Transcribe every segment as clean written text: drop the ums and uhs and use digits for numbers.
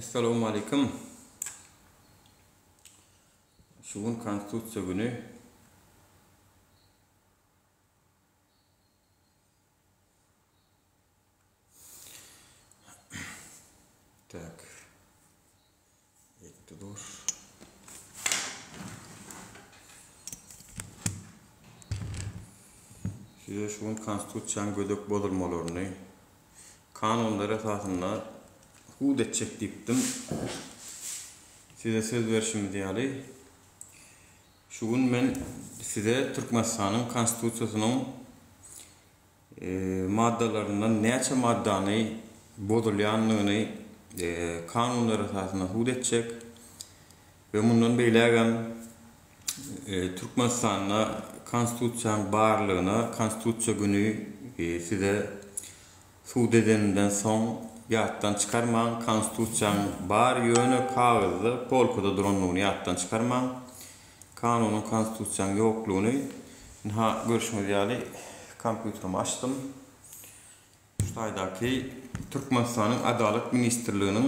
Essalawmaleýkim. Şu gün Konstitusiýa güni. Tak. Ekde dur. Size şu gün Konstitusiýanyň gödek bozulmalaryny kanunlar esasynda sud etjek diýipdim. Size söz berşimiz ýaly, şu gün men size Türkmenistanyň Konstitusiýasynyň maddalaryndan näçe maddany bozulýandygyny kanunlar esasynda sud etjek we mundan beýlägem Türkmenistanda Konstitusiýanyň barlygyna Konstitusiýa güni size sud edeninden soň ýatdan çykarmaň, Konstitusiýanyň bar ýöne kagyzda, polkada durandygyny ýatdan çykarmaň. Kanunyň Konstitusiýanyň ýoklugyny ynha görşüňiz ýaly kompýuterimi açdym. Şu taýdaky Türkmenistanyň Adalat ministrliginiň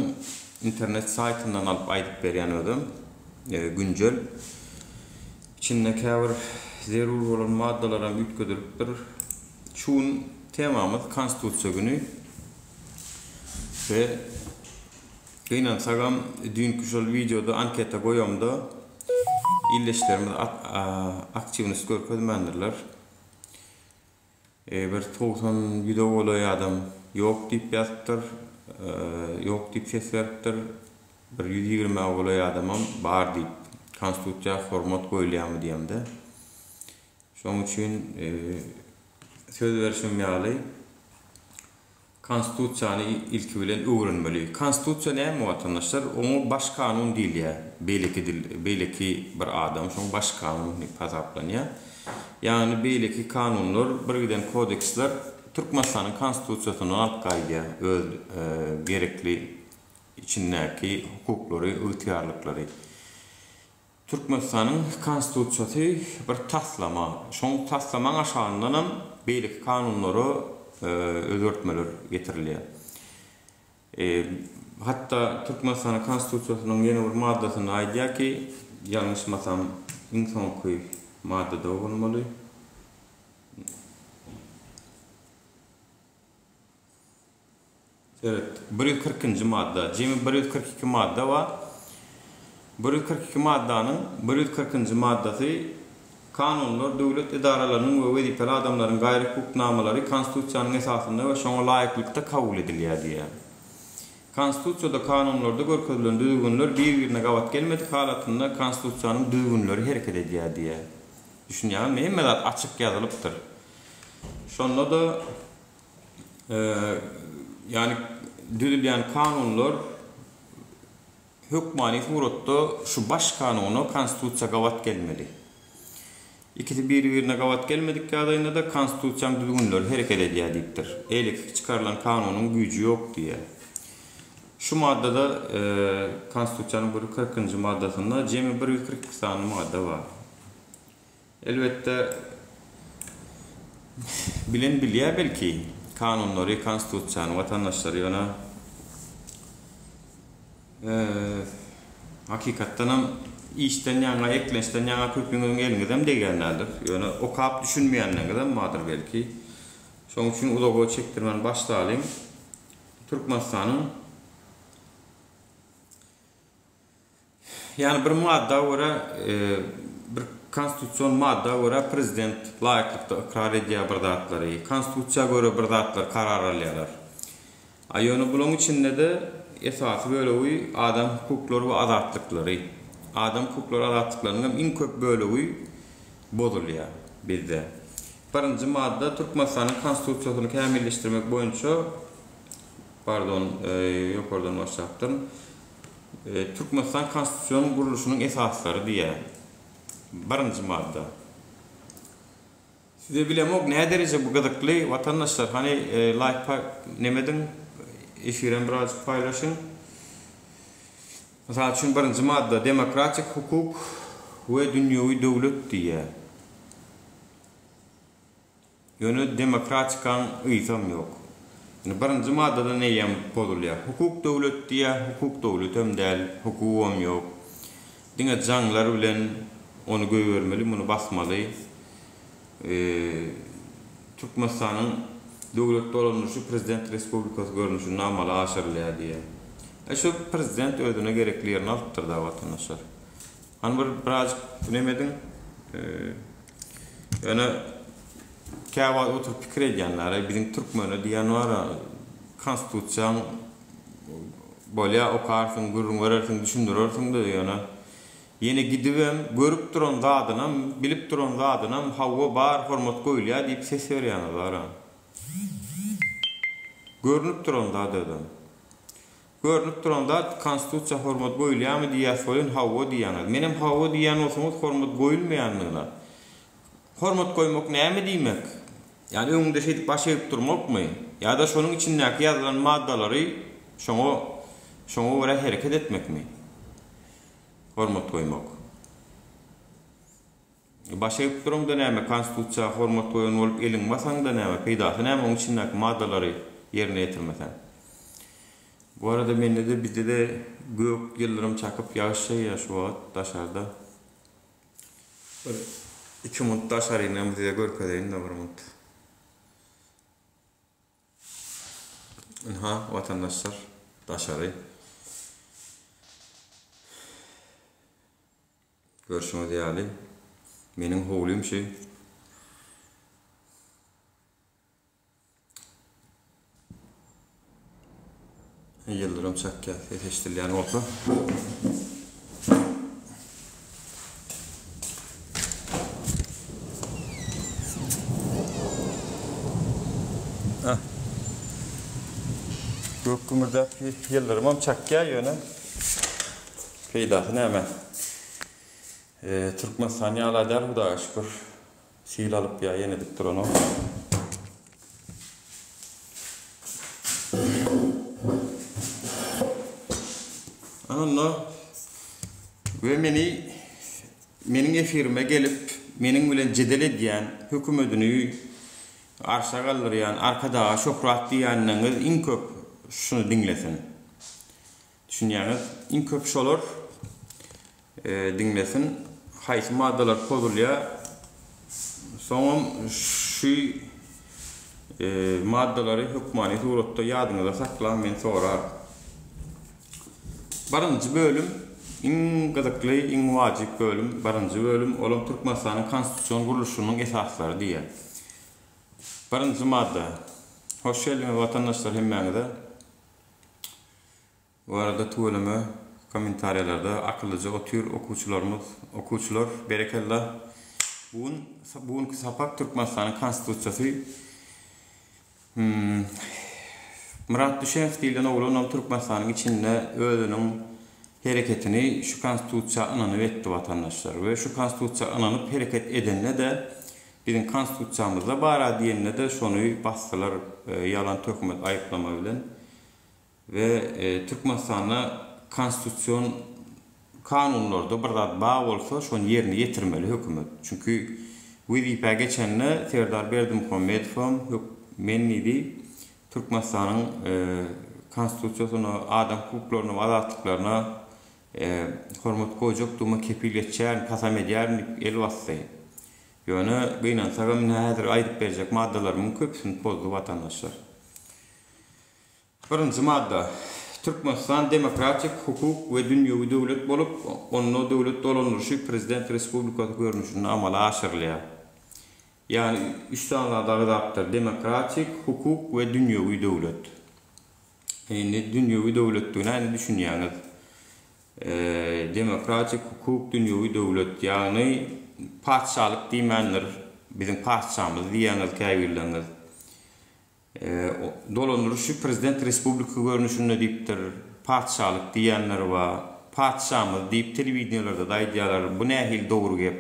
internet saýtyndan alyp aýdyp berýän özem günjel. Içinde käbir zerur bolan maddalaram üýtgedilipdir. Şu gün temamyz Konstitusiýa güni we Gynansagam düýnki şol wideoda anketa goýamda ildeşlerimiz aktiwnost görkezmändirler. Bir 90 ýüze golaý adam ýok diýip ýazypdyr, ýok diýip ses beripdir. Bir 120-ä golaý adamam bar diýip, konstitusiýa hormat goýulýarmy diýemde. Şonuň üçin söz berşim ýaly Konstitusiýany ilki bilen öwrenmeli. Konstitusiýa näme watandaşlar? Oňa baş kanun diýilýär. Beýleki dil, beýleki bir adam şoň baş kanun diýip hasaplanýar. Ýagny beýleki kanunlar, bir giden kodeksler Türkmenistanyň Konstitusiýasyndan alyp gaýdýar öz gerekli içindäki hukuklary, ygtyýarlyklary. Türkmenistanyň Konstitusiýasy bir taslama. Şoň taslamaň aşagyndanam beýleki kanunlara özgertmeler getirilýär. Hatda Türkmenistanyň Konstitusiýasynyň ýene bir maddasynda aýdýar ki, ýalňyşmasam iň soňky maddada bolmaly. Seret, 140-nji madda, jemi 142 madda bar. 142 maddanyň 140-njy maddasy Kanunlar, döwlet edaralarynyň we wezipeli adamlaryň gaýry hukuk namalary Konstitusiýanyň esasynda we şoňa laýyklykda kabul edilýär diýýär. Konstitusiýada, kanunlarda görkezilen düzgünler bir-birine gabat gelmedik halatynda Konstitusiýanyň düzgünleri hereket edýär diýýär. Düşünýäňizmi? Hemme zat açyk ýazylypdyr. Şonda-da Ýagny düzülýän kanunlar hökmany suratda şu baş kanuna, konstitusiýa gabat gelmeli. Ikisi biri-birine gabat gelmedik ýagdaýynda-da konstitusiýanyň düzgünleri hereket edýär diýipdir. Eýleki çykarylan kanunyň güýji ýok diýýär. Şu maddada konstitusiýanyň bir kyrkynjy maddasynda jemi 142 sany madda bar. Elbetde, bilen bilýär belki, kanunlary, konstitusiýany watandaşlar, ýöne hakykatdanam işden ýaňa, eklençden ýaňa köpüňiziň eliňizem degýän däldir. Ýöne okap düşünmeýänleriňizem bardyr belki. Şonuň üçin uzaga çekdirmän başlalyň. Türkmenistanyň Ýagny bir madda görä, bir konstitusion madda görä prezident laýyklykda ykrar edýär bir zatlary, konstitusiýa görä bir zatlar karar alýarlar. A ýöne bulaň içinde-de esasy bölegi adam hukuklary we azatlyklary. Adam hukuklary azatlyklarynyň hem iň köp bölegi bozulýar bizde. Birinji madda Türkmenistanyň Konstitusiýasyny kämilleşdirmek boýunça, pardon, ýokardan başlapdyryn. Türkmenistan konstitusion gurluşynyň esaslary diýýär. Birinji madda. Size bilemok nä dereje bu gyzykly watandaşlar hany laýk paý neme ediň efirem birazjyk paýlaşyň. Mysal üçin birinji madda demokratik hukuk we dünýewi döwlet diýýär. Ýöne demokratikaň ysam ýok. Indi birinji maddadan eýýäm pozulýar. Hukuk döwlet diýýär, hukuk döwletem däl, hukugam ýok. Diňe jaňlar bilen ony goýbermeli, muny basmaly. Türkmenistanyň döwlet dolandyryşy prezident respublikasy görnüşinde amala aşyrylýar diýýär. E şu prezident özüne gerekli ýerini alypdyr-da watandaşlar. Hany bir birazjyk neme ediň. Ýöne käwagt oturyp pikir edýänler, biziň türkmene diýen bar-a, konstitusiýaň bolýa okarsyň, gürrüň berersiň, düşündirersiň-de, ýöne ýene gidibem görüp duran zadynam, bilip duran zadynam hawa bar, hormat goýulýar diýip ses berýäňiz bar-a. Görnüp duran zat özem. Görnüp duran zat konstitusiýa hormat goýulýarmy diýýäs welin hawa diýýäňiz. Menem hawa diýýän bolsaňyz hormat goýulmaýandygyna. Hormat goýmak näme diýmek? Ýagny öňüňde şeýdip baş egip durmakmy? Ýa-da şonuň içindäki ýazylan maddalary şoňa şoňa görä hereket etmekmi? Hormat goýmak. Baş egip duraňda näme konstitusiýa hormat goýan bolup eliňi basaňda näme peýdasy näme oň içindäki maddalary ýerine ýetirmeseň. Bu arada mende-de bizde-de gök ýyldyrym çakyp ýagyş ýagýar şu wagt daşarda. Bir iki munt daşarynam size görkezeýin-de bir munt. Ynha watandaşlar daşary. Görşüňiz ýaly, meniň howlym şu. Ýyldyrym çakýar, ses eşidilýän bolsa. Gök gümürdäp ýyldyrymam çakýar ýöne. Peýdasy näme? Türkmenistan ýaly däl Hudaýa şükür. Sil alyp ýa ýene edip duranok. Onda we meni meniň efirime gelip meniň bilen jedel edýän hökümedini arşa galdyrýan Arkadaga şöhrat diýýänleriňiz iň köp şuny diňlesin. Düşünýäňiz. Iň köp şolar diňlesin. Haýsy maddalar pozulýar. Soňam şu maddalary hökmany suratda ýadyňyzda saklaň men sorar. Birinji bölüm iň gyzykly, iň wajyp bölüm birinji bölüm olam Türkmenistanyň konstitusion gurluşynyň esaslary diýýär. Birinji madda. Hoş geldiňiz watandaşlar hemmäňize. Bu arada tüweleme kommentariýalarda akyllyja otyr okuwçylarymyz okuwçylar berekella bu gün bu günki sapak Türkmenistanyň konstitusiýasy hmm Myrat Düşenow diýlen oglanam Türkmenistanyň içinde özüniň hereketini şu konstitusiýa ynanyp etdi watandaşlar we şu konstitusiýa ynanyp hereket edende-de biziň konstitusiýamyzda bara diýende-de şony basdylar ýalan töhmet aýyplama bilen We Türkmenistanda konstitusion kanunlarda bir zat bar bolsa şony ýerine ýetirmeli hökümet. Çünki wezipä geçende Serdar Berdimuhamedowam men diýdi Türkmenistanyň konstitusiýasyna, adam hukuklaryna we azatlyklaryna hormat goýjakdygyma kepil geçýärin, kasam edýärin diýip el basdy. Ýöne gynansagam ine häzir aýdyp berjek maddalarymyň köpüsini pozdy watandaşlar. Birinji madda. Türkmenistan demokratik, hukuk we dünýewi döwlet bolup, onda döwlet dolandyryşy prezident respublikasy görnüşinde amala aşyrylýar. Ýagny üç sany zat agzapdyr, demokratik, hukuk we dünýewi döwlet. Indi dünýewi döwletdigine indi düşünýäňiz. Demokratik, hukuk, dünýewi döwlet, ýagny patyşalyk diýmändir, biziň patyşamyz diýýäňiz käbirleriňiz. Dolandyryşy prezident respublika görnüşinde diýipdir. Patyşalyk diýýänler bar. Patyşamyz diýip telewideniýelerde-de aýdýarlar. Bu nähili dogry gep?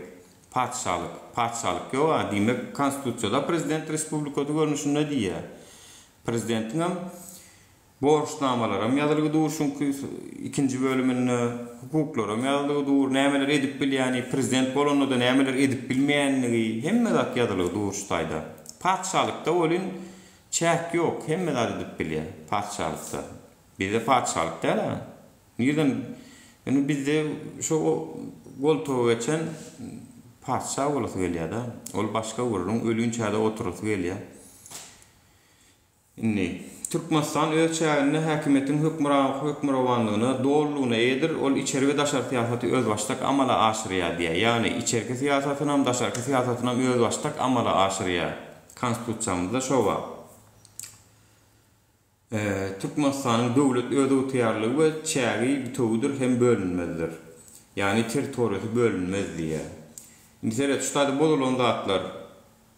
Patyşalyk. Patyşalyk ýog-a. Diýmek, konstitusiýada prezident respublikasy görnüşinde diýýär. Prezidentiňem Borçnamalaram ýazylgy dur şuňky ikinji bölüminde, hukuklaram ýazylgy dur, nämeler edip bilýäni, prezident bolanda-da nämeler edip bilmeýänligi, hemme zat ýazylgy dur şu taýda. Patyşalykda welin. Çäk ýok, hemme zat edip bilýär patyşalykda. Bizde patyşalyk däl-ä. Nirden indi bizde şo goltuga geçen patyşa bolasy gelýär-dä. Ol başga gürrüň, ölinçä-de oturasy gelýär. Indi, Türkmenistan öz çäginde häkimiýetiň hökmürowanlygyna dolulygyna eýedir, ol içeri we daşary syýasaty özbaşdak amala aşyrýar diýýär. Ýagny, içerki syýasatynam, daşarky syýasatynam özbaşdak amala aşyrýar. Konstitusiýamyzda şo bar. Türkmenistanyň döwlet özygtyýarlygy we çägi bitewidir hem bölünmezdir. Ýagny, territoriýasy bölünmez diýýär. Indi seret, şu taýda bozulan zatlar.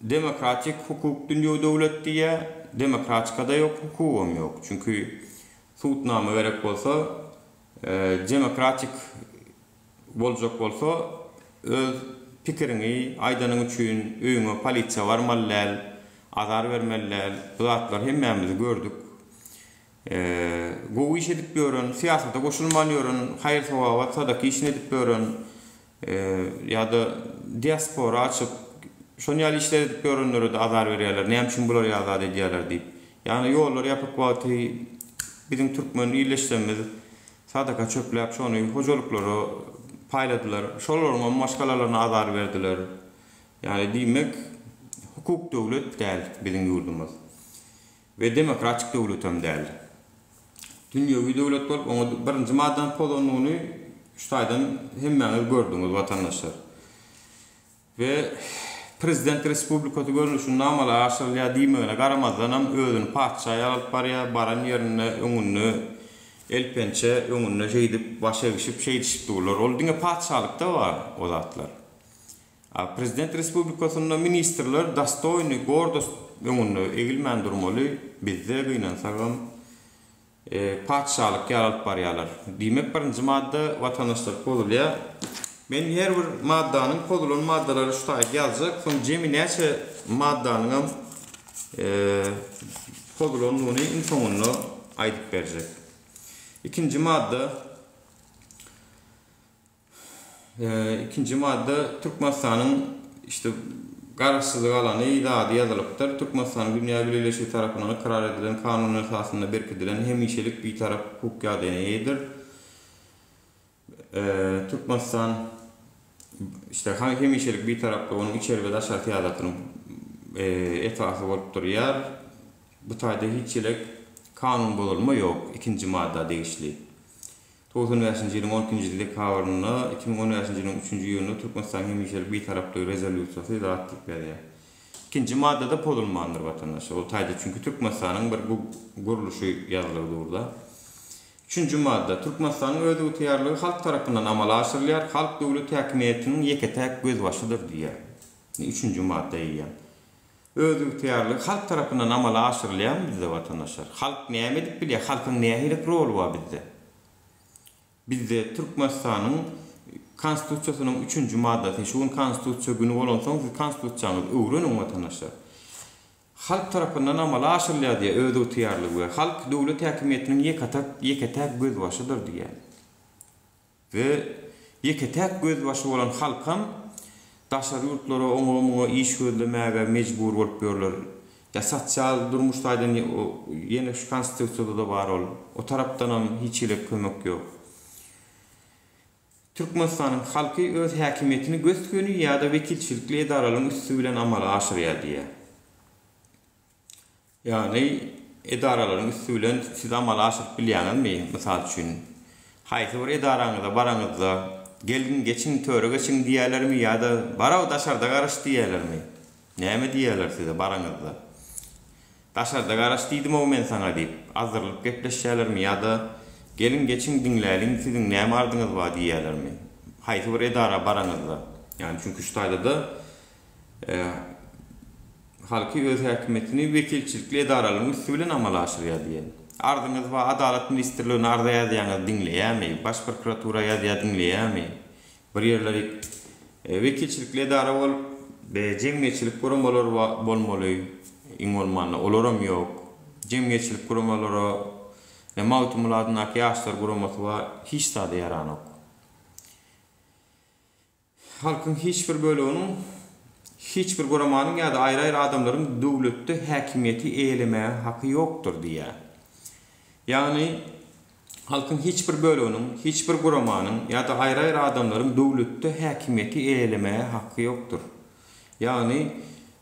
Demokratik hukuk dünýewi döwlet diýýä, demokratikada ýok, hukugam ýok. Çünki subutnama gerek bolsa, demokratik boljak bolsa öz pikiriňi aýdanyň üçin öýüňe polisiýa barmaly däl, azar bermeli däl. Bu zatlary hemmämiz gördük. Gowy iş edip ýören, syýasata goşulman ýören, haýyr-sogawat, sadaka işini edip ýören ýa-da diaspora açyp, şon ýaly işler edip ýörenlere-de azar berýärler, näme üçin bular ýaly zat edýärler diýip. Ýagny ýollar ýapyk wagty biziň türkmen ildeşlerimiz sadaka çöpläp şony hojalyklara paýladylar. Şolaryňam maşgalalaryna azar berdiler. Ýagny diýmek, hukuk döwlet däl biziň ýurdumyz. We demokratik döwletem däl. Dünýewi döwlet bolup, oňa birinji maddany pozandygyny şu taýdan hemmäňiz gördüňiz, watandaşlar. We prezident respublikasy görnüşinde amala aşyrylýar diýmegine garamazdanam özüni patyşa ýaly alyp barýar, baran ýerinde öňünde el pençe, öňünde şeýdip baş egişip şeýdişip durlar. Ol diňe patyşalykda bar o zatlar. A prezident respublikasynda ministrler dostoýny gordost öňünde egilmän durmaly, bizde gynansagam patyşalyk ýaly alyp barýalar. Diýmek birinji madda watandaşlar pozulýar. Men her bir maddanyň pozulan maddalary şu taýda ýazjak, soň jemi näçe maddanyňam pozulandygyny iň soňunda aýdyp berjek. Ikinji madda. Ikinji madda Türkmenistanyň işte garaşsyzlyk alany zady ýazylypdyr. Türkmenistanyň dünýä bileleşigi tarapyndan ykrar edilen kanun esasynda berkidilen hemişelik bitarap hukuk ýagdaýyna eýedir. Türkmenistan işte hemişelik bitaraplyk onuň içeri we daşary syýasatynyň esasy bolup durýar. Bu taýda hiç hili kanun bozulma ýok ikinji madda degişli. 95-nji ýylyň on ikinji dekabrynda, 2015-nji ýylyň üçünji iýunynda Türkmenistanyň hemişelik Bitaraplygy Rezolýusiýasy zat diýip ýazýar. Ikinji maddada pozulmandyr watandaşlar. Ol taýda çünki Türkmenistanyň bir gurluşy ýazylygy dur-da. Üçünji madda. Türkmenistanyň özygtyýarlygy halk tarapyndan amala aşyrylýar, halk döwlet häkimiýetiniň ýeke-täk gözbaşydyr diýýär. Üçünji madda eýýäm. Özygtyýarlygy halk tarapyndan amala aşyrylýarmy bizde watandaşlar? Halk näme edip bilýär? Halkyň nähili roly bar bizde? Bizde Türkmenistanyň Konstitusiýasynyň üçünji maddasy, şu gün Konstitusiýa güni bolansoň siz Konstitusiýaňyzy öwreniň watandaşlar. Halk tarapyndan amala aşyrylýar diýýär özygtyýarlygy we halk döwlet häkimiýetiniň ýeke-täk ýeke-täk gözbaşydyr diýýär. We ýeke-täk gözbaşy bolan halkam daşary ýurtlara oňa-muňa iş gözlemäge mejbur bolup ýörler. Ýa sosial, durmuş taýdan ýene şu konstitusiýada-da bar ol. O tarapdanam hiç hili kömek ýok. Türkmenistanyň halky öz häkimiýetini gös-göni ýa-da wekilçilikli edaralaryň üsti bilen amala aşyrýar diýýär. Ýagny edaralaryň üsti bilen siz amala aşyryp bilýäňizmi? Mysal üçin, haýsy bir edaraňyza baraňyzda, Gelin, geçiň, töre geçiň diýýärlermi ýa-da Bar-ow, daşarda garaş diýýärlermi? Näme diýýärler size baraňyzda? Daşarda garaş diýdim-ow men saňa diýip, azdyrylyp gepleşýärlermi ýa-da Geliň, geçiň, diňläliň, siziň näme ardyňyz bar diýýärlermi? Haýsy bir edara baraňyzda? Ýagny çünki şu taýda-da Halky öz häkimiýetini wekilçilikli edaralaryň üsti bilen amala aşyrýar diýen. Arzyňyz bar, Adalat ministrligine arza ýazýaňyz, diňleýärmi? Baş prokuratura ýazýar, diňleýärmi? Bir ýerleri wekilçilikli edara bolup, jemgyýetçilik guramalary bolmaly, iň bolmanda, olaram ýok. Jemgyýetçilik guramalara, Magtymguly adyndaky ýaşlar guramasy bar, hiç zada ýaranok. Halkyň hiç bir böleginiň Hiç bir guramanyň ýa-da aýry-aýry adamlaryň döwletde häkimiýeti eýelemäge haky ýokdur diýýär. Ýagny, halkyň hiç bir böleginiň, hiç bir guramanyň ýa-da aýry-aýry adamlaryň döwletde häkimiýeti eýelemäge haky ýokdur. Ýagny,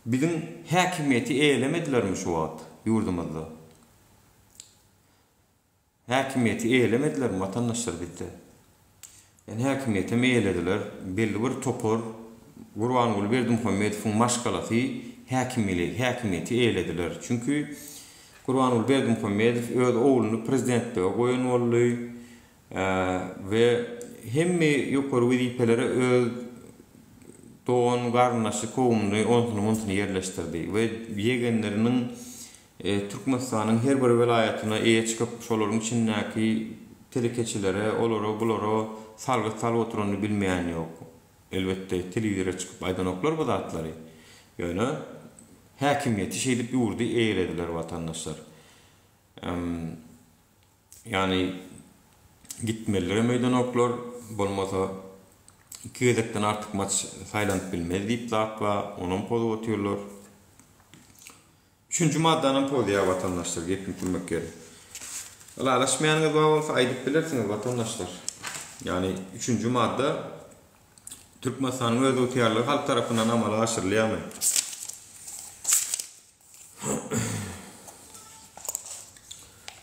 biziň häkimiýeti eýelemedilermi şu wagt ýurdumyzda? Häkimiýeti eýelemedilermi watandaşlar bizde? Ýani häkimiýetem eýelediler, belli bir topar Gurbanguly Berdimuhamedowyň maşgalasy häkimili häkimiýeti eýelediler. Çünki Gurbanguly Berdimuhamedow öz ogluny prezidentlige goýan boldy we hemme ýokary wezipelere öz dogan garyndaşy kowumyny onsuny munsuny ýerleşdirdi we ýegenleriniň Türkmenistanyň her bir welaýatyna eýe çykyp, şolaryň içindäki telekeçilere, olara, bulara salgyt salyp oturanyny bilmeýän ýok. Elbetde, telewizora çykyp aýdanoklar bu zatlary. Ýöne häkimiýeti şeýdip ýurdy eýelediler watandaşlar. Ýagny gitmelilerem öýdenoklar, bolmasa iki gezekden artykmaç saýlanyp bilmez diýip zat bar, onam pozup otyrlar. Üçünji maddanam pozýar watandaşlar gepini kürmek ýeri. Ylalaşmaýanyňyz bar bolsa aýdyp bilersiňiz watandaşlar. Ýagny üçünji madda Türkmenistanyň özygtyýarlygy halk tarapyndan amala aşyrylýarmy?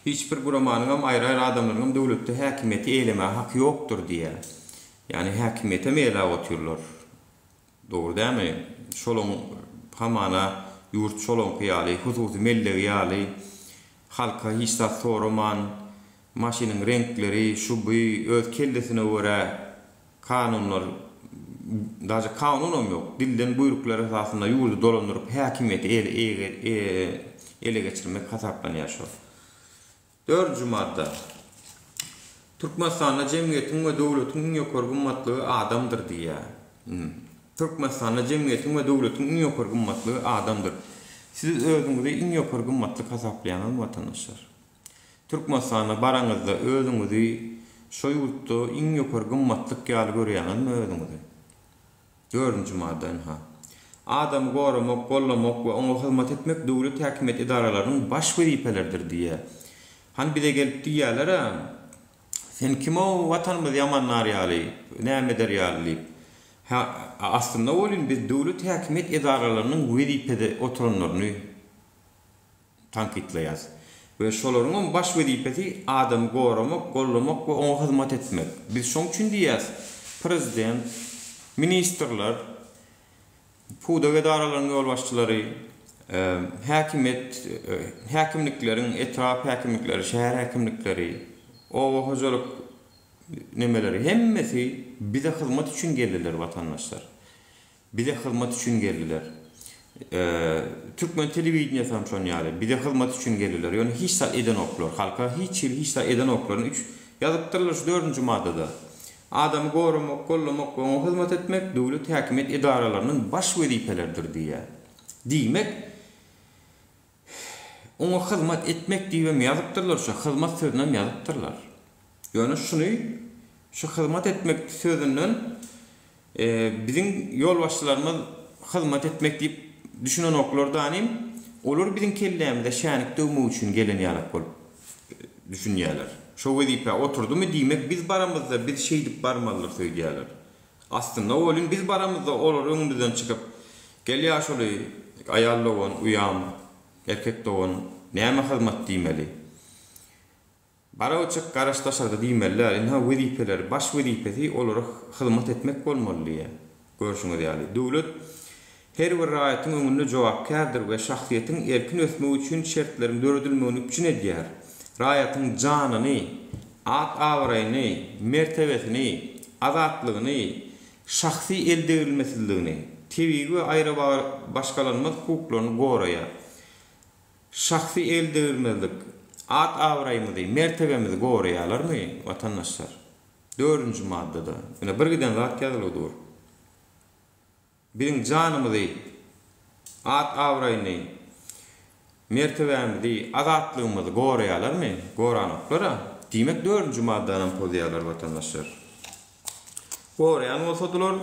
Hiç bir guramanyňam aýry-aýry adamlaryňam döwletde häkimiýeti eýelemäge haky ýokdur diýýär. Ýagny häkimiýetem eýeläp otyrlar. Dogry dälmi? Şolaň hamana ýurt şolaňky ýaly, hususy mellegi ýaly, halka hiç zat soraman, maşynyň reňkleri, şu-bu, öz kellesine görä kanunlar, daže kanunam ýok, dilden buýruklar esasynda ýurdy dolandyryp, häkimiýeti ele geçirmek hasaplanýar şol. Dördünji madda. Türkmenistanda jemgyýetiň we döwletiň iň ýokary gymmatlygy adamdyr diýýär. Türkmenistanda jemgyýetiň we döwletiň iň ýokary gymmatlygy adamdyr. Siz özüňizi iň ýokary gymmatlyk hasaplaýaňyzmy watandaşlar? Türkmenistana baraňyzda özüňizi şo ýurtda iň ýokary gymmatlyk ýaly görýäňizmi özüňizi? Dördünji madda, ynha. Adamy goramak, gollamak we oňa hyzmat etmek döwlet häkimiýet edaralarynyň baş wezipeleridir diýýär. Hany bize gelip diýýärler-ä, Sen kim-ow Watanymyzy ýamanlar ýaly, näme eder ýaly diýip. Hä, aslynda welin biz döwlet häkimiýet edaralarynyň wezipede oturanlaryny tankytlaýarys. We şolaryňam baş wezipesi adamy goramak, gollamak we oňa hyzmat etmek. Biz şoň üçin diýýäs, prezident, ministrler, pudak edaralaryň ýolbaşçylary, häkimiýet, häkimlikleriň, etrap häkimlikleri, şäher häkimlikleri, oba hojalyk nemeleri hemmesi bize hyzmat üçin geldiler watandaşlar. Bize hyzmat üçin geldiler. Türkmen telewideniýesi hem şon ýaly. Bize hyzmat üçin geldiler. Ýöne hiç zat edenoklar. Halka hiç hili hiç zat edenoklar. Üç ýazypdyrlar şu dördünji maddada. Adamy goramak, gollamak we oňa hyzmat etmek döwlet häkimiýet edaralarynyň baş wezipeleridir diýýär. Diýmek, Oňa hyzmat etmek diýibem ýazypdyrlar şu hyzmat sözünem ýazypdyrlar. Ýöne şuny şu hyzmat etmek sözünden biziň ýolbaşçylarymyz hyzmat etmek diýip düşünenoklar danym, olar biziň kellämize şänik döwmek üçin gelen ýalak bolup düşünýärler. Şo wezipä oturdymy diýmek biz baramyzda biz şeýdip barmalydyrys öýdýärler. Aslynda welin biz baramyzda olar öňümizden çykyp, Gel ýaşuly, aýal dogan, uýam, erkek dogan, näme hyzmat diýmeli. Bara çyk, garaş daşarda diýmeli däl. Ynha wezipeleri, baş wezipesi olara hyzmat etmek bolmaly diýýär. Görşüňiz ýaly, döwlet her bir raýatyň öňünde jogapkärdir we şahsyýetiň erkin ösmegi üçin şertleriň döredilmegini üpjün edýär. Raýatyň janyny, at-abraýyny, mertebesini, azatlygyny, şahsy eldegrilmesizligini, tebigy we aýrabaşgalanmaz hukuklaryny goraýar. Şahsy eldegrilmezlik, at-abraýymyzy, mertebemizi goraýarlarmy, watandaşlar? Dördünji maddada, ine, birgiden zat ýazylgy dur. Biziň janymyzy, at-abraýyny, mertebämizi, azatlygymyzy goraýarlarmy? Goranoklar-a. Diýmek, dördünji maddanam pozýarlar, watandaşlar. Goraýan bolsadylar,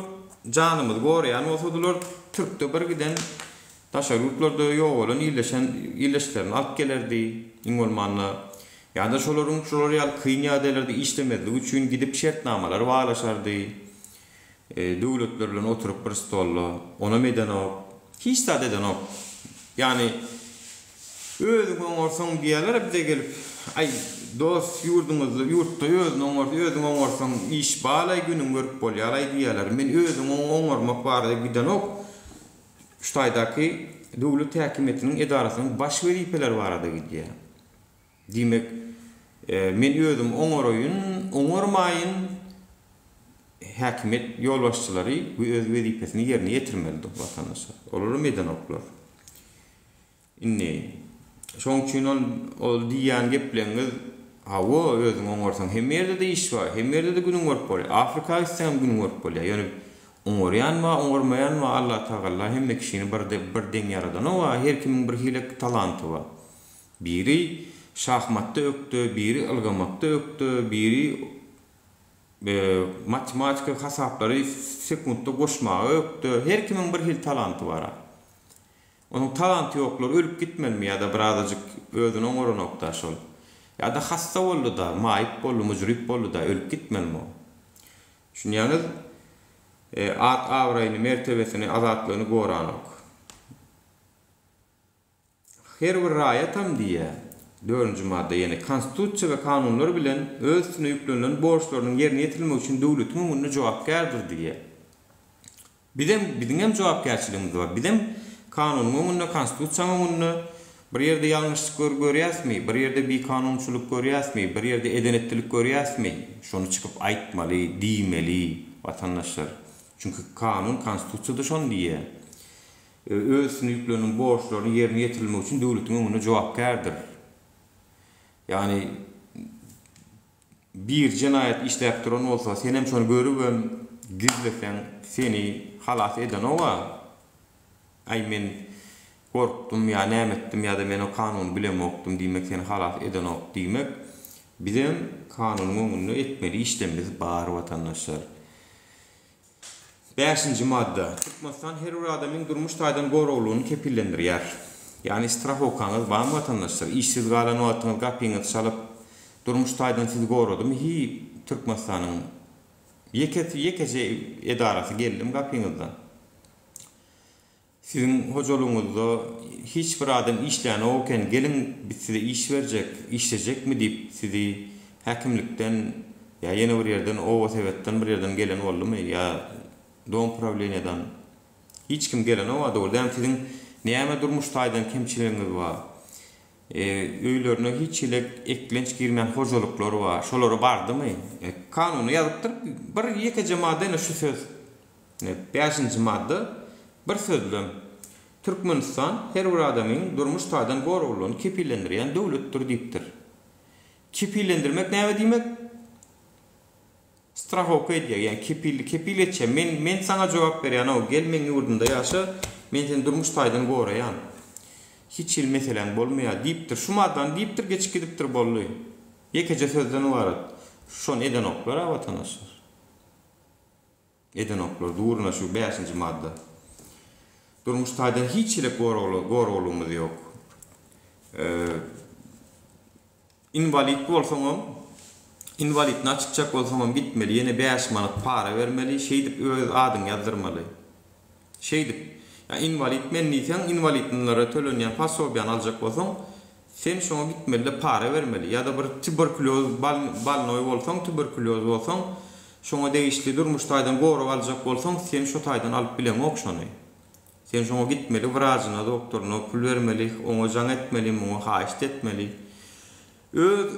janymyzy goraýan bolsadylar, türkde bir giden daşary ýurtlarda ýogalan illeşen illeşlerini alyp gelerdi, iň bolmanda. Ýa-da şolaryň şular ýaly kyn ýagdaýlarda işlemezligi üçin gidip şertnamalar baglaşardy. Döwletler bilen oturyp bir stolda. Onam edenok. Hiç zat edenok. Ýagny Özüň oňarsaň diýýärler-ä bize gelip, Aý, dost, ýurduňyzda, ýurtda özüni oňar, özüň oňarsaň iş balaý, günüňi görüp bolýar-aý diýýärler. Men özüň oňarmak barada gidenok. Şu taýdaky döwlet häkimiýetiniň edarasynyň baş wezipeleri barada gidýär. Diýmek, men özüm oňaraýyn, oňarmaýyn, häkimiýet ýolbaşçylary öz wezipesini ýerine ýetirmelidir, watandaşlar. Olaram edenoklar. Indi, şoň üçin ol, ol diýýän gepleňiz, hawa, özüň oňarsaň hemme ýerde-de iş bar, hemme ýerde-de günüň görüp bolýar. Afrika gitseňem günüň görüp bolýar. Ýöne oňarýan bar, oňarmaýan bar, Allatagalla hemme kişini bir, bir deň ýaradanok-a, her kimiň bir hili talanty bar. Biri şahmatda ökde, biri ylgamakda ökde, biri matematika hasaplary sekuntda goşmaga ökde. Her kimiň bir hili talanty bar-a. Onuň talanty ýoklar ölüp gitmelimi ýa-da birazajyk özüni oňaranokda şol. Ýa-da hassa boldy-da, maýyp boldy, mujryp boldy-da, ölüp gitmelimi o. Düşünýäňiz? At-abraýyny, mertebesini, azatlygyny goranok. Her bir raýatam diýýär, dördünji madda ýene Konstitusiýa we kanunlar bilen öz üstüne ýüklenilen borçlarynyň ýerine ýetirilmegi üçin döwletiň öňünde jogapkärdir diýýär. Bizem, biziňem jogapkärçiligimiz bar. Bizem kanunyň öňünde, konstitusiýanyň öňünde bir ýerde ýalňyşlyk gör görýäsmi, bir ýerde bikanunçylyk görýäsmi, bir ýerde eden-etdilik görýäsmi, şony çykyp aýtmaly, diýmeli, watandaşlar. Çünki kanun, konstitusiýada şony diýýär. Öz üstüne ýüklenen borçlaryny ýerine ýetirilmegi üçin döwletiň öňünde jogapkärdir. Ýagny Bir jenaýat işläp duran bolsa senem şony görübem gizleseň seni halas edenoga aý men gorkdum ýa näme etdim ýada men o kanuny bilemokdym diýmek seni halas edenok diýmek bizem kanunyň öňünde etmeli işlemimiz bar watandaşlar. Bäşinji madda. Türkmenistan her bir adamyň durmuş taýdan goraglygyny kepillendirýär. Ýagny strahowkaňyz barmy watandaşlar? Işsiz galan wagtyňyz gapyňyzy çalyp, durmuş taýdan sizi goradymy hi Türkmenistanyň ýekesi ýekeje edarasy geldimi gapyňyzdan? Siziň hojalygyňyzda hiç bir adam işlänok eken, geliň biz size iş berjek, işlejekmi diýip sizi häkimlikden ýa ýene bir ýerden oba sebetden bir ýerden gelen boldumy ýa dom prawleniýadan hiç kim gelenok-a dogry dälmi siziň näme durmuş taýdan kemçiligiňiz bar öýlerine hiç hili eklenç girmeýän hojalyklar bar şolara bardymy kanunda ýazypdyr bir ýekeje madda ine şu söz Bäşinji madda, bir sözlem, Türkmenistan her bir adamyň durmuş taýdan goraglylygyny kepillendirýän döwletdir diýipdir. Kepillendirmek näme diýmek? Strahowka edýär, ýagny kepil, kepil geçýär. Men, men saňa jogap berýän-ow, gel meň ýurdumda ýaşa, men seni durmuş taýdan goraýan. Hiç hili meseläň bolmaýar diýipdir. Şu maddany diýipdir, geçip gidipdir, boldy. Ýekeje sözden ybarat. Şony edenoklar-a watandaşlar. Edenoklar duruna şu bäşinji madda. Durmuş taýdan hiç hili goraglygymyz ýok. Inwalid bolsaňam, inwalidini açypjak bolsaňam gitmeli, ýene bäş manat para bermeli, şeýdip öz adyňy ýazdyrmaly. Şeýdip, ýa inwalid men diýseň, inwalidlere tölenýän posobiýany aljak bolsaň, sen şoňa gitmeli-de para bermeli. Ýa-da bir tuberkulýoz bolnoý bolsaň, tuberkulýoz bolsaň, şoňa degişli durmuş taýdan gorag aljak bolsaň, sen şo taýdan alyp bileňok şony. Sen şoňa gitmeli wrajyna, doktoryna pul bermeli, oňa jaň etmeli, muňa haýyşt etmeli. Öz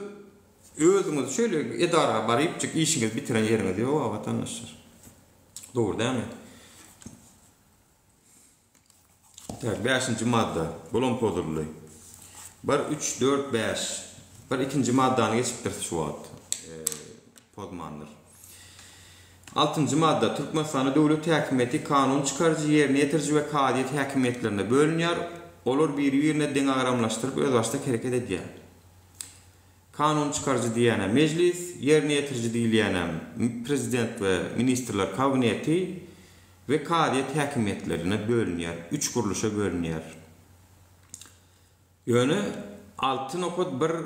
özüňiz şeýle edara barypjyk işiňizi bitiren ýeriňiz ýog-a watandaşlar. Dogry dälmi? Tak, bäşinji madda. Bulam pozuldy. Bir, üç, dört, bäş. Bir ikinji maddany geçipdiris şu wagt. Pozmandyr. Altynjy madda. Türkmenistanda döwlet häkimiýeti kanun çykaryjy, ýerine ýetiriji we kazyýet häkimiýetlerine bölünýär. Olar biri-birine deňagramlaşdyryp özbaşdak hereket edýär. Kanun çykaryjy diýýänem Mejlis, ýerine ýetiriji diýilýänem Prezident we Ministrler Kabineti we kazyýet häkimiýetlerine bölünýär, üç gurluşa bölünýär. Ýöne 6.1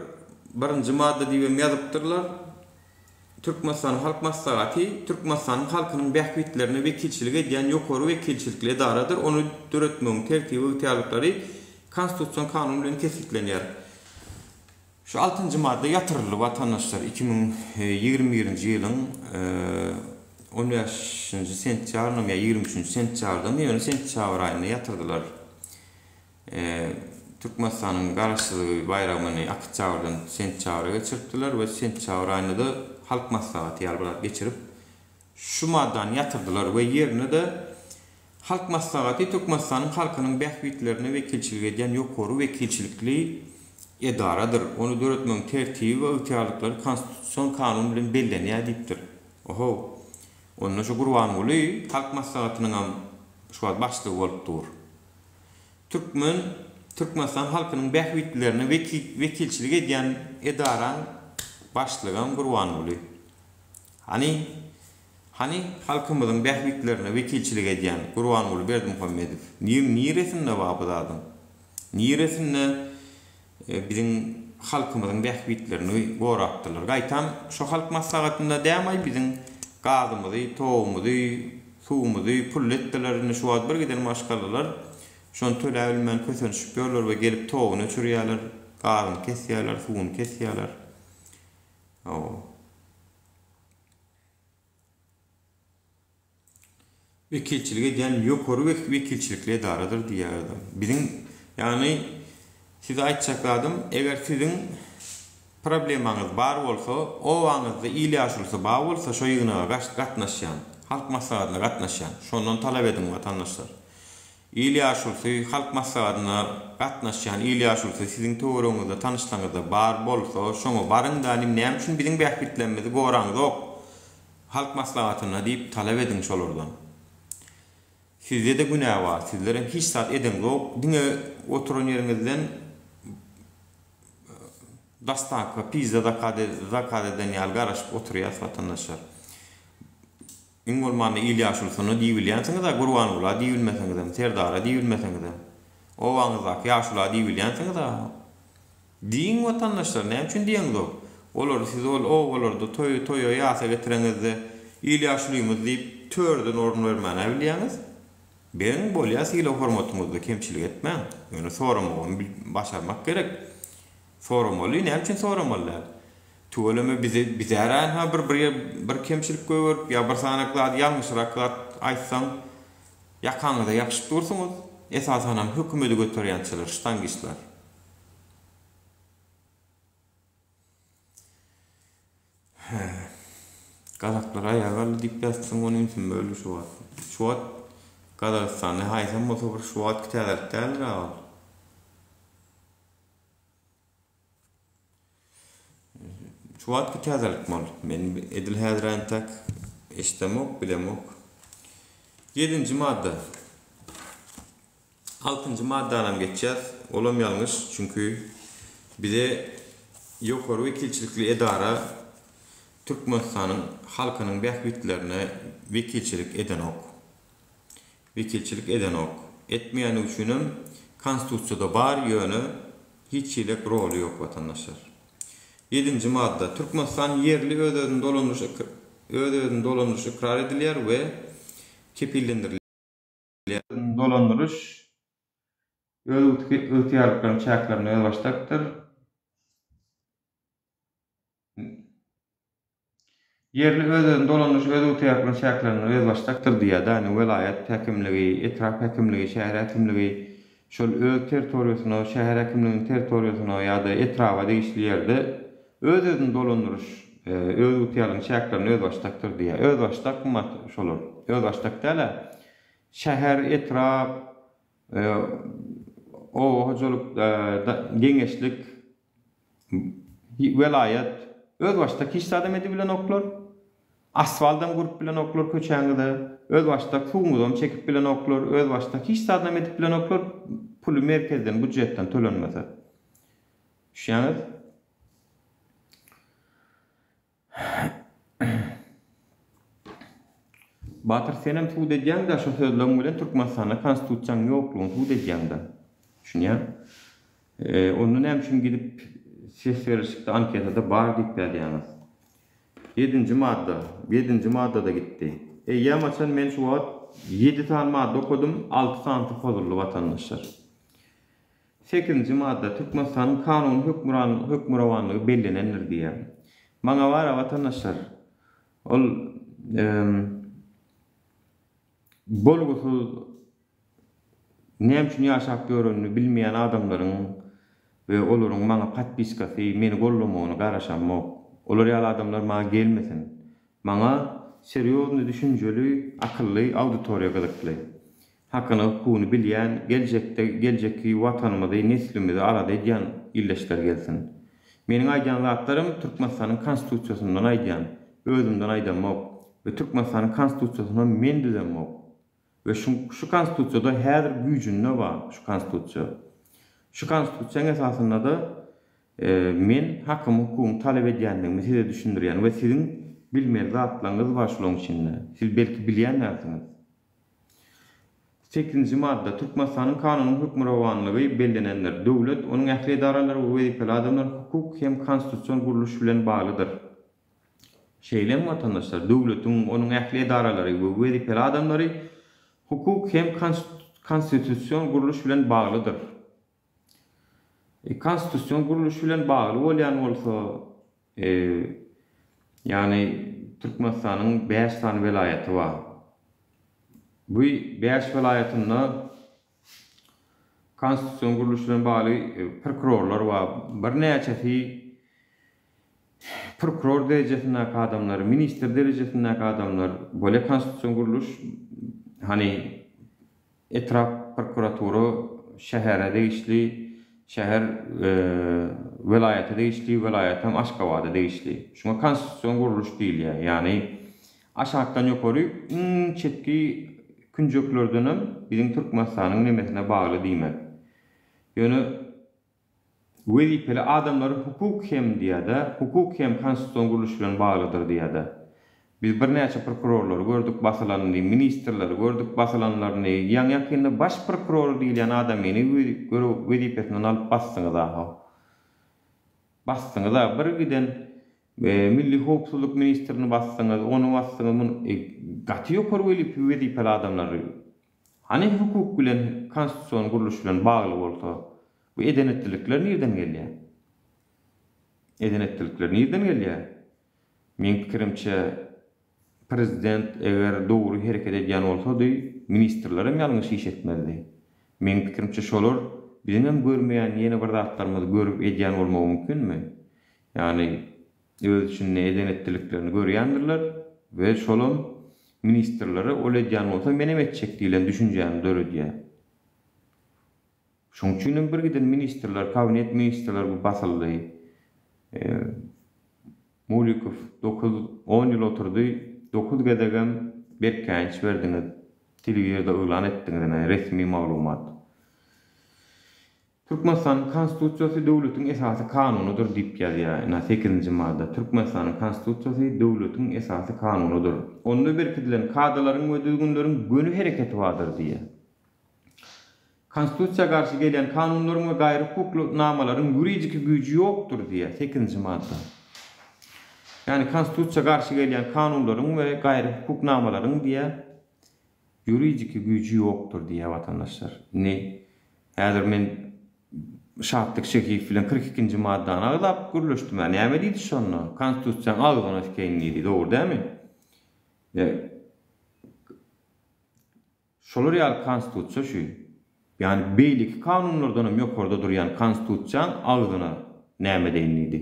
birinji madda diýibem ýazypdyrlar, Türkmenistanyň Halk Maslahaty Türkmenistanyň halkynyň bähbitlerine wekilçilik edýän ýokary wekilçilikli edaradyr, ony döretmegiň tertibi, ygtyýarlyklary Konstitusion kanun bilen kesgitlenýär. Şu altynjy madda ýatyryldy watandaşlar 2021-nji ýylyň on bäşinji sentýabrynda ýa ýigrimi üçünji sentýabrynda ýöne sentýabr aýynda ýatyrdylar. Türkmenistanyň Garaşsyzlygy baýramyny oktýabrdan sentýabra geçiripdiler we sentýabr aýynda-da Halk Maslahaty ýaly bir zat geçirip şu maddany ýatyrdylar we ýerine-de Halk Maslahaty Türkmenistanyň halkynyň bähbitlerine wekilçilik edýän ýokary wekilçilikli edaradyr. Ony döretmegiň tertibi we ygtyýarlyklary Konstitusion kanun bilen bellenýär diýipdir. Ohow. Onda şu Gurbanguly Halk Maslahatynyňam şu wagt başlygy bolup dur. Türkmen Türkmenistan halkynyň bähbitlerine wekilçilik edýän edaraň başlygam Gurbanguly. Hany Hany halkymyzyň bähbitlerine wekilçilik edýän Gurbanguly Berdimuhamedow? Nir niresinde bar bu zadyň? Niresinde biziň halkymyzyň bähbitlerini gorapdyrlar? Gaýtam şo halk maslahatynda dämaý biziň gazymyzy, togumyzy, suwumyzy pully etdiler. Indi şu wagt bir giden maşgalalar şony töläbilmän kösenişip ýörler we gelip toguny öçürýärler, gazyny kesýärler, suwuny kesýärler. Hawa. Wekilçilik edýän ýokary wekilçilikli edaradyr diýýär adam. Biziň, ýagny size aýtjak zadym, eger siziň problemaňyz bar bolsa, obaňyzda il ýaşulusy bar bolsa şo ýygnaga gatnaşýan, halk maslahatyna gatnaşýan, şondan talap ediň watandaşlar. Il ýaşulusy, halk maslahatyna gatnaşýan il ýaşulusy siziň töweregiňizde, tanyşlaryňyzda bar bolsa, şoňa baryň-da, nim näme üçin biziň bähbitlerimizi goraňzok halk maslahatynda diýip talap ediň şolardan. Sizde-de günä bar, sizlerem hiç zat edeňzok, diňe oturan ýeriňizden dostawka, pizza zakaz eden ýaly garaşyp oturýas watandaşlar. Iň bolmanda il ýaşulusyna diýibilýänsiňiz-ä, Gurbangula diýibilmeseňizem, Serdara diýibilmeseňizem. Obaňyzdaky ýaşula diýibilýänsiňiz-ä. Diýiň watandaşlar, näme üçin diýeňzok? Olary siz ol obalarda toý, toýa, ýasa getireňizde il ýaşulymyz diýip törden orun bermän-ä bilýäňiz. Beriň, bolýa sylag-hormatyňyzda kemçilik etmäň. Ýöne soramagam başarmak gerek. Soramaly, näme üçin soramaly däl? Tüweleme bizi bizäräýin-ha bir bir bir kemçilik goýberip ýa bir sanak zady ýalňyşrak zat aýtsaň ýakaňyza ýapyşyp dursuňyz. Esasanam hökümedi göterýänçiler, ştangistler. Hä. Gazaklar aýaga galdy diýip ýazypsyň ony ünsüm böldi şu wagt. Şu wagt Gazagystanda haýsam bolsa bir şu wagtky täzelik däldir-ä ol. Şu wagtky täzelik mal. Men edil häzir entek eşidemok, bilemok. Ýedinji madda. Altynjy maddanam geçýäs. Olam ýalňyş, çünki bize ýokary wekilçilikli edara Türkmenistanyň halkynyň bähbitlerine wekilçilik edenok. Wekilçilik edenok. Etmeýäni üçinem konstitusiýada bar ýöne hiç hilek roly ýok watandaşlar. Ýedinji madda. Türkmenistan ýerli öz-özüni dolandyryş öz-özüni dolandyryş ykrar edilýär we kepillendirilýär. Dolandyryş öz ygtyýarlyklarynyň çäklerinde özbaşdakdyr. Ýerli öz-özüni dolandyryş öz ygtyýarlyklarynyň çäklerinde özbaşdakdyr diýýär-de, ýagny welaýat häkimligi, etrap häkimligi, şäher häkimligi şol öz territoriýasyna, şäher häkimliginiň territoriýasyna ýa-da etraba degişli ýerde öz-özüni dolandyryş öz ygtyýarlygynyň çäklerinde özbaşdakdyr diýýär. Özbaşdakmy şolar? Özbaşdak däl-ä. Şäher, etrap, oba hojalyk geňeşlik Welaýat özbaşdak hiç zadam edibilenoklar. Asfaldam gurup bilenoklar köçäňize. Özbaşdak suwuňyzam çekip bilenoklar. Özbaşdak hiç zadam edip bilenoklar. Puly merkezden, budjetden tölenmese. Düşýäňiz? Batyr senem sud edýäňdä şu sözleň bilen Türkmenistanda konstitusiýaň ýoklugyny sud edýäňdä. Düşünýäň? Onda näme üçin gidip ses berlişikde anketada bar diýip ýazýaňyz? Ýedinji madda. Ýedinji maddada gitdi. Eýýäm haçan men şu wagt ýedi sany madda okadym, alty sanysy pozuldy watandaşlar. Sekizinji madda, Türkmenistanyň kanuny hökmürowanlygy bellenendir diýýär. Maňa bar-a watandaşlar, ol bolgusyz näme üçin ýaşap ýörenini bilmeýän adamlaryň we olaryň maňa podpiskasy, meni gollamagyna garaşamok. Olar ýaly adamlar maňa gelmesin. Maňa serýoznyý düşünjeli, akylly auditoriýa gyzykly. Hakyny hukugyny bilýän, geljekde geljekki watanymyzy, neslimizi alada edýän ildeşler gelsin. Meniň aýdýan zatlarym Türkmenistanyň Konstitusiýasyndan aýdýan, özümden aýdamok we Türkmenistanyň Konstitusiýasynam men düzemok. We şu şu Konstitusiýada häzir güýjünde bar şu Konstitusiýa. Şu Konstitusiýaň esasynda-da men hakymy hukugymy talap edýändigimi size düşündirýän we siziň bilmeli zatlaryňyz bar şulaň içinde. Siz belki bilýän dälsiňiz. Sekizinji madda. Türkmenistanyň kanunyň hökmürowanlygy bellenendir. Döwlet, onuň ähli edaralary we wezipeli adamlar hukuk hem konstitusion gurluş bilen baglydyr. Şeýle hem watandaşlar, döwletiň, onuň ähli edaralary we wezipeli adamlary hukuk hem konstitusion gurluş bilen baglydyr. Konstitusion gurluş bilen bagly bolýan bolsa, ýagny Türkmenistanyň bäş sany welaýaty bar. Bu bäş welaýatynda konstitusion gurluş bilen bagly prokurorlar bar. Birnäçesi prokuror derejesindäki adamlar, ministr derejesindäki adamlar. Bolýa konstitusion gurluş hany Etrap prokuratura şähere degişli, şäher welaýata degişli, welaýat hem Aşgabada degişli. Şuňa konstitusion gurluş diýilýär. Ýagny aşakdan ýokary iň çetki künjeklerdenem biziň Türkmenistanyň nemesine bagly diýmek. Ýöne Wezipeli adamlar hukuk hem diýýär-de, hukuk hem konstitusion gurluş bilen baglydyr diýýär-de. Biz birnäçe prokurorlary gördük basylanyny, ministrleri gördük basylanlaryny, ýaňy-ýakynda baş prokurory diýilýän adamyny wezipesinden alyp basdyňyz-a-how. Basdyňyz-a, bir giden Milli howpsuzlyk ministrini basdyňyz, ony basdyňyz, muny, gaty ýokary wezipeli adamlary Hany hukuk bilen konstitusion gurluş bilen bagly bolsa bu eden-etdilikler nirden gelýär? Eden-etdilikler nirden gelýär? Meň pikirimçe prezident eger dogry hereket edýän bolsady ministrlerem ýalňyş iş etmezdi. Meň pikirimçe şolar biziňem görmeýän ýene bir zatlarymyzy görüp edýän bolmagy mümkinmi? Ýagny öz içinde eden-etdiliklerini görýändirler we şolam ministrlere ol edýän bolsa menem etjek diýlen düşünjäni döredýär. Şoň üçinem birgiden ministrler, kabinet ministrler bu basyldy. Mulikow dokuz, on ýyl oturdy, dokuz gezegem berk käýinç berdiňiz, telewizorda yglan etdiňiz ine resmi maglumat. Türkmenistanyň Konstitusiýasy döwletiň esasy kanunydyr diýip ýazýar, ynha, sekizinji madda, Türkmenistanyň Konstitusiýasy döwletiň esasy kanunydyr. Onda berkidilen kadalaryň we düzgünleriň göni hereketi bardyr diýýär. Konstitusiýa garşy gelýän kanunlaryň we gaýry hukukly namalaryň ýuridiki güýji ýokdur diýýär, sekizinji madda. Ýagny Konstitusiýa garşy gelýän kanunlaryň we gaýry hukuk namalaryň diýýär, Ýuridiki güýji ýokdur diýýär watandaşlar. Indi häzir men Şatlyk Şehiýew bilen 42-nji maddany agzap gürleşdim-ä. Näme diýdi şonda? Konstitusiýaň agzyna sikeýin diýdi. Dogry dälmi? Şolar ýaly konstitusiýa şu. Ýagny beýleki kanunlardan hem ýokarda durýan konstitusiýaň agzyna näme edeýin diýdi.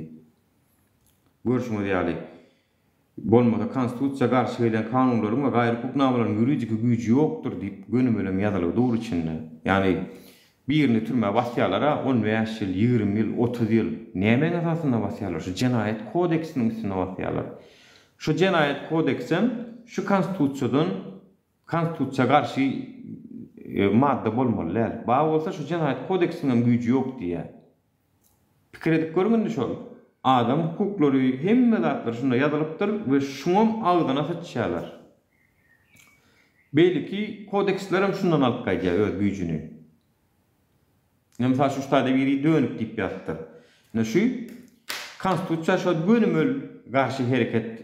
Görşüňiz ýaly, Bolmasa Konstitusiýa garşy gelýän kanunlaryň we gaýry hukuk namalaryň ýuridiki güýji ýokdur diýip gönümelem ýazylgy dur içinde. Ýagny birini türmä basýalara on bäş ýyl, 20 ýyl, 30 ýyl nämäň esasynda basýarlar? Şu jenaýat kodeksiniň üstünde basýarlar. Şu jenaýat kodeksem şu Konstitusiýadan Konstitusiýa garşy madda bolmaly däl. Bar bolsa şu jenaýat kodeksiniňem güýji ýok diýýär. Pikir edip görüň indi şol. Adam hukuklary hemme zatlar şunda ýazylypdyr we şuňam agzyna syçýarlar. Beýleki kodekslerem şundan alyp gaýdýar öz güýjüni. Ine mysal üçin şu taýda biri dönük diýip ýazypdyr. Ine şu konstitusiýa şo gönümel garşy hereket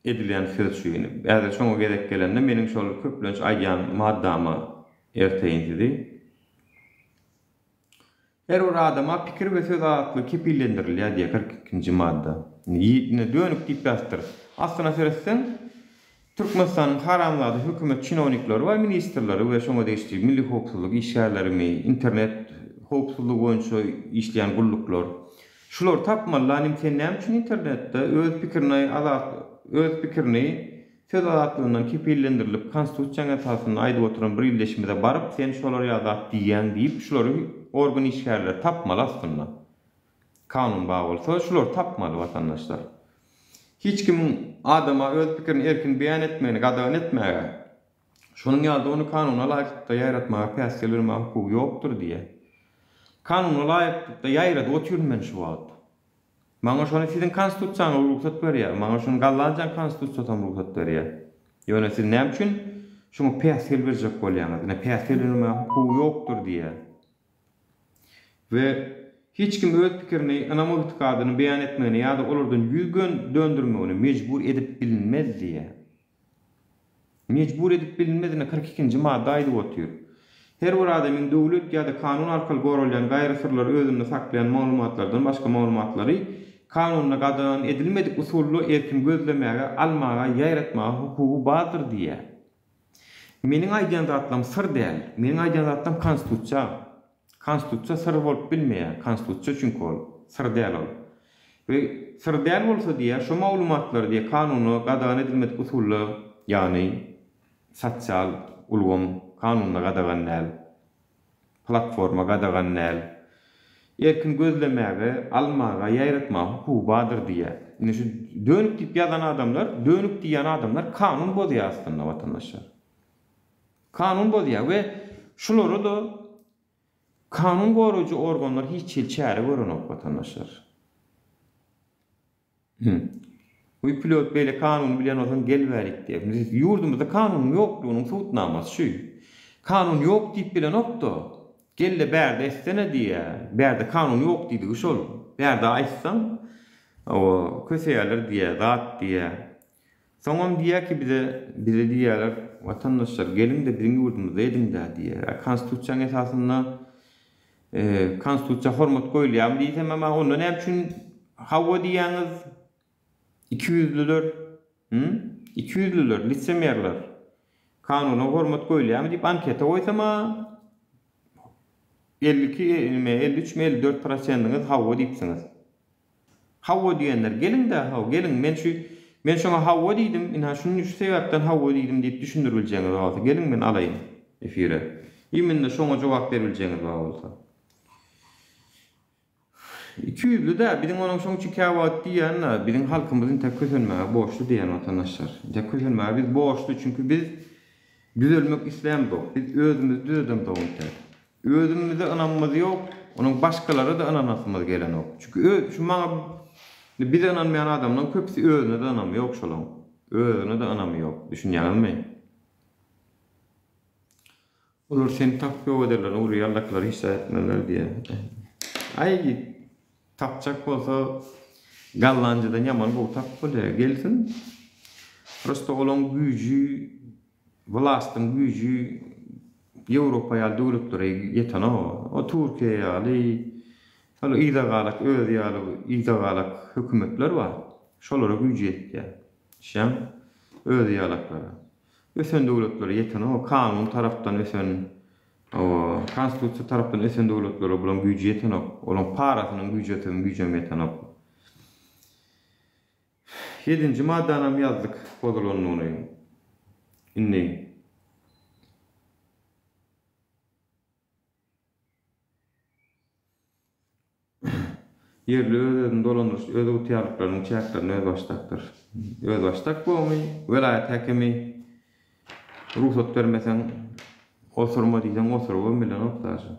edilýän söz şu. Indi häzir şoňa gezek gelende meniň şol köplenç aýdýan maddama erteýin sizi. Her bir adama pikir we söz azatlygy kepillendirilýär diýýär 42-nji madda. Indi dönük diýip ýazypdyr. Aslyna seretseň, Türkmenistanyň haramzada hökümet çinownikleri bar, ministrleri we şoňa degişli milli howpsuzlyk işgärlerimi, internet howpsuzlygy boýunça işleýän gulluklar. Şulary tapmaly la inim sen näme üçin internetde öz pikirini azat öz pikirini Söz azatlygyndan kepillendirilip konstitusiýaň esasynda aýdyp oturan bir ildeşimize baryp sen şolar ýaly zat diýýäň diýip şulary organ işgärleri tapmaly aslynda. Kanun bar bolsa şulary tapmaly watandaşlar. Hiç kimiň adama öz pikirini erkin beýan etmegini gadagan etmäge, şonuň ýalyda ony kanuna laýyklykda ýaýratmaga päsgel bermäge hukugy ýokdur diýýär. Kanuna laýyklykda ýaýradyp otyryn men şu wagt. Maňa şony siziň konstitusiýaňyz rugsat berýär. Maňa şony Gollandiýaň konstitusiýasam rugsat berýär. Ýöne siz näme üçin şuňa päsgel berjek bolýaňyz? Ine päsgel bermäge hukugy ýokdur diýýär. We hiç kim öz pikirini, ynam-ygtykadyny beýan etmegine ýa-da olardan ýüz döndürmegine mejbur edip bilinmez diýýär. Mejbur edip bilinmez ine 42 nji madda aýdyp otyr. Her bir adamyň döwlet ýa-da kanun arkaly goralýan gaýry syrlary özünde saklaýan maglumatlardan başga maglumatlary kanunda gadagan edilmedik usulda erkin gözlemäge, almaga, ýaýratmaga hukugy bardyr diýýär. Meniň aýdýan zatlarym syr däl. Meniň aýdýan zatlarym konstitusiýa. Konstitusiýa syr bolup bilmeýär. Konstitusiýa çünki ol. Syr däl ol. We syr däl bolsa diýýär, şo maglumatlary diýýär kanunda gadagan edilmedik usulda, ýagny sosial ulgam kanunda gadagan däl, platforma gadagan däl, erkin gözlemäge, almaga, ýaýratmaga hukugy bardyr diýýär. Indi şu dönük diýip ýazan adamlar, dönük diýýän adamlar kanun bozýar aslynda watandaşlar. Kanun bozýar we şulara-da kanun goraýjy organlar hiç hili çäre görenok watandaşlar. Hüm. Bu pilot beýle kanuny bilýän bolsaň gel bärik diýýär. Ýurdumyzda kanunyň ýoklugynyň subutnamasy şu. Kanun ýok diýip bilenok-da. Gel-de bärde etsene diýýär. Bärde kanun ýok diýdigi şol. Bärde aýtsaň, o köseýärler diýýär, zat diýýär. Soňam diýýär ki bize, bize diýýärler, watandaşlar geliň-de biziň ýurdumyzda ediň-dä diýýär. A konstitusiýanyň esasynda konstitusiýa hormat goýulýarmy diýsemem, a onda näme üçin hawa diýýäňiz? Ikiýüzlüler, hü? Ikiýüzlüler, lisemerler. Kanuna hormat goýulýarmy diýip anketa goýsam-a, 52, 53 mi 54 prosendiňiz hawa diýipsiňiz. Hawa diýenler, geliň-dä, haw, geliň, men şu, men şoňa hawa diýdim, ynha, şuny şu sebäpden hawa diýdim diýip düşündiribiljegiňiz bar bolsa, geliň, men alaýyn efire. Imенно şoňa jogap beribiljegiňiz bar bolsa. Ikiýüzli-dä, biziň onuň şoň üçin käwagt diýýän-dä, biziň halkymyz intäk kösenmäge borçly diýýän watandaşlar. Intäk kösenmäge biz borçly, çünki biz düzelmek islämzok, biz özümizi düzedemzok intäk. Özümize ynamymyz ýok, onuň başgalara-da ynanasymyz gelenok. Çünki öz şu maňa bize ynanmaýan adamlaryň köpüsi özüne-de ynamy ýok şolaň. Özüne-de ynamy ýok. Düşünýäňizmi? Olar seni tapyp ýok ederler, Nury ýallakylar hiç zat etmezler diýýär. Aý, tapjak bolsa Gollandiýadan ýaman gowy tapyp bolýar. Gelsin. Prosto olaň güýji Wlastyň güýji Ýewropa ýaly döwletlere ýetenok. O Türkiýe ýaly, şol yza galak özi ýaly yza galak hökümetler bar. Şolara güýji ýetýär. Düşýäňmi? Özi ýalaklara. Ösen döwletlere ýetenok. Kanun tarapdan ösen, hawa, konstitusiýa tarapdan ösen döwletlere bulaň güýji ýetenok. Olaň parasynyň güýji öten güýjem ýetenok. Ýedinji maddanam ýazdyk bozulanyny. Indi. Ýerli öz-özüni dolandyryş özygtyýarlyklarynyň çäklerinde özbaşdakdyr. Özbaşdak bomy? Welaýat häkimi rugsat bermeseň osurma diýseň osurybam bilenok daže.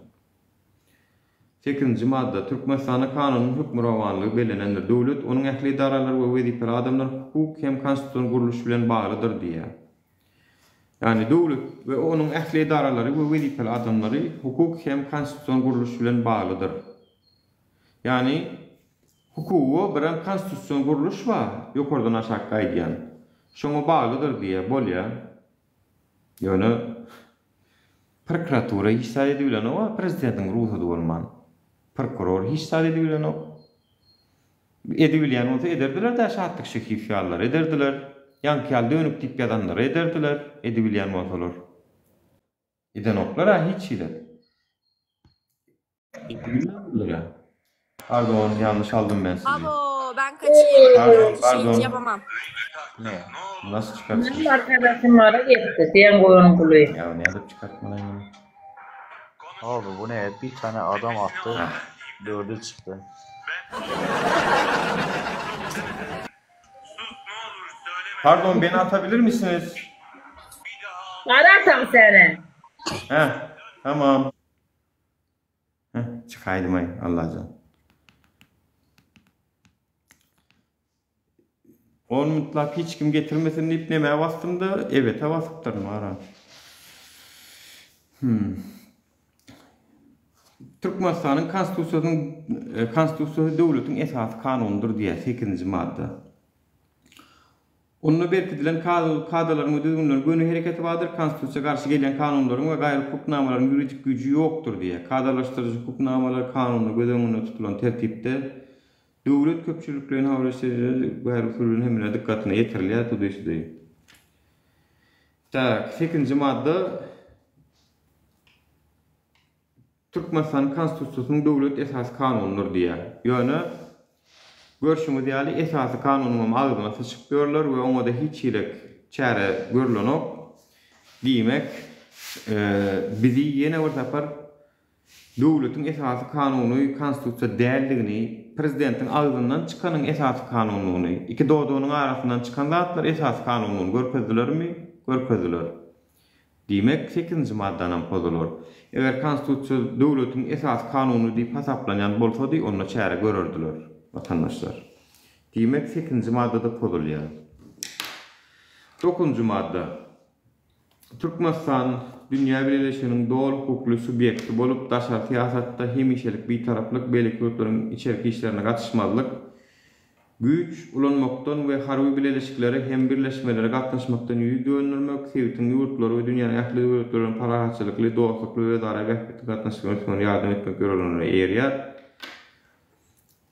Sekizinji madda. Türkmenistanda kanunyň hökmürowanlygy bellenendir. Döwlet, onuň ähli edaralary we wezipeli adamlar hukuk hem konstitusion gurluş bilen baglydyr diýýär. Ýagny döwlet we onuň ähli edaralary we wezipeli adamlary hukuk hem konstitusion gurluş bilen baglydyr. Ýagny hukuga birem konstitusion gurluş bar, ýokardan aşak gaýdýan. Şoňa baglydyr diýýär, bolýar. Ýöne prokuratura hiç zat edibilenok-a prezidentiň rugsady bolman. Prokuror hiç zat edibilenok. Edibilýän bolsa ederdiler-dä Şatlyk Şehiýew ýalylar ederdiler. Ýaňky ýaly dönük diýip ýazanlary ederdiler, edibilýän bolsalar. Edenoklar-a hiç hili. Edibilmändirler-ä. Pardon, ýalňyş aldym men sizi. Abo, ben kaçayım. Pardon, Dört kişi hiç pardon. yapamam. Ne? Nasıl çıkartacağız? Benim arkadaşım ara gitti. Sen koyun kulu. Ya ne edip çıkartmalıyım bunu? Abi bu ne? Bir tane adam attı. Dördü çıktı. Pardon beni atabilir misiniz? Ararsam seni. Heh, tamam. Heh, çıkaydym aý, Allajan. On mutlak hiç kim getirmesin diýip nämä basdym-da, ebete basypdyryn wara. Hmm. Türkmenistanyň Konstitusiýasynyň Konstitusiýasy döwletiň esasy kanunydyr diýýär sekizinji madda. Onda berkidilen kadalaryň we düzgünleriň göni hereketi bardyr, Konstitusiýa garşy gelýän kanunlaryň we gaýry hukuk namalaryň ýuridik güýji ýokdur diýýär. Kadalaşdyryjy hukuk namalary kanunda göz öňünde tutulan tertipde döwlet köpçülikleýin habar beriş serişdeleri gaýry usul bilen hemmeleriň dykgatyna ýetirilýär, tudy-sudy. Tak, sekizinji madda Türkmenistanyň Konstitusiýasynyň döwlet esasy kanunydyr diýýär. Ýöne, görşüňiz ýaly, esasy kanunyňam agzyna syçyp ýörler we oňa-da hiç hili çäre görlenok. Diýmek, bizi ýene bir sapar döwletiň esasy kanuny Konstitusiýa däldigini, prezidentiň agzyndan çykanyň esasy kanundygyny, iki dodagynyň arasyndan çykan zatlar esasy kanundygyny görkezdilermi? Görkezdiler. Diýmek, sekizinji maddanam pozular. Eger Konstitusiýa döwletiň esasy kanuny diýip hasaplanýan bolsady, onda çäre görerdiler, watandaşlar. Diýmek, sekizinji madda-da pozulýar. Dokuzynjy madda. Türkmenistan dünýä bileleşiginiň doly hukukly subýekti bolup, daşary syýasatda hemişelik bitaraplyk, beýleki ýurtlaryň içerki işlerine gatyşmazlyk, Güýç ulanmakdan we harby bileleşiklere hem birleşmelere gatnaşmakdan ýüz döndürmek, sebitiň ýurtlary we dünýäniň ähli döwletleri bilen parahatçylykly, dostlukly we özara bähbitli gatnaşyklaryň ösmegine ýardam etmek ýörelgelerine eýerýär.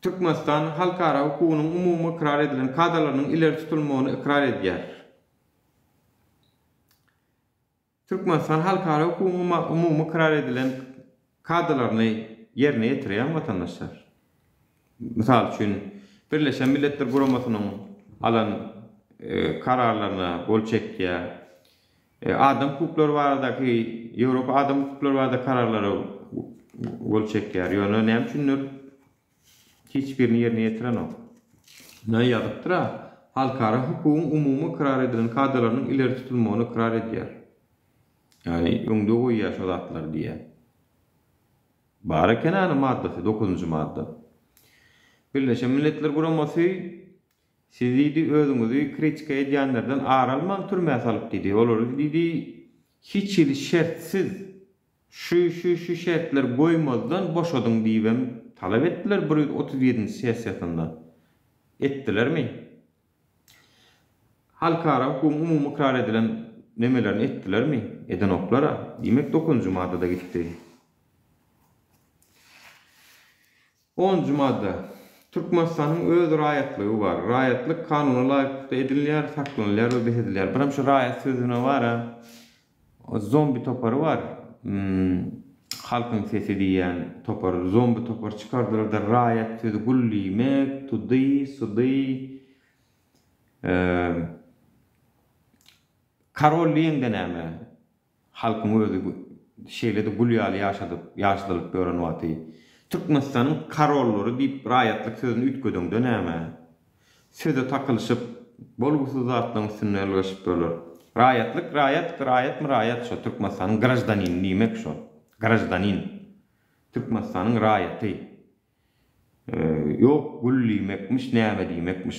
Türkmenistan halkara hukugynyň umumy ykrar edilen kadalarynyň ileri tutulmagyny ykrar edýär. Türkmenistan halkara hukugyň umumy ykrar edilen kadalaryny ýerine ýetirýärmi watandaşlar? Mysal üçin, Birleşen Milletler Guramasynyň alan kararlaryna gol çekýär. Adam hukuklary baradaky Ýewropa adam hukuklary barada kararlara gol çekýär. Ýöne näme üçindir Hiç birini ýerine ýetirenok. Nä ýazypdyr-a, Halkara hukugyň umumy ykrar edilen kadalarynyň ileri tutulmagyny ykrar edýär. Ýagny öňde goýýar şo zatlary diýýär. Bar eken hany maddasy, dokuzynjy madda. Birleşen Milletler Guramasy siz diýdi özüňizi kritika edýänlerden ar almaň türmä salyp diýdi. Olary diýdi hiç hili şertsiz Şu, şu, şu şertleri goýmazdan boşadyň diýibem talap etdiler 137-nji sessiýasynda. Etdilermi? Halkara hukugyň umumy ykrar edilen nemelerini etdilermi? Edenoklar-a. Diýmek, dokuzynjy maddada gitdi. Onunjy madda. Türkmenistanyň öz raýatlygy bar. Raýatlyk kanuna laýyklykda edinilýär, saklanylýar we bes edilýär. Birem şu raýat sözüne bar-a, zombi topary bar. Halkyň sesi diýýän topar, zombi topar çykardylar-da raýat sözi gul diýmek, tudy, sudy, karol diýeňde näme? Halkyň özi şeýle-de gül ýaly ýaşadyp, ýaşadylyp ýören wagty, Türkmenistanyň karollary diýip raýatlyk sözüni üýtgedeňde näme? Söze takylyşyp, bolgusyz zatlaryň üstünde ylgaşyp ýörler. Raýatlyk raýat, raýatmy raýat şo, Türkmenistanyň graždanini diýmek şo. Graždanin. Türkmenistanyň raýaty. Ýok gul diýmekmiş näme diýmekmiş.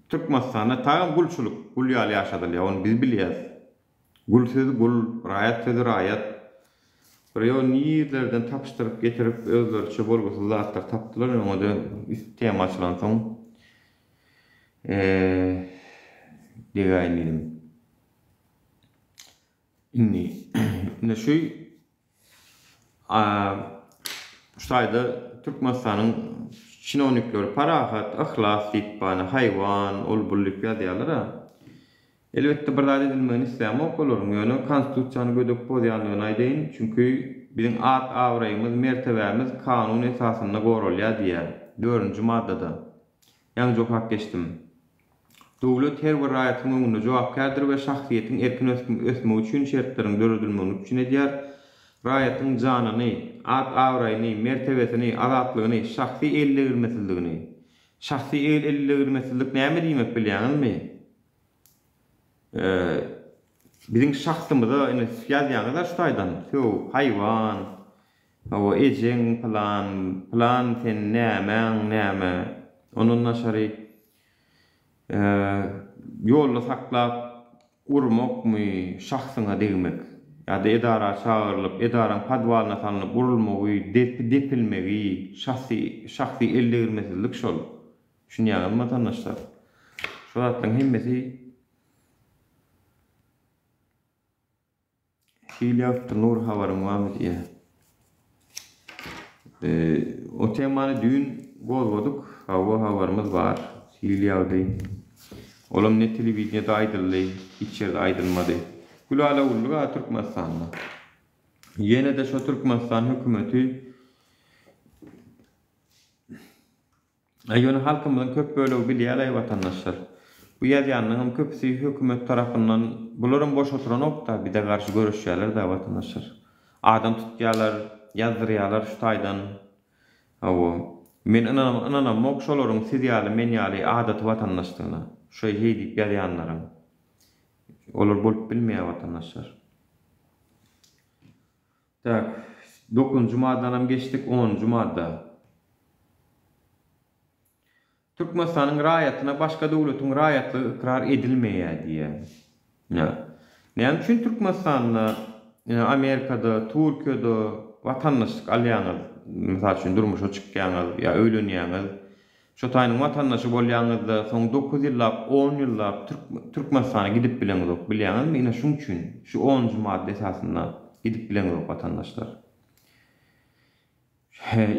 Türkmenistanda tagam gulçulyk, gul ýaly ýaşadylýar, ony biz bilýäs. Gul sözi gul, raýat sözi raýat. Bir ýol nirlerden tapyşdyryp getirip özleriçe bolgusyz zatlar tapdylar öňede üst tema açylansoň degäýin diýdim. Indi indi şu şu taýda Türkmenistanyň çinownikleri parahat, yhlas diýip bana haýwan, ol bul diýip ýazýarlar-a. Elbetde bir zat edilmegini islämok olaryň, ýöne konstitusiýany gödek bozýandygyny aýdaýyn, çünki biziň at-abraýymyz, mertebämiz kanun esasynda goralýar diýýär, dördünji maddada. Ýaňyja okap geçdim. Döwlet her bir raýatyň öňünde jogapkärdir we şahsyýetiň erkin ösmegi üçin şertleriň döredilmegini üpjün edýär. Raýatyň janyny, at-abraýyny, mertebesini, azatlygyny, şahsy eldegrilmesizligini. Şahsy eldegrilmesizlik näme diýmek bilýäňizmi? Biziň şahsymyza indi ýazýaňyz-a şu taýdan, söw, haýwan, hawa, ejeň pylan, pylan sen nämäň näme, ondan daşary ýolda saklap urmakmy, şahsyňa degmek ýa-da edara çagyrylyp, edaraň podwalyna salnyp urulmagy, depilmegi, şahsy şahsy eldegirmesizlik şol. Düşünýäňizmi watandaşlar? Şu zatlaryň hemmesi Hil ýazypdyr Nur habaryň barmy diýýär. O temany düýn gozgadyk. Hawa habarymyz bar. Sil ýagdy. Olam ne telewideniýede aýdyldy, hiç ýerde aýdylmady. Gülala güllük-a Türkmenistanda. Ýene-de şo Türkmenistan hökümeti Aý ýöne halkymyzyň köp bölegi bilýälaý watandaşlar. Bu ýazýanlaňam köpüsi hökümet tarapyndan bularam boş oturanokda bize garşy göreşýäler-da watandaşlar. Adam tutýalar, ýazdyrýalar şu taýdan. Hawa. Men ynanamok şolaryň siz ýaly men ýaly adaty watandaşdygyna. Şo heý diýip ýazýanlaryň. Olar bolup bilmeýär watandaşlar. Tak, dokuzynjy maddanam geçdik, onunjy madda. Türkmenistanyň raýatyna başga döwletiň raýatlygy ykrar edilmeýär diýýär. Ýa. Näme üçin Türkmenistanda, Amerikada, Türkiýede watandaşlyk alýaňyz, mysal üçin durmuşa çykýaňyz ýa öýlenýäňiz, Şo taýynyň watandaşy bolýaňyzda soň dokuz ýyllap, on ýyllap Türkmenistana gidip bileňizok bilýäňizmi ine şuň üçin şu onunjy madda esasynda gidip bileňizok watandaşlar.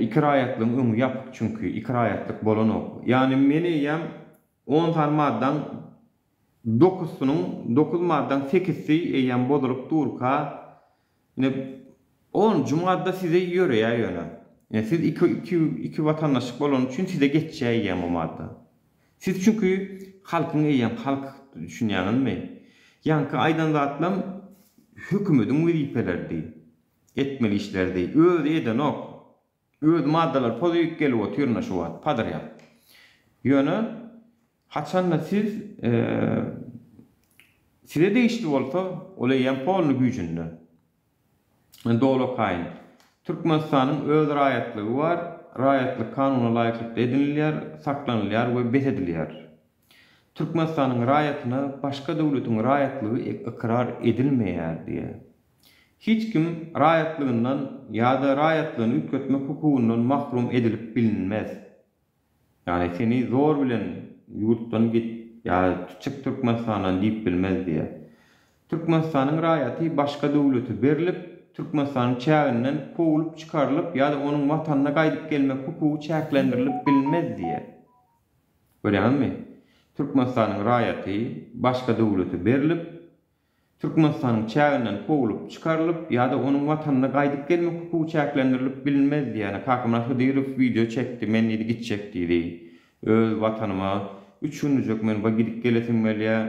Iki raýatlygyň öňi ýapyk çünki iki raýatlyk bolanok. Ýagny men eýýäm on sany maddaň dokuzysynyň dokuz maddaň sekizsi eýýäm bozulyp durka Ine, onunjy madda size ýöreýär ýöne. Ine, siz iki, iki, iki watandaşlyk bolany üçin size geçýär eýýäm o madda. Siz çünki halkyň eýýäm halk, düşünýäňizmi? Ýaňky aýdan zatlam hökümediň wezipeleridi, etmeli işleridi. Özi edenok. Öz maddalary pozyk gelip otyr ine şu wagt, podrýad. Ýöne haçanda siz size degişli bolsa, ol eýýäm polny güýjünde. Men doly okaýyn. Türkmenistanyň öz raýatlygy bar, raýatlyk kanuna laýyklykda edinilýär, saklanylýar we bes edilýär. Türkmenistanyň raýatyna başga döwletiň raýatlygy ykrar edilmeýär diýýär. Hiç kim raýatlygyndan ýa-da raýatlygyny üýtgetmek hukugyndan mahrum edilip bilinmez. Ýagny seni zor bilen ýurtdan git ýa çyk Türkmenistandan diýip bilmez diýýär. Türkmenistanyň raýaty başga döwlete berlip, Türkmenistanyň çäginden kowlup çykarylyp ýa-da onuň watanyna gaýdyp gelmek hukugy çäklendirilip bilinmez diýýär. Görýäňizmi? Türkmenistanyň raýaty başga döwlete berlip, Türkmenistanyň çäginden kowlup çykarylyp ýa-da onuň watanyna gaýdyp gelmek hukugy çäklendirilip bilinmez diýýär. Kakamyrat Hydyrow wideo çekdi, men diýdi gitjek diýdi. Öz watanyma üç günlüjek men bir gidip gelesim gelýär.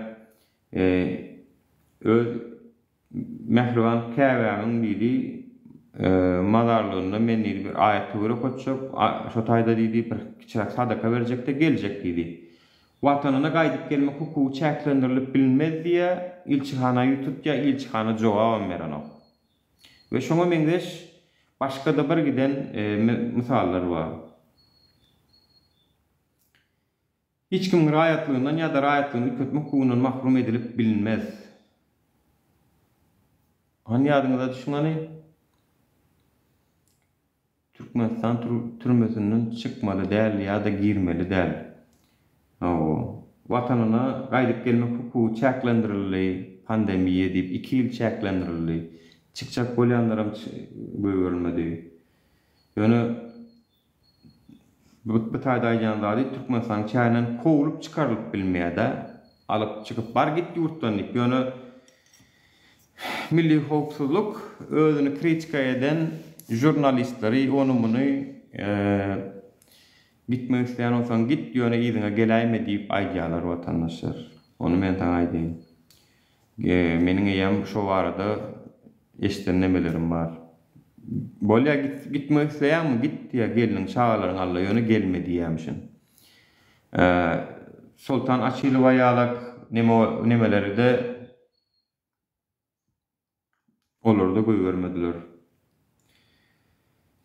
Öz Mähriban käbämiň diýdi, mazarlygynda men diýdi bir aýat-töwir okatjak, şo taýda diýdi bir kiçiräk sadaka berjek-de geljek diýdi. Watanyna gaýdyp gelmek hukugy çäklendirilip bilinmez diýýär, ilçihana ýüz tutýar, ilçihana jogabam berenok. We şoňa meňzeş. Başga-da bir giden mysallar bar. Hiç kimiň raýatlygyndan ýa-da raýatlygyny üýtgetmek hukugyndan mahrum edilip bilinmez. Hany ýadyňyza düşüň hany. Türkmenistan türmesinden çykmaly däl ýa-da girmeli däl. Hawa. Watanyna gaýdyp gelmek hukugy çäklendirildi, pandemiýa diýip iki ýyl çäklendirildi. Çykjak bolýanlaram goýberilmedi. Ýöne Bu bu taýda aýdýan zady Türkmenistanyň çäginden kowlup çykarylyp bilinmeýär-dä. Alyp çykyp bar git ýurtdan diýip. Ýöne Milli howpsuzlyk özüni kritika eden žurnalistleri ony-muny gitmek isleýän bolsaň git ýöne yzyňa geläýme diýip aýdýarlar watandaşlar. Ony men saňa aýdaýyn. Meniň eýýäm şo barada eşiden nemelerim bar. Bolýa git gitmek isleýäňmi git diýýä gelniň çagalaryňy alla ýöne gelme diýýämişin. Soltan Açylowa ýalak neme nemeleride olary-da goýbermediler.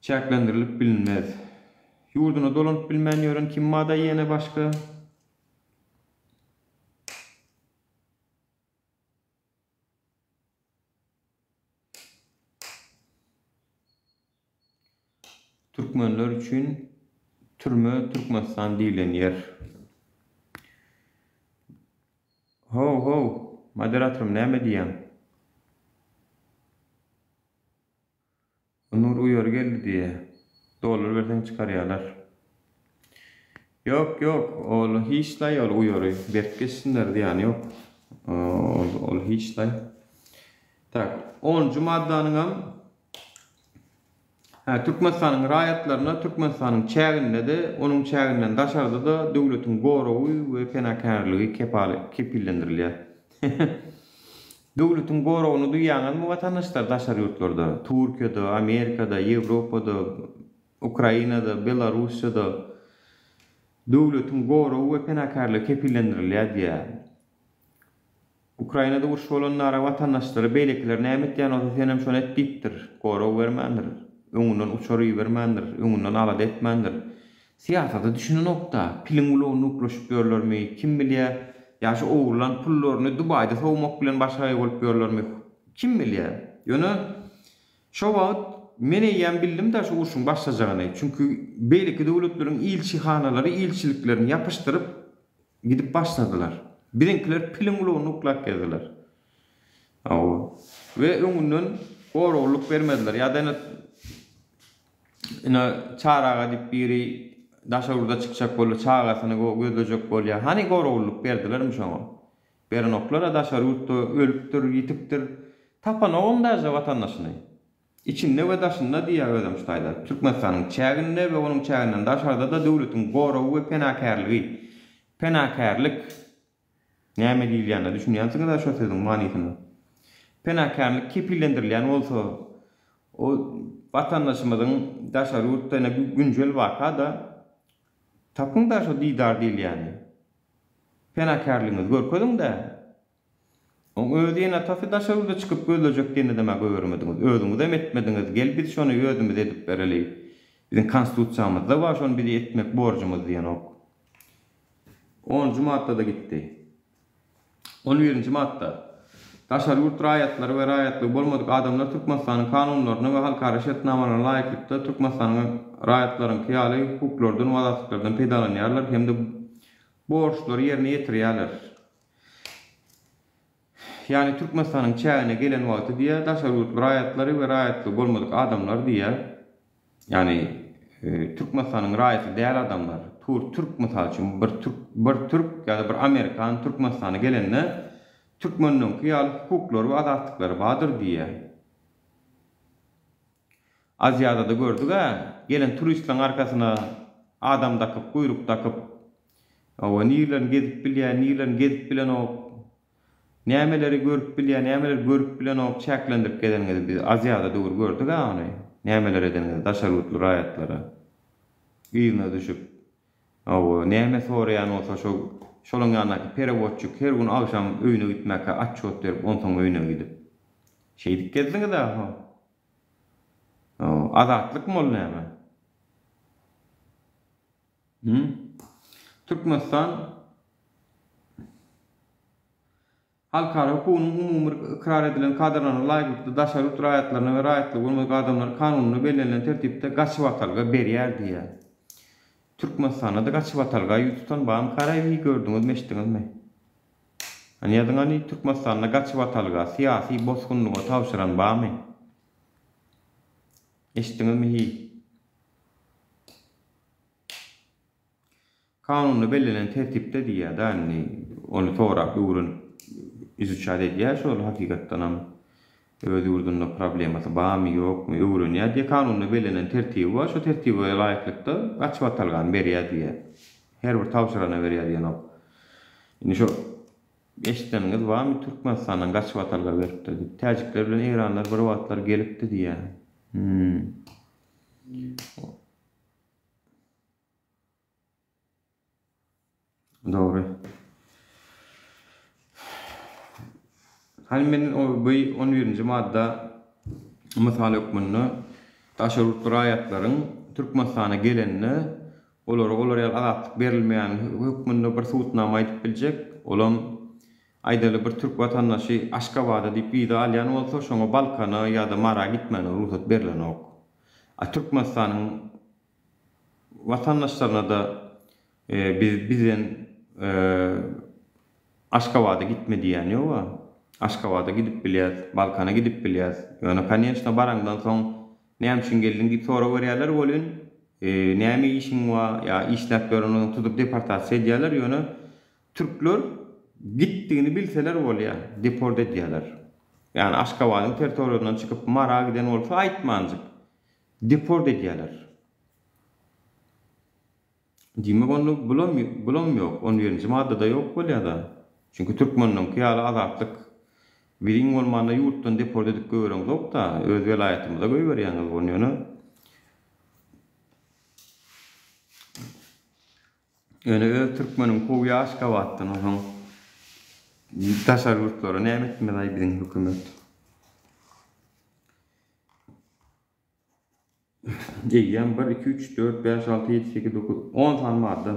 Çäklendirilip bilinmez. Ýurduna dolanyp bilmän ýören kim bada ýene başga? Türkmenler üçin türme Türkmenistan diýlen ýer. How how moderatorym näme diýýäň? Nur uýary geldi diýýä. Dollar berseň çykarýalar. Ýok ýok ol hiçlaý ol uýary berip geçsinler zyýany ýok. Ol ol hiçlaý. Tak onunjy maddanyňam Hä Türkmenistanyň raýatlaryna Türkmenistanyň çäginde-de onuň çäginden daşarda-da döwletiň goragy we penakärligi kepillendirilýär. Döwletiň goragyny duýýaňyzmy watandaşlar daşary ýurtlarda, Türkiýede, Amerikada, Ýewropada, Ukrainada, Belarussiýada döwletiň goragy we penakärligi kepillendirilýär diýýär. Ukrainada uruş bolanda ara watandaşlary beýlekiler näme etýän bolsa senem şony et diýipdir. Gorag bermändir. Öňünden uçar ibermändir. Öňünden alada etmändir. Syýasata düşünenokda. Piliň gulagynda uklaşyp ýörlermi, kim bilýä. Ýa şu ogurlan pullaryny Dubaýda sowmak bilen başagaý bolup ýörlermi, kim bilýä. Ýöne şo wagt men eýýäm bildim-dä şu urşuň başlajagyny. Çünki beýleki döwletleriň ilçihanalary ilçiliklerini ýapyşdyryp Gidip başladylar. Biziňkiler piliň gulagynda uklap gezdiler. Hawa. We öňünden goraglylyk bermediler. Ýa-da ine ine Çary aga diýip biri daşary ýurda çykjak boldy, çagasyny gözlejek bolýar. Hany goraglylyk berdilermi şoňa? Berenoklar-a daşary ýurtda ölüpdir, ýitipdir. Tapanogam daže watandaşyny. Içinde we daşynda diýýär özem şu taýda. Türkmenistanyň çäginde we onuň çäginden daşarda-da döwletiň goragy we penakärligi. Penakärlik näme diýilýänine düşünýänsiňiz-ä şo sözüň manysyna. Penakärlik kepillendirilýän bolsa, o watandaşymyzyň daşary ýurtda ine günjel waka-da, tapyň-da şo didar diýilýäni. Penakärligiňizi görkeziň-dä. Oň özi ene-atasy daşary ýurda çykyp gözlejek diýenedem-ä goýbermediňiz. Özüňizem etmediňiz. Gel biz şony özümiz edip bereli. Biziň konstitusiýamyzda bar şony bizi etmek borjumyz diýenok. Onunjy madda-da gitdi. On birinji madda. Daşary ýurt raýatlary we raýatlygy bolmadyk adamlar Türkmenistanyň kanunlaryna we halkara şertnamalaryna laýyklykda Türkmenistanyň raýatlaryňky ýaly hukuklardan we azatlyklardan peýdalanýarlar hem-de borçlary ýerine ýetirýärler. Ýagny Türkmenistanyň çägine gelen wagty diýýär, daşary ýurtly raýatlary we raýatlygy bolmadyk adamlar diýýär. Ýagny Türkmenistanyň raýaty däl adamlar, tur türk mysal üçin bir türk bir türk ýa-da bir amerikan Türkmenistana gelende türkmeniňki ýaly hukuklary we azatlyklary bardyr diýýär. Aziadada gördüg-ä, gelen turistleriň arkasyna adam dakyp, guýruk dakyp, hawa, nirelerini gezip bilýär, nirelerini gezip bilenok, nämeleri görüp bilýär, nämeleri görüp bilenok, çäklendirip gezeniňizi biz Aziada döwür gördüg-ä ony, nämeler edeniňizi daşary ýurtly raýatlara. Yzyna düşüp, hawa, näme soraýan bolsa şo, şolaň ýanyndaky perewodçik her gün agşam öýüne gitmäkä atçot berip, onsoň öýüne gidip. Şeýdip gezdiňiz-ä, ho. Azatlykmy ol näme? Hü? Türkmenistan Halkara hukugynyň umumy ykrar edilen kadalaryna laýyklykda daşary ýurt raýatlaryna we raýatlygy bolmadyk adamlara kanunda bellenilen tertipde gaçybatalga berýär diýýär. Türkmenistanda-da gaçybatalga ýüz tutan barmy karaý gördüňizmi eşitdiňizmi? Hany ýazyň hany Türkmenistanda gaçybatalga syýasy bosgunlyga tabşyran barmy? Eşitdiňizmi hiý? Kanunda bellenen tertipde diýýär-dä indi ony sorap öwrenip izuçat edýär şol hakykatdanam öz ýurdunda problemasy barmy ýokmy öwrenýär diýýär kanunda bellenen tertibi bar şo tertibe laýyklykda gaçybatalgany berýär diýýär her bir tabşyrana berýär diýenok indi şo eşideniňiz barmy Türkmenistandan gaçybatalga beripdir diýip täjikler bilen eýranlar bir wagtlar gelipdi diýýär hmm. Dogry. Hany men o bu 11-nji madda mysal hökmünde daşary ýurtly raýatlaryň Türkmenistana gelende olara olar ýaly azatlyk berilmeýän hökmünde bir subutnama aýdyp biljek. Olam aýdaly bir türk watandaşy Aşgabada diýip wiza alýan bolsa şoňa Balkana ýa-da Mara gitmäne rugsat berlenok. A Türkmenistanyň Watandaşlaryna-da biz bizden Aşgabada gitme diýýän ýoga. Aşgabada gidip bilýäs, Balkana gidip bilýäs. Ýöne koneçno baraňdan soň näme üçin geldiň diýip sorag berýärler welin, näme işiň bar ýa işläp ýören bolsaň tutup deportasiýa edýärler. Ýöne türkler gitdigini bilseler bolýar, deport edýärler. Ýagny Aşgabadyň territoriýasyndan çykyp Mara giden bolsa aýtmanjyk. Deport edýärler. Diýmek onda bulam bulam ýok. On birinji maddada ýok bolýada. Çünki türkmenleňki ýaly azatlyk biz iň bolmanda ýurtdan deport edip goýbereňzokda, öz welaýatymyza goýberýäňiz ony ýöne Ýöne öz türkmeniň kowýa Aşgabatdan onsoň daşary ýurtlara näme etmeli aý biziň hökümet. Eýýäm bir, iki, üç, dört, bäş, alty, ýedi, sekiz, dokuz, on sany madda.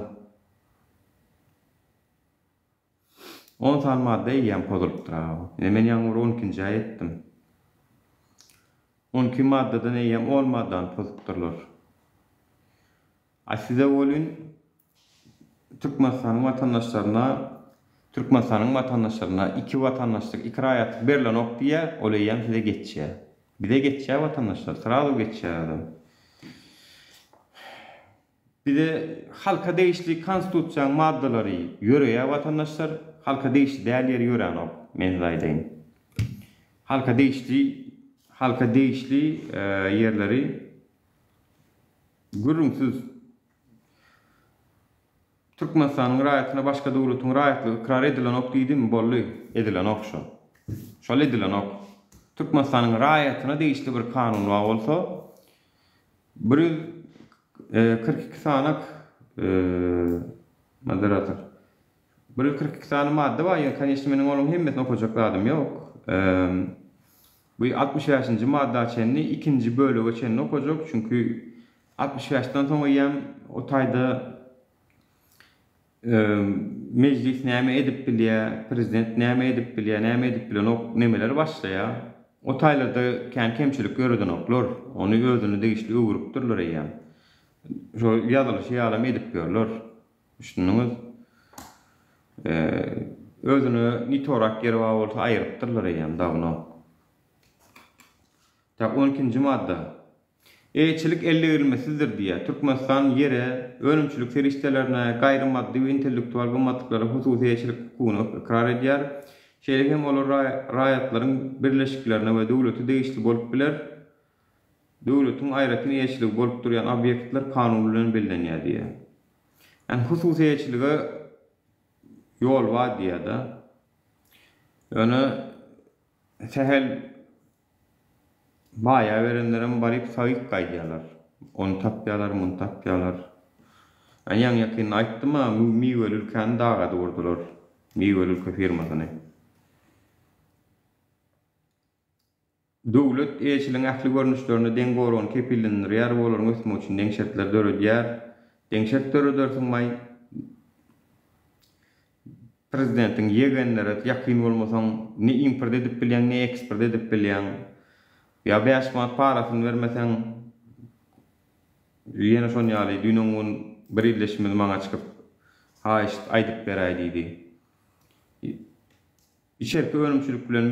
On sany madda eýýäm pozulypdyr aga. Ine men ýaňy bir on ikinjä ýetdim. On iki maddadan eýýäm on maddany pozupdyrlar. A size welin Türkmenistanyň watandaşlaryna Türkmenistanyň watandaşlaryna iki watandaşlyk, iki raýatlyk berlenok diýýär, ol eýýäm size geçýär. Bize geçýär watandaşlar, srazu geçýär adam. Bize halka degişli konstitusiýanyň maddalary ýöreýär watandaşlar, halka degişli däl ýeri ýöränok, men size aýdaýyn. Halka degişli, halka degişli ýerleri Gürrüňsiz, Türkmenistanyň raýatyna başga döwletiň raýatlygy ykrar edilenok diýdimi, boldy, edilenok şol. Şol edilenok. Türkmenistanyň raýatyna degişli bir kanun bar bolsa, 142 sanak moderator. 142 sany madda bar, ýöne koneçno meniň olaryň hemmesini okajak zadym ýok. Bu 65-nji madda çenli ikinji bölege çenli okajak, çünki 65-den soň eýýäm o taýda mejlis näme edip bilýär, prezident näme edip bilýär, näme edip bilenok nemeler başlaýar. O taýlarda kän kemçilik ýöredenoklar. Ony özüne degişli öwrüpdirler eýýäm. Şo ýazylyşy ýalam edip ýörler. Düşündiňiz? Özüne nitorak ýeri bar bolsa aýyrypdyrlar eýýäm dawno. Tak on ikinji madda. Eýeçilik eldegrilmesizdir diýýär. Türkmenistan ýere, önümçilik serişdelerine, gaýry maddy we intellektual gymmatlyklara hususy eýeçilik hukugyny ykrar edýär. Şeýle hem olar raýatlaryň birleşiklerine we döwlete degişli bolup biler. Döwletiň aýratyn eýeçiligi bolup durýan obýektler kanun bilen bellenýär diýýär. Ýagny hususy eýeçilige ýol bar diýýär-de. Ýöne sähel baýa berenlerem baryp sagyp gaýdýarlar. Ony tapýarlar, muny tapýarlar. Men ýaňy-ýakynda aýtdym-a, Miweli ülkäni daga durdular. Miweli ülke firmasyny. Döwlet eýeçiligiň ähli görnüşlerine deň goragyny kepillendirýär we olaryň ösmegi üçin deň şertler döredýär. Deň şert döredersiň maý prezidentiň ýegenlere ýakyn bolmasaň ne import edip bilýäň ne eksport edip bilýäň. Ýa 5 manat parasyny bermeseň ýene şon ýaly düýn öň gün bir ildeşimiz maňa çykyp haýyşt aýdyp beräý diýdi. Içerki önümçilik bilen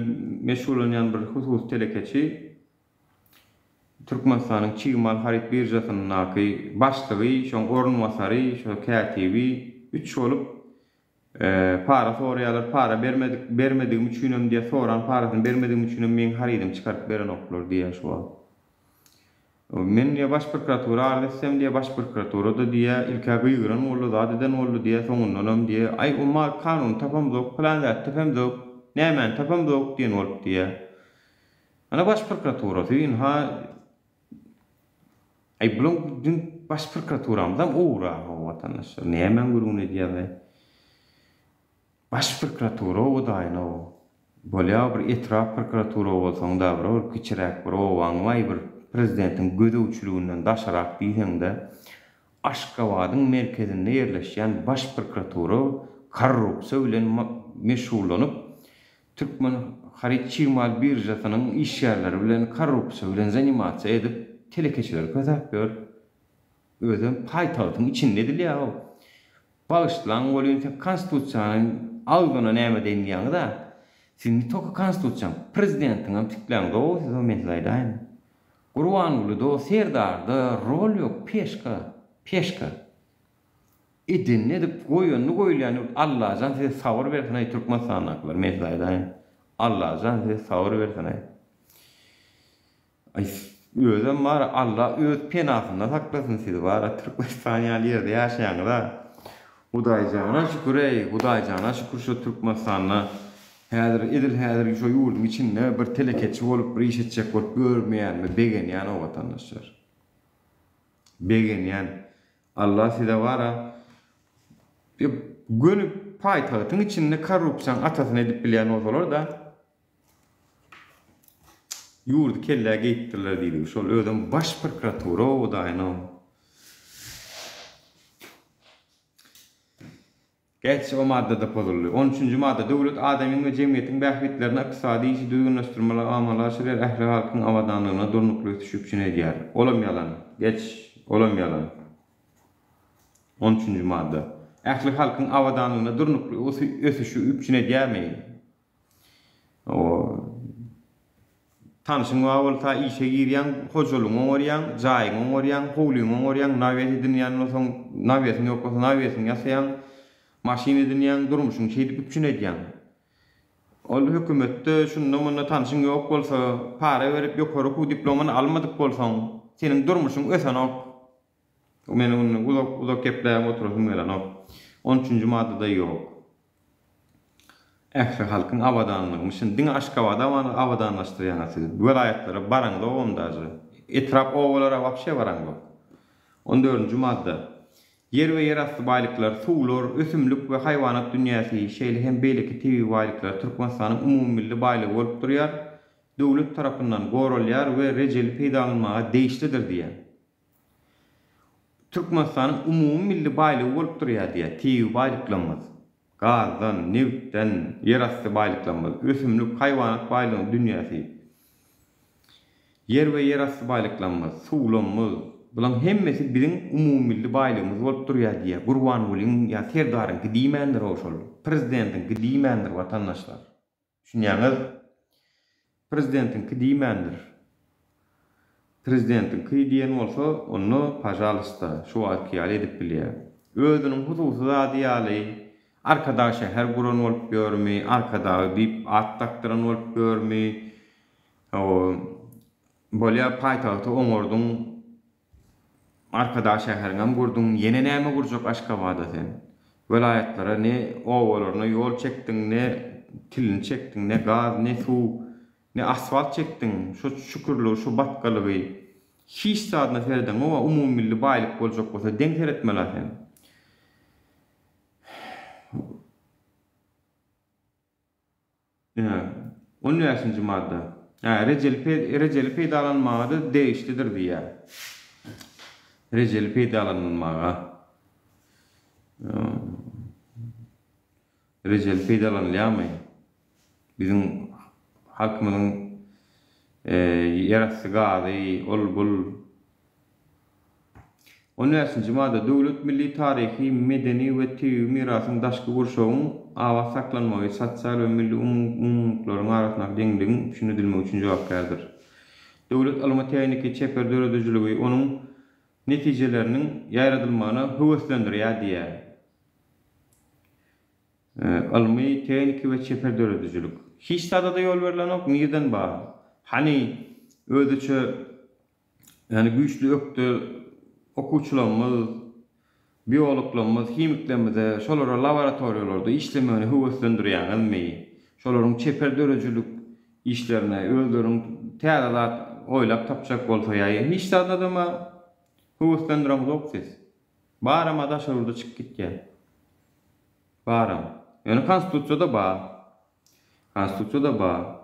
meşgullanýan bir hususy telekeçi Türkmenistanyň çig mal haryt biržasyndaky başlygy, şoň orunbasary, şo kätibi üç bolup para soraýarlar. Para bermedik, bermedigim üçinem diýýär, soran parasyny bermedigim üçinem meň harydymy çykaryp berenoklar diýýär şu wagt. Men diýýär, baş prokuratura arz etsem diýýär, baş prokuratura-da diýýär, ilk-ä gygyran boldy, zat eden boldy diýýär, soňundanam diýýär, aý, o mal kanuny tapamzok, pylan zat tapamzok, nämäni tapamzok diýen bolup diýýär. Ana baş prokuraturasy ynha, aý, bulaň düň baş prokuraturamyzam ogry-a, watandaşlar, nämäň gürrüňini edýäs-aý. Baş prokuratura odaýyna o. Bolýa bir etrap prokuratura bolsaň-da bir bir kiçiräk bir obaň waý bir prezidentiň gözegçiliginden daşarak diýseňde Aşgabadyň merkezinde ýerleşýän baş prokuratura korrupsiýa bilen meşgullanyp Türkmen haryt çig mal biržasynyň işgärleri bilen korrupsiýa bilen zanimasiýa edip telekeçileri kösäp ýör. Özem paýtagtyň içinde edilýär o. Bagyşlaň welin siz konstitusiýanyň agzyna näme deýin diýýäňiz-ä. Siz ne toka konstitusiýaň, prezidentiňem tikläňzog siz o men size aýdaýyn. Gurbangulyda Serdarda rol ýok peşka, peşka. Edenini edip goýanyny goýulýan ýurt Allajan size sabyr bersin aý Türkmenistandakylar men size aýdaýyn. Allajan size sabyr bersin aý. Aý özem bar Alla öz penasynda saklasyn sizi bara Türkmenistan ýaly ýerde ýaşaýaňyza Hudaýjana şükür eý Hudaýjana şükür şu Türkmenistanda häzir edil häzir şu ýurduň içinde bir telekeçi bolup bir iş etjek bolup ýörmeýänime begenýän o watandaşlar begenýän Alla size bara göni paýtagtyň içinde korrupsiýaň atasyny edip bilýän bolsalar-da Ýurdy kellä geýipdirler diýdigi şol özem baş prokuratura odaýyna. Geç o maddada pozuldy. On üçünji madda Döwlet adamyň we jemgyýetiň bähbitlerine ykdysady işi düzgünleşdirmeli amala aşyrýar ähli halkyň abadanlygyna durnukly ösüşi üpjün edýär. Olam ýalan. Geç. Olam ýalan. On üçünji madda. Ähli halkyň abadanlygyna durnukly ösüşi üpjün edýärmi? O tanşyň bar bolsa işe girýäň, hojalygyňy oňarýaň, jaýyňy oňarýaň, howlyňy oňarýaň, nawes edinýän bolsaň, nawesiň ýok bolsa nawesiňi ýasaýaň, maşyn edinýäň, durmuşyňy şeýdip üpjün edýäň. Ol hökümetde şunda-munda tanşyň ýok bolsa, para berip ýokary okuw diplomyny almadyk bolsaň, seniň durmuşyň ösenok. Meniň indi uzak uzak gepläp oturasym gelenok. On üçünji maddada ýok. Ähli halkyň abadanlygymyşyn. Diňe Aşgabady abadanlaşdyrýaňyz siz. Welaýatlara baraňzogam daže. Etrap obalara wapşe baraňzok. On dördünji madda. Ýer we ýerasty baýlyklar, suwlar, ösümlik we haýwanat dünýäsi, şeýle hem beýleki tebigy baýlyklar Türkmenistanyň umumymilli baýlygy bolup durýar, döwlet tarapyndan goralýar we rejeli peýdalanmaga degişlidir diýýär. Türkmenistanyň umumy milli baýlygy bolup durýar diýýär, tebigy baýlyklarymyz, gazdan, nebitden, ýerasty baýlyklarymyz, ösümlik, haýwanat baýlygynyň dünýäsi, ýer we ýerasty baýlyklarymyz, suwlarymyz, bularyň hemmesi biziň umumymilli baýlygymyz bolup durýar diýýär. Gurbangulyň ýa Serdaryňky diýmändir-ow şol, prezidentiňki diýmändir watandaşlar. Düşünýäňiz? Prezidentiňki diýmändir. Prezidentiňki diýen bolsa, onda, pažalysta, şu wagtky ýaly edip bilýär. Özüniň hususy zady ýaly, Arkadag şäher guran bolup ýörmi, Arkadag diýip at dakdyran bolup ýörmi, hawa, bolýa, paýtagty oňardyň, Arkadag şäheriňem gurduň, ýene näme gurjak Aşgabada sen? Welaýatlara ne obalaryna ýol çekdiň, ne tilini çekdiň, ne gaz, ne suw, ne asfalt çekdiň, şo çukurlygy, şo batgalygy, hiç zadyna seredeňoga, umumymilli baýlyk boljak bolsa deň seretmeli-a sen. Ine, on bäşinji madda. Hä, rejeli rejeli peýdalanmaga-da degişlidir diýýär. Rejeli peýdalanylmaga. Rejeli peýdalanylýarmy? Biziň halkymyzyň ýerasty gazy, ol-bul. On bäşinji madda. Döwlet milli taryhy, medeni we tebigy mirasyň daşky gurşawyň abat saklanmagy, sosial we milli umumylyklaryň arasyndaky deňligiň üpjün edilmegi üçin jogapkärdir. Döwlet ylmy-tehniki, çeper döredijiligi, onuň netijeleriniň ýaýradylmagyna höweslendirýär diýýär. Ylmy, tehniki we çeper döredijilik. Hiç zada-da ýol berlenok, nirden bar? Hany, özüçe, ýagny güýçli ökde okuwçylarymyz, biologlarymyz, himiklerimize şolara laboratoriýalarda işlemegini höweslendirýäňizmi? Şolaryň çeper döredijilik işlerine, özleriniň täze zat oýlap tapjak bolsa ýa hiç zada-da höweslendireňzok siz. Baram-a daşary ýurda çykyp gitýär. Baram. Ýöne konstitusiýada bar. Konstitusiýada bar.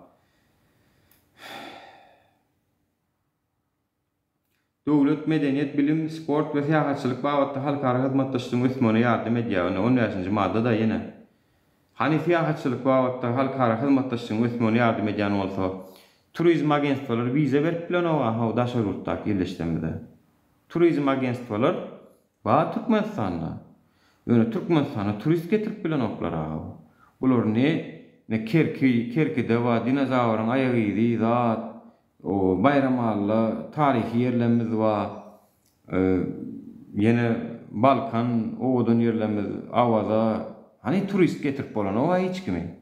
Döwlet, medeniýet, bilim, sport we syýahatçylyk babatda halkara hyzmatdaşlygyň ösmegine ýardam edýär. Ine, on bäşinji madda-da ýene. Hany syýahatçylyk babatda halkara hyzmatdaşlygyň ösmegine ýardam edýän bolsa, turizm agentstwalary wiza berip bilenok-a how daşary ýurtdaky ildeşlerimize. Turizm agentstwalar bar Türkmenistanda. Ýöne Türkmenistana turist getirip bilenoklar aga. Bular ne ne Kerki, Kerkide bar dinozawryň aýak yzy zat, o Baýramalla taryhy ýerlerimiz bar. Ýene Balkan owadan ýerlerimiz, Awaza. Hany turist getirip bolanok-a hiç kimi.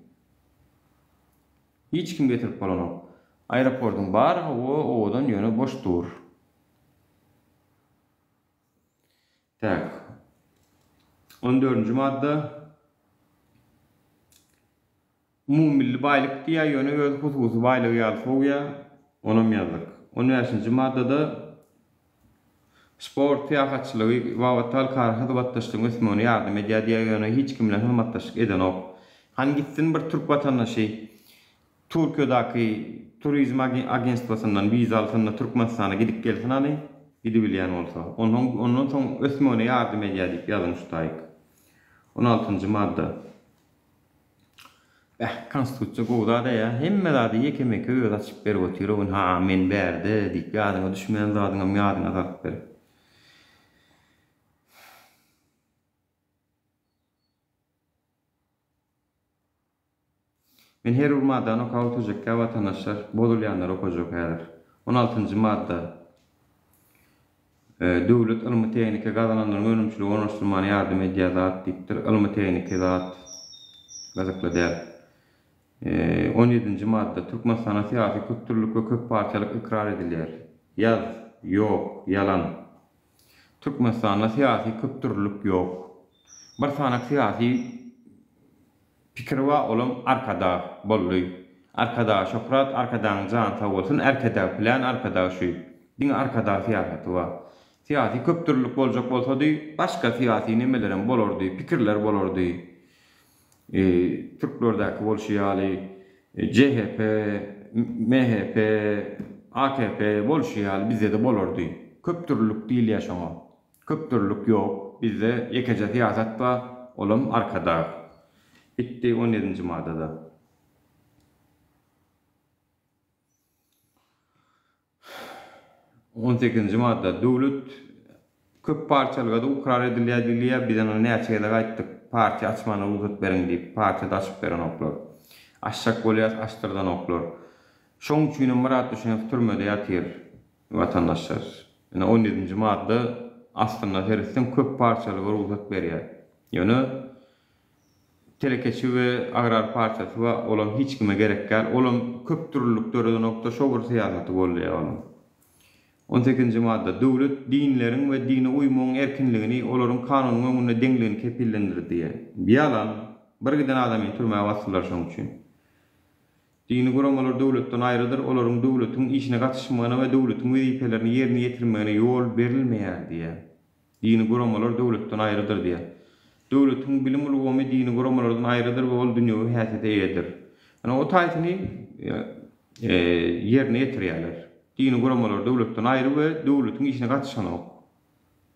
Hiç kim getirip bolanok. Aeroportyň bar hawa owadan ýöne boş dur. Tak. On dördünji madda. Umumymilli baýlyk diýýär, ýöne öz hususy baýlygy ýaly sowýar. Onam ýazdyk. On bäşinji maddada sport, syýahatçylygy babatda halkara hyzmatdaşlygyň ösmegine ýardam edýär diýýär, ýöne hiç kim bilen hyzmatdaşlyk edenok. Hany gitsin bir türk watandaşy Türkiýedäki turizm agentstwosyndan wiza alsyn-da Türkmenistana gidip gelsin hany, gidibilýän bolsa. Ondan ondan soň ösmegine ýardam edýär diýip ýazyň şu taýyk. On altynjy madda. Bäh, konstitusiýa gowy zad eýa, hemme zady ýeke-meke özi açyp berip otyr o gün ha men bärde diýip ýadyňa düşmeýän zadyňam ýadyňa salyp berip. Men her bir maddany okap oturjakkä watandaşlar, bozulýanlary okajak häzir. On altynjy madda. Döwlet ylmy-tehniki gazananlaryň önümçilige ornaşdyrmagyna ýardam edýär zat diýipdir. Ylmy-tehniki zat gyzykly däl. On ýedinji madda. Türkmenistanda syýasy köpdürlülik we köppartiýalyk ykrar edilýär. Ýaz. Ýok. Ýalan. Türkmenistanda syýasy köpdürlülik ýok. Bir sany syýasy Pikiri bar olam Arkadag boldy. Arkadag şöhrat Arkadagyň jany sag bolsun Ärkedag plan Arkadag şu. Diňe Arkadag syýasaty bar. Syýasy köpdürlülik boljak bolsady başga syýasy nemelerem bolardy pikirler bolardy. Türklerdäki bolşy ýaly JHP, MHP, AKP bolşy ýaly bizdede bolardy. Köpdürlülik diýilýär şoňa. Köpdürlük ýok. Bizde ýekeje syýasat bar, olam Arkadag. Bitdi on ýedinji maddada. On sekizinji madda. Döwlet köp partiýalyga-da ykrar edilýär diýilýär. Biz ony näçe gezek aýtdyk, partiýa açmana rugsat beriň diýip, partiýa-da açyp berenoklar. Açjak bolýas, açdyrdanoklar. Şoň üçinem Myrat Düşenow türmede ýatyr. Watandaşlar, ine on ýedinji madda aslynda seretseň köp partiýalyga rugsat berýär. Ýöne Telekeçi we Agrar partiýasy bar, olam hiç kime gerek däl. Olam köp dürlülik döredenokda şo bir syýasaty goldaýar olam. On sekizinji madda, döwlet dinleriň we dine uýmagyň erkinligini, olaryň kanunyň öňünde deňligini kepillendirir diýýär. Ýalan. Bir giden adamyny türmä basdylar şoň üçin. Dini guramalar döwletden aýrydyr, olaryň döwletiň işine gatyşmagyna we döwletiň wezipelerini ýerine ýetirmegine ýol berilmeýär diýýär. Dini guramalar döwletden aýrydyr diýýär. Döwletiň bilim ulgamy dini guramalardan aýrydyr we ol dünýewi häsiýete eýedir. Ýöne o taýsyny. ýerine ýetirýärler. Dini guramalar döwletden aýry we döwletiň işine gatyşanok.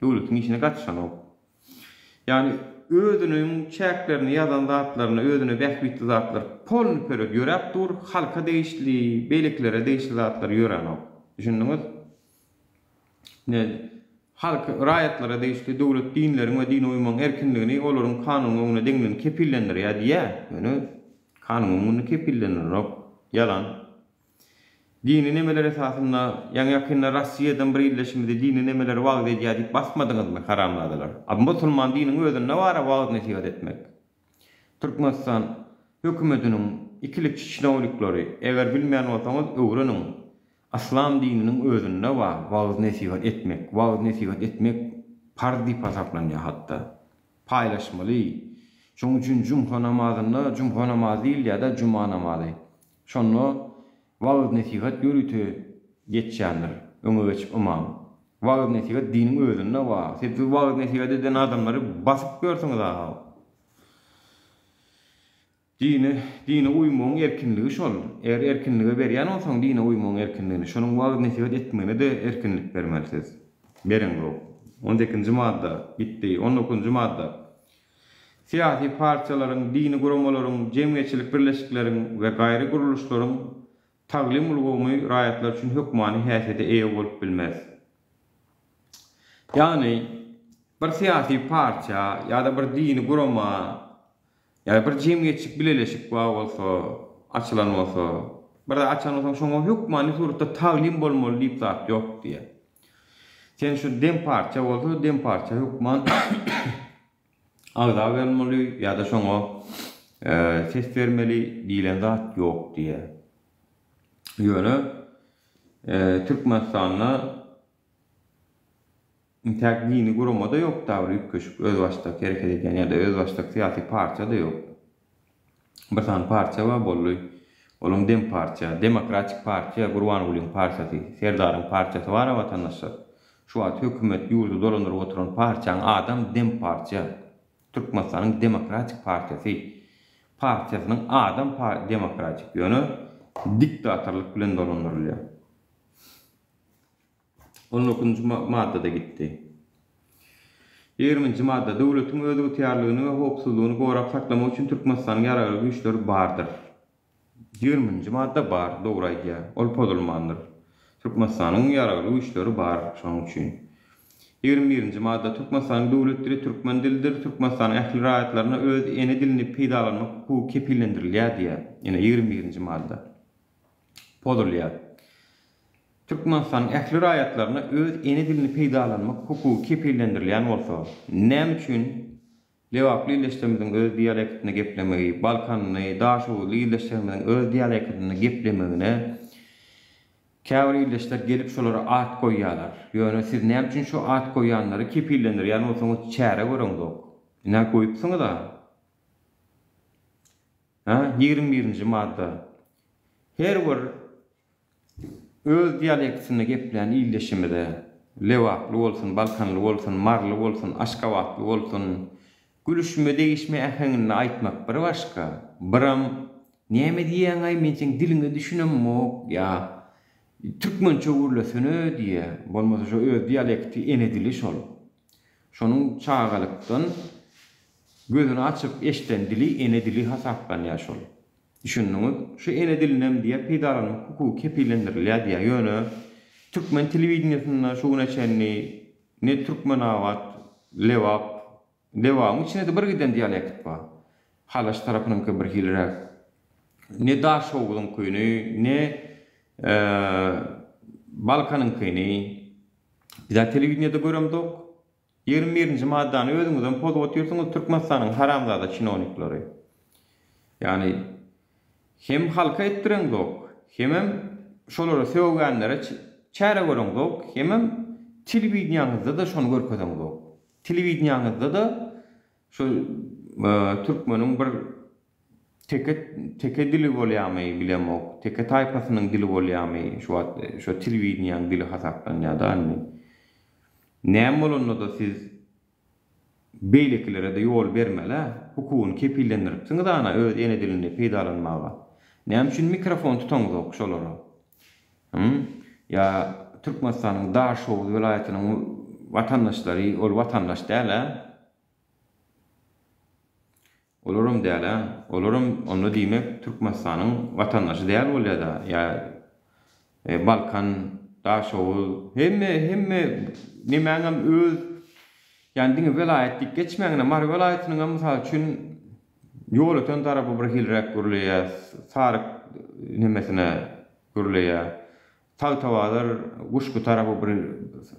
Döwletiň işine gatyşanok. Ýagny özüniň çäklerinde ýazan zatlaryny, özüne bähbitli zatlar polny pöret ýöräp dur, halka degişli, beýlekilere degişli zatlar ýöränok. Düşündiňiz? Ine, halk, raýatlara degişli döwlet dinleriň we dine uýmagyň erkinligini, olaryň kanunyň öňünde deňligini kepillendirýär diýýär. Ýöne kanunyň öňünde kepillendirenok. Ýalan. Dini nemeler esasynda, ýaňy-ýakynda Rossiýadan bir ildeşimizi dini nemeleri wagyz edýär diýip basmadyňyzmy, haramzadalar? A musulman diniň özünde bar-a wagyz-nesihat etmek. Türkmenistan hökümetiniň ikilikçi çinowniklary, eger bilmeýän bolsaňyz öwreniň. Yslam dininiň özünde bar wagyz-nesihat etmek, wagyz-nesihat etmek parz diýip hasaplanýar hatda. Paýlaşmaly. Şonuň üçin jumha namazynda, jumha namazy diýilýär-de, juma namazy. Şonda wagyz-nesihat ýörite geçýändir, öňe geçip ymam. Wagyz-nesihat diniň özünde bar. Siz wagyz-nesihat eden adamlary basyp ýörsüňiz aga. Dine, dine uýmagyň erkinligi şol. Eger erkinlige berýän bolsaň dine uýmagyň erkinligini, şonuň wagyz-nesihat etmegine-de erkinlik bermeli siz. Bereňzok. On sekizinji madda, gitdi. On dokuzynjy madda. Syýasy partiýalaryň, dini guramalaryň, jemgyýetçilik birleşikleriň we gaýry gurluşlaryň taglym ulgamy raýatlar üçin hökmany häsiýete eýe bolup bilmez. Ýagny, bir syýasy partiýa ýa-da bir dini gurama ýa-da bir jemgyýetçilik bileleşik bar bolsa, açylan bolsa, bir zat açan bolsaň şoňa hökmany suratda taglym bolmaly diýip zat ýok diýýär. Sen şu dempartiýa bolsa, dempartiýa hökman agza bolmaly ýa-da şoňa ses bermeli diýlen zat ýok diýýär. Ýöne Türkmenistanda intäk dini gurama-da ýok-da bir üýtgeşik özbaşdak hereket edýän ýa-da özbaşdak syýasy partiýa-da ýok. Bir sany partiýa bar boldy. Olam Dempartiýa, Demokratik partiýa, Gurbangulyň partiýasy, Serdaryň partiýasy bar-a watandaşlar. Şu wagt hökümet ýurdy dolandyryp oturan partiýaň adam Dempartiýa. Türkmenistanyň Demokratik partiýasy. Partiýasynyň adam demokratik, ýöne diktatorlyk bilen dolandyrylýar. On dokuzynjy maddada gitdi. Ýigriminji madda. Döwletiň özygtyýarlygyny we howpsuzlygyny gorap saklamak üçin Türkmenistanyň Ýaragly Güýçleri bardyr. Ýigriminji madda bar, dogry aýdýar. Ol pozulmandyr. Türkmenistanyň Ýaragly Güýçleri bar, şonuň üçin. Ýigrimi birinji madda. Türkmenistanyň döwlet dili türkmen dilidir. Türkmenistanyň ähli raýatlaryna öz ene dilini peýdalanmak hukugy kepillendirilýär diýýär. Ine, ýigrimi birinji madda. Pozulýar. Türkmenistanyň ähli raýatlaryna öz ene dilini peýdalanmak hukugy kepillendirilýän bolsa, näme üçin lebaply ildeşlerimiziň öz dialektinde geplemegi, balkanly, daşoguzly ildeşlerimiziň öz dialektinde geplemegine käbir ildeşler gelip şolara at goýýarlar? Ýöne siz näme üçin şu at goýýanlary kepillendirýän bolsaňyz çäre göreňzok? Ine goýupsyňyz-a. Hä, 21-nji madda. Her bir Öz dialektinde geplän ildeşimize, lebaply bolsun, balkanly bolsun, maryly bolsun, aşgabatly bolsun, gülüşme-degişme äheňinde aýtmak bir başga, biram Näme diýýäň-aý, men seň diliňe düşünemok ýa Türkmençe gürlesene diýýär. Bolmasa şo öz dialekti, ene dili şol. Şonuň çagalykdan gözüni açyp eşden dili ene dili hasaplanýar şol. Düşündiňiz? Şu ene dilinem diýýär, peýdalanmak hukugy kepillendirilýär diýýär. Ýöne türkmen telewideniýesinde şu güne çenli ne Türkmenabat, Lebap, Lebabyň içinde-de bir giden dialekt bar. Halaç tarapynyňky bir hiliräk. Ne Daşhowuzyňkyny, ne Balkanyňkyny biz-ä telewideniýede göremzok. 21-nji maddany özüňizem pozup otyrsyňyz Türkmenistanyň haramzada çinownikleri. Ýagny hem halka etdireňzok, hemem şolara sögänlere çäre göreňzok, hemem telewideniýaňyzda-da şony görkezeňzok. Telewideniýaňyzda-da şu türkmeniň bir teke teke dili bolýamy bilemok, teke taýpasynyň dili bolýamy şu wagt şo telewideniýaň dili hasaplanýada indi. Näme bolanda-da siz beýlekilere-de ýol bermeli-ä, hukugyny kepillendiripsiňiz ana öz ene dilini peýdalanmaga. Näme üçin mikrofon tutaňzok şolara? Hum? Ýa Türkmenistanyň Daşoguz welaýatynyň watandaşlary ol watandaş däl-ä? Olaram däl-ä? Olaram onda diýmek Türkmenistanyň watandaşy däl bolýa-da? Ýa Balkan, Daşoguz hemme hemme nemäňem öz ýani diňe welaýat diýip geçmäňdä Mary welaýatynyňam mysal üçin Ýolöten tarapy bir hiliräk gürleýär, Saryk nemesine gürleýär. Tagtabazar, Guşgy tarapy bir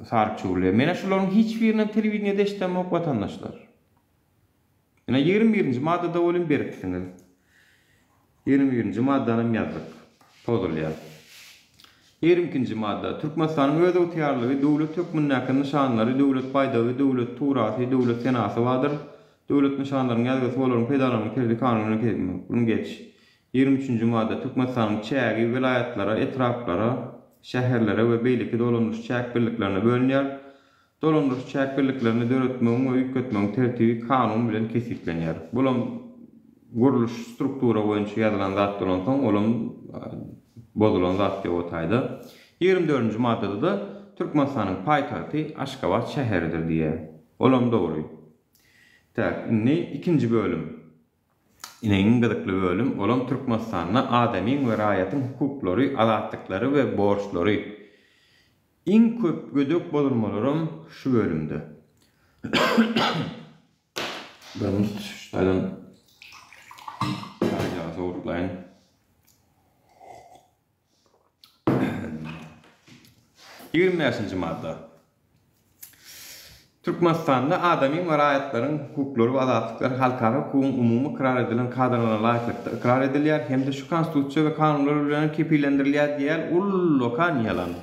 sarykça gürleýär. Men-ä şularyň hiç birinem telewideniýede eşidemok watandaşlar. Ine 21-nji maddada welin beripsiňiz. 21-nji maddanam ýazdyk. Pozulýar. 22-nji madda. Türkmenistanyň özygtyýarlygy döwlet hökmündäki nyşanlary, döwlet baýdagy, döwlet tugrasy, döwlet senasy bardyr. Döwlet nyşanlarynyň ýazgysy we olaryň peýdalanmak tertibi kanun bilen kesgitlenip, Muny geç. 23-nji madda. Türkmenistanyň çägi welaýatlara, etraplara, şäherlere we beýleki dolandyryş-çäk birliklerine bölünýär. Dolandyryş-çäk birliklerini döretmegiň we üýtgetmegiň tertibi kanun bilen kesgitlenýär. Bulam gurluş, struktura boýunça ýazylan zat bolansoň, olam bozulan zat ýok o taýda. 24-nji maddada-da Türkmenistanyň paýtagty Aşgabat şäheridir diýýär. Olam dogry. Tak, indi ikinji bölüm. Ine iň gyzykly bölüm, olam Türkmenistanda adamyň we raýatyň hukuklary, azatlyklary we borçlary. Iň köp gödek bozulmalaram şu bölümde. Bir minut şu taýdan çaýjaga sowurtlaýyn. 25-nji madda. Türkmenistanda adamyň we raýatlaryň hukuklary we azatlyklary halkara hukugyň umumy ykrar edilen kadalaryna laýyklykda ykrar edilýär hem-de şu Konstitusiýa we kanunlar bilen kepillendirilýär diýýän ullakan ýalan.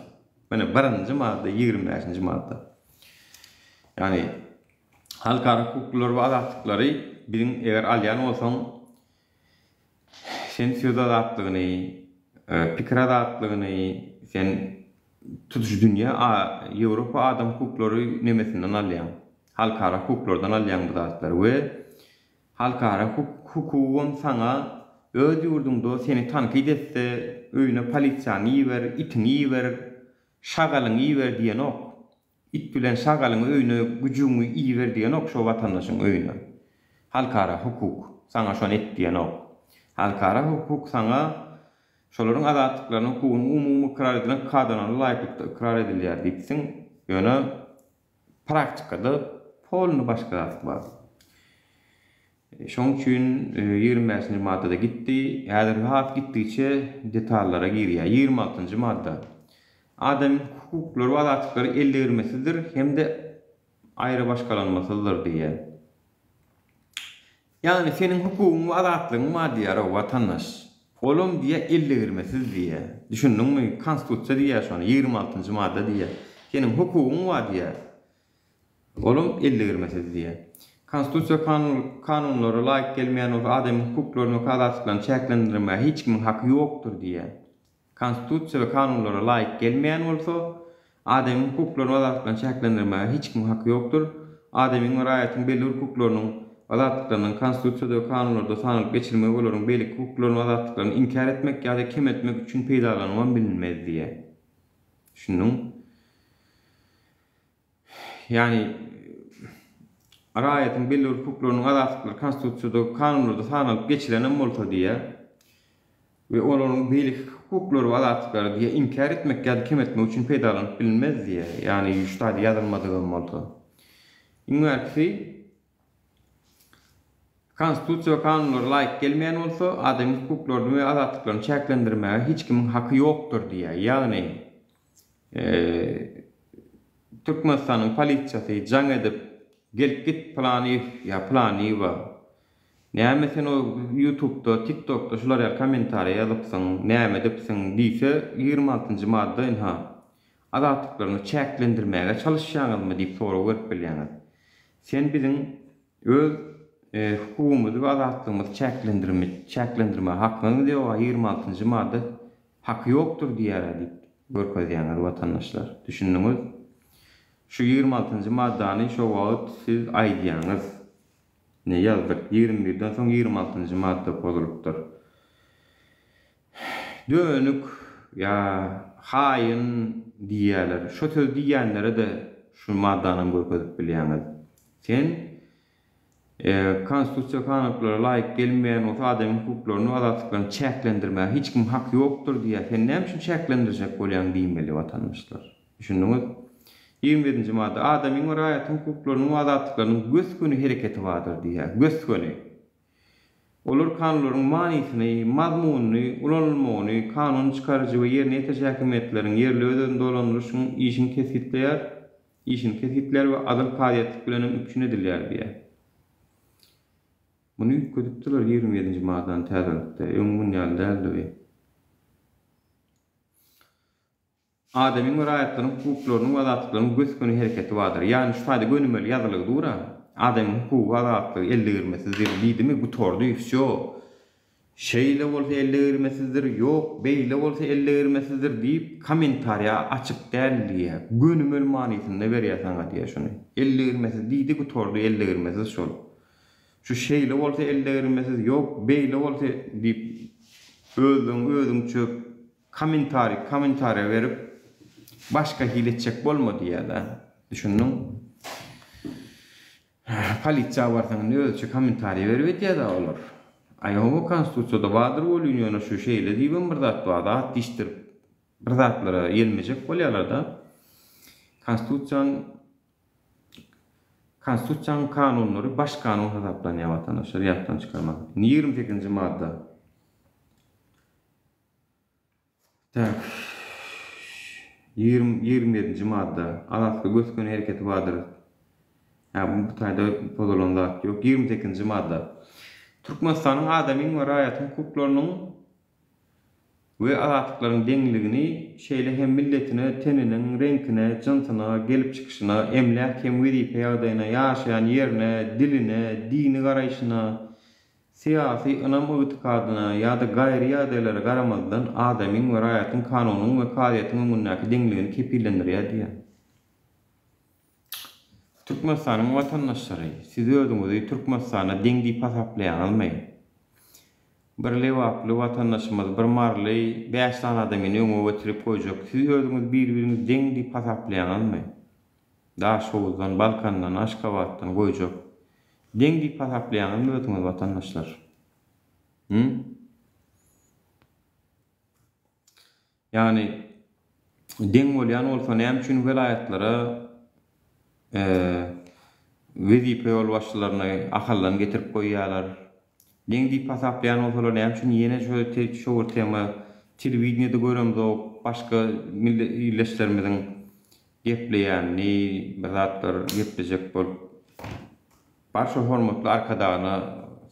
Mine birinji madda, 25-nji madda. Ýagny halkara hukuklary we azatlyklary biziň eger alýan bolsaň, Sen söz azatlygyny, pikir azatlygyny sen tutuş dünýä Ýewropa adam hukuklary nemesinden alýaň. Halkara hukuklardan alýaň bu zatlary we halkara hukugam saňa öz ýurduňda seni tankyt etse öýüne polisiýaňy iber, itiňi iber, şagalyňy iber diýenok. It bilen şagalyň öýüne güjügiňi iber diýenok şo watandaşyň öýüne. Halkara hukuk saňa şony et diýenok. Halkara hukuk saňa şolaryň azatlyklarynyň hukugynyň umumy ykrar edilen kadalaryna laýyklykda ykrar edilýär diýipsiň, ýöne praktikada polny başga zat bar. Şoň üçin 25-nji maddada gitdi. Häzir has gitdigiçe detallara girýär. 26-njy madda. Adamyň hukuklary we azatlyklary eldegirmesizdir hem-de aýrybaşgalanmasyzdyr diýýär. Ýagny seniň hukugyň we azatlygyň bar diýýär-ow, watandaş. Olam diýýär eldegirmesiz diýýär. Düşündiňmi? Konstitusiýa diýýär şony, 26-njy madda diýýär. Seniň hukugyň bar diýýär. Olam eldegirmesiz diýýär. Konstitusiýa kanunlara laýyk gelmeýän bolsa adamyň hukuklaryny we azatlyklaryny çäklendirmäge hiç kimiň haky ýokdur diýýär. Konstitusiýa we kanunlara laýyk gelmeýän bolsa, adamyň hukuklaryny we azatlyklaryny çäklendirmäge hiç kimiň haky ýokdur. Adamyň we raýatyň belli bir hukuklarynyň, azatlyklarynyň Konstitusiýada we kanunlarda sanalyp geçilmegi olaryň beýleki hukuklaryny we azatlyklaryny inkär etmek ýa-da kemeltmek üçin peýdalanybam bilinmez diýýär. Düşündiň? Ýagny raýatyň belli bir hukuklarynyň azatlyklary Konstitusiýada, kanunlarda sanalyp geçilenem bolsa diýýär we olaryň beýleki hukuklary we azatlyklary diýýär inkär etmek ýa-da kemeltmek üçin peýdalanyp bilinmez diýýär. Ýagny şu taýda ýazylmadygam bolsa. Iň bärkisi Konstitusiýa we kanunlara laýyk gelmeýän bolsa, adamyň hukuklaryny we azatlyklaryny çäklendirmäge hiç kimiň haky ýokdur diýýär. Ýagny Türkmenistanyň polisiýasy jaň edip gelip git Pylanyýew ýa Pylanyýewa näme sen o ýutubda tiktokda şular ýaly kommentariýa ýazypsyň näme edipsiň diýse 26-njy madda ynha azatlyklaryny çäklendirmäge çalyşýaňyzmy diýip sorag berip bilýäňiz. Sen biziň öz hukugymyzy we azatlygymyzy çäklendirme çäklendirmäge hakyňyz ýoga 26-njy madda Haky ýokdur diýýär-ä diýip görkezýäňiz watandaşlar. Düşündiňiz? Şu 26-njy maddany şo wagt siz aýdýaňyz. Ine ýazdyk. 21-den soň 26-njy madda pozulypdyr. Dönük ýa haýyn diýýärler. Şo sözi diýýänlere-de şu maddanam görkezip bilýäňiz. Sen Konstitusiýa kanunlara laýyk gelmeýän bolsa adamyň hukuklaryny we azatlyklaryny çäklendirmäge hiç kimiň haky ýokdur diýýär. Sen näme üçin çäklendirjek bolýaň diýmeli watandaşlar. Düşündiňiz? 27-nji madda Adamyň we raýatyň hukuklarynyň we azatlyklarynyň gös-göni hereketi bardyr diýýär. Gös-göni. Olar kanunlaryň manysyny, mazmunyny, ulanylmagyny, kanun çykaryjy we ýerine ýetiriji häkimiýetleriň, ýerli öz-özüni dolandyryşyň işini kesgitleýär. Işini kesgitleýär we adyl kazyýetlik bilen hem üpjün edilýär diýýär. Muny üýtgedipdiler 27-nji maddany täzelikde. Öň mun ýaly däldi bi. Adamyň we raýatlaryň hukuklarynyň we azatlyklarynyň gös-göni hereketi bardyr. Ýagny şu taýda gönümel ýazylygy dur-a. Adamyň hukugy, azatlygy eldegirmesizdir diýdimi, gutardy, wsýo. Şeýle bolsa eldegirmesizdir, ýok, beýle bolsa eldegirmesizdir diýip, kommentariýa açyk däl diýýär. Gönümel manysynda berýär saňa diýýär şuny. Eldegirmesiz diýdi, gutardy, eldegirmesiz şol. Şu şeýle bolsa eldegirmesiz, ýok, beýle bolsa diýip, özüň özüňçe kommentariý kommentariýa berip, başga hili etjek bolma diýýär-dä. Düşündiň? Polisiýa barsaň indi özüçe kommentariý berip edýädä olar. Aý hawa konstitusiýada bardyr welin ýöne şu şeýle diýibem bir zat bar zat diýişdirip bir zatlara ýelmejek bolýalarda. Konstitusiýaň Konstitusiýanyň kanunlary baş kanun hasaplanýar watandaşlar ýatdan çykarmaň. Indi 28-nji madda. Tak. 20, 27-nji madda. Azatlyk gös-göni hereketi bardyr. Hä, bu taýda pozulan zat ýok. 28-nji madda. Türkmenistanyň adamyň we raýatyň hukuklarynyň we azatlyklaryň deňligini, şeýle hem milletine, teniniň reňkine, jynsyna, gelip çykyşyna, emläk hem wezipe ýagdaýyna, ýaşaýan ýerine, diline, dini garaýşyna, Syýasy ynam-ygtykadyna ýa-da gaýry ýagdaýlara garamazdan, adamyň we raýatyň kanunyň we kazyýetiň öňündäki deňligini kepillendirýär diýýär. Türkmenistanyň watandaşlary, siz özüňizi Türkmenistanda deň diýip hasaplaýaňyzmy? Bir lebaply watandaşymyz, bir maryly bäş sany adamyny öňe getirip goýjak, siz özüňizi bir-biriňizi deň diýip hasaplaýaňyzmy? Daşhowuzdan, Balkandan, Aşgabatdan goýjak. Deň diýip hasaplaýaňyzmy özüňiz watandaşlar? Hü? Ýagny deň bolýan bolsa näme üçin welaýatlara wezipe ýolbaşçylaryny Ahaldan getirip goýýarlar? Deň diýip hasaplaýan bolsalar näme üçin ýene şo şo bir tema telewideniýede göremzok başga ildeşlerimiziň gepleýänini bir zatlar geplejek bolup bar şo hormatly Arkadagyna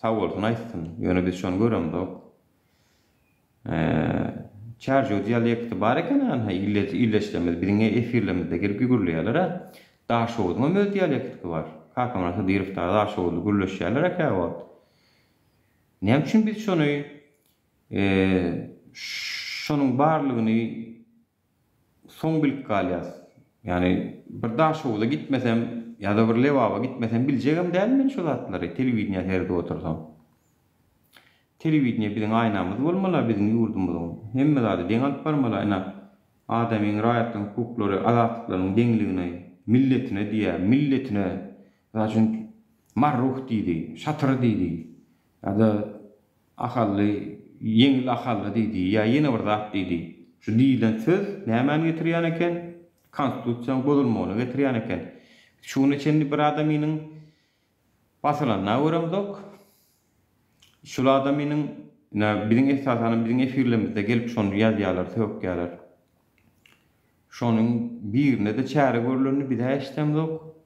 sag bolsun aýtsyn ýöne biz şony göremzok. Çärjew dialekti bar eken anha ildeşlerimiz biziň efirlerimizde gelip gürleýärler-ä. Daşoguzyňam öz dialektiki bar. Kakamyrat Hydyrow dagy daşoguzly gürleşýärler-ä käwagt. Näme üçin biz şony şonuň barlygyny soň bilip galýas. Ýagny bir Daşoguza gitmesem ýa-da bir Lebaba gitmesem biljegem däl men şu zatlary telewideniýä seredip otursam. Telewideniýe biziň aýnamyz bolmaly biziň ýurdumyzyň. Hemme zady deň alyp barmaly ine adamyň raýatlaryň hukuklary azatlyklarynyň deňligini milletine diýýär milletine mysal üçin Marruh diýdi şatyr diýdi ýa-da Ahally, ýeňil ahally diýdi, ýa ýene bir zat diýdi. Şu diýlen söz nämäni getirýän eken? Konstitusiýanyň bozulmagyna getirýän eken. Şu güne çenli bir adamynyň basylanyna göremzok. Şul adamynyň, ine, biziň esasanam biziň efirlerimizde gelip şony ýazýarlar, sökýärler. Şonuň birine-de çäre görlenini biz-ä eşidemzok.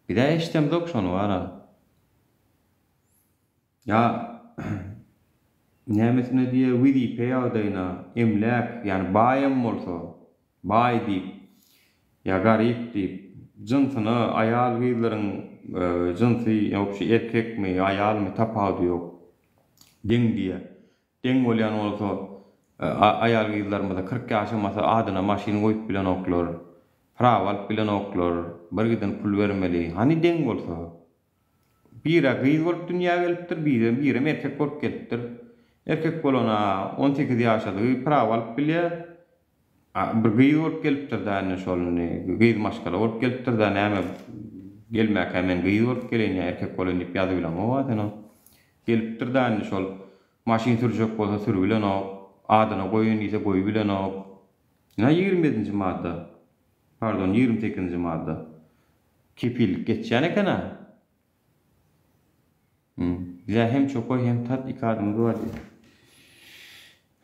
Biz-ä eşidemzok şony wara. Ýa nämesine diýýär, wezipe ýagdaýyna, emläk, ýagny baýam bolsa, baý diýip, ýa garyp diýip, jynsyna, aýal-gyzlaryň jynsy, ýa erkekmi, aýalmy tapawudy ýok, deň diýýär. Deň bolýan bolsa, aýal-gyzlarymyza 40 ýaşamasa adyna maşyn goýup bilenoklar, prawa alyp bilenoklar, birgiden pul bermeli. Hany deň bolsa? Birä gyz bolup dünýä gelipdir, birem erkek bolup gelipdir. Erkek bolan-a 18 ýaşadygy prawa alyp bilýär. A bir gyz bolup gelipdir-dä indi şol indi gyz maşgala bolup gelipdir-dä näme gelmäkä men gyz bolup geleýin ýa erkek bolaýyn diýip ýazybileňok-a sen ol. Gelipdir-dä indi şol maşyn sürjek bolsa sürübilenok, adyna goýun diýse goýubilenok. Ynha 27-nji madda. Pardon 28-nji madda. Kepillik geçýän eken-a. Bizä hem çokaý hem tat iki adymyz bar diýýär.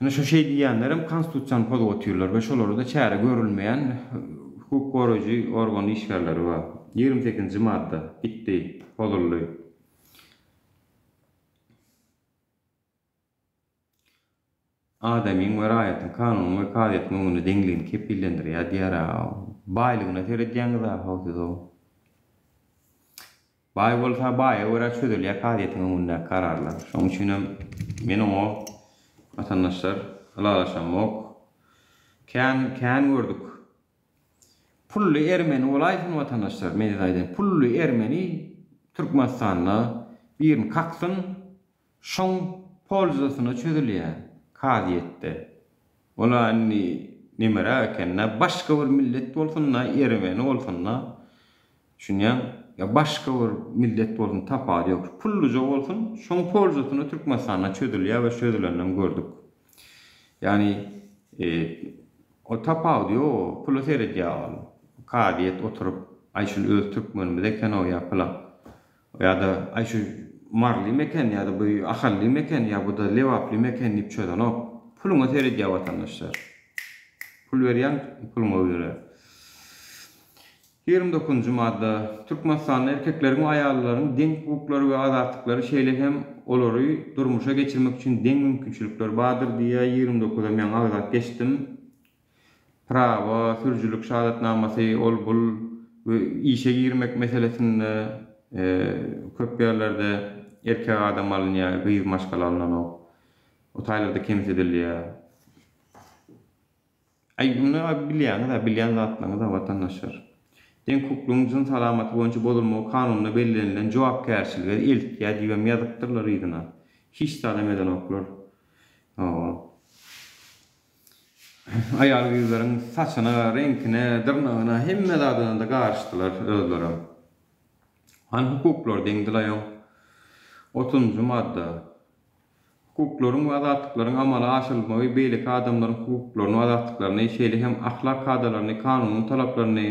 Ine şu şeý diýýänlerem konstitusiýany pozup otyrlar we şolara-da çäre görülmeýän hukuk goraýjy organ işgärleri bar. 28-nji madda gitdi, pozuldy. Adamyň we raýatyň kanunyň we kazyýetiň öňünde deňligini kepillendirýär diýýär-ä. Baýlygyna seredýäňiz-ä how siz-ow. Baý bolsa baýa görä çözülýär kazyýetiň öňündäki kararlar. Şonuň üçinem men oňa watandaşlar ylalaşamok. Kän kän gördük. Pully ermeni bolaýsyn watandaşlar men size aýdaýyn pully ermeni Türkmenistanda birini kaksyn Şoň polzasyna çözülýär kazyýetde. Ol-a indi nemeräk eken-dä, başga bir millet bolsun-da, ermeni bolsun-da, düşünýäň, ýa başga bir millet bolsun, tapawudy ýok. Pulluja bolsun, şoň polzasyna Türkmenistanda çözülýär we çözüleninem gördük. Ýagny, o tapawudy ýok, pula seredýär ol. Kazyýet oturyp, aý şul öz türkmenimiz eken-ow ýa pylan. Ýa-da aý şu Marylymy eken ýa-da bu Ahallymy eken ýa bu-da Lebaplymy eken diýip çözenok. Puluňa seredýär watandaşlar. Pul berýäň, puluňa görä. 29-njy madda. Türkmenistanda erkekleriň we aýallaryň deň hukuklary we azatlyklary şeýle hem olary durmuşa geçirmek üçin deň mümkinçilikleri bardyr diýýär. 29-am ýaňy agzap geçdim. Prawa, sürüjilik şahadatnamasy, ol-bul we işe girmek meselesinde köp ýerlerde erkek adam alynýar, gyz maşgala alnanok. O taýlarda kemsidilýär. Aý, muny bilýäňiz-ä, bilýän zatlaryňyz-a watandaşlar. Deňhukuklygyň jyns alamaty boýunça bozulmagy kanunda bellenilen jogapkärçilige eltýär diýibem ýazypdyrlar yzyna. Hiç zadam edenoklar. Hawa. Aýal-gyzlaryň saçyna, reňkine, dyrnagyna, hemme zadyna-da garyşdylar özlerem. Hany hukuklar deňdilaýoň? Otuzynjy madda. Hukuklaryň we azatlyklaryň amala aşyrylmagy beýleki adamlaryň hukuklaryny we azatlyklaryny, şeýle hem ahlak kadalaryny, kanunyň talaplaryny,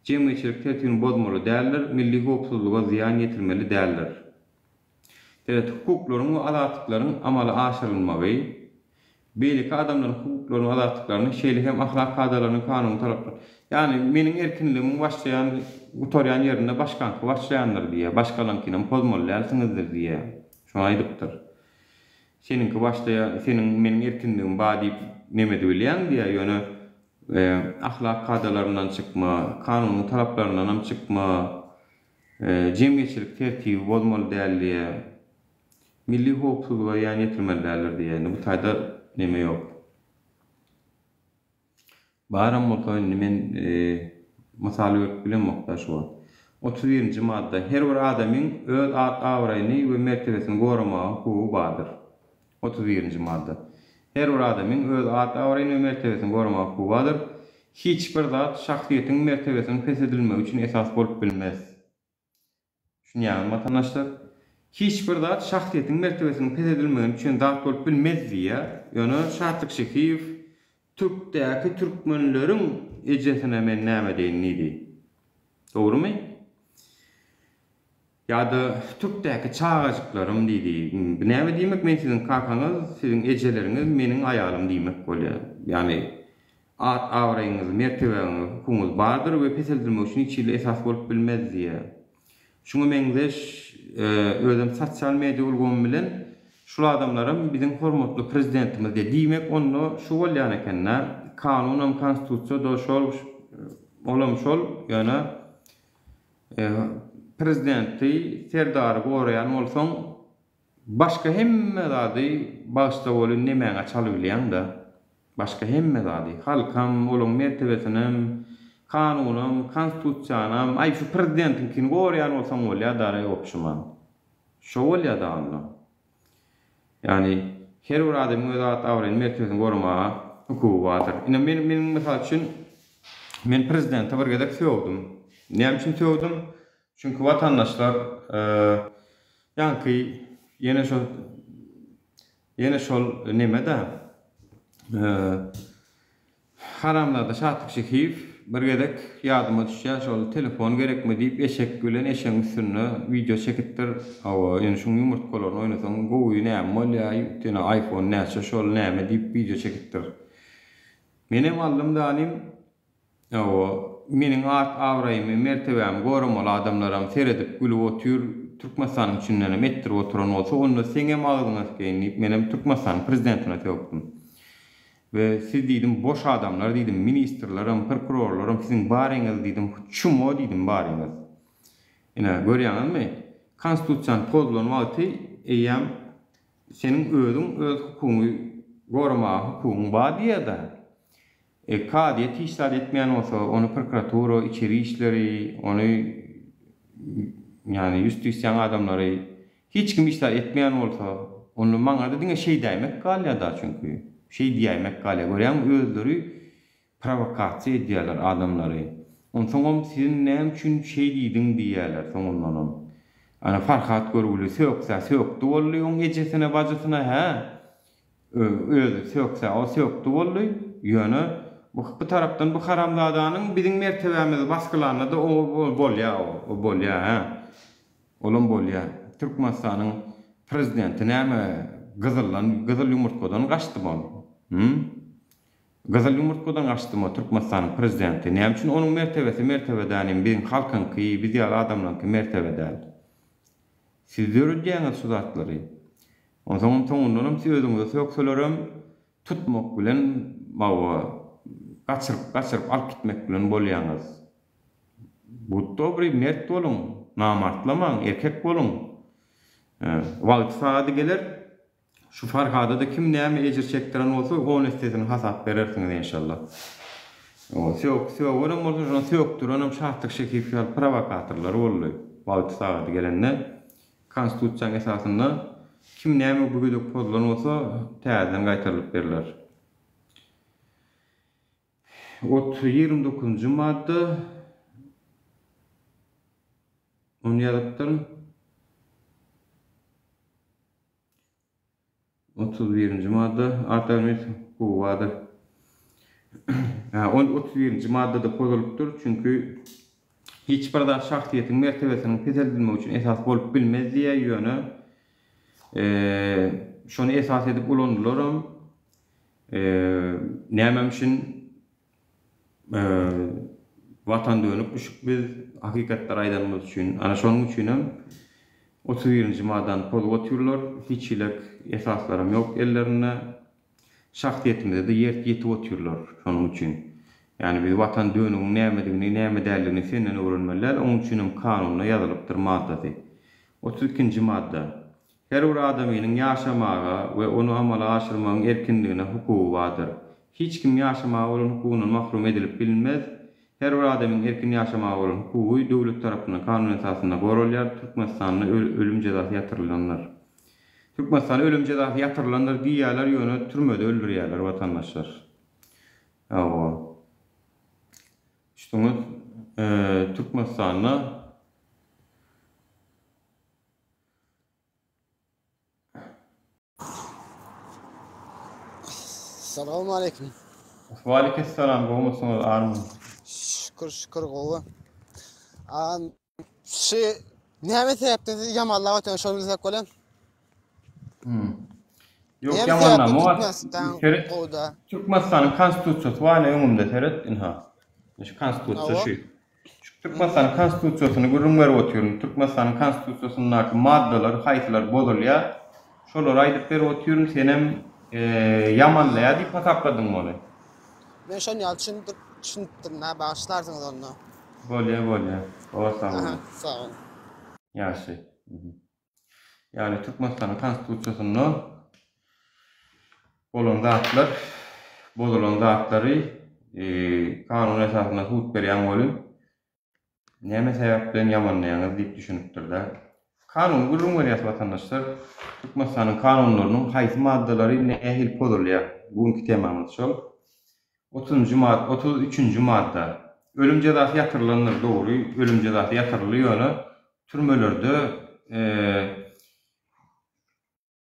jemgyýetçilik tertibini bozmaly däldir, milli howpsuzlyga zyýan ýetirmeli däldir. Seret, hukuklaryň we azatlyklaryň amala aşyrylmagy, beýleki adamlaryň hukuklaryny we azatlyklaryny, şeýle hem ahlak kadalaryny, kanuny talaplaryny, ýagny meniň erkinligimiň başlaýan, gutarýan ýerinde başgaňky başlaýandyr diýýär, başgalaňkynam pozmaly dälsiňizdir diýýär. Şony aýdypdyr. Seniňki başlaýar, seniň meniň erkinligim bar diýip neme edibilýäň diýýär, ýöne ahlak kadalaryndan çykma, kanunyň talaplaryndanam çykma, Jemgyýetçilik tertibi bozmaly däl diýýär. Milli howpsuzlyga ýan ýetirmeli däldir diýýär. Indi bu taýda neme ýok. Baram bolsa indi men mysal berip bilemok-da şu wagt. 31-nji madda. Her bir adamyň öz at-abraýyny we mertebesini goramaga hukugy bardyr. 31-nji madda. Her bir adamyň öz at-abraýyny we mertebesini goramaga hukugy bardyr. Hiç bir zat şahsyýetiň mertebesiniň peseldilmegi üçin esas bolup bilmez. Düşünýäňizmi, watandaşlar? Hiç bir zat şahsyýetiň mertebesiniň peseldilmegini üçin zat bolup bilmez diýýär. Ýöne Şatlyk Şekiýew Türkdäki türkmenleriň ejesine men näme deýin diýdi. Dogrumy? Ýa-da Türkdäki çagajyklarym diýdi. Bu näme diýmek? Men siziň kakaňyz, siziň ejeleriňiz meniň aýalym diýmek bolýar. Ýagny at-abraýyňyz, mertebäňiz, hukugyňyz bardyr we peseldilmek üçin hiç hili esas bolup bilmez diýýär. Şuňa meňzeş özem sosial media ulgamy bilen şul adamlaram biziň hormatly prezidentimiz diýýär. Diýmek onda şu bolýan ekende, kanunam, konstitusiýa-da şol, olam şol, ýöne Prezidenti, serdary goraýan bolsaň, başga hemme zady bagyşla welin nemäňe çalybilýäň-dä. Başga hemme zady. Halkam, olaň mertebesinem, kanunam, konstitusiýanam, aý şu prezidentiňkini goraýan bolsaň bolýa-da opşuman. Şo bolýa-da onda. Ýagny. Her bir adamyň öz at-abraýyny, mertebesini goramaga hukugy bardyr. Ine, men, meniň mysal üçin, men prezidente bir gezek sögdüm. Näme üçin sögdüm? Çünki watandaşlar, ýaňky ýene şol, ýene şol neme-de, Haramzada Şatlyk Şehiýew bir gezek ýadyma düşýär şol telefon gerekmi diýip eşek bilen eşegiň üstünde wideo çekipdir. Hawa ýöne şuň ýumurtgalaryny oýnasaň gowy näme bolýar ýöne iPhone näçe şol näme diýip wideo çekipdir. Menem aldym danym hawa meniň at abraýymy mertebämi goramaly adamlaram seredip gülüp otyr Türkmenistanyň içindenem etdirip oturan bolsa onda seňem agzyňa sikeýin diýip menem Türkmenistanyň prezidentine sökdüm. We siz diýdim boş adamlar diýdim ministrlerem prokurorlaram siziň baryňyz diýdim çumo diýdim baryňyz. Ine görýäňizmi konstitusiýany pozulan wagty eýýäm seniň özüň öz hukugyňy goramaga hukugyň bar diýýärda. E kazyýet hiç zat etmeýän bolsa ony prokuratura içeri işleri ony ýani ýustisiýaň adamlary Hiç kim hiç zat etmeýän bolsa, onda maňada diňe şeýdäýmek galýada çünki. Şeý diýäýmek galýa. Görýäňmi özleri prowokasiýa edýäler adamlary. Onsoňam sen näme üçin şeý diýdiň diýýäler soňundanam. Ana Farhat görgüli söksä sökdi boldy oň ejesine bajysyna hä. Özi söksä o sökdi boldy. Ýöne bu bu tarapdan bu haramzadanyň biziň mertebämizi basgylanda-da o bolýa o bolýa hä. Olam bolýa. Türkmenistanyň prezidenti näme gyzyldan gyzyl ýumurtgadan gaçdymy ol? Hüm? Gyzyl ýumurtgadan gaçdymy o Türkmenistanyň prezidenti? Näme üçin onuň mertebesi mertebe däl indi biziň halkyňky, biz ýaly adamlaryňky mertebe däl? Siz döredýäňiz şu zatlary. Onsoňam soňundanam siz özüňize sökselerem tutmak bilen hawa gaçyryp gaçyryp alyp gitmek bilen bolýaňyz. But dobry mert boluň, namartlamaň, erkek boluň. Wagty sagady geler, şu Farhada-da kim näme ejir çekdiren bolsa on essesini hasap berersiňiz enşalla. Sök, sögenem bolsa şony sökdürenem Şatlyk Şekiýew ýaly prowokatorlar boldy. Wagty sagady gelende konstitusiýanyň esasynda kim näme bu gezek pozulan bolsa täzeden gaýtarylyp berler. Ot 29-njy madda ony ýazypdyryn. 31-nji madda Artamis hukugy bardyr. Hä, ol 31-nji maddada pozulypdyr, çünki hiç bir zat şahsyýetiň mertebesiniň peseldilmegi üçin esas bolup bilmez diýýär, ýöne şony esas edip ulandylaram. Nämemşin Watan dönük düşüp biz hakykatlary aýdanymyz üçin. Ana şonuň üçinem 31-nji maddany pozup otyrlar. Hiç hili esaslaram ýok ellerinde. Şahsyýetimize-de ýert ýetip otyrlar şonuň üçin. Ýagny biz Watan dönügiň nämedigini, näme däldigini senden öwrenmeli däl. Onuň üçinem kanunda ýazylypdyr maddasy. 32-nji madda. Her bir adamynyň ýaşamaga we ony amala aşyrmagyň erkinligine hukugy bardyr. Hiç kim ýaşamaga bolan hukugyndan mahrum edilip bilinmez. Her bir adamyň erkin ýaşamaga bolan hukugy döwlet tarapyndan kanun esasynda goralýar, Türkmenistanda ölüm jezasy ýatyrylandyr. Türkmenistanda ölüm jezasy ýatyrylandyr diýýärler, ýöne türmede öldürýärler watandaşlar. Hawa. Düşdüňiz? Türkmenistanda. Salowmaleýkim. Waleýkessalam gowmysyňyz army. Şükür şükür gowy. An şu näme sebäpden sizi ýamanlap otyran şony bilsek bolýar. Hmm. Ýok Näme sebäpden ýamanlama bar. Türkmenistan Seret. gowuda? Türkmenistanyň konstitusiýasy bar ine öňümde seret ynha. Şu konstitusiýa Hawa. şu. Şu Türkmenistanyň Konstitusiýasyny gürrüň berip otyryn. Türkmenistanyň Konstitusiýasyndaky maddalar haýsylar bozulýar, şolary aýdyp berip otyryn. Senem ýamanlaýar diýip hasapladyňmy ony? Men şony ýaly düşündirip düşünipdirin-ä, bagyşlarsyňyz onda. Bolýar, bolýar. Gowy sag Aha, boluň. sag boluň. Ýagşy. Ýagny Türkmenistanyň Konstitusiýasynda bolan zatlar, bozulan zatlary kanun esasynda sud berýän welin, näme sebäp bilen ýamanlaýaňyz diýip düşünipdir-de. Kanuny gürrüň berýäs watandaşlar. Türkmenistanyň kanunlarynyň haýsy maddalary nähili pozulýar? Bu günki temamyz şol. Otuzynjy mad, 33-nji madda. Ölüm jezasy ýatyrylandyr, dogry, ölüm jezasy ýatyryldy, ýöne türmelerde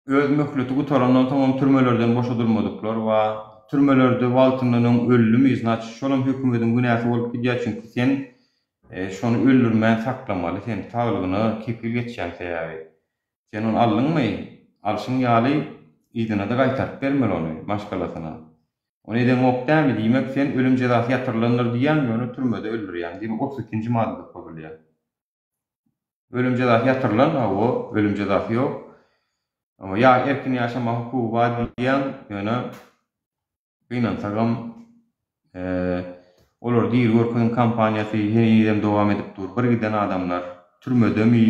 Öz möhleti gutarandan soňam türmelerden boşadylmadyklar bar. Türmelerde wagtyndan öň öldümi, znaçit şolam hökümediň günäsi bolup gidýär, çünki sen şony öldürmän saklamaly, sen saglygyna kepil geçýäň sebäbi. Sen ony aldyňmy, alşyň ýaly yzynada gaýtaryp bermeli ony maşgalasyna. Ony edeňok dämi, diýmek sen ölüm jezasy ýatyrylandyr diýýäň, ýöne türmede öldürýäň, diýmek 32-nji maddada pozulýar. Ölüm jezasy ýatyrylan, hawa, ölüm jezasy ýok. Hawa, ýa erkin ýaşama hukugy bar diýýäň, ýöne gynansagam, olary diri görkeziň kampaniýasy henizem dowam edip dur. Bir giden adamlar türmedemi,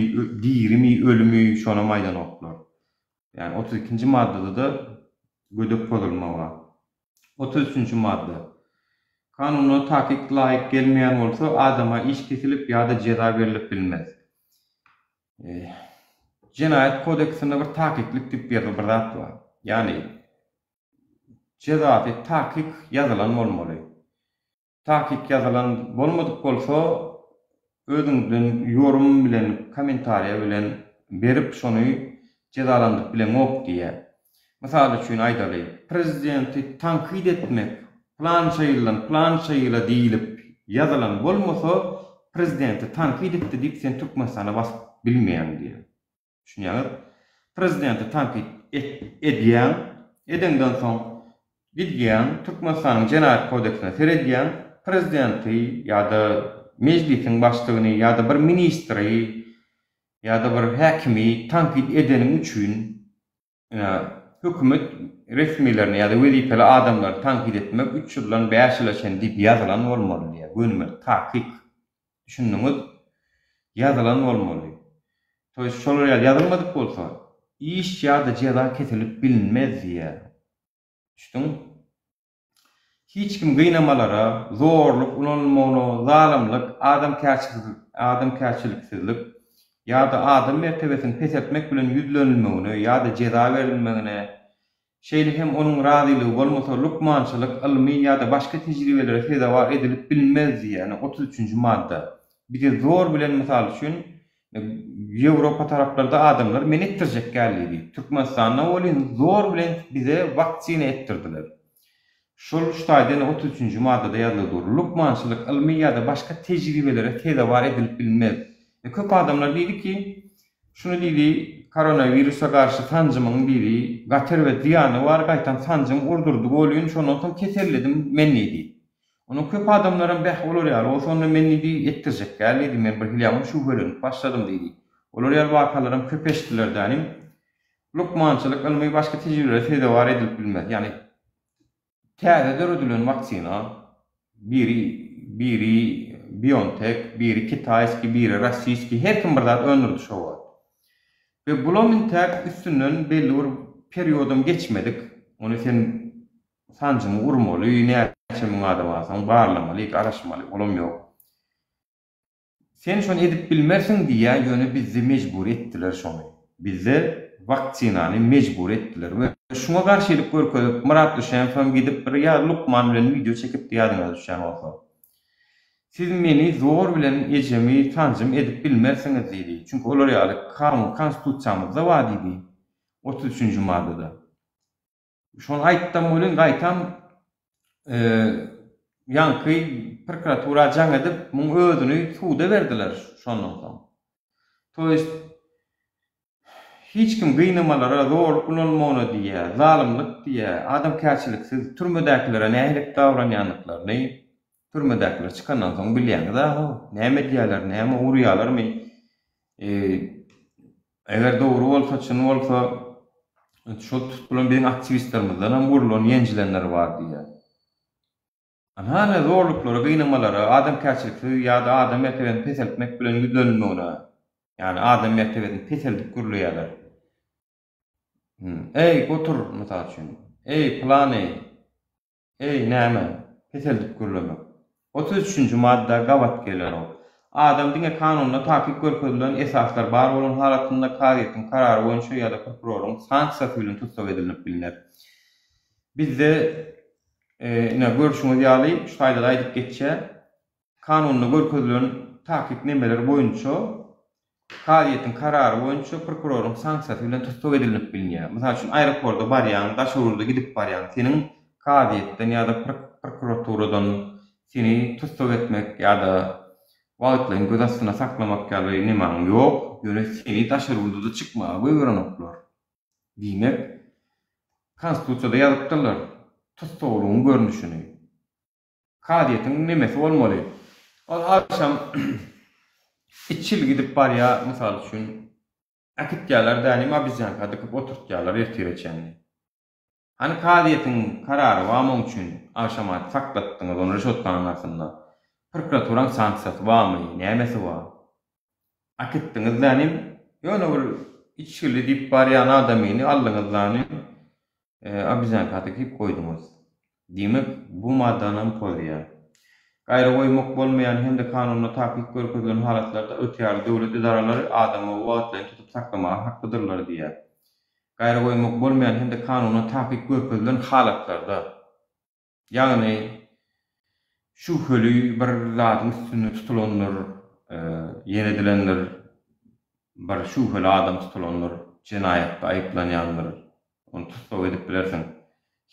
dirimi, ölümi, şonam aýdanoklar. Ýagny 32-nji maddada-da gödek pozulma bar. 33-nji madda. Kanuna takyk laýyk gelmeýän bolsa, adama iş kesilip ýa-da jeza berlip bilmez. Jenaýat kodeksinde bir takyklyk diýip bir bir zat bar. Ýagny jezasy takyk ýazylan bolmaly. Takyk ýazylan bolmadyk bolsa özüňden ýorum bilen kommentariýa bilen berip şony jezalandyryp bileňok diýýär. Mysal üçin aýdaly, prezidenti tankyt etmek pylança ýyldan pylança ýyla diýlip ýazylan bolmasa prezidenti tankyt etdi diýip sen Türkmenistana basyp bilmeýäň diýýär. Düşünýäňiz? Prezidenti tankyt edýäň, edeňden soň gidýäň Türkmenistanyň Jenaýat kodeksine seredýäň, prezidenti ýa-da Mejlisiň başlygyny ýa-da bir ministri ýa-da bir häkimi tankyt edeniň üçin hökümet resmilerini ýa-da wezipeli adamlary tankyt etmek üç ýyldan bäş ýyla çenli diýip ýazylan bolmaly diýýär. Gönümel, takyk. Düşündiňiz? Ýazylan bolmaly. To ýest şolar ýaly ýazylmadyk bolsa, iş ýa-da jeza kesilip bilinmez diýýär. Düşdüň? Hiç kim gynamalara, zorluk ulanylmagyna, zalymlyk, adamkärçiliksizlik ýa-da adam mertebesini peseltmek bilen ýüzlenilmegine ýa-da jeza berilmegine, şeýle hem onuň razylygy bolmasa lukmançylyk, ylmy ýa-da başga tejribelere sezewar edilip bilinmez diýýär, 33-nji madda. Bize zor bilen, mysal üçin, Ýewropa taraplarda adamlar men etdirjek däl diýdi. Türkmenistanda welin zor bilen bize waksina etdirdiler. Şol şu taýda ýene 33-nji maddada ýazylgy dur. Lukmançylyk, ylmy ýa-da başga tejribelere sezewar edilip bilinmez. E köp adamlar diýdi ki, şuny diýdi, koronawirusa garşy sanjymyň diýdi, gaty erbet zyýany bar, gaýtam sanjym urdurdy welin şondan soň keselledim men diýdi. Onuň köp adamlaram beh olar ýaly bolsa onda men diýdi etdirjek däl diýdi men bir hili ýaňy şübhelenip başladym diýdi. Olar ýaly wakalaram köp eşitdiler dänim. Lukmançylyk ylmy başga tejribelere sezewar edilip bilmez. Ýagny täze döredilen waksina biri biri Biontek, biri kitaýskiý, biri rossiýskiý her kim bir zat öndürdi şo wagt. We bulam intäk üstünden belli bir periodam geçmedik. Ony sen Sanjymy urmaly, näçe müň adam alsaň barlamaly, garaşmaly, olam ýok. Sen şony edip bilmersiň diýýä, ýöne bizde mejbury etdiler şony. Bizde waksinany mejbury etdiler we şuňa garşylyk görkezip Myrat Düşenowam gidip bir ýa lukman bilen wideo çekipdi ýadyňyza düşýän bolsa. Siz meni zor bilen ejemi sanjym edip bilmersiňiz diýdi. Çünki olar ýaly kanun konstitusiýamyzda bar diýdi. 33-nji maddada. Şony aýtdam welin gaýtam ýaňky prokuratura jaň edip muň özüni suda berdiler şondan soň. To ýest hiç kim gynamalara, zorluk ulanylmagyna diýýär, zalymlyk diýýär, adamkärçiliksiz türmedäkilere nähili dabranýandyklaryny türmedäkiler çykandan soň bilýäňiz-ä how, näme edýärler, näme urýarlarmy? Eger dogry bolsa, çyn bolsa, şol tutulan biziň aktiwistlerimizden hem urlan, ýenjilenler bar diýýär. Ynha ine zorluklara, gynamalara, adamkärçiliksiz ýa-da adam mertebesini peseltmek bilen ýüzlenilmegine, ýagny adam mertebesini peseldip gürleýärler. Eý, gotur, mysal üçin. Eý, pylany. Eý, näme? Peseldip gürlemek. 33-nji madda gabat gelenok. Adam diňe kanunda takyk görkezilen esaslar bar bolan halatynda kazyýetiň karary boýunça ýa-da prokuroryň sanksiýasy bilen tussag edilnip bilner. Bizde, ine, görşüňiz ýaly, şu taýda-da aýdyp geçýär, kanunda görkezilen takyk nemeler boýunça kazyýetiň karary boýunça prokuroryň sanksiýasy bilen tussag edilnip bilinýär. Mysal üçin, aeroporta barýaň, daşary ýurda gidip barýaň, seniň kazyýetden ýa-da prokuraturadan Seni tussag etmek ýa-da wagtlaýyn göz astynda saklamak ýaly nemaň ýok, ýöne seni daşary ýurda-da çykmaga goýberenoklar. Diýmek, Konstitusiýada ýazypdyrlar, tussaglygyň görnüşini. Kazyýetiň nemesi bolmaly. Ol agşam içil gidip barýar, mysal üçin, äkitýärler dänim obezýanka dykyp oturtýarlar ertire çenli. Hany kazyýetiň karary barmy oň üçin agşamat saklatdyňyz ony reşotkanyň astynda. Prokuraturaň sanksiýasy barmy, nämesi bar? Akitdiňiz dänim, ýöne bir içgili diýip barýan adamyny aldyňyz dänim, obezýanka dikip goýduňyz. Diýmek, bu maddanam pozýar. Gaýra goýmak bolmaýan hem-de kanunda takyk görkezilen halatlarda ygtyýarly döwlet edaralary adamy wagtlaýyn tutup saklamaga haklydyrlar diýýär. Gaýra goýmak bolmaýan hem-de kanunda takyk görkezilen halatlarda, ýagny şübheli bir zadyň üstünde tutulandyr, ýene edilendir, bir şübheli adam tutulandyr, jenaýatda aýyplanýandyr, ony tussag edip bilersiň.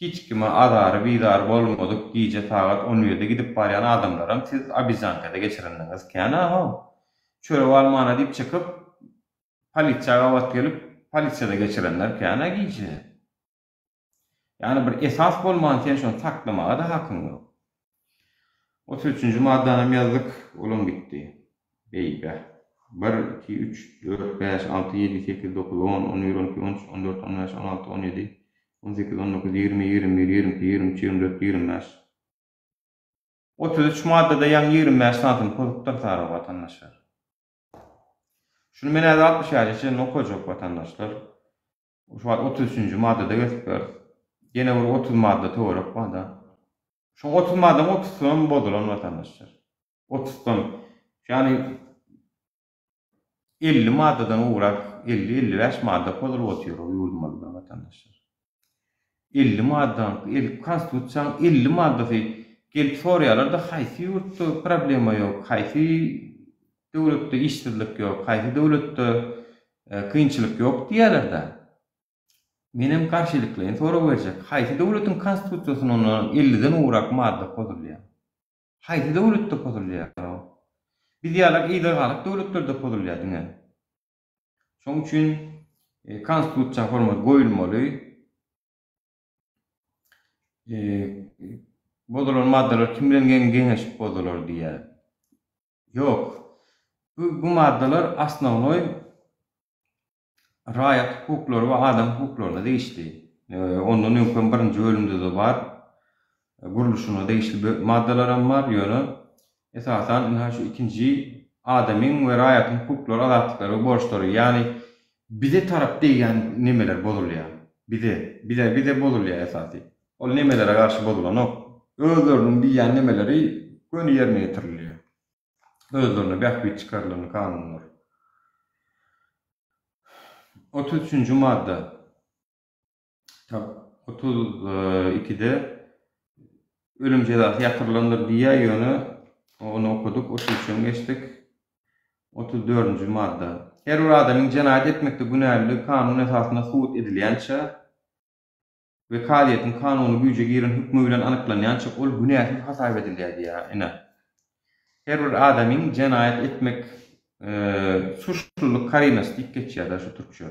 Hiç kime azary-bizary bolmadyk gije sagat on birde gidip barýan adamlaram siz obezýankada geçirendiňiz kän-a-how. Çörek almana diýip çykyp, Polisiýa gabat gelip, polisiýada geçirenler kän-ä gije. Ýagny bir esas bolman sen şony saklamaga-da hakyň ýok. Otuz üçünji maddanam ýazdyk, olam gitdi. Beýbeh. Bir, iki, üç, dört, bäş, alty, ýedi, sekiz, dokuz, on, on bir, on iki, on üç, on dört, on bäş, on alty, on ýedi, on sekiz, on dokuz, ýigrimi, ýigrimi bir, 22, 23, 24, 25. 33 maddada ýaňy 25 sanysyny pozupdyr sary watandaşlar. Şuny men häzir 60 ýaşa çenli okajak watandaşlar. Şu wagt 33-nji maddada gezip ýörüs. Ýene bir 30 madda töwerek bar-da. Şoň 30 maddaň 30-sam bozulan watandaşlar. 30-dan. Ýagny 50 maddadan gowrak, 50-55 madda pozulyp otyr ýurdumyzda watandaşlar. 50 maddaň, el konstitusiýaň 50 maddasy gelip soraýarlar-da haýsy ýurtda problema ýok, haýsy döwletde işsizlik ýok, haýsy döwletde kynçylyk ýok diýýärler-de. Menem garşylyklaýyn sorag berjek. Haýsy döwletiň konstitusiýasynda ondan 50-den gowrak madda pozulýar? Haýsy döwletde pozulýar? Biz ýalak yza galyk döwletlerde pozulýar diňe. Şonuň üçin konstitusiýa hormat goýulmaly. Bozulan maddalar kim bilen geňeşip bozular diýýär. Ýok. Bu, bu maddalar osnownoý raýat hukuklary we adam hukuklaryna degişli. Ondan öňkem birinji bölümde-de bar. Gurluşyna degişli maddalaram bar, ýöne esasan ynha şu ikinji adamyň we raýatyň hukuklary, azatlyklary we borçlary, ýagny bize tarap degýän nemeler bozulýar. Bize, bize, bize bozulýar esasy. Ol nemelere garşy bozulanok. Özleriniň diýýän nemeleri göni ýerine ýetirilýär. Özlerine bähbit çykarylan kanunlar. 33-nji madda. Tak, 32-de ölüm jezasy ýatyrylandyr diýýär, ýöne ony okadyk, 33-em geçdik. 34-nji madda. Her bir adamyň jenaýat etmekde günäliligi kanun esasynda subut edilýänçä, we kazyýetiň kanuny güýje giren hökmi bilen anyklanýança ol günäsiz hasap edilýär diýýär. Ine, her bir adamyň jenaýat etmek suçlulyk karinasy diýip geçýär-de şu türkçe.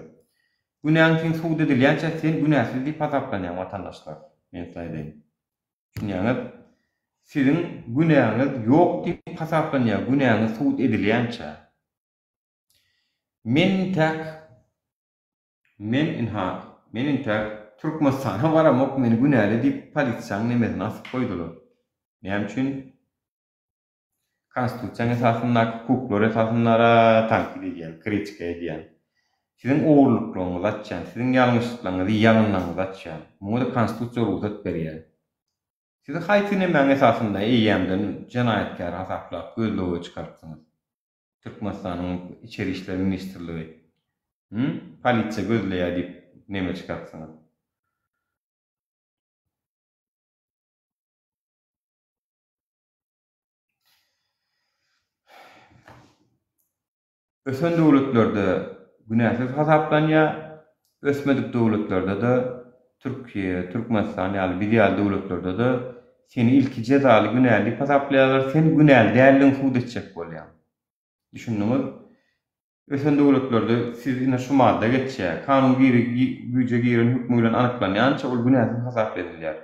Günäň seň subut edilýänçä sen günäsiz diýip hasaplanýaň watandaşlar. Men size aýdaýyn. Düşünýäňiz? Siziň günäňiz ýok diýip hasaplanýar günäňiz subut edilýänçä. Men intäk Men ynha, men intäk Türkmenistana baramok, meni günäli diýip polisiýaň nemesine asyp goýdular. Näme üçin? Konstitusiýaň esasyndaky hukuklar esasynda-ra tankyt edýän, kritika edýän. Siziň ogurlyklaryňyzy açýan, siziň ýalňyşlyklaryňyzy, ýalanlaryňyzy açýan. Muňa-da konstitusiýa rugsat berýär. Sizi haýsy nemäň esasynda eýýämden jenaýatkär hasaplap gözlege çykarypsyňyz? Türkmenistanyň Içeri işler ministrligi. Hü? Polisiýa gözleýär diýip neme çykarypsyňyz. Ösen döwletlerde günäsiz hasaplanýar, ösmedik döwletlerde-de, Türkiýe, Türkmenistan ýaly biz ýaly döwletlerde-de seni ilki jezaly günäli diýip hasaplaýarlar, sen günäli däldigiňi subut etjek bolýaň. Düşündiňiz? Ösen döwletlerde siz ine şu madda geçýär. Kanun güýje giren hökmi bilen anyklanýança ol günäsiz hasap edilýär.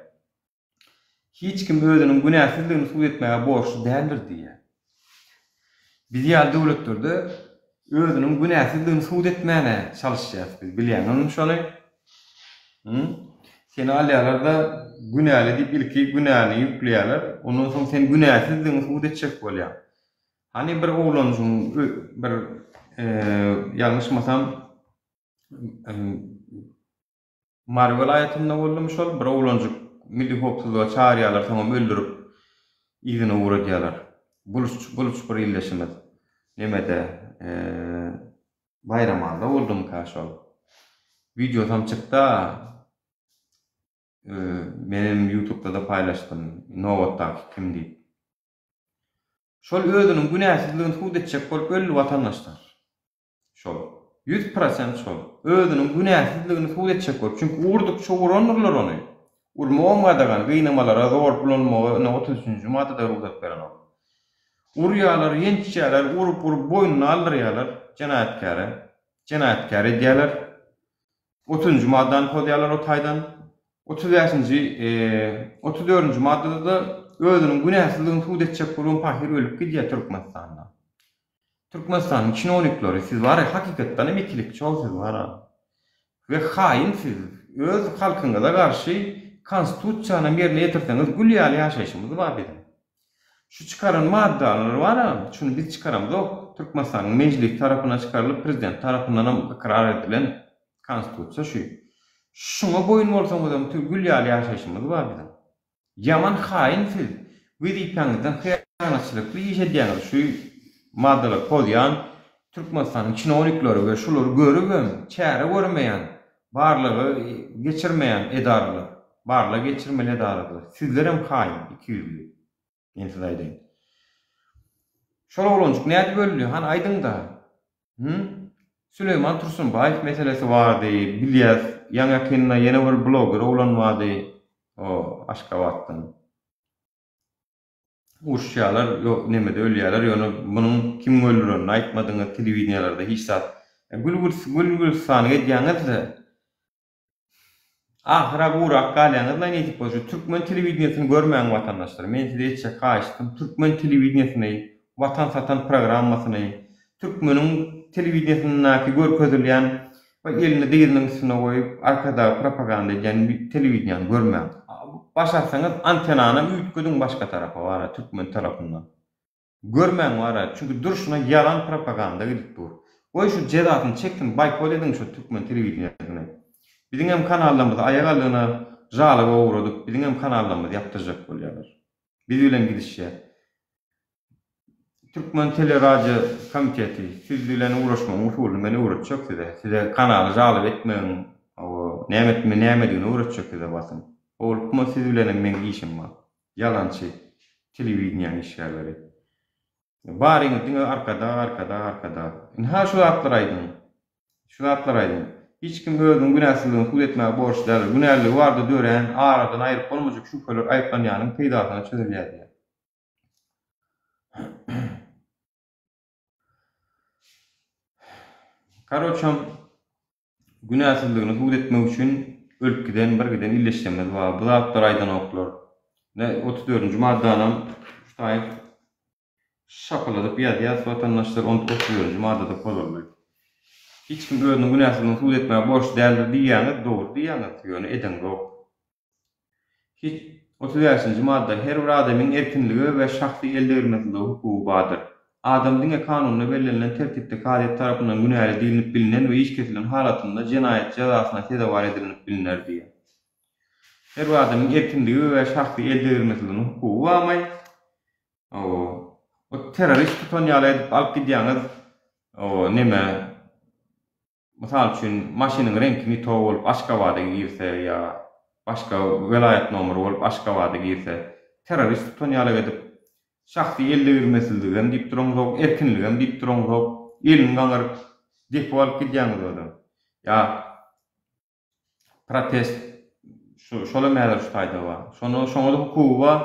Hiç kim özüniň günäsizligini subut etmäge borçly däldir diýýär. Biz ýaly döwletlerde özüniň günäsizligini subut etmäne çalyşýarys biz. Bilýäňizmi şony? Hü? Seni alýarlar-da, günäli diýip ilki günäni ýükleýärler. Ondan soň sen günäsizligiňi subut etjek bolýaň. Hany bir oglanjygyň bir ýalňyşmasam Mary welaýatynda boldumy şol bir oglanjyk milli howpsuzlyga çagyrýarlar soňam öldürip yzyna ugradýarlar. Buluç buluç bir ildeşimiz nemede Baýramanda boldumyka şol. Wideosam çykda menem ýutubda-da paýlaşdym nobatdaky kim diýip. Şol özüniň günäsizligini subut etjek bolup öldi watandaşlar. Şol. 100% şol. Özüniň günäsizligini subut etjek bolup. Çünki urdukça urandyrlar ony. Urmagam gadagan, gynamalara zor ulanmaga ine 33-nji maddada rugsat berenok. Urýarlar, ýençýärler, urup-urup boýnuny aldyrýarlar jenaýatkäre. Jenaýatkär edýärler. Otuzynjy maddany pozýarlar o taýdan. 35-nji, 34-nji maddada-da özüniň günäsizligini subut etjek bolan pahyr ölüp gidýär Türkmenistanda. Türkmenistanyň çinownikleri siz wara hakykatdan hem ikilikçi ol siz wara. We haýyn siz. Öz halkyňyza garşy konstitusiýanam ýerine ýetirseňiz gül ýaly ýaşaýşymyz bar biziň. Şu çykaran maddalar bar-a, şuny biz çykaramzok. Türkmenistanyň Mejlisi tarapyndan çykarylyp, prezident tarapyndanam ykrar edilen Konstitusiýa şu. Şuňa boýun bolsaňyzam gül ýaly ýaşaýşymyz bar biziň. Ýaman haýyn siz. Wezipäňizden hyýanatçylykly iş edýäňiz. Şu maddalary pozýan Türkmenistanyň çinownikleri we şulary görübem çäre görmeýän, barlagy geçirmeýän edaralar, barlag geçirmeli edaralar. Sizlerem haýyn, ikiýüzli. Men size aýdaýyn. Şol oglanjyk nädip öldi? Hany aýdyňda. Hü? Süleýman Tursunbaýew meselesi bardy, bilýäs. Ýaňy-ýakynda ýene bir bloger oglan bardy. O Aşgabatdan. Uruşýarlar, ýo, nemede ölýärler, ýöne munuň kimiň öldürenini aýtmadyňyz, telewideniýelerde hiç zat. Gül-gülüstanyk edýäňiz-de. Ahyra gurak galýaňyzla nesip bolsa şu türkmen telewideniýesini görmäň watandaşlar men size etjek haýyştym türkmen telewideniýesini watan satan programmasyny türkmeniň telewideniýesindäki görkezilýän we elini dyzynyň üstüne goýup arkadagy propaganda edýän telewideniýany görmäň başarsaňyz antenanam üýtgediň başga tarapa bara türkmen tarapyndan. Görmäň wara, çünki durşuna ýalan propaganda gidip dur. Goý şu jezasyny çeksin, boýkot ediň şu türkmen telewideniýesini. Biziňem kanallarymyzy aýak aldygyna žaloba ugradyp, biziňem kanallarymyzy ýapdyrjak bolýarlar. Biz bilen gidişýär. Türkmen teleradio komiteti, siz bilen ugraşmagyň usulyny men öwretjek size. Size kanaly žaloba etmegiň, hawa, näme etme, nämedigini öwretjek size basym. Howlukma siz bilenem meň işim bar. Ýalançy telewideniýäň işgärleri. Baryňyz diňe Arkadag Arkadag Arkadag. Ynha şu zatlary aýdyň. Şu zatlary aýdyň. Hiç kim özüniň günäsizligini subut etmäge borçly däldir. Günäliligi barada dörän, aradan aýryp bolmajak şübheler aýyplanýanyň peýdasyna çözülýär diýýär. Karoçam Günäsizligini subut etmek üçin ölüp giden bir giden illeşjemiz bar. Bu zatlary aýdanoklar. Ine 34-nji maddanam şu taýyp şapyladyp ýazýas watandaşlar on 34-nji maddada pozuldy. Hiç kim özüniň günäsizligini subut etmäge borçly däldir diýýäňiz, dogry diýýäňiz, ýöne edeňzok. Hiç 35-nji madda Her bir adamyň erkinlige we şahsy eldegrilmesizlige hukugy bardyr. Adam diňe kanunda bellenilen tertipde kazyýet tarapyndan günäli diýlip bilnen we iş kesilen halatynda jenaýat jezasyna sezewar edilnip bilner diýýär. Her bir adamyň erkinlige we şahsy eldegrilmesizligine hukugy barmy? Hawa. O terrorist tutan ýaly edip alyp gidýäňiz o neme mysal üçin maşynyň reňki ne to bolup Aşgabada girse ýa başga welaýat nomeri bolup Aşgabada girse terrorist tutan ýaly edip şahsy eldegirmesizligem diýip duraňzok erkinligem diýip duraňzok elini gaňyryp depip alyp gidýäňiz özem ýa Protest şu şolam häzir şu taýda bar. Şony şoňa-da hukugy bar.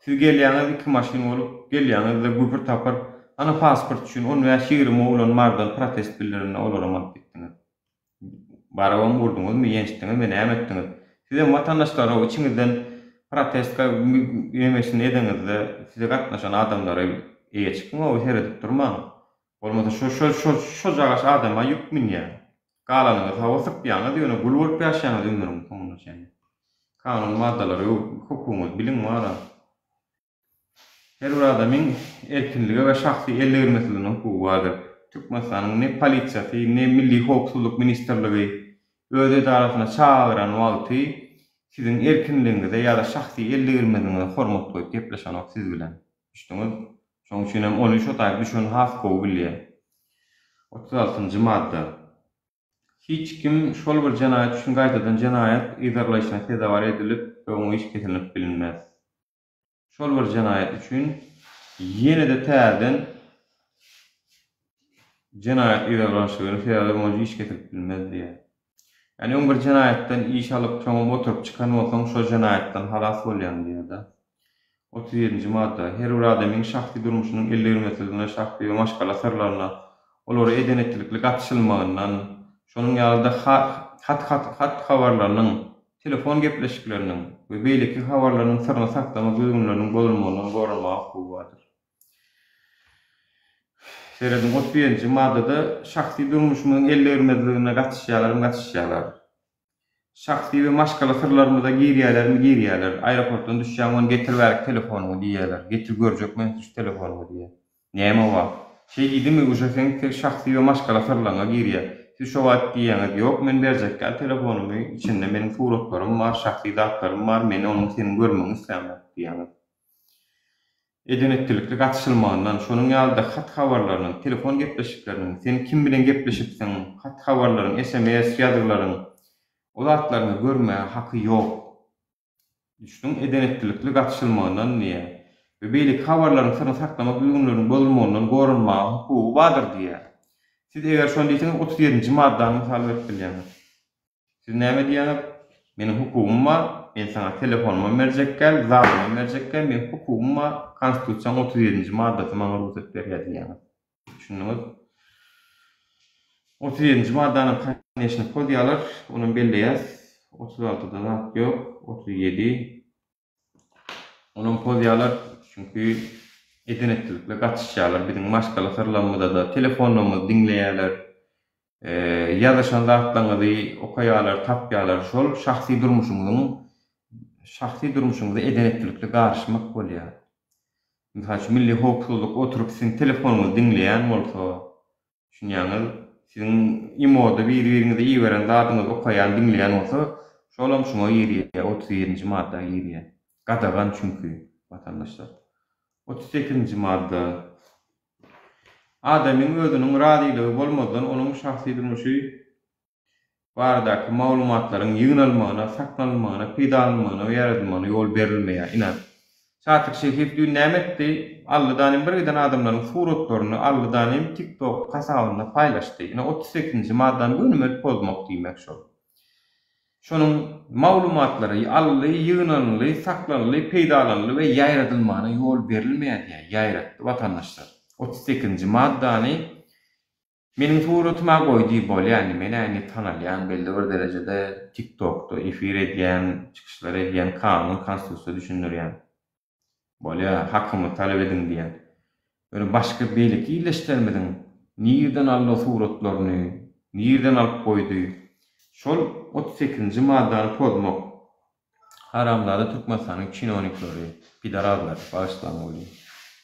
Siz gelýäňiz iki maşyn bolup gelýäňiz-de güpür tapyr. Ana pasport üçin on bäş-ýigrimi oglan Marydan protest bildirende olaram alyp gitdiňiz. Barybam urduňyzmy, ýençdiňizmi, näme etdiňiz? Sizem watandaşlar-ow içiňizden protestka nemesini edeňizde size gatnaşan adamlara eýe çykyň-ow seredip durmaň. Bolmasa şo şo şo şojagaş adama ýük münýär. Galanyňyz hawa sypýaňyz ýöne gul bolup ýaşaýaňyz ömrüň soňuna çenli. Kanun maddalary hukugyňyzy biliň wara. Her bir adamyň erkinlige we şahsy eldegirmesizligine hukugy bardyr. Türkmenistanyň ne polisiýasy, ne Milli howpsuzlyk ministrligi öz edarasyna çagyran wagty siziň erkinligiňize ýa-da şahsy eldegirmezligiňize hormat goýup gepleşenok siz bilen. Düşdüňiz? Şonuň üçin hem ony şo taýyp düşeni has gowy bilýär. 36-njy madda. Hiç kim şol bir jenaýat üçin gaýtadan jenaýat yzarlaýşyna sezewar edilip we oňa iş kesilnip bilinmez. Şol bir jenaýat üçin ýene-de täzeden jenaýat yzarlanyşygyna sezewar boýunça iş kesilip bilinmez diýýär. Ýagny öň bir jenaýatdan iş alyp, soňam oturyp çykan bolsaň, şol jenaýatdan halas bolýaň diýýär-de. 37-nji madda. Her bir adamyň şahsy durmuşynyň eldegrilmesizligine, şahsy we maşgala syrlaryna, olara eden-etdilikli gatyşylmagyndan, şonuň ýaly-da hat hat habarlarynyň, telefon gepleşikleriniň we beýleki habarlarynyň syryny saklamak düzgünleriniň bozulmagyndan goranmaga hukugy bardyr. Serediň, 31-nji maddada şahsy durmuşymyzyň eldegirmezligine gatyşýarlarmy, gatyşýarlar. Şahsy we maşgala syrlarymyza girýärlermi, girýärler. Aeroportdan düşýäň ony getir bärik telefonyňy diýýärler. Getir görjek men şu telefonyňy diýýär. Näme bar? Şeý diýdimi uje seň şahsy we maşgala syrlaryňa girýär. Siz şo wagt diýýäňiz, ýok men berjek däl telefonymy, içinde meniň suratlarym bar, şahsy zatlarym bar, men onuň seniň görmegiňi islämok diýýäňiz. Eden-etdilikli gatyşylmagyndan, şonuň ýaly-da hat-habarlarynyň, telefon gepleşikleriniň, sen kim bilen gepleşipsiň, hat-habarlaryň, sms ýazgylaryň, o zatlaryňy görmäge haky ýok. Düşdüň, eden-etdilikli gatyşylmagyndan diýýär. We beýleki habarlaryň syryny saklamak düzgünleriniň bozulmagyndan goranmaga hukugy bardyr diýýär. Siz eger şony diýseňiz, 37-nji maddany mysal berip bilýäňiz. Siz näme diýýäňiz? Meniň hukugym bar, men saňa telefonymam berjek däl, zadymam berjek däl, meniň hukugym bar, Konstitusiýanyň 37-nji maddasy maňa rugsat berýär diýýäňiz. Düşündiňiz? 37-nji maddany koneçno pozýarlar, onam belleýäs. 36-da zat ýok, 37. Onam pozýarlar, çünki eden-etdilikle gatyşýarlar, biziň maşgala syrlarymyza-da, telefonlarymyzy diňleýärler. Ýazyşan zatlaryňyzy okaýarlar, tapýarlar. Şol şahsy durmuşyňyzyň şahsy durmuşyňyza eden-etdilikli garyşmak bolýar. Mysal üçin, milli howpsuzlyk oturyp siziň telefonyňyzy diňleýän bolsa, düşünýäňiz, siziň imoda biri-biriňize iberen zadyňyzy okaýan, diňleýän bolsa, şolam şuňa girýär, 31-nji madda girýär. Gadagan çünki, watandaşlar. 38-nji madda. Adamyň özüniň razylygy bolmazdan onuň şahsy durmuşy baradaky maglumatlaryň ýygnalmagyna, saklanylmagyna, peýdalanylmagyna we ýaýradylmagyna ýol berilmeýär. Ine, Çatyk Şehiýew düýn näme etdi? Aldy danym bir giden adamlaryň suratlaryny aldy danym TikTok hasabynda paýlaşdy. Ine, 38-nji maddany gönümel pozmak diýmek şol. Şonuň maglumatlary alyndy, ýygnanyldy, saklanyldy, peýdalanyldy we ýaýradylmagyna ýol berilmeýär diýýär, ýaýratdy watandaşlar. 38-nji maddany meniň suratyma goýdy, bolýa indi men-ä indi tanalýan belli bir derejede TikTokda efir edýän, çykyşlar edýän, kanun, konstitusiýa düşündirýän. Bolýa, hakyňyzy talap ediň diýýän. Ýöne başga beýleki ildeşlerimiziň nirden aldy o suratlaryny, nirden alyp goýdy? Şol 38-nji maddany pozmak. Haramzada Türkmenistanyň çinownikleri, pidarazlar, bagyşlaň welin,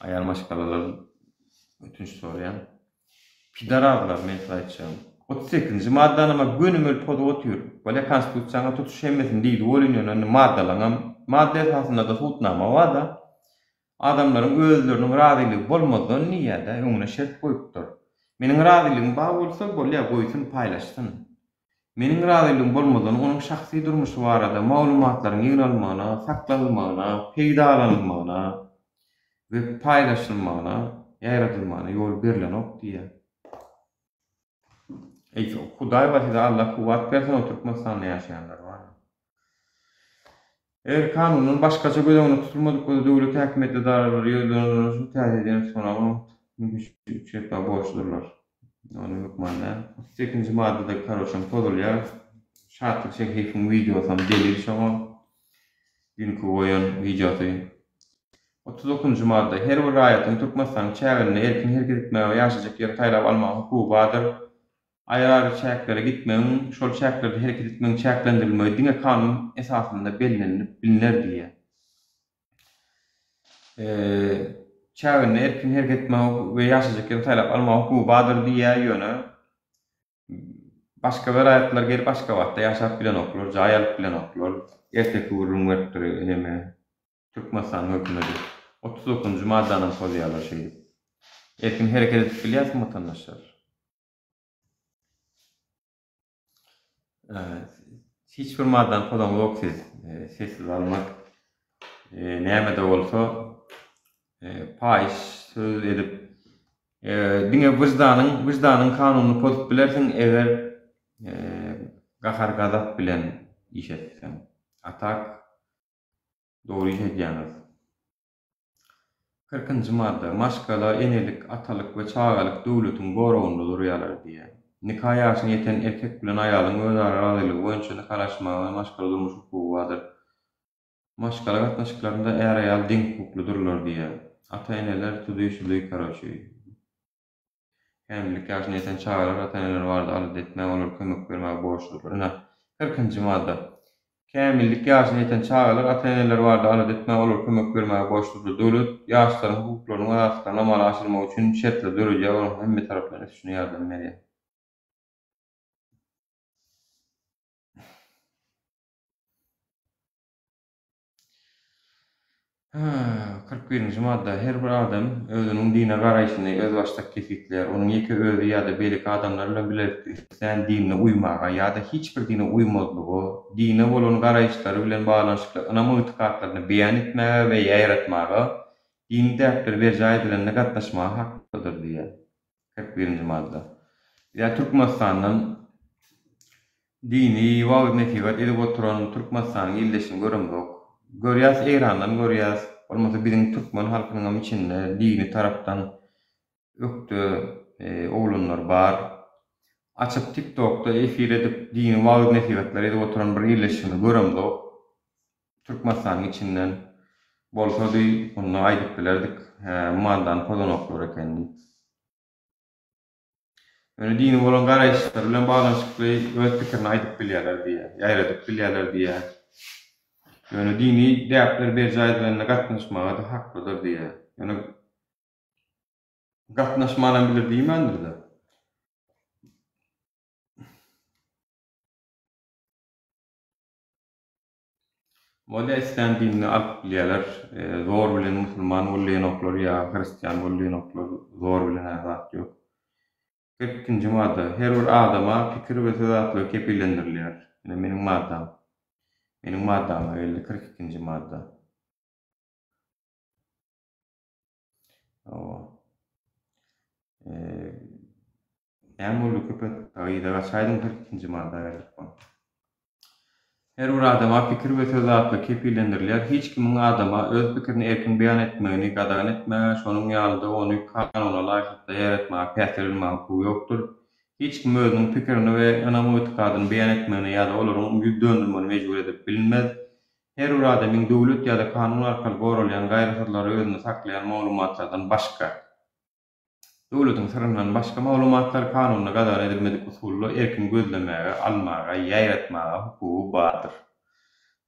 aýal maşgalalar ötünç soraýan. Pidarazlar men size aýtjagym. 38-nji maddanam gönümel pozup otyr. Bolýa konstitusiýaňa tutuş hemmesini diýdi welin ýöne indi maddalaňam madda esasynda-da sudnama bar-da. Adamlaryň özleriniň razylygy bolmazdan diýýär-dä, öňüne şert goýupdyr. Meniň razylygym bar bolsa, bolýar, goýsun, paýlaşsyn. Meniň razylygym bolmazdan onuň şahsy durmuşy barada maglumatlaryň ýygnalmagyna, saklanylmagyna, peýdalanylmagyna we paýlaşylmagyna, ýaýradylmagyna ýol berlenok diýýär. Eý, Hudaý bar size Allah kuwwat bersin o Türkmenistanda ýaşaýanlar bar. Eger kanundan başgaça göz öňünde tutulmadyk bolsa döwlet häkimiýet edaralary ýüzlenenlere şu täsir edýän soraga mümkinçilik üpjün etmäge borçludyrlar. Ony hökman däl. 38-nji maddada karoçam pozulýar. Şatlyk Şehiýewiň wideosam delil şoňa. Düýnki goýan wideosy. 39-njy madda. Her bir raýatyň Türkmenistanyň çäginde erkin hereket etmäge we ýaşajak ýerini saýlap almaga hukugy bardyr. Aýry-aýry çäklere gitmegiň, şol çäklerde hereket etmegiň çäklendirilmegi diňe kanun esasynda bellenilip bilner diýýär. Çäginde erkin hereket etmäge we ýaşajak ýerini saýlap almaga hukugy bardyr diýýär, ýöne başga welaýatlar gelip Aşgabatda ýaşap bilenoklar, jaý alyp bilenoklar. Erteki gürrüň beripdir neme. Türkmenistanyň hökümeti 39-njy maddanam pozýarlar şeýdip. Erkin hereket edip bilýäsmi watandaşlar? Hiç bir maddany pozaňyzok siz. Sessiz almak näme-de bolsa paýyş söz edip diňe wyždanyň wyždanyň kanunyny pozup bilersiň eger gahar-gazap bilen iş etseň. A tak Dogry iş edýäňiz. Kyrkynjy madda. Maşgala, enelik, atalyk we çagalyk döwletiň goragynda durýarlar diýýär. Nika ýaşyna ýeten erkek bilen aýalyň özara razylygy boýunça nikalaşmaga we maşgala durmuş hukugy bardyr. Maşgala gatnaşyklarynda är-aýal deňhukuklydyrlar diýýär. Ata-eneler tudy-şudy karoçi. Kämillik ýaşyna ýeten çagalar ata-eneleri barada alada etmäge, olara kömek bermäge borçludyrlar. Ynha, kyrkynjy madda. Kämillik ýaşyna ýeten çagalar ata-eneleri barada alada etmäge, olara kömek bermäge borçludyrlar. Döwlet ýaşlaryň hukuklaryny we azatlyklaryny amala aşyrmagy üçin şertleri döredýär, olaryň hemmetaraplaýyn ösüşine ýardam berýär. 41-nji madda. Her bir adam özüniň dine garaýşyny özbaşdak kesgitleýär. Onuň ýeke özi ýa-da beýleki adamlar bilen bilelikde islän dinine uýmaga ýa-da hiç bir dine uýmazlyga, dine bolan garaýyşlary bilen baglanyşykly ynam-ygtykatlaryny beýan etmäge we ýaýratmaga, dini däpler berjaý edilende gatnaşmaga haklydyr diýýär. 41-nji madda. Ýa Türkmenistandan dini wagyz-nesihat edip oturan Türkmenistanyň ildeşini göremzok. Görýäs Eýrandan görýäs, bolmasa biziň türkmen halkynyňam içinde dini tarapdan ökde oglanlar bar. Açyp TikTokda efir edip dini wagyz-nesihatlar edip oturan bir ildeşimizi göremzok. Türkmenistanyň içinden bolsady onda aýdyp bilerdik, hä maddany pozanoklar eken diýip. Ýöne dini bolan garaýyşlar bilen baglanyşykly öz pikirini aýdyp bilýärler diýýär, ýaýradyp bilýärler diýýär. Ýöne dini däpler berjaý edilende gatnaşmaga-da haklydyr diýýär. Ýöne gatnaşmanam biler diýmändir-de. Bolýa islän dinini alyp bilýäler zor bilen musulman bol diýenoklar ýa hristian bol diýenoklar zor bilen hä zat ýok. 42-nji madda Her bir adama pikir we söz azatlygy kepillendirilýär. Ine meniň maddam. Meniň maddama geldi 42-nji madda. Hawa. Näme boldy köpek yza gaçaýdyň 42-nji madda geldik bu. Her bir adama pikir we söz azatlygy kepillendirilýär. Hiç kimiň adama öz pikirini erkin beýan etmegini gadagan etmäge, şonuň ýaly-da ony kanuna laýyklykda ýaýratmaga päsgel bermäge hukugy ýokdur. Hiç kim özüniň pikirini we ynam-ygtykadyny beýan etmegine ýa-da olaryň ýüz döndürmegine mejbur edilip bilinmez. Her bir adamyň döwlet ýa-da kanun arkaly goralýan gaýry syrlary özünde saklaýan maglumatlardan başga, Döwletiň syryndan başga maglumatlary kanunda gadagan edilmedik usulda erkin gözlemäge, almaga, ýaýratmaga hukugy bardyr.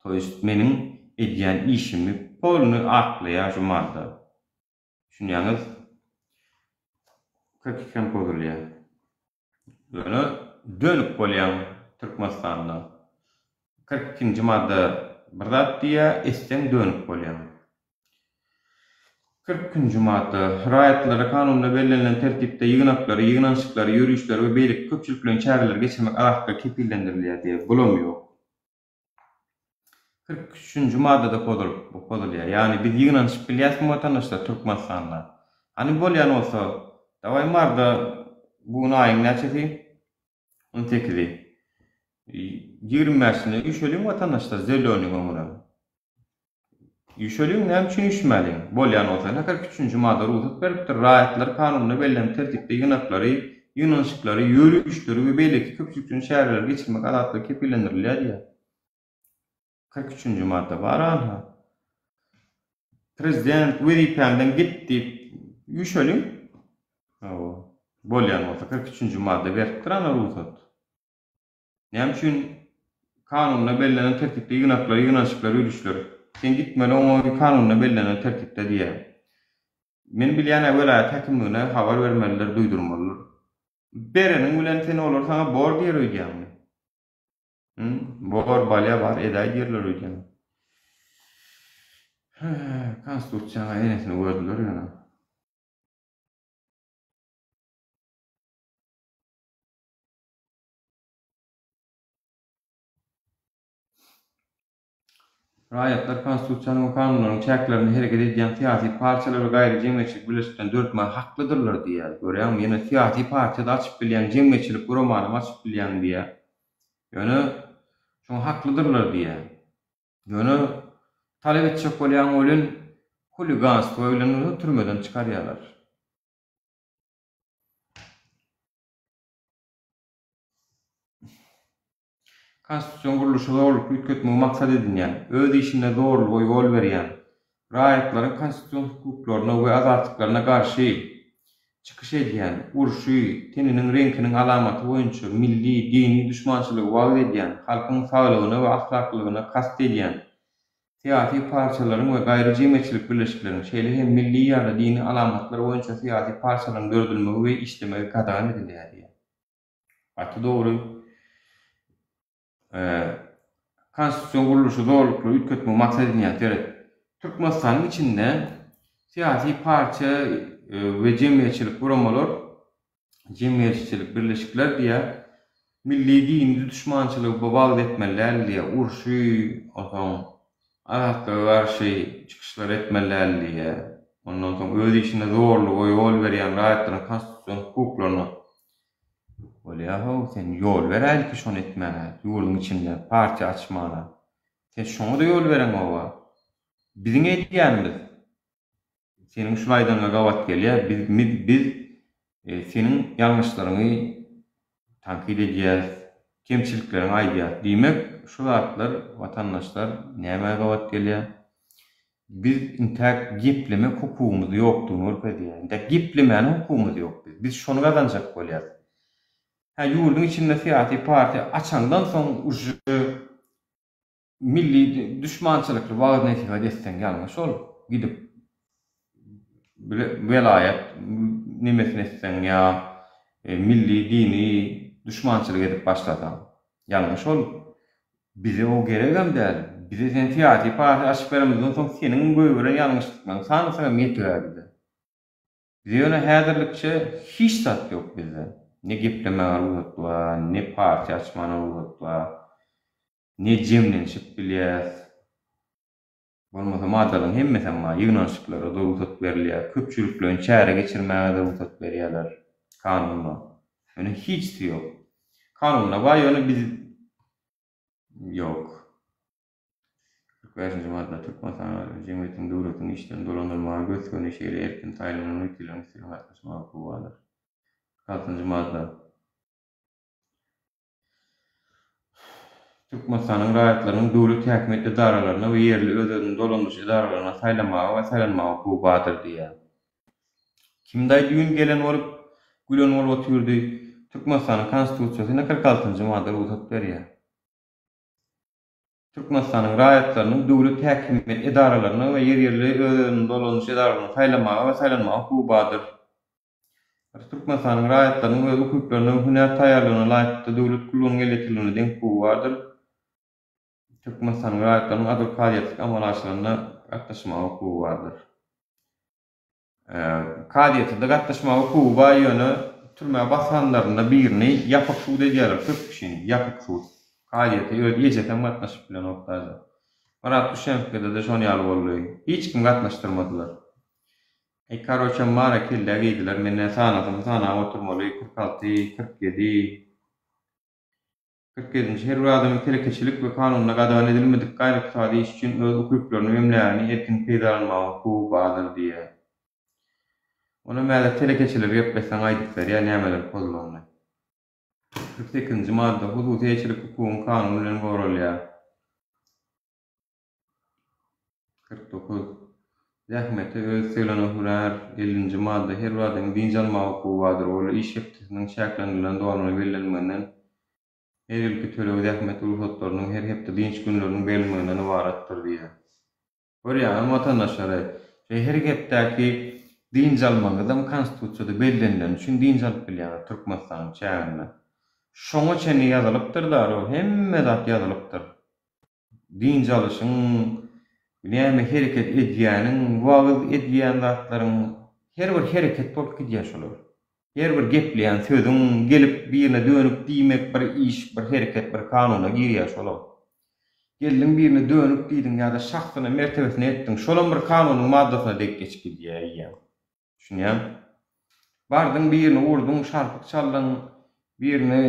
To ýest meniň edýän işimi polny aklaýar şu madda. Düşünýäňiz? 42 hem pozulýar. Ýöne dönük bolýaň Türkmenistanda. 42-nji madda bir zat diýýär, etseň dönük bolýaň. 42-nji madda. Raýatlara kanunda bellenilen tertipde ýygnaklary, ýygnanyşyklary, ýörişleri we beýleki köpçülikleýin çäreleri geçirmek azatlygy kepillendirilýär diýýär. Bulam ýok. 43-nji maddada pozulýar. Ýagny biz ýygnanyşyp bilýäsmi watandaşlar Türkmenistanda? Hany bolýan bolsa, dawaý marda bu gün aýyň näçesi? On sekizi. 25-sinde üýşeliň watandaşlar zelonyň öňüne. Üýşeliň, näme üçin üýşmäliň? Bolýan bolsa, ine 43-nji madda rugsat beripdir, raýatlar kanunda bellenen tertipde ýygnaklary, ýygnanyşyklary, ýörişleri we beýleki köpçülikleýin çäreleri geçirmek azatlygy kepillendirilýär diýýär. 43-nji madda bar anha. Prezident wezipäňden git diýip üýşeliň. Hawa. Bolýan bolsa 43-nji madda beripdir ana rugsat. Näme üçin kanunda bellenen tertipde ýygnaklar, ýygnanyşyklar, ýörişler. Sen gitmeli oňa kanunda bellenen tertipde diýýär. Men bilýän-ä welaýat häkimligine habar bermelidir, duýdurmalydyr. Bereniň bilen sen olar saňa bor diýer öýdýäňmi? Hü? Bor, bolýa bar edäý diýerler öýdýän. Hä, konstitusiýaňa enesini gördüler ýöne. Raýatlar Konstitusiýanyň we kanunlaryň çäklerinde hereket edýän syýasy partiýalar we gaýry jemgyýetçilik birleşiklerini döretmäge haklydyrlar diýýär. Görýäňmi, ýene syýasy partiýa-da açyp bilýäň, jemgyýetçilik guramanam açyp bilýäň diýýär. Ýöne şoňa haklydyrlar diýýär. Ýöne talap etjek bolýaň welin huliganstwo bilen türmeden çykarýarlar. Konstitusion gurluşy zorlukly üýtgetmegi maksat edinýän, öz işinde zorluga ýol berýän, raýatlaryň konstitusion hukuklaryna we azatlyklaryna garşy çykyş edýän, urşy, teniniň reňkiniň alamaty boýunça milli, dini duşmançylygy wagyz edýän, halkyň saglygyna we ahlaklylygyna kast edýän syýasy partiýalaryň we gaýry jemgyýetçilik birleşikleriň, şeýle hem milli ýa-da dini alamatlar boýunça syýasy partiýalaryň döredilmegi we işlemegi gadagan edilýär diýýär. Gaty dogry. Konstitusion gurluşy zorlukly üýtgetmegi maksat edinýän seret. Türkmenistanyň içinde syýasy partiýa we jemgyýetçilik guramalar, jemgyýetçilik birleşikler diýýär, milli dini duşmançylygy wagyz etmeli däl diýýär, urşy, onsoň azatlyga garşy çykyşlar etmeli däl diýýär. Ondan soň öz işinde zorluga ýol berýän raýatlaryň konstitusion hukuklaryna Bolýa-how, sen ýol beräý ilki şony etmäge, ýurduň içinde partiýa açmana. Sen şoňa-da ýol bereňoga. Biziň edýänimiz seniň şul aýdanyňa gabat gelýär. Biz biz seniň ýalňyşlaryňy tankyt edýäs, kemçilikleriňi aýdýas. Diýmek, şu zatlar watandaşlar nämä gabat gelýär? Biz intäk geplemek hukugymyz ýokdugyny görkezýär. Intäk geplemäne hukugymyz ýok biz. Biz şony gazanjak bolýas. Hä ýurduň içinde syýasy partiýa açaňdan soň uje milli duşmançylykly wagyz-nesihat etseň ýalňyş ol. Gidip welaýat nemesini etseň ýa milli dini duşmançylyk edip başlasaň ýalňyş ol. Bize o geregem däl. Bize sen syýasy partiýa açyp beremizden soň seniň goýberen ýalňyşlyklaryň sanysam ýetigä bize. Bize ýöne häzirlikçe hiç zat ýok bizde. Ne geplemäge rugsat bar, ne partiýa açmana rugsat bar, ne jemlenişip bilýäs. Bolmasa maddalaryň hemmesem bar. Ýygnanyşyklara-da rugsat berilýär, köpçülikleýin çäre geçirmäge-de rugsat berýärler kanunda. Ýöne hiçsi ýok. Kanunda bar, ýöne biz ýok. 45-nji madda Türkmenistanyň jemgyýetiniň döwletiň işlerini dolandyrmaga gös-göni şeýle erkin saýlanan wekilleriň islegine gatnaşmaga hukugy bardyr. 46-njy madda. Türkmenistanyň raýatlarynyň döwlet häkimiýet edaralaryna we ýerli öz-özüni dolandyryş edaralaryna saýlamaga we saýlanmaga hukugy bardyr diýýär. Kimdaý düýn gelen bolup, gülen bolup otyrdy. Türkmenistanyň Konstitusiýasynda 46-njy madda rugsat berýär. Türkmenistanyň raýatlarynyň döwlet häkimiýet edaralaryna we ýerli öz-özüni dolandyryş edaralaryna saýlamaga we saýlanmaga hukugy bardyr. Türkmenistanyň raýatlarynyň öz ukyplaryna we hünär taýýarlygyna laýyklykda döwlet gullugynyň elýeterliligine deň hukugy bardyr. Türkmenistanyň raýatlarynyň adyl kazyýetlik amala aşyrylanda gatnaşmaga hukugy bardyr. Kazyýete-de gatnaşmaga hukugy bar, ýöne türmä basanlarynda birini ýapyk sud edýärler, köp kişini, ýapyk sud. Kazyýete öz ejesem gatnaşyp bilenok daže. Myrat Düşenbede-de şon ýaly boldy. Hiç kim gatnaşdyrmadylar. Eý karoçem bara kellä geýdiler menden sanasam sanap oturmaly 46, 47, 47-nji her bir adamyň telekeçilik we kanunda gadagan edilmedik gaýry ykdysady iş üçin öz ukyplaryny we emlägini erkin peýdalanmaga hukugy bardyr diýýär. Onam häzir telekeçileri gepletseň aýdyp berýär nämeler pozulanyny. 48-nji madda hususy eýeçilik hukugyň kanun bilen goralýar. 49. Zähmete öz saýlanan hünär, Ellinji madda, her bir adamyň dynç almaga hukugy bardyr, ol iş hepdesiniň çäklendirilen dowamyna bellenmeginden, her ýylky töleg zähmet rugsatlarynyň her hepde dynç günleriniň berilmeginden ybaratdyr diýýär. Görýäňizmi watandaşlar-aý, şeý her hepdäki dynç almagyňyzam konstitusiýada bellenileni üçin dynç alyp bilýäňiz Türkmenistanyň çäginde. Şoňa çenli ýazylypdyr-da, hemme zat ýazylypdyr. Dynç alyşyň, näme hereket edýäniň, wagyz edýän zatlaryň her bir hereket bolup gidýär şolar. Her bir gepleýän sözüň, gelip birine dönük diýmek bir iş, bir hereket, bir kanuna girýär şolam. Geldiň birine dönük diýdiň ýa-da şahsyna, mertebesine etdiň, şolam bir kanunyň maddasyna degip geçip gidýär eýýäm. Düşünýäň? Bardyň birini urduň, şarpyk çaldyň, birini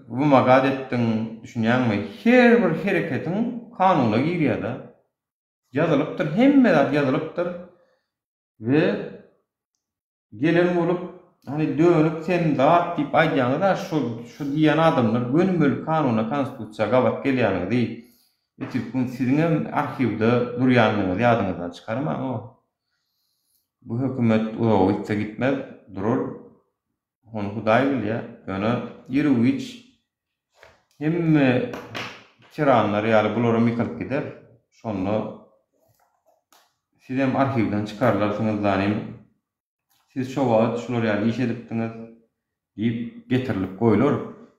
wymagat etdiň, düşünýäňmi? Her bir hereketiň kanuna girýär-de. Ýazylypdyr, hemme zat ýazylypdyr we gelen bolup, hany dönük sen zat diýip aýdýaňyz-a, şo şo diýen adamlar gönümel kanuna, konstitusiýa gabat gelýäniňizi, etirkün siziňem arhiwde durýandygyňyzy ýadyňyzdan çykarmaň-ow. Bu hökümet uzaga gitse gitmez, durar. Ony Hudaý bilýär. Ýöne iru-giç hemme tiranlar ýaly bularam ýykylyp gider. Şonda sizem arhiwden çykarylarsyňyz zanim. Siz şo wagt şular ýaly iş edipdiňiz diýip getirilip goýlar.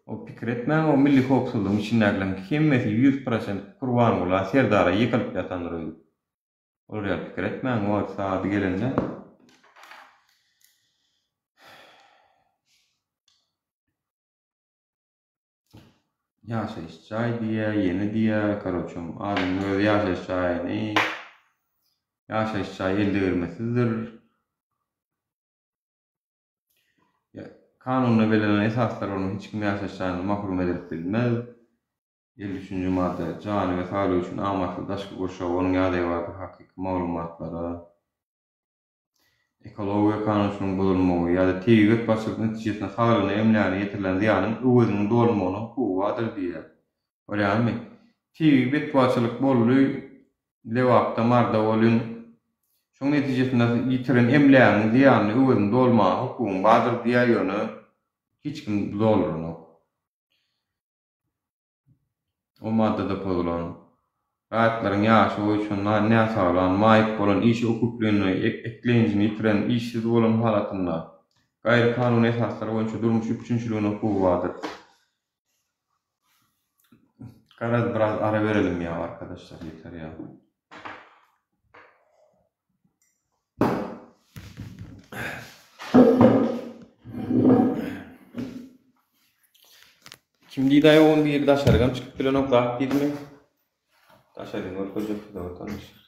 O pikir etmäň o milli howpsuzlygyň içindäkileriň hemmesi 100% Kurbangula Serdara ýykylyp ýatandyr öýdüp. Olar ýaly pikir etmäň, wagt sagady gelende. Ýaşaýyş jaý diýýä, ýene diýýä, karoçem, adamyň öz ýaşaýyş jaýyny, ýaşaýyş jaý eldegirmesizdir. Kanunda bellenen esaslar bolan hiç kim ýaşaýyş jaýyndan mahrum edilip bilinmez. 53-nji madda. Jany we saglygy üçin amatly daşky gurşaw, onuň ýagdaýy barada hakyky maglumatlara, ekologiýa kanunçylygynyň bozulmagy ýa-da tebigy betbagtçylyk netijesinde saglygyna, emlägine ýetirilen zyýanyň öweziniň dolunmagyna hukugy bardyr diýýär. Görýäňizmi? Tebigy betbagtçylyk boldy Lebapda, Marda welin, şoň netijesinde ýitiren emlägiň zyýanyny öwezini dolmaga hukugyň bardyr diýýär, ýöne hiç kim dolduranok. O maddada pozulan, raýatlaryň ýaşy boýunça näsaglan, maýyp bolan, işe ukyplyny, eklenjini ýitiren, işsiz bolan halatynda, gaýry kanuny esaslar boýunça durmuş üpjünçiligine hukugy bardyr. Garaz biraz ara berelim ýa arkadaşlar ýeter ýa. Kim diýdi aý oň biri daşarygam çykyp bilenok zat diýdimi? Daşaryny görkezjek size watandaşlar.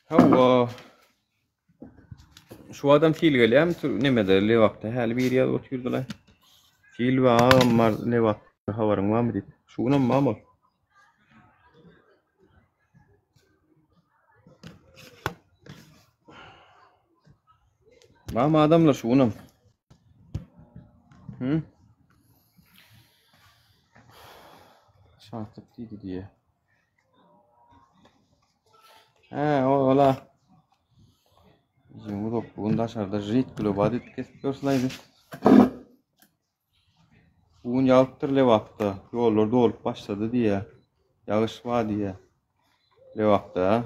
Hawa. Şu adam sil gelýärmi nemede Lebapda häli biri ýazyp otyrdylar. Sil we agam bar Lebapda habaryň barmy diýip. Şu günem barmy ol? Barmy adamlar şu günem? Hı? Şatlyk diýdi diýe. He, o ola. Bizim uzak bugün daşarda jit global edip kesip görsüläýdi. Bugün ýagypdyr Lebapda. Ýollar dolup başlady diýýär. Ýagyş bar diýýär. Lebapda.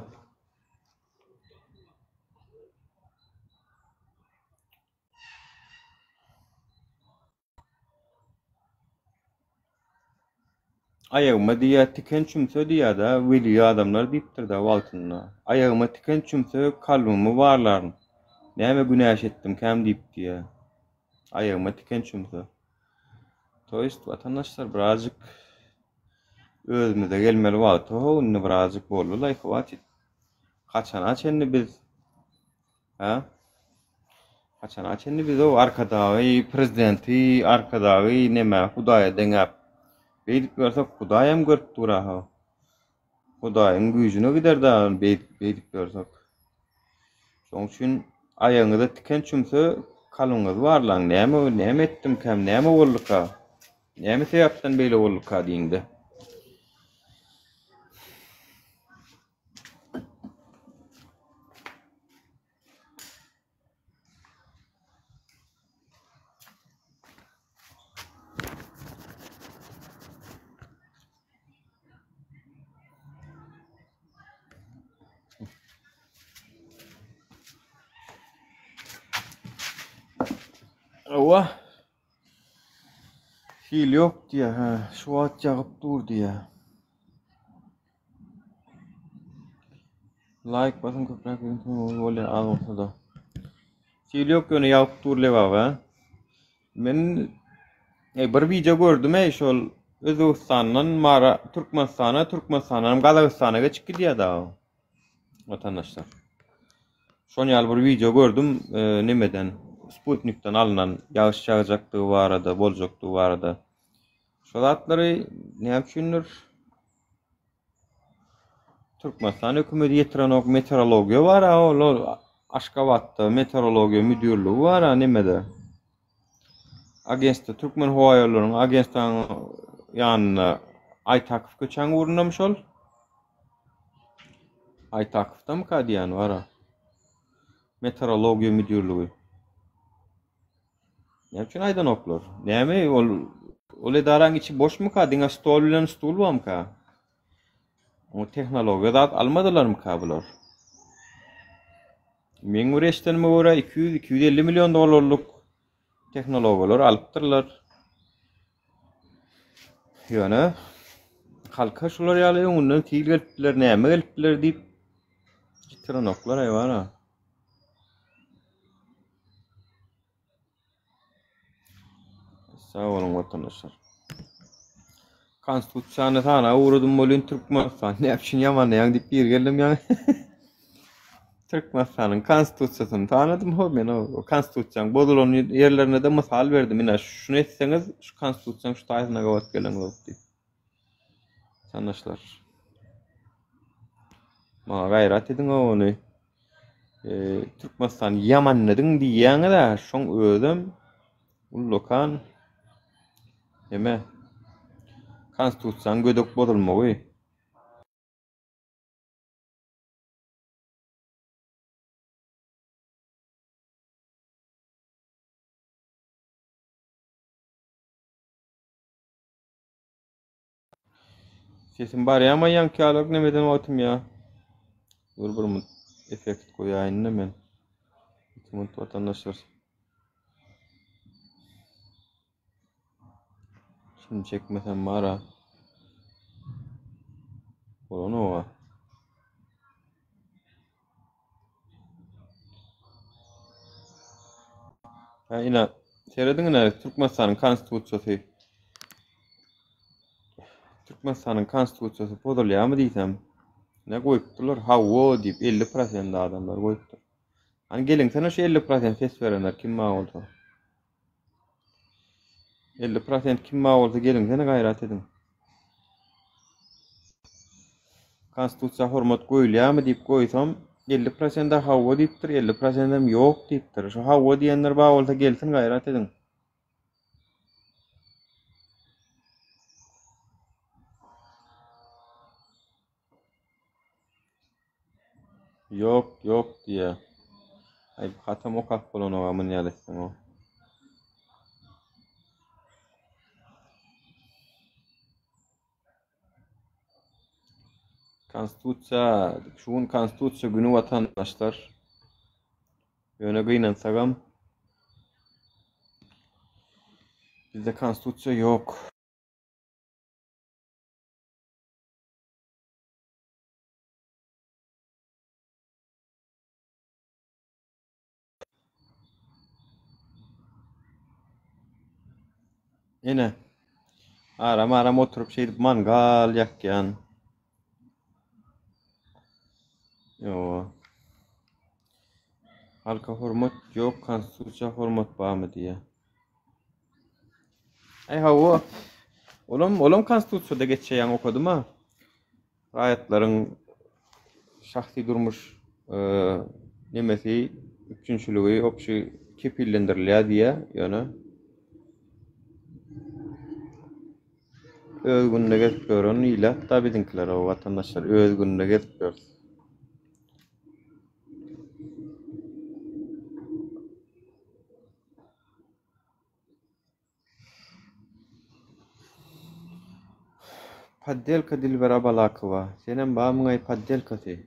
Aýagyma diýýär, tiken çümse diýýär-dä, weli adamlar diýipdir-dä wagtynda. Aýagyma tiken çümse, kalbymy barlaryn. Näme günä iş etdimkäm diýip diýýär. Aýagyma tiken çümse. To ýest, watandaşlar, birazjyk özümize gelmeli wagty ho, indi birazjyk boldy-laý, hwatit. Haçana çenli biz Hä? Haçana çenli biz o Arkadagy, prezidenti, Arkadagy neme Hudaýa deňäp beýdip ýörsek Hudaýam görüp dur aha. Hudaýyň güýjüne gider da beýdip beýdip ýörsek. Şoň üçin aýagyňyza tiken çümse kalbyňyzy barlaň. Näme näme etdimkäm, näme bolduka? Näme sebäpden beýle bolduka diýiňde. Hawa. Sil ýok diýýär, hä. Şu wagt ýagyp dur diýýär. Laýk basyň köpräk bolýar az bolsa-da. Sil ýok ýöne ýagyp dur Lebaba. Men e, bir wideo gördüm ey şol Özbegistandan Mara Türkmenistana, Türkmenistandan Gazagystana geçip gidýär da. Watandaşlar. Şon ýaly bir wideo gördüm, e, nemeden Sputnikden alnan ýagyş ýagjakdygy barada, boljakdygy barada. Şo zatlary näme üçindir Türkmenistan hökümeti ýetirenok meteorologiýa bar a ol Aşgabatda meteorologiýa müdirligi bar a nemede. Agentstwo Türkmen howa ýollarynyň agentstwanyň ýanynda Aýtakow köçäň ugrundamy şol? Aýtakowdamyka diýýän bar a. Meteorologiýa müdirligi. Näme üçin aýdanoklar? Näme ol ol edaraň içi boşmyka, diňe stol bilen stul barmyka? Oňa tehnologiýa zat almadylarmyka bular? Meň bir eşidenime görä 200-250 million dollarlyk tehnologiýalar alypdyrlar. Ýöne halka şular ýaly öňünden sil gelip biler, näme gelip biler diýip getirenoklar aýbara. Sag boluň watandaşlar. Konstitusiýany sana ugradym bolýan Türkmenistan näme üçin ýamanlaýaň diýip bir geldim ýaňy. Türkmenistanyň konstitusiýasyny tanadym ho men o konstitusiýanyň bozulan ýerlerine de mysal berdim. Ine şuny etseňiz şu konstitusiýanyň şu taýsyna gabat geleňiz diýip. Watandaşlar. Maňa gaýrat ediň ony. Türkmenistany ýamanladyň diýýäňiz-ä, şoň özem ullakan neme konstitusiýanyň gödek bozulmagy. Sesim barýamy ýaňky ýalyk nemeden wagtym ýa. Dur bir minut effekt goýaýyn-da men. 2 minut watandaşlar. Şimdi çekmesem bara. Bolanok-a. Ha ine serediň ine Türkmenistanyň konstitusiýasy. Türkmenistanyň konstitusiýasy bozulýarmy diýsem. Ne goýupdylar? Hawa diýip 50% adamlar goýupdyr. Hani geliňsene şu 50% ses berenler kim bar bolsa. 50% kim bar bolsa geliňsene gaýrat ediň. Konstitusiýa hormat goýulýarmy diýip goýsam 50% hawa diýipdir, 50% hem ýok diýipdir. Şu hawa diýenler bar bolsa gelsin gaýrat ediň. Ýok, ýok diýýär. Aý, bu hatam okap bolanok a muny ýaly etseň o. Konstitusiýa, şu gün Konstitusiýa güni watandaşlar. Ýöne gynansagam bizde Konstitusiýa ýok. Ine. Aram-aram oturyp şeýdip mangal ýakýan. Ýowa. Halka hormat ýok, konstitusiýa hormat barmy diýýär. Aý hawa. Olam, olam konstitusiýada geçýär, ýaňy okadym-a. Raýatlaryň şahsy durmuş nemesi, üpjünçiligi obşi kepillendirilýär diýýär, ýöne öz gününe gezip ýören ilat-da biziňkiler, o watandaşlar öz gününe gezip ýör. Poddelka Dilber Abalakowa. Senem barmyňaý poddelkasy?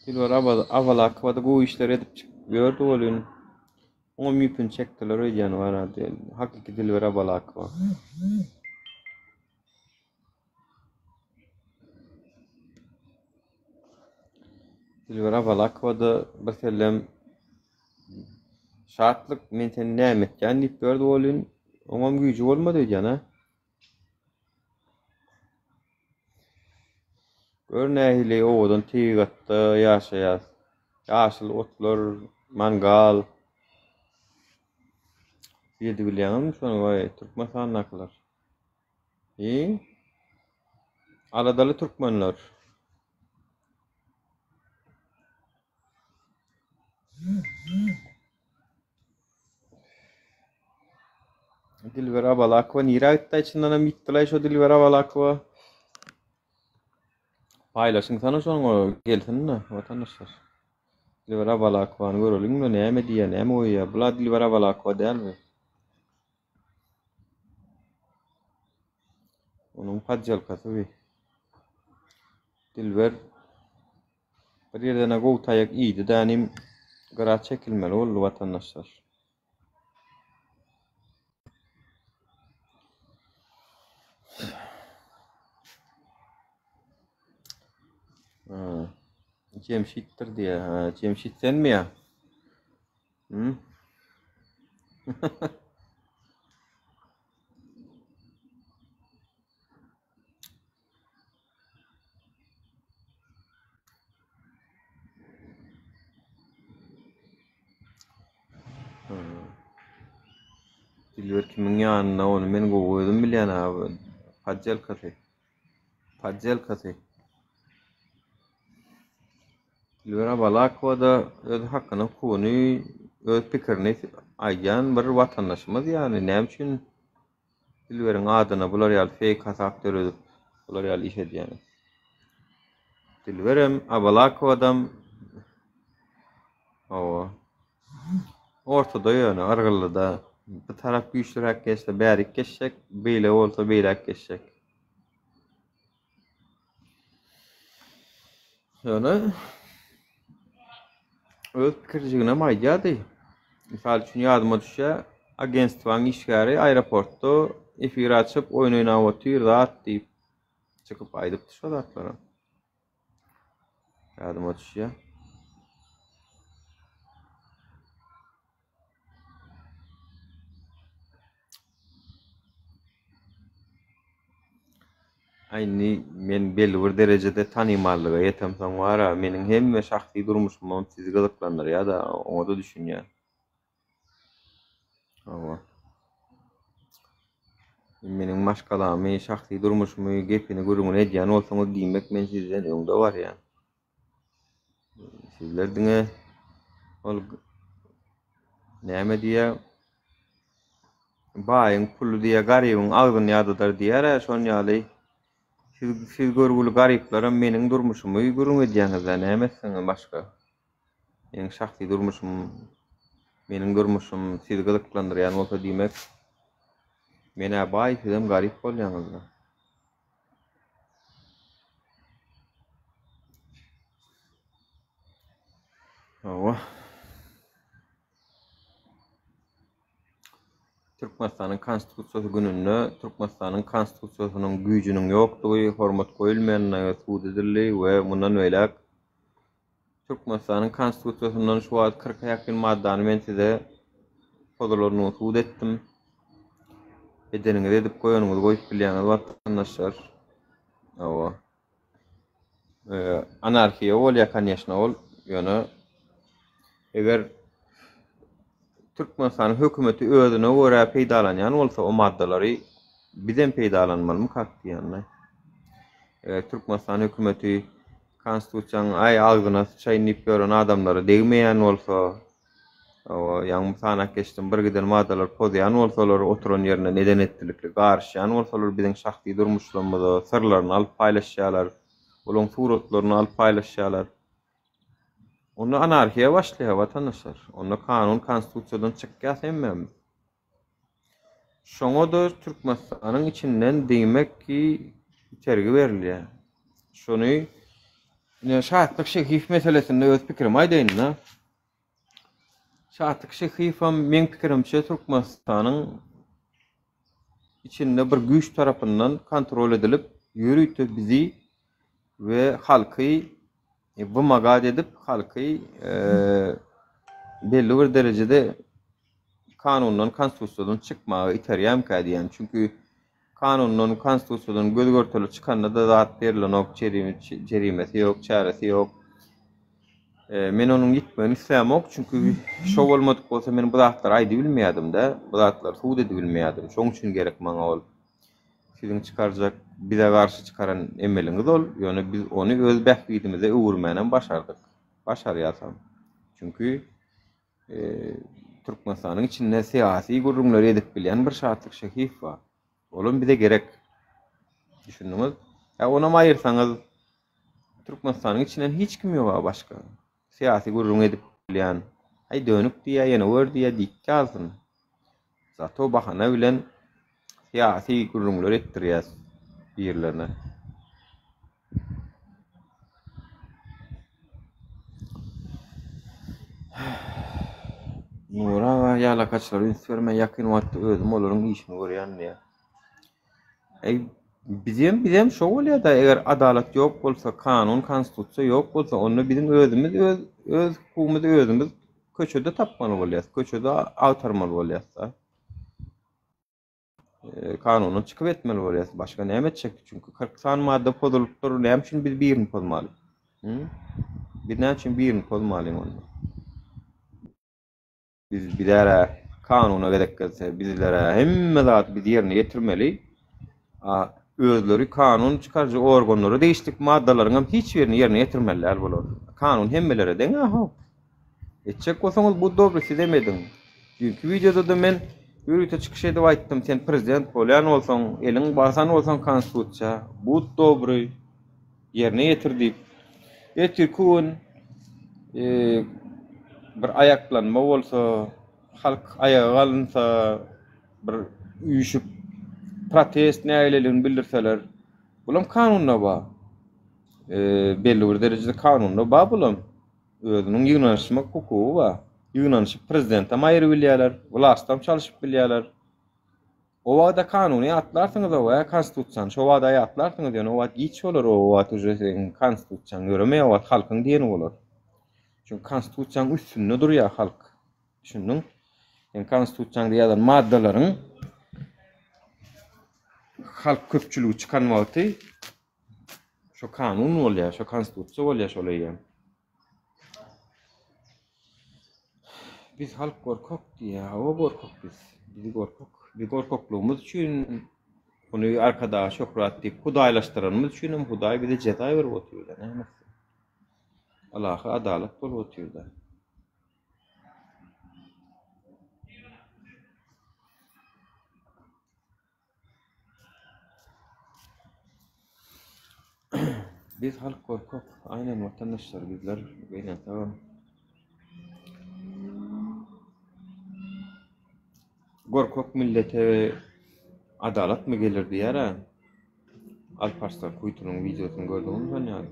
Dilber Abalakowada gowy işler edip çykyp ýördi welin, oňam ýüpüni çekdiler öýdýän bar Hakyky Dilber Abalakowa. Dilber Abalakowa-da bir sellem Şatlyk men seni näme etýän diýip ýördi welin, oňam güýji bolmady öýdýän a. Gör nähili owadan tebigatda ýaşaýas. Ýaşyl otlar, mangal. Ýedi bilýäňizmi şony waý Türkmenistandakylar. Hi? Aladaly türkmenler. Dilber Abalakowa nirä gitdi çyndanam ýitdilaý şo Dilber Abalakowa. Paýlaşyňsana şonuň gelsin-de watandaşlar. Dilber Abalakowany göreliň-de näme diýýär, näme goýýar. Bula Dilber Abalakowa dälmi? Onuň podjelkasy bi. Dilber bir ýerden-ä gowy taýak iýdi dänim gyra çekilmeli boldy watandaşlar. Jemşitdir diýýär. Ha, Jemşit senmi ýa? Hı? Dilber kimiň ýanynda ony men gowy özüm bilýän abi. Poddelkasy. Poddelkasy. Dilber Abalakowa-da öz hakyny, hukugyny, öz pikirini aýdýan bir watandaşymyz ýaly. Näme üçin Dilberiň adyna bular ýaly feýk hasap döredip, bular ýaly iş edýäňiz? Dilberem, Abalakowadam hawa. Ortada ýöne, yrgyldyda. Bir tarap güýçlüräk geçse bärik geçjek, beýle bolsa beýläk geçjek. Ýöne öz pikirjiginem aýdýardy. Mysal üçin ýadyma düşýär, agentstwaň işgäri aeroportda efir açyp oýun oýnap otyr zat diýip çykyp aýdypdy şo zatlary. Ýadyma düşýär. Aý indi men belli bir derejede tanymallyga ýetemsoň bar-a, meniň hemme şahsy durmuşymam sizi gyzyklandyrýar-da, oňa-da düşünýän. Hawa. Meniň maşgalamy, şahsy durmuşymy gepini gürrüňini edýän bolsaňyz, diýmek men sizden öňde barýan. Sizler diňe ol näme diýýär? Baýyň puly diýýär, garybyň agzyny ýadadar diýýär-ä, şon ýaly. Siz, siz görgüli garyplaram meniň durmuşymy gürrüň edýäňiz-dä, näme etseňiz başga? Meniň şahsy durmuşym, meniň durmuşym sizi gyzyklandyrýan bolsa diýmek, men-ä baý, sizem garyp bolýaňyz-da. Hawa. Türkmenistanyň Konstitusiýasy gününde Türkmenistanyň Konstitusiýasynyň güýjüniň ýokdugy, hormat goýulmaýandygy subut edildi we mundan beýläk Türkmenistanyň Konstitusiýasyndan şu wagt kyrka ýakyn maddany men size pozulanyny subut etdim. Edeniňizi edip goýanyňyzy goýup bilýäňiz watandaşlar. Hawa. Anarhiýa bolýar koneşno ol, ýöne eger Türkmenistanyň hökümeti özüne görä peýdalanýan bolsa o maddalary bizem peýdalanmalymykak diýýän-de. Eger Türkmenistan hökümeti konstitusiýanyň aý agzyna syçaýyn diýip ýören adamlara degmeýän bolsa, Hawa, ýaňy sanap geçdim, bir giden maddalar pozýan bolsalar, oturan ýerinden eden-etdilikli garyşýan bolsalar, biziň şahsy durmuşlarymyza syrlaryny alyp paýlaşýarlar, olaň suratlaryny alyp paýlaşýarlar. Onda anarhiýa başlaýar, watandaşlar. Onda kanun, konstitusiýadan çykýas hemmämiz. Şoňa-da Türkmenistanyň içinden diýmek ki itergi berilýär. Şony ine Şatlyk Şehiýew meselesinde öz pikirimi aýdaýyn-da. Şatlyk Şehiýewem meň pikirimçe Türkmenistanyň içinde bir güýç tarapyndan kontrol edilip, ýörite bizi we halky wymagat edip, halky belli bir derejede kanundan, konstitusiýadan çykmaga iterýärmikä diýýän. Çünki kanundan, konstitusiýadan göz görtele çykanda-da zat berilenok, jerimesi ýok, çäresi ýok. Men onuň ýitmegini islämok, çünki şo bolmadyk bolsa men bu zatlary aýdybilmeýärdim-de, bu zatlary subut edibilmeýärdim. Şoň üçin gerek maňa ol. Siziň çykarjak, bize garşy çykaran emeliňiz ol, ýöne biz ony öz bähbidimize öwürmänem başardyk. Başarýasam. Çünki Türkmenistanyň içinde syýasy gürrüňleri edip bilýän bir Şatlyk Şehiýew bar. Olam bize gerek. Düşündiňiz? Ýa onam aýyrsaňyz Türkmenistanyň içinden hiç kim ýok-a başga. Syýasy gürrüň edip bilýän. Aý dönük diýýä, ýene gör diýýä diýip galsyn. Zato bahana bilen syýasy gürrüňler etdirýäs birlerine. Nury aga ýalakaçylara üns berme ýakyn wagtda özüm olaryň işini görýän diýýär. Eý bizem bizem şo bolýada eger adalat ýok bolsa kanun konstitusiýa ýok bolsa onda biziň özümiz öz öz hukugymyzy özümiz köçede tapmaly bolýas köçede agtarmaly bolýasda kanundan çykyp etmeli bolýas başga näme etjek çünki 40 sany madda pozulypdyr näme üçin biz birini pozmaly biz näme üçin birini pozmalyň onda Biz bizere kanuna gezek gelse, bizlere hemme zady biz ýerine ýetirmeli. A özleri kanun çykaryjy organlara degişli maddalaryň hem hiç birini ýerine ýetirmeli däl bular. Kanun hemmelere deň aho. Etjek bolsaňyz bu dogry siz hem ediň. Düýnki wideoda-da men ýörite çykyş edip aýtdym, sen prezident bolýan bolsaň, eliň basan bolsaň konstitusiýa, bu dogry. Ýerine ýetir diýip. Ertirki gün bir aýaklanma bolsa, halk aýaga galynsa, bir üýşüp protest nägileligini bildirseler, bulam kanunda bar. Belli bir derejede kanunda bar bulam. Özüniň ýygnanyşmak hukugy bar. Ýygnanyşyp prezidentem aýyrybilýärler, wlastam çalşyp bilýärler. O wagda kanuny ýatlarsyňyz-ow ä konstitusiýany şo wagda ýatlarsyňyz ýöne o wagt giç bolar o wagt uje siziň konstitusiýaň ýöremeýär o wagt halkyň diýeni bolar. Çünki konstitusiýaň üstünde durýar halk. Düşündiň? Sen konstitusiýaňda ýazan maddalaryň halk köpçüligi çykan wagty şo kanun bolýar, şo konstitusiýa bolýar şol eýýäm. Biz halk gorkak diýýär. Hawa gorkak biz. Biz gorkak. Biz gorkaklygymyz üçin ony Arkadaga şöhrat diýip hudaýlaşdyranymyz üçin hem Hudaý bize jeza berip otyr-da, näme etsin? Ylahy adalat bolup otyr-da. Biz halk gorkak. Aynen watandaşlar bizler gynansagam. Gorkak millete adalatmy gelir diýär-ä. Alparslan Kuýtunyň wideosyny gördüňizmi sen ýaly?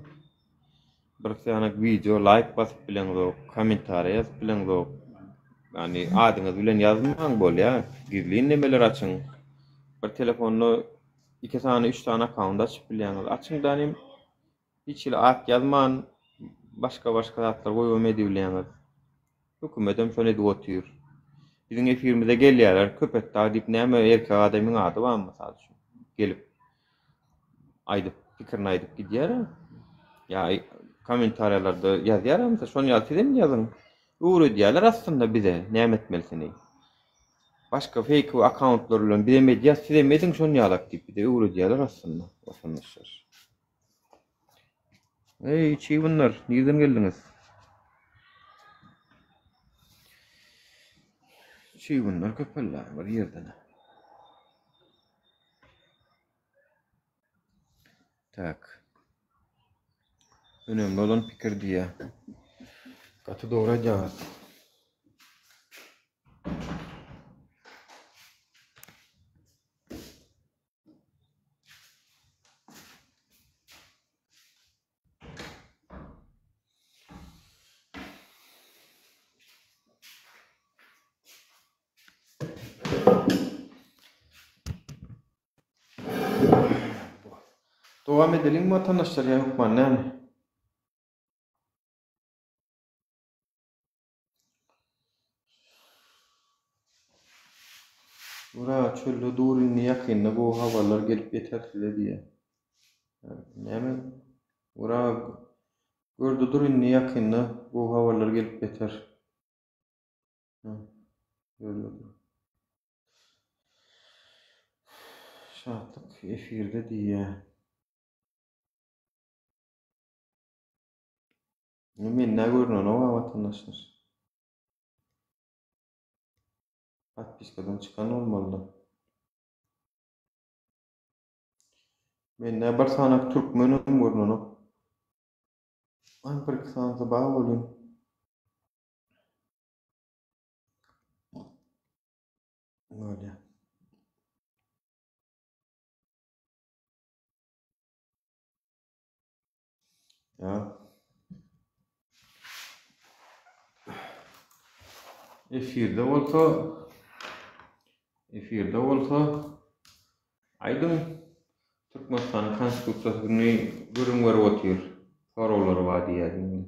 Bir sany wideo laýk basyp bileňzok, kommentariýa ýazyp bileňzok. Ýagny adyňyz bilen ýazmaň bolýa. Gizlin nemeler açyň. Bir telefonda iki sany, üç sany akkaunt açyp bilýäňiz. Açyň danym hiç hili at ýazman başga-başga zatlar goýubam edibilýäňiz. Hökümetem şony edip otyr. Biziň efirimize gelýärler, Köpetdag diýip näme erkek adamyň ady barmy mysal üçin? Gelip aýdyp, pikirini aýdyp gidýär. Ýa kommentariýalarda ýazýar hem, şony ýaly sizem ýazyň. Öwredýärler aslynda bize näme etmelisini. Başga fake akkauntlar bilen bizem edýäs, sizem ediň şony ýalak diýip bize öwredýärler aslynda watandaşlar. Eý, çybynlar, nirden geldiňiz? Çybynlar köpeldi bir ýerden. Tak. Önemli olan pikir diýýär. Gaty dogry aýdýaňyz. Dowam edeliňmi watandaşlar ýa hökman näme? Ura çölde dur indi ýakynda gowy habarlar gelip ýeter size diýýär. Näme? Ura görde dur indi ýakynda gowy habarlar gelip ýeter. Görde dur. Şatlyk efirde diýýär. Men nä görünenok a watandaşlar. Podpiskadan çykan bolmalyda. Mende bir sanak türkmenem görünenok. Ay bir iki sanysy bar welin. Bolýar. Ýa. Efirde bolsa efirde bolsa aýdyň Türkmenistanyň konstitusiýasyny gürrüň berip otyr. Soraglary bar diýýär indi.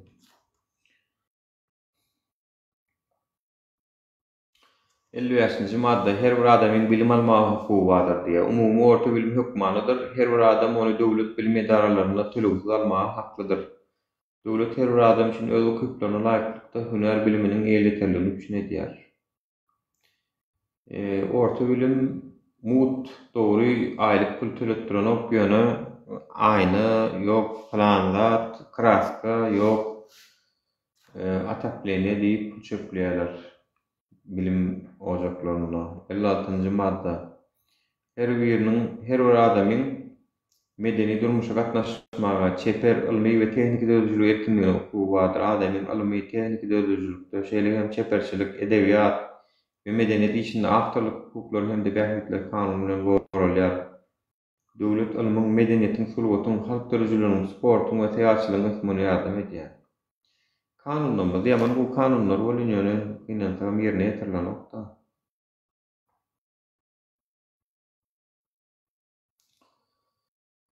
55-nji madda Her bir adamyň bilim almaga hukugy bardyr diýýär. Umumy orta bilim hökmanydyr. Her bir adam ony döwlet bilim edaralarynda tölegsiz almaga haklydyr. Döwlet her bir adam üçin öz ukyplaryna laýyklykda hünär biliminiň elýeterligini üpjün edýär. Orta bilim mugt, dogry, aýlyk pul töletdirenok, ýöne aýna ýok, pylan zat, kraska ýok, Otopleniýe diýip pul çöpleýärler bilim ojaklarynda. 56-njy madda. Her biriniň, her bir adamyň medeni durmuşa gatnaşmaga, çeper, ylmy we tehniki döredijilik erkinligine hukugy bardyr. Adamyň ylmy, tehniki döredijilikde, şeýle hem çeperçilik, edebiýat we medeniýet işinde awtorlyk hukuklary hem-de bähbitleri kanun bilen goralýar. Döwlet ylmyň, medeniýetiň, sungatyň, halk döredijiliginiň, sportuň we syýahatçylygyň ösmegine ýardam edýär. Kanunlarymyz ýaman gowy kanunlar welin ýöne gynansagam ýerine ýetirilenokda.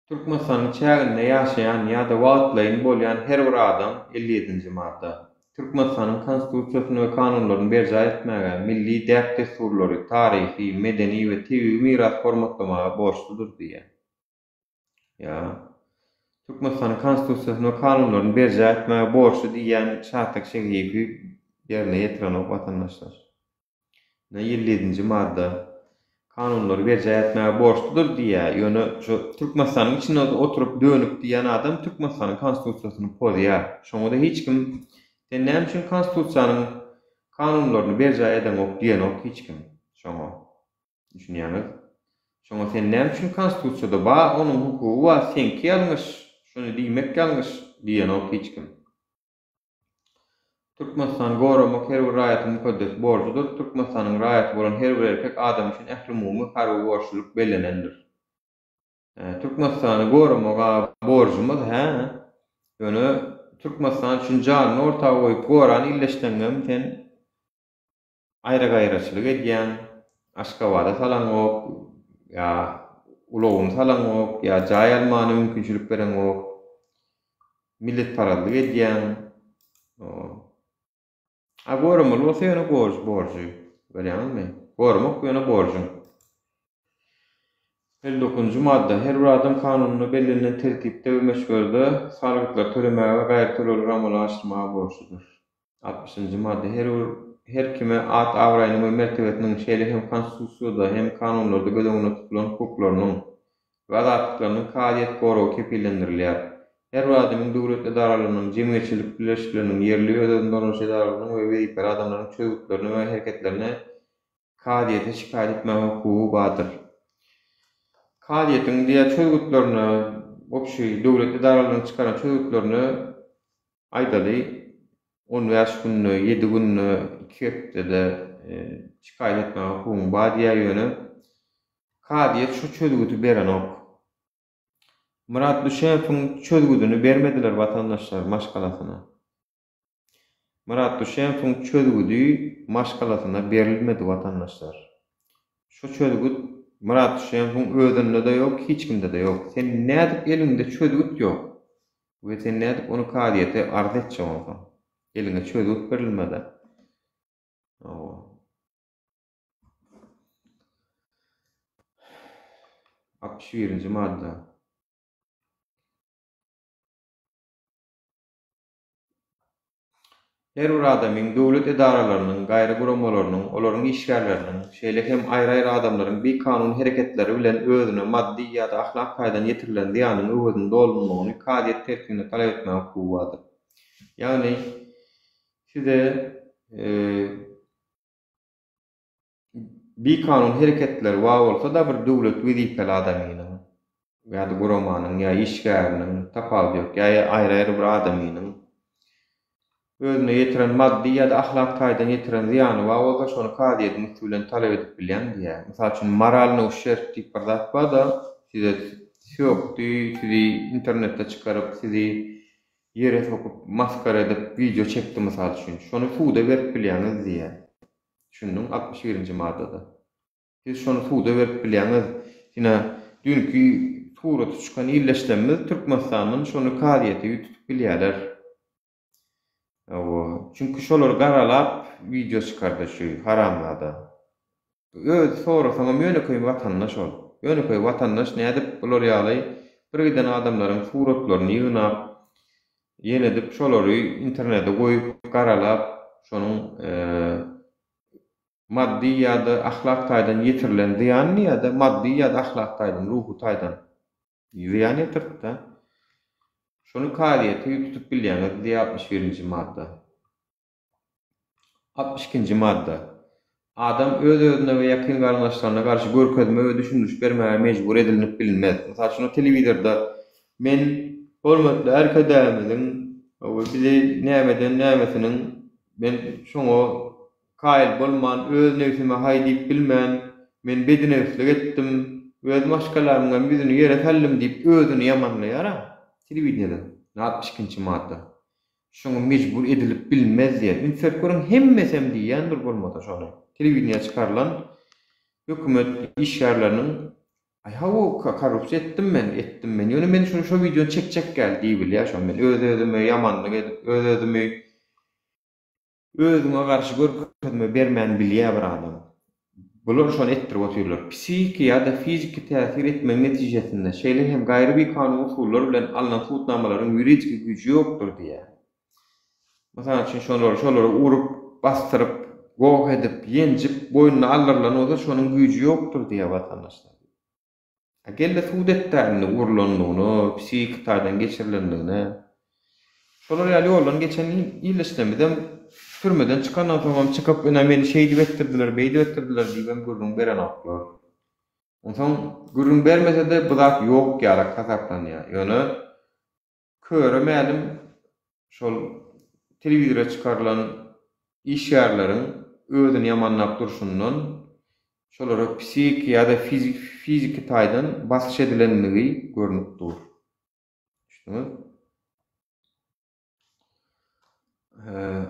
Türkmenistanyň çäginde ýaşaýan ýa-da wagtlaýyn bolýan her bir adam, 57-nji madda, Türkmenistanyň Konstitusiýasyny we kanunlaryny berjaý etmäge, milli däp-dessurlary, taryhy, medeni we tebigy mirasy hormatlamaga borçludyr diýýär. Ýa. Türkmenistanyň Konstitusiýasyny we kanunlaryny berjaý etmäge borçly diýýän Şatlyk Şehiýewi ýerine ýetirenok watandaşlar. Ine 57-nji madda kanunlary berjaý etmäge borçludyr diýýär. Ýöne şu Türkmenistanyň içinde oturyp dönük diýýän adam Türkmenistanyň konstitusiýasyny pozýar. Şoňa-da hiç kim sen näme üçin konstitusiýanyň kanunlaryny berjaý edeňok diýenok hiç kim şoňa. Düşünýäňiz? Şoňa sen näme üçin konstitusiýada bar onuň hukugy bar seňki ýalňyş şony diýmek ýalňyş diýenok hiç kim. Türkmenistany goramak her bir raýatyň mukaddes borjudyr. Türkmenistanyň raýaty bolan her bir erkek adam üçin ählumumy harby borçlulyk bellenendir. Türkmenistany goramak-a borjumyz, hä? Ýöne Türkmenistan üçin janyny orta goýup goran illeşseňem sen Aýra-gaýraçylyk edýäň, Aşgabada salaňok, ýa ulagyny salaňok, ýa jaý almana mümkinçilik bereňok, milletparazlyk edýäň. A goramaly bolsa ýöne borjy, borjy. Görýäňizmi? Goramak ýöne borjuň. 59-njy madda. Her bir adam kanunda bellenilen tertipde we möçberde salgytlary tölemäge we gaýry tölegleri amala aşyrmaga borçludyr. Altmyşynjy madda. Her bir her kime at-abraýynyň we mertebesiniň, şeýle hem Konstitusiýada hem kanunlarda göz öňünde tutulan hukuklarynyň we azatlyklarynyň kazyýet goragy kepillendirilýär. Her bir adamyň döwlet edaralarynyň, jemgyýetçilik birleşikleriniň, ýerli öz-özüni dolandyryş edaralarynyň we wezipeli adamlaryň çözgütlerine we hereketlerine kazyýete şikaýat etmäge hukugy bardyr. Kazyýetiň diýýär çözgütlerine, obşi döwlet edaralarynyň çykaran çözgütlerine aýdaly on bäş günde, ýedi günde, iki hepdede şikaýat etmäge hukugyň bar diýýär, ýöne kazyýet şu çözgüdi berenok. Myrat Düşemowyň çözgüdini bermediler watandaşlar maşgalasyna. Myrat Düşemowyň çözgüdi maşgalasyna berilmedi watandaşlar. Şu çözgüt Myrat Düşemowyň özünde-de ýok, hiç kimde-de ýok. Sen nädip eliňde çözgüt ýok we sen nädip ony kazyýete arz etjek onsoň? Eliňe çözgüt berilmedi. Hawa. 61-nji madda. Her bir adamyň döwlet edaralarynyň, gaýry guramalarynyň, olaryň işgärleriniň, şeýle hem aýry-aýry adamlaryň bikanun hereketleri bilen özüne maddy ýa-da ahlak taýdan ýetirilen zyýanyň öwezini dolunmagyny kazyýet tertibinde talap etmäge hukugy bardyr. Ýagny, size Bikanun hereketleri bar bolsa-da bir döwlet wezipeli adamynyň ýa-da guramanyň ýa işgäriniň, tapawudy ýok, ýa aýry-aýry bir adamynyň özüne ýetiren maddy ýa-da ahlak taýdan ýetiren zyýany bar bolsa, şony kazyýetiň üsti bilen talap edip bilýäň diýýär. Mysal üçin, moralnyý uşşerb diýip bir zat bar-da, size sökdi, sizi internetde çykaryp, sizi ýere sokup, masgara edip wideo çekdi mysal üçin. Şony suda berip bilýäňiz diýýär. Düşündiň 61-nji maddada. Siz şony suda berip bilýäňiz. Ine, düýnki suraty çykan ildeşlerimiz Türkmenistandan şony kazyýete ýüz tutup bilýärler. Hawa, çünki şolary garalap wideo çykardy şu haramzada. Özi sorasaňam ýönekeý watandaş ol. Ýönekeý watandaş nädip bular ýaly bir giden adamlaryň suratlaryny ýygnap, ýenedip şolary internete goýup garalap şonuň maddy ýa-da ahlak taýdan ýetirilen zyýanyny ýa-da maddy ýa-da ahlak taýdan ruhy taýdan zyýan ýetiripdi. Şony kazyýete ýüz tutup bilýäňiz diýýär 61-nji madda. 62-nji madda. Adam öz-özüne we ýakyn garyndaşlaryna garşy görkezme we düşündiriş bermäge mejbur edilnip bilinmez. Mysal üçin, o telewizorda men hormatly Arkadagymyzyň we bizi nämeden nämesiniň men şoňa kaýyl bolman, öz nebsime haý diýip bilmän, men bedinebslik etdim, öz maşgalamyňam ýüzüni ýere saldym diýip özüni ýamanlaýar-a telewideniýede. 62-nji madda. Şoňa mejbur edilip bilinmez diýýär. Üns berip görüň hemmesem diýýändir bolmasa şony. Telewideniýä çykarylan hökümet işgärleriniň Aý hawa korrupsiýa etdim men, etdim men. Ýöne men şuny şo wideony çekjek däl diýibilýär şo. Men öz-özüme ýamanlyk edip, öz-özümi Özüňe garşy görkezme bermän bilýär bir adam. Bular şony etdirip otyrlar. Psihiki ýa-da fiziki täsir etmegiň netijesinde, şeýle hem gaýry bikanun usullar bilen alnan subutnamalaryň ýuridiki güýji ýokdur diýýär. Mysal üçin, şolary şolary urup, basdyryp, goh edip, ýenjip, boýnuna aldyrylan bolsa, şonuň güýji ýokdur diýýär watandaşlar. A gel-de sud et-dä indi urlandygyna, psihiki taýdan geçirilendigine. Şolar ýaly ýoldan geçen ildeşlerimizem türmeden çykandan soňam çykyp, ine meni şeýdip etdirdiler, beýdip etdirdiler diýibem gürrüň berenoklar. Onsoň gürrüň bermese-de bu zat ýok ýalak hasaplanýar. Ýöne Köre mälim şol telewizora çykarylan işgärleriň özüni ýamanlap durşundan şolara psihiki ýa-da fiziki taýdan basyş edilenligi görnüp dur. Düşdüňiz?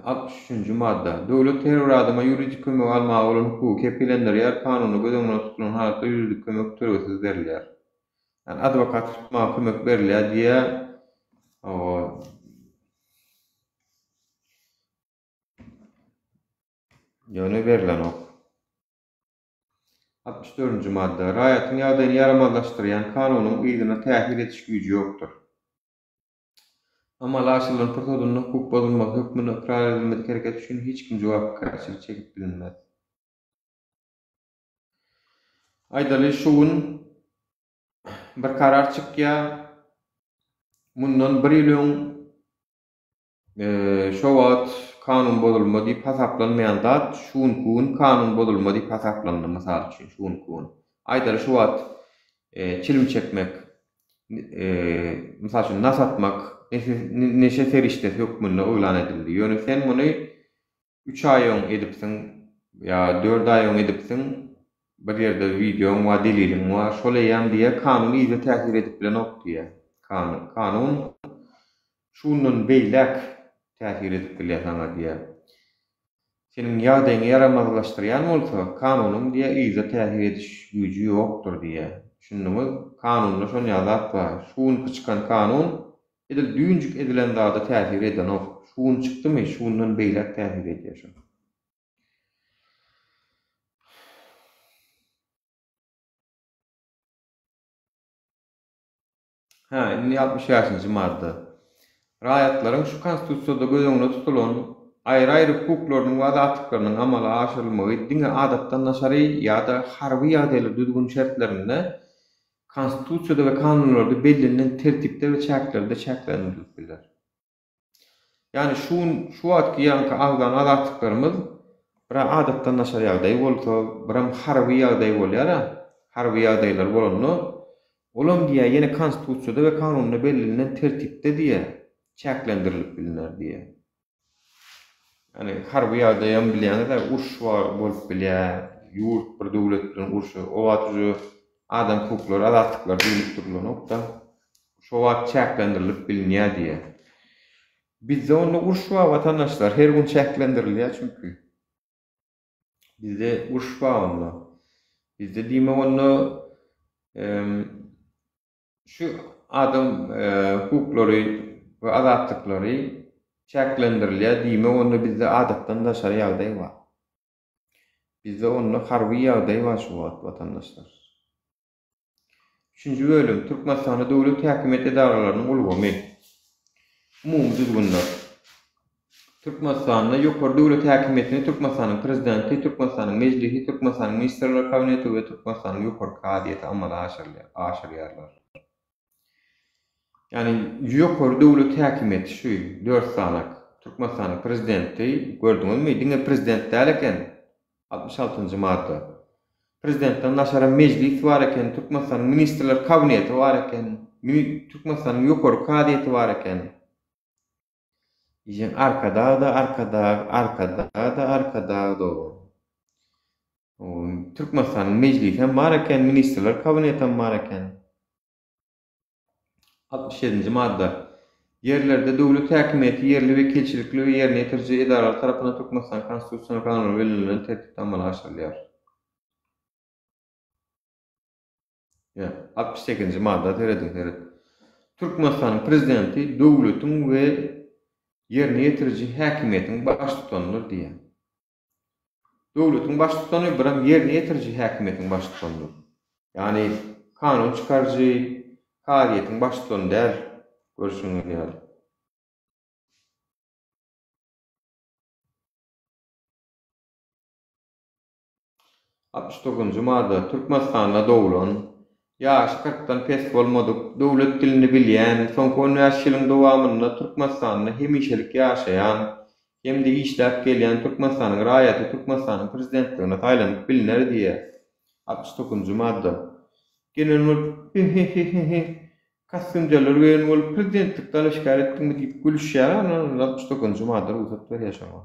63-nji madda. Döwlet her bir adama ýuridik kömegi almaga bolan hukugy kepillendirýär, kanunda göz öňünde tutulan halatda ýuridik kömek tölegsiz berilýär. Ýagny adwokat tutmaga kömek berilýär diýýär. Hawa. Ýöne berlenok. 64-nji madda. Raýatyň ýagdaýyny ýaramazlaşdyrýan kanunyň yzyna täsir ediş güýji ýokdur. Amala aşyrylan pursadynda hukuk bozulmasy hökmünde ykrar edilmedik hereket üçin hiç kim jogapkärçilik çekip bilinmez. Aýdaly, şu gün bir karar çykýar, mundan bir ýyl öň Şo wagt kanun bozulma diýip hasaplanmaýan zat şu günki gün kanun bozulma diýip hasaplandy, mysal üçin, şu günki gün. Aýdaly, şu wagt çilim çekmek, mysal üçin, nas atmak neşe serişdesi hökmünde yglan edildi. Ýöne sen muny Üç aý öň edipsiň ýa dört aý öň edipsiň bir ýerde wideoň bar deliliň bar şol eýýäm diýýär kanun yza täsir edip bilenok diýýär kanun kanun şundan beýläk täsir edip bilýär saňa diýýär seniň ýagdaýyňy ýaramazlaşdyrýan bolsa kanunyň diýýär yza täsir ediş güýji ýokdur diýýär düşündiňiz kanunda şonýa zat bar şu günki çykan kanun Edil düýnjük edilen zada täsir edenok. Şu gün çykdymy, şu günden beýläk täsir edýär şo. Hä, indi 65-nji madda. Raýatlaryň şu Konstitusiýada göz öňünde tutulan aýry-aýry hukuklarynyň we azatlyklarynyň amala aşyrylmagy diňe adatdan daşary ýa-da harby ýagdaýlar düzgün şertlerinde Konstitusiýada we kanunlarda bellenilen tertipde we çäklerde çäklendirilip bilner. Ýagny şu gün, şu wagtky ýaňky agzan azatlyklarymyz bir-ä adatdan daşary ýagdaý bolsa, birem harby ýagdaý bolýar-a, harby ýagdaýlar bolanda, olam diýýär, ýene Konstitusiýada we kanunda bellenilen tertipde diýýär, çäklendirilip bilner diýýär. Ýani harby ýagdaýam bilýäňiz-ä uruş bolup bilýär, ýurt bir döwlet bilen urşy, o wagt uje adam hukuklary, azatlyklary diýlip durulanok-da. Şo wagt çäklendirilip bilinýär diýýär. Bizde onda uruş bar watandaşlar, her gün çäklendirilýär çünki. Bizde uruş bar onda. Bizde diýmek onda Şu adam hukuklary we azatlyklary çäklendirilýär, diýmek onda bizde adatdan daşary ýagdaý bar. Bizde onda harby ýagdaý bar şu wagt watandaşlar. Üçünji bölüm, Türkmenistanda döwlet häkimiýet edaralarynyň ulgamy. Umumy düzgünler. Türkmenistanda ýokary döwlet häkimiýetini Türkmenistanyň Prezidenti, Türkmenistanyň Mejlisi, Türkmenistanyň Ministrler Kabineti we Türkmenistanyň Ýokary kazyýeti amala aşyrýarlar. Ýagny ýokary döwlet häkimiýeti şu dört sanak. Türkmenistanyň Prezidenti, gördüňizmi, diňe Prezident däl eken, 66-njy madda. Prezidentden daşary Mejlis bar eken, Türkmenistanyň Ministrler Kabineti bar eken, Türkmenistanyň Ýokary kazyýeti bar eken. Diýseň Arkadag-da Arkadag, Arkadag-da Arkadag dogan. Türkmenistanyň Mejlisem bar eken, Ministrler Kabinetem bar eken. 67-nji madda. Ýerlerde döwlet häkimiýeti ýerli wekilçilikli we ýerine ýetiriji edaralar tarapyndan Türkmenistanyň Konstitusion kanunlary bellenilen tertipde amala aşyrylýar. Ýa, 68-nji madda serediň, seret. Türkmenistanyň Prezidenti döwletiň we ýerine ýetiriji häkimiýetiň baştutanydyr diýýär. Döwletiň baştutany birem ýerine ýetiriji häkimiýetiň baştutanydyr. Ýagny kanun çykaryjy kazyýetiň baştutany däl, görşüňiz ýaly. 69-njy madda. Türkmenistanda doglan, ýaşy kyrkdan pes bolmadyk, döwlet dilini bilýän, soňky on bäş ýylyň dowamynda Türkmenistanda hemişelik ýaşaýan hem-de işläp gelýän Türkmenistanyň raýaty Türkmenistanyň Prezidentligine saýlanyp bilner diýýär. 69-njy madda. Gelen bolup, He-he-he-he-he, kostýumjalar geýen bolup prezidentlik dalaşgär etdiňmi diýip gülüşýär, 69-njy madda rugsat berýär şoňa.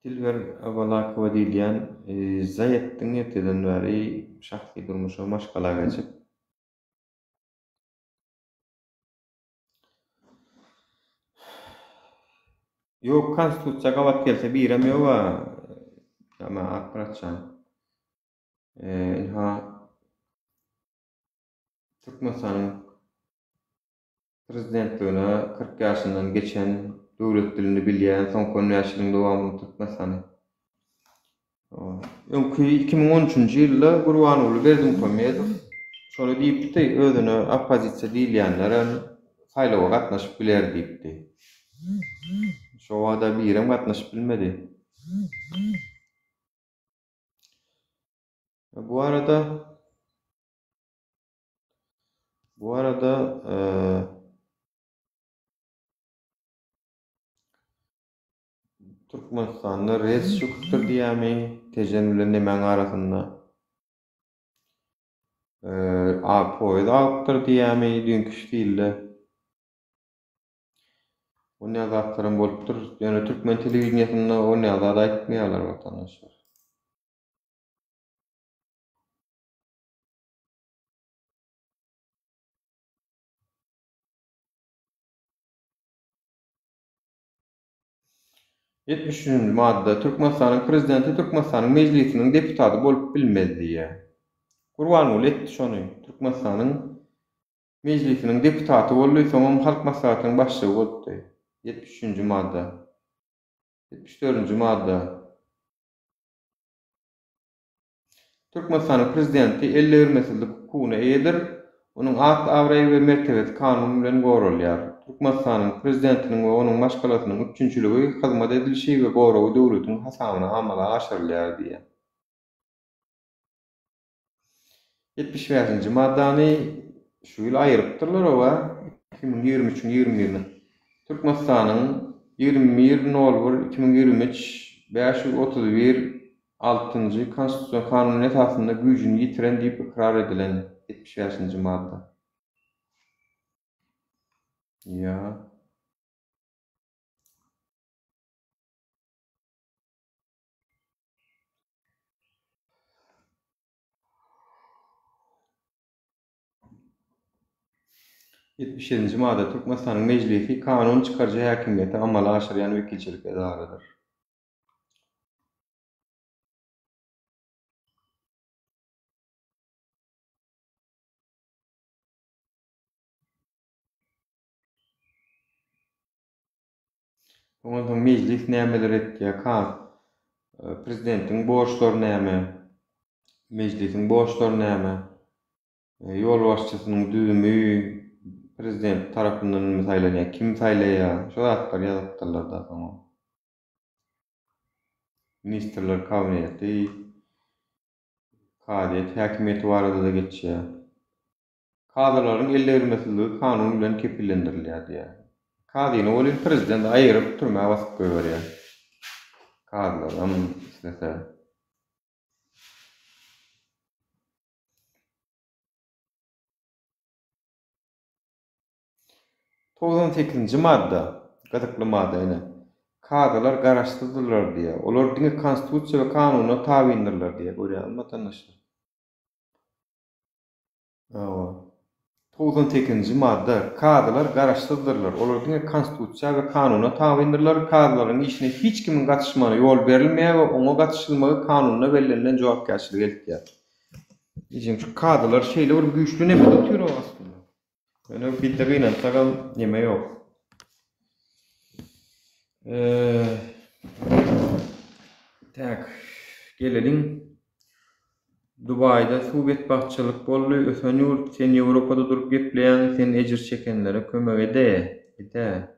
Dilber Awalakowa diýilýän zaý etdiň erteden bäri şahsy durmuşa maşgala geçip. Ýok konstitusiýa gabat gelse birem ýoga näme Akmyratjan. Ynha Türkmenistanyň Prezidentligine 40 ýaşyndan geçen. Döwlet dilini bilýän soňky on bäş ýylyň dowamynda Türkmenistany. Öňki 2013-nji ýylda Gurbanguly Berdimuhamedow şony diýipdi, özüne oppozisiýa diýilýänlerem saýlawa gatnaşyp biler diýipdi. Şo wagta birem gatnaşyp bilmedi. Bu arada bu arada Türkmenistanda res çöküpdir diýýärmi Tejen bilen nemäň arasynda? A poýuz agypdyr diýýärmi düýnki stilde? Onýa zatlaram bolupdyr. Ýöne türkmen telewideniýesinde onýa zat aýtmaýarlar watandaşlar. 73-nji madda, Türkmenistanyň Prezidenti Türkmenistanyň Mejlisiniň deputaty bolup bilmez diýýär. Gurbanguly etdi şony. Türkmenistanyň Mejlisiniň deputaty boldy, soňam Halk Maslahatynyň başlygy bolupdy. 73-nji madda. 74-nji madda. Türkmenistanyň Prezidenti eldegirmesizlik hukugyna eýedir, onuň at-abraýy we mertebesi kanun bilen goralýar. Türkmenistanyň Prezidentiniň we onuň maşgalasynyň üpjünçiligi, hyzmat edilişi we goragy döwletiň hasabyna amala aşyrylýar diýýär. 75-nji maddany şu ýyl aýyrypdyrlar-ow-a, 2023-iň 21-ine. Türkmenistanyň 21 nol bir 2023 531 altynjy Konstitusion kanuny esasynda güýjüni ýitiren diýip ykrar edilen 75-nji madda. Ýa. 77-nji madda Türkmenistanyň Mejlisi kanun çykaryjy häkimiýeti amala aşyrýan wekilçilik edaradyr. Ondan soň mejlis nämeler etýär, ka prezidentiň borçlary näme, mejlisiň borçlary näme, ýolbaşçysynyň düzümi prezident tarapyndanmy saýlanýar, kim saýlaýar, şo zatlary ýazypdyrlar-da soňam. Ministrler kabineti, kazyýet häkimiýeti barada-da geçýär. Kazylaryň eldegrilmesizligi kanun bilen kepillendirilýär diýýär. Kazyny welin prezident aýyryp türmä basyp goýberýär. Kazylaram islese. 98-nji madda, gyzykly madda ine. Kazylar garaşsyzdyrlar diýýär. Olar diňe konstitusiýa we kanuna tabynydyrlar diýýär. Görýäňizmi watandaşlar? Hawa. 98-nji madda. Kazylar garaşsyzdyrlar. Olar diňe Konstitusiýa we kanuna tabyndyrlar. Kazylaryň işine hiç kimiň gatyşmagyna ýol berilmeýär we oňa gatyşylmagy kanunda bellenilen jogapkärçilige eltýär. Ejem şu kazylar şeýle bir güýçli nemede otyr-ow aslynda. Ýöne bizde gynansagam neme ýok. Tak, geleliň. Dubaýda suw betbagtçylyk boldy, ösen ýurt, sen Ýewropada durup gepleýäň, sen ejir çekenlere kömek ede, ede.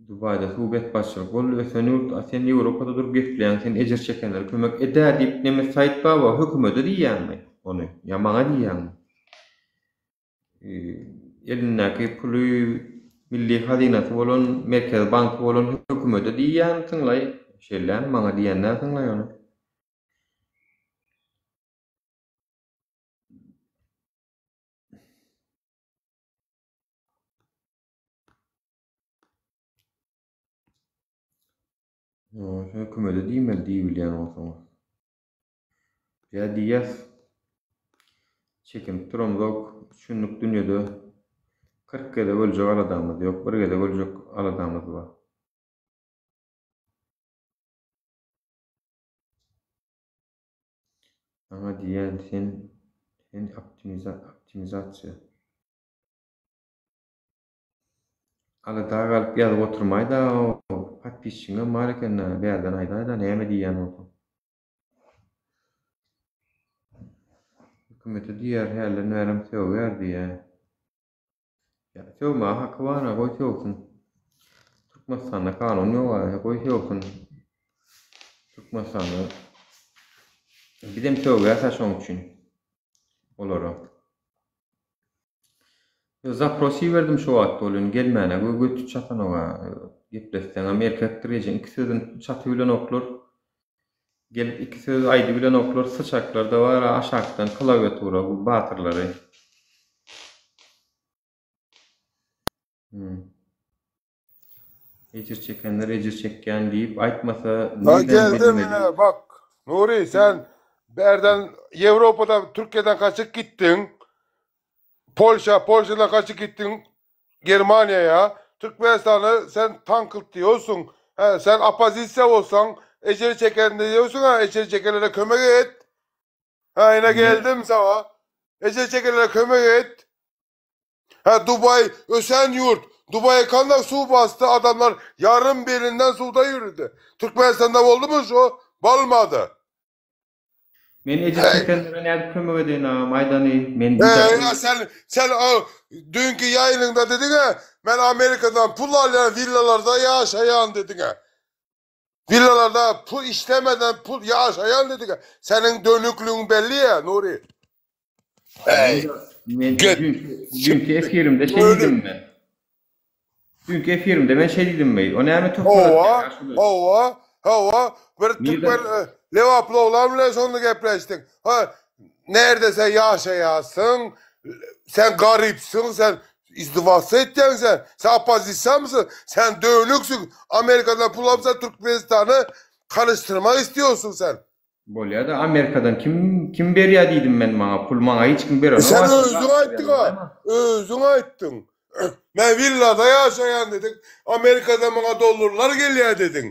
Dubaýda suw betbagtçylyk boldy, ösen ýurt, a sen Ýewropada durup gepleýäň, sen ejir çekenlere kömek ed-ä diýip neme Said baba hökümede diýýäňmi ony ýa maňa diýýäňmi? Elindäki puly milli hazynasy bolan merkezi banky bolan hökümede diýýänsiňlaý, şeýlemi maňa diýýän dälsiňlaý ony? Hökümede diýmeli diýibilýän bolsaňyz. Ýa diýýäs. Çekinip duramzok. Üç günlük dünýede 40 gezek öljek aladamyz ýok. Bir gezek öljek aladamyz bar. Saňa diýýän sen. Sen optimizasiýa. Alada galyp ýazyp oturmaýda podpisçiňem bar ekendä bärden aýdaýda näme diýýän bolsaň. Hökümete diýýär hälden bärem sögýär diýýär. Ýa sögmäge haky bar-a goý sögsün. Türkmenistanda kanun ýog-a goý sögsün. Türkmenistanda bizem sögýäs-ä şoň üçin olara. Zapros iberdim şu wagt ol indi gelmäne göti çatanoga gepletseňem erkekdir ejeň iki sözüni çatybilenoklar gelip iki söz aýdybilenoklar syçaklarda bara aşakdan klawiatura bu batyrlary. Hmm. Ejir çekenler ejir çekýän diýip aýtmasa Ha geldim ine bak Nuri sen berden Ýewropada Türkiýeden kaçyp gitdiň. Polşa, Polşadan kaçyp gitdiň Germaniýa. Türkmenistany sen tankyt diýorsuň. He, sen oppozisiýa bolsaň, ejir çeken diýorsuň ha, ejir çekenlere kömek et. Ha ine geldim sana. Ejir çekenlere kömek et. Ha Dubai ösen yurt. Dubai kandak suw bastı adamlar yarım belinden suwda yürüdü. Türkmenistanda boldy mu şu? Bolmady. Men ejir çekenlere nädip kömek edeýin agam aýdany men He ya sen sen o dünkü ýaýynyňda dediň ha men Amerikadan pul alýan villalarda ýaşaýan dediň ha. Villalarda pul işlemeden pul ýaşaýan dediň ha. Seniň dönükligiň belli ya Nuri. Hey. Men dünkü, dünkü efirimde şey dedim men. Dünkü efirimde men şey dedim mi? O näme töhmet Hawa, hawa, hawa. Bir türkmen e, Lebaply oglan bilen şonda gepleşdik. Ha, nerede sen ýaşaýarsyň? Sen garypsyň, sen izdivasa etýäň sen. Sen oppozisiýa mısın? Sen dönüksün. Amerikadan pul alyp sen Türkmenistany karıştırmak istiyorsun sen. Bolýada Amerikadan kim kim berýä diýdim men maňa pul maňa hiç kim berenok. Sen özüň aýtdyň a. Özüň aýtdyň. Men villada ýaşaýan dediň. Amerikadan maňa dollarlar gelýär dediň.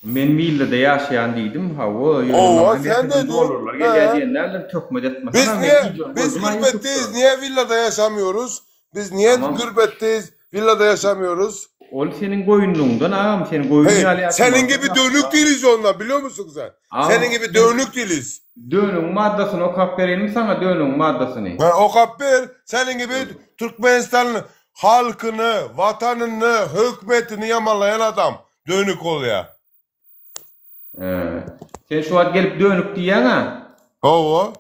Men villada ýaşaýan diýdim hawa ýöne maňa Amerikadan dollarlar gelýär diýen däldir töhmet etmesene. Biz niye biz gurbetdeyiz niye villada ýaşamıyoruz? Biz niye gurbetdeyiz villada ýaşamıyoruz? Ol seniň goýunlygyňdan agam sen goýun Hey, ýaly ýaşamalysyň. seniň gibi dönük değiliz ondan biliyor musun sen? Agam, Seniň gibi dönük değiliz. Dönügiň maddasyny okap bereýinmi saňa dönügiň maddasyny? Ha, okap ber. Seniň gibi Türkmenistan halkyny, watanyny, hökümetini ýamanlaýan adam dönük bolýar. He. Sen şu wagt gelip dönük diýýäň-ä? Hawa.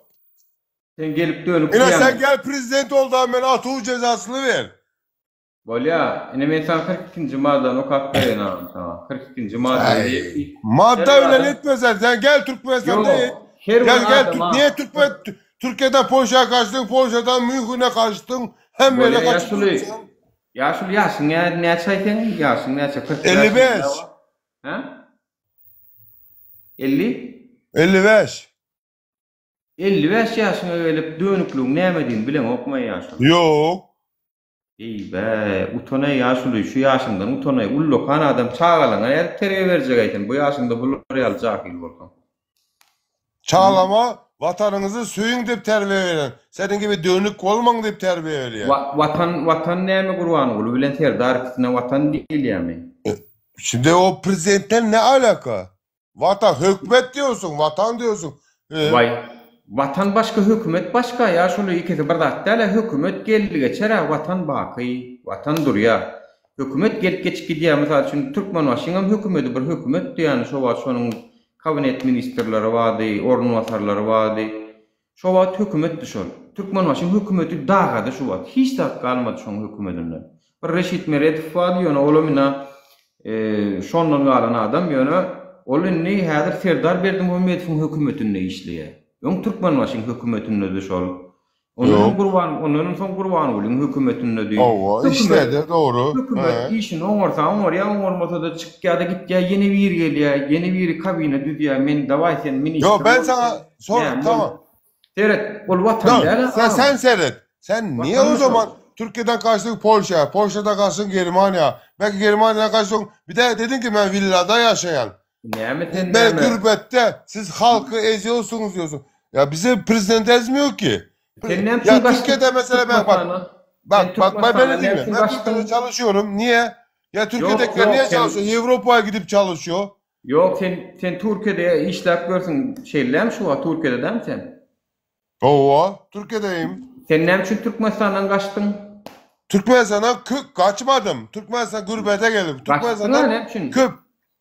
Sen gelip dönük Ine diýýäň. sen gel prezident ol da men atuw jezasyny ber. Bolýa, ine men saňa 42-nji maddany okap bereýin agam saňa. 42-nji madda diýip ki, Madda her bilen adam etme sen, sen gel Türkmenistanda Ýok, et. her bir Gel gel adama niye Türkmen Türkiye'den Polşa'ya kaçtın, Polşa'dan Münhen'e kaçtın, hem Bolýa yere kaçtın ýaşuly. sen. Ýaşuly ýaşyň nä näçe aý seň? Ýaşyň näçe? 45 55. Hä? 50? 55. 55 ýaşyňa gelip dönükligiň nämedigini bileňokmy ýaşuly? Ýok. Eý bä, utanaý ýaşuly, şu ýaşyňdan utanaý, ullakan adam çagalaňa nädip terbiýe berjegaý sen bu ýaşyňda bular ýaly jahyl bolsaň. Çagalama watanyňyzy söýüň diýip terbiýe berýän. Seniň gibi dönük bolmaň diýip terbiýe berýän. Watan watan näme Gurbanguly bilen Serdar ikisine watan diýilýämi? Şimdi o prezidentden ne alaka? Vatan hökmet diyorsun, vatan diyorsun. Ee, Waý, Watan başga hökümet başga ýaşuly ikisi bir zat dälä hökümet geldi geçerä watan baky watan durýa hökümet gelip geçip gidýä mysal üçin Türkmenbaşyňam hökümedi bir hökümetdi ýany şo wagt şonuň kabinet ministrleri bardy orunbasarlary bardy şo wagt hökümetdi şol Türkmenbaşyň hökümeti dagady şu wagt hiç zat galmady şoň hökümedinden Bir Reşit Meredow bardy, ýöne olam ina şondan galan adam, ýöne ol indi häzir Serdar Berdimuhamedowyň hökümetinde işleýär. Öň Türkmenbaşyň hökümetindedi şol. Ondan hem Gurban, ondan hem soň Gurbangulyň hökümetindedi. Hawa, işledi, dogry. Hökümet işini oňarsa oňarýar, oňarmasa-da çykýar-da gitýär, ýene biri gelýär, ýene biri kabine düzýär, men dawaý sen ministr Ýok, ben saňa sor, tamam. Seret, ol watan däl Sen, sen seret. Sen niye o zaman Türkiye'den kaçtın Polşa'ya, Polşa'dan kaçtın Germaniya, belki Germaniyadan kaçtın, bir de dedin ki ben villada yaşayan. Näme sen Ben näme? gurbette, siz halkı eziyorsunuz diyorsun. Ya bize prezident ezmiyor ki. Sen näme üçin Ya gaçdyň Türkiye'de mesela ben bak Türkmenistana? bak Sen bak bak Türkmenistana beni näme dinle. üçin Ben gaçdyň? Türkiye'de çalışıyorum. Niye? Ya Ýok, Türkiye'dekiler ýok niye sen çalışıyor? Avrupa'ya gidip çalışıyor. Ýok sen sen Türkiýede işläp görsüň şeýlelämi şu wagt Türkiýede dämi sen? Owa, Türkiye'deyim. Sen näme üçin Türkmenistandan gaçdyň? Türkmenistan'dan kök kaçmadım. Türkmenistan gurbete geldim. Gaçdyň-a Türkmenistan'dan näme üçin? köp.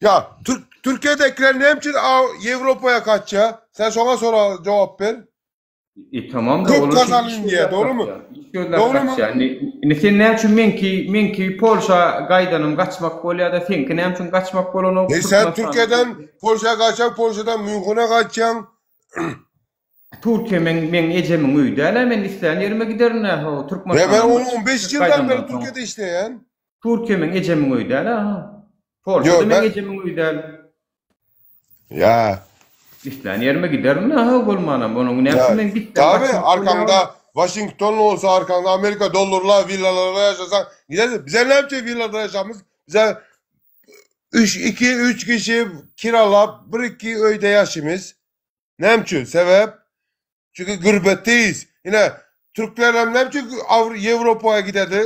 Ya Türk Türkiye'dekiler ne için Avrupa'ya kaçıyor? Sen sonra sonra cevap ver. E tamam da Köp olar şeýle iş kazanayım diye gözläp doğru mu? gaçýar. Iş gözläp Doğru mu? gaçýar. Indi indi sen näme üçin meňki meňki Polşa gaýdanym gaçmak bolýar-da seňki näme üçin gaçmak bolanok E sen Türkmenistana? Türkiye'den Polşa'ya kaçacaksın, Polşa'dan Münhen'e kaçacaksın. Türkiýe meň meň ejemiň öýi däl-ä men islän ýerime giderin-ä ho Ya ben Türkmenistandan 10-15 yıldan beri gaýdandan soň. Türkiye'de işleyen. Türkiýe meň ejemiň öýi däl-ä ho. Polşa-da Yok meň ben ejemiň öýi däl. ya Islän ýerime giderin-ä ho bolmanam onuň näme üçin ya men gitdim tabi gaçmak bolýar ol. arkanda Washingtonlu olsa arkanda Amerika dolarla villalarda yaşasan gidersin. Bize ne yapacak villada yaşamız? Bize 3 2 3 kişi kiralap 1 2 öyde yaşımız. Ne için? Sebep? Çünkü gurbetteyiz. Yine Türkler hem ne için Avrupa'ya giderdi?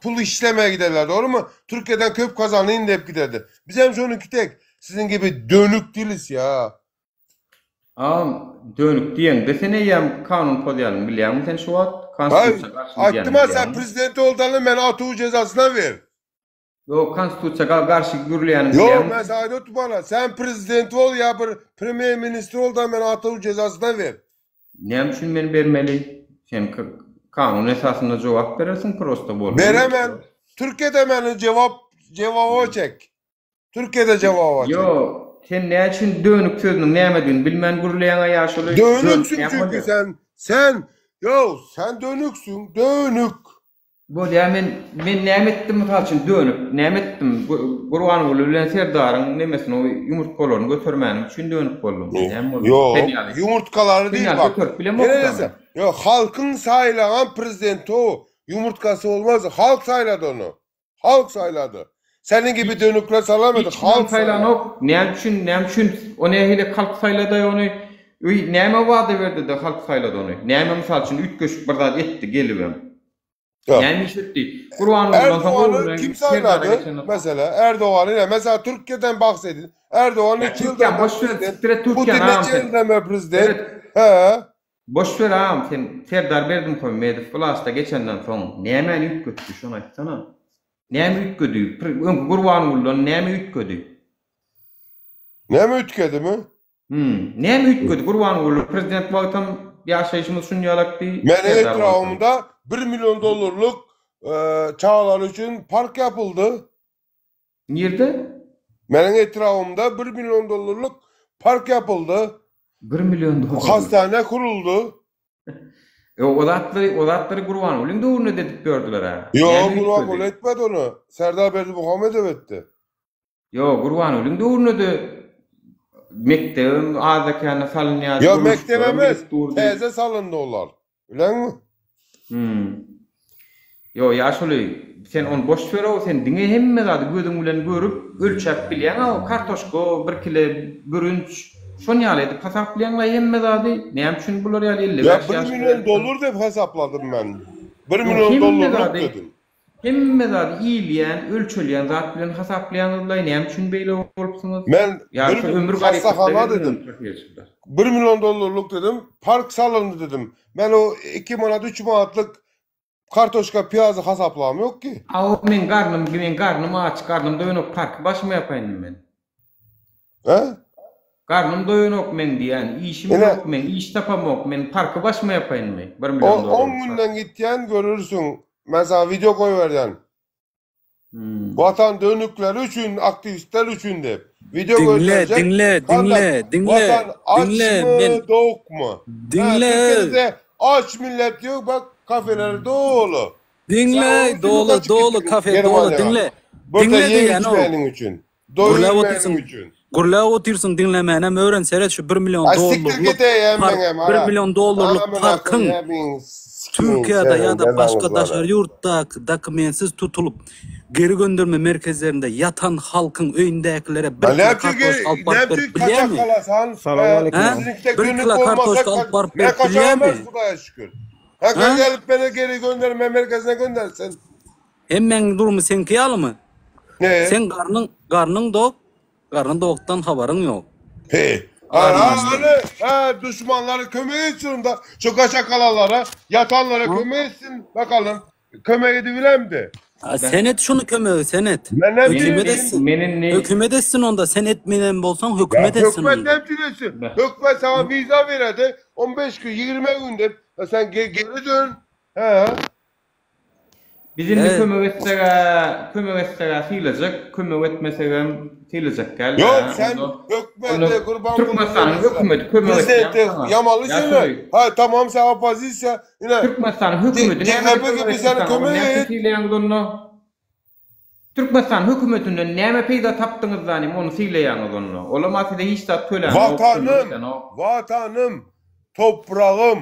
Pul işlemeye giderler doğru mu? Türkiye'den köp kazanayım deyip giderdi. Biz hem şonunki tek. Sizin gibi dönük değiliz ya. Agam dönük diýeňde sen eýýäm kanun pozýanyňy bilýäňmi sen şu wagt? Ay, Konstitusiýa garşy gidýäniňi aklıma sen bilýäňmi? prezident olduğunu ben atuğu cezasına ver. Ýok, konstitusiýa ga garşy gürleýäniňi Yo bilýäňmi ben sen? sana tut bana. Sen prezident ol ya bir premier ministr ol da ben atuğu cezasına ver. Näme üçin men bermeli? Sen kanun esasynda jogap berersiň prosta boldy. Veremem. Türkiye'de beni cevap cevaba çek. Türkiye'de cevaba çek. Ýok, sen näme üçin dönük sözüniň nämedigini bilmän gürleýäň-ä ýaşuly? Dönük Dönüksün näme çünkü bolýar? sen. Sen yo sen dönüksün. Dönük. Bolýar men men näme etdim mysal üçin dönüp näme etdim Gurbanguly bilen Serdaryň nemesini o ýumurtgalaryny götermänim üçin dönüp boldum men näme boldum Yok sen ýaly yumurtkaları sen değil ýaly bak. göterip bilemokdam Neresi? men. Yok halkın saylanan prezidenti o. Yumurtkası olmaz. Halk sayladı onu. Halk sayladı. Senin gibi Hiç dönükler saylamadı. hiç kimem Halk sayladı. saýlanok näme üçin näme üçin o nähili halk saýlady ony öý näme wada berdi-de halk saýlady ony näme mysal üçin üýtgeşik bir zat etdi gelibem. Yok. Näme iş etdi? Gurbangulydan soň Erdoğan'ı öwrülen kim Serdara sayladı? geçen Mesela Erdoğan'ı ne? Mesela Türkiye'den bahsedin. Erdoğan Ya neçe Türkiýe yıldan beri boş ver, prezident? siktir et Putin Türkiýäni agam neçe sen. yıldan beri prezident? Seret. He. Boş ver agam sen Serdar Berdimuhamedow wlasta geçenden soň nämäni üýtgetdi şony aýtsana. Näme üýtgedi? Öňki Gurbangulydan näme üýtgedi? Näme üýtgedi mi? Hum. Näme üýtgedi? Gurbanguly prezident wagtam ýaşaýşymyz şunýalakdy, Meniň Serdar wagtam. etrabymda 1 milyon dollarlyk e, çagalar üçin park yapyldy. Nirde? Meniň etrabymda 1 milyon dollarlyk park yapyldy. 1 milyon dollarlyk. Hastane kuruldy. E, o zatlary, o zatlary Gurbangulyň döwründe-de edip ýördüler-ä. Ýok, Näme Gurbanguly üýtgedi? etmedi ony. Serdar Berdimuhamedow etdi. Ýok, Gurbangulyň döwründe-de mekdebem azda-kände salynýardy, Ýok, mekdep gurluşyklaram emes, gidip durdy. täze salyndy olar. Bileňmi? Hmm. Ýok, ýaşuly, sen ony boş ber-ow, sen diňe hemme zady gözüň bilen görüp, ölçäp bilýäň-ow, kartoşka, bir kile bürünç, şon ýaly edip hasaplaýaň-laý hemme zady. Näme üçin bular ýaly Ýa 55 bir ýaşly million dollar diýip hasapladym men. Bir Ýok, million hemme dollarlyk zady dedim. Hemme zady iýilýän, ölçelýän zat bilen hasaplaýaňyzlaý, näme üçin beýle bolupsyňyz? Men Ýa şu bir ömür garyplykda hassahana gezdiňizmi dedim. professorlar? Bir million dollarlyk dedim, park salyndy dedim. Men o 2 manat, 3 manatlyk kartoşka, piýazy hasaplam ýok ki. Aw meň garnym, meň garnym aç, garnym doýanok parky başyma ýapaýyn men. He? Garnym doýanok meň diýýän, işim Ine, ýok meň, iş tapamok men, parky başyma ýapaýynmy? Bir o million 10 dollarlyk park. günden gitýän görürsüň. Men sana video goýberýän. Hmm. Watan dönükleri üçin, aktiwistler üçin diýip. Video Diňle, gösterjek. diňle, Kardeş, diňle, diňle, vatan aç diňle, mı, men dok mu? Ha, diňle, Türkiye'de aç millet yok bak kafeler dolu. Sen diňle, onun için mi doly, kaçıp doly, gittin kafe doly, Germaniya'a? diňle. Burada Diňle yiyip diýýän o. içmeyenin için. Gürläp Doyurmayanın otyrsyň. için. Gürläp otyrsyň diňlemänem öwren seret şu bir million Ay siktir dollarlyk git ey park emmeňem bir ara. million dollarlyk Amına parkyň koyayım sikeyim Türkiýede senin ýa-da başga belanızları. daşary ýurtdaky dokumentsiz tutulyp geri gönderme merkezlerinde ýatan halkyň öýündäkilere bir Ha kilo ne yapıyor kartoşka ki? alyp Ne baryp yapıyor berip kaçak bilýärmi? kalasan? Salam He, aleyküm. Hä? sizinkide Bir günlük kilo olmasa kartoşka alyp ka baryp ne berip kaçak bilýärmi? olmaz Kudaya şükür. Ha Hä? gelip beni geri gönderme merkezine göndersin. Hemmäň durumy seňki ýalymy? Ne? Seň garnyň garnyň dok, garny dokdan habaryň ýok. He. Ha, Garnyň ha, açdan. hani, ha, düşmanlara kömek etsin da şu kaçak kalanlara, yatanlara Ha? kömek etsin bakalım. Kömek edebilen de. A, sen et şunu kömegi, sen et. Ben ne Hökümet bileyim? etsin. Menin ne Hökümet etsin onda. Sen etmeýän bolsaň Ya hökümet etsin hükümet onda. ne bilirsin? Hükümet sana vize verdi. 15 gün, 20 günde. Ya sen ge- geri dön. He. Biz indi Evet. kömek etseg-ä, kömek etseg-ä sylajak, kömek etmesegem sylajak däl-dä. Yok sen Onda hükümete onda kurban Türkmenistanyň hökümeti kömek etýär Prezidente saňa. yamalı Ýa söyle. şuny, Ha tamam sen opozisyon. Yine Türkmenistanyň hökümeti näme CHP kömek gibi etsin seni saňa? Ony kömek näçe et. sylaýaňyz onda? Türkmenistanyň hökümetinden näme peýda tapdyňyz zanim, ony sylaýaňyz onda. Olam-a size hiç zat tölänok, kömek Vatanım, edenok. vatanım, toprağım.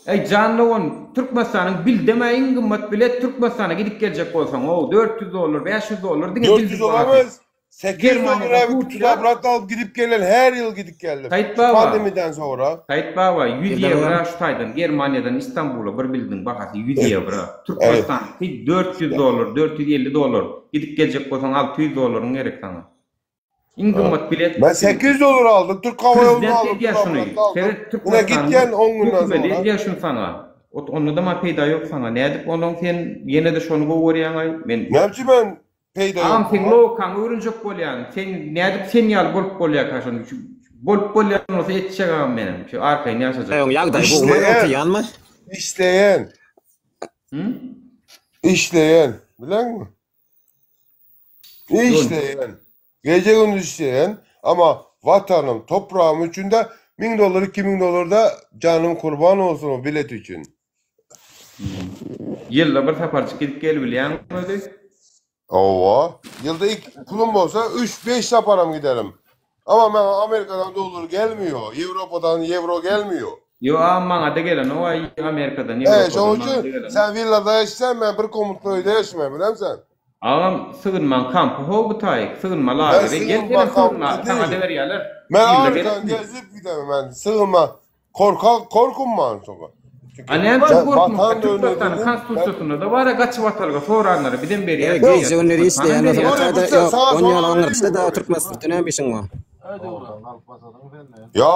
Eý jan dogan Türkmenistanyň bildemä iň gymmat bilet Türkmenistana gidip geljek bolsaň how 400 dollar 500 dollar diňe 400 bildiň bahasy. olamaz. 800 Germaniýadan dolara bir Turkiýa tutabrat alıp gidip gelen her yıl gidip geldim. Saýt Şu baba pandemiden sonra. Saýt baba 100 Birden ýewra şu taýdan Germaniýadan Istanbula bir bildiň bahasy 100 ýewra Evet. Türkmenistanyňky 400 dollar 450 dollar gidip geljek bolsaň 600 dollaryň gerek saňa. Iň gymmat bilet Ben 800 dolar aldım. Türk Hava Yolu'nu Prezident aldım. edýär şuny. Tutabrat'ı aldım. Seret Yine git Türkmenistanyň gel 10 günden hökümeti sonra. edýär şuny saňa. Ot onda-da ma peýda ýok saňa. Nädip onuň sen ýene-de şony gowy görýäň-aý? Men Ne yapayım ben peyda Agam yok. seň logikaňy öwrenjek bolýan. Sen nädip sen ýaly bolup bolýarka şony? Şu bolup bolýan bolsa etjek agam menem. Şu arkaýyn ýaşajak. Öň ýagdaý gowumy İşleyen, otuýanmy? işleyen, Hı? işleyen. Bilen mi? İşleyen. Gece gündüz işleyen ama vatanım, toprağım için de 1000 dolar, 2000 dolar da canım kurban olsun o bilet için. Ýylda bir saparjyk gidip gelibilýäňmi özi? Ova. Yılda ilk pulum olsa 3-5 saparam giderim. Ama ben Amerika'dan dolar gelmiyor. Avrupa'dan euro gelmiyor. Ýo agam maňa-da gelenok aý Amerikadan, Evet, Ýewropadan onun maňa-da için gelenok. sen villada yaşasan ben bir komutlu evde yaşamıyorum biliyor musun? Agam sygynmaň kampy how bu taýyk sygynma Ben lageri gel sığınma senem sygynma kampı saňa değil. da berýärler Ben ýylda Amerika'dan gelersiň. gezip gidemem ben. Sığınma. Korka, korkum var çok. Çünkü A näme üçin ben gorkmak vatan da öyle Türkmenistanyň dedim. Ben konstitusiýasynda-da bar-a gaçyp atalga soranlara bizem berýäris Ýa diýýär gije günleri Türkmenistanam işleýän berýär. bolsa Nuri bu Hytaýda sen ýok sana on ýaly soran oňarsa vereyim mi da Nuri? Türkmenistanda näme işiň bar? Ya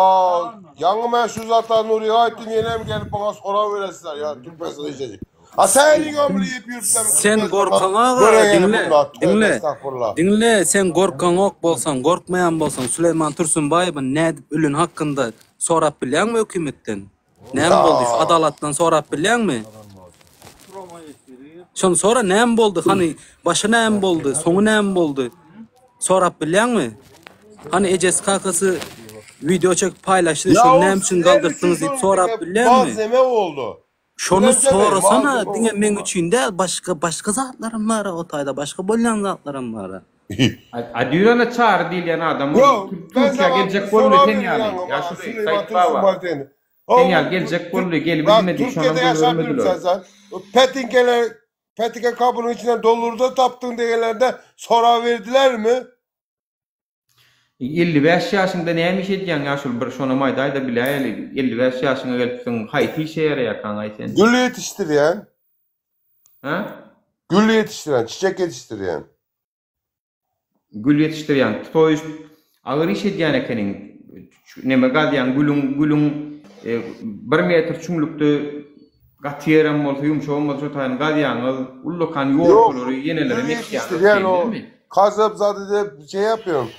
yangın ben şu zaten Nuri'ye aittim yine mi gelip bana soran veresler ya Türkmenistan'da işleyecek. Ha sen ömrü yiyip yürütsen Sen Türkmenistan'da gorkaňa göre gelip diňle, bunu attı. diňle. Estağfurullah. Diňle, sen gorkaňok bolsaň, gorkmaýan bolsaň, Süleýman Tursunbaýewiň nädip ölen hakynda sorap bilýäňmi hökümetden? Näme boldy şu Ya. adalatdan sorap bilýäňmi? Şony sora näme boldy, hany başy näme boldy, soňy näme boldy? Sorap bilýäňmi? Hany ejesi kakasy wideo çekip paýlaşdy, Ya şony o näme üçin sizler için galdyrtdyňyz diýip sorun sorap peki bilýäňmi? malzeme oldu. Şony Bilemsene sorasana, malzeme diňe oldu. meň üçin däl, başga başga zatlaram bar o taýda, başga bolýan zatlaram bar. A düýn Çary diýilýän adam ol Yok ben Türkiýä sana geljek boldy soran sen vereyim ýaly. yangın Ýa bana şuly Süleyman Saýt baba. Tursun Sen O ýaly geljek boldy gelip bak bilmedi şonam Türkiye'de yaşamıyorum goýbermediler. sen sen. O Petinkeler Petinke kabının içinden doldurdu taptın diyenlerde soran verdiler mi? 55 ýaşyňda näme iş edýäň ýaşuly bir şonam aýdaýda biläýeli 55 ýaşyňa gelipsiň haýsy işe ýaraýarkaň-aý sen? Gül yetiştiren, Hä? gül yetiştiren, çiçek yetiştiren. Gül ýetişdirýäň to ýest agyr iş edýän ekeniň neme gazýaň gülüň gülüň bir metr çuňlukda gaty ýerem bolsa ýumşagam bolsa şo taýyny gazýaňyz ullakan Yok, ýortalary ýenelerem gül ekýäňiz yetiştiren o şeýle dälmi? kazıp zaten şey yapıyorum.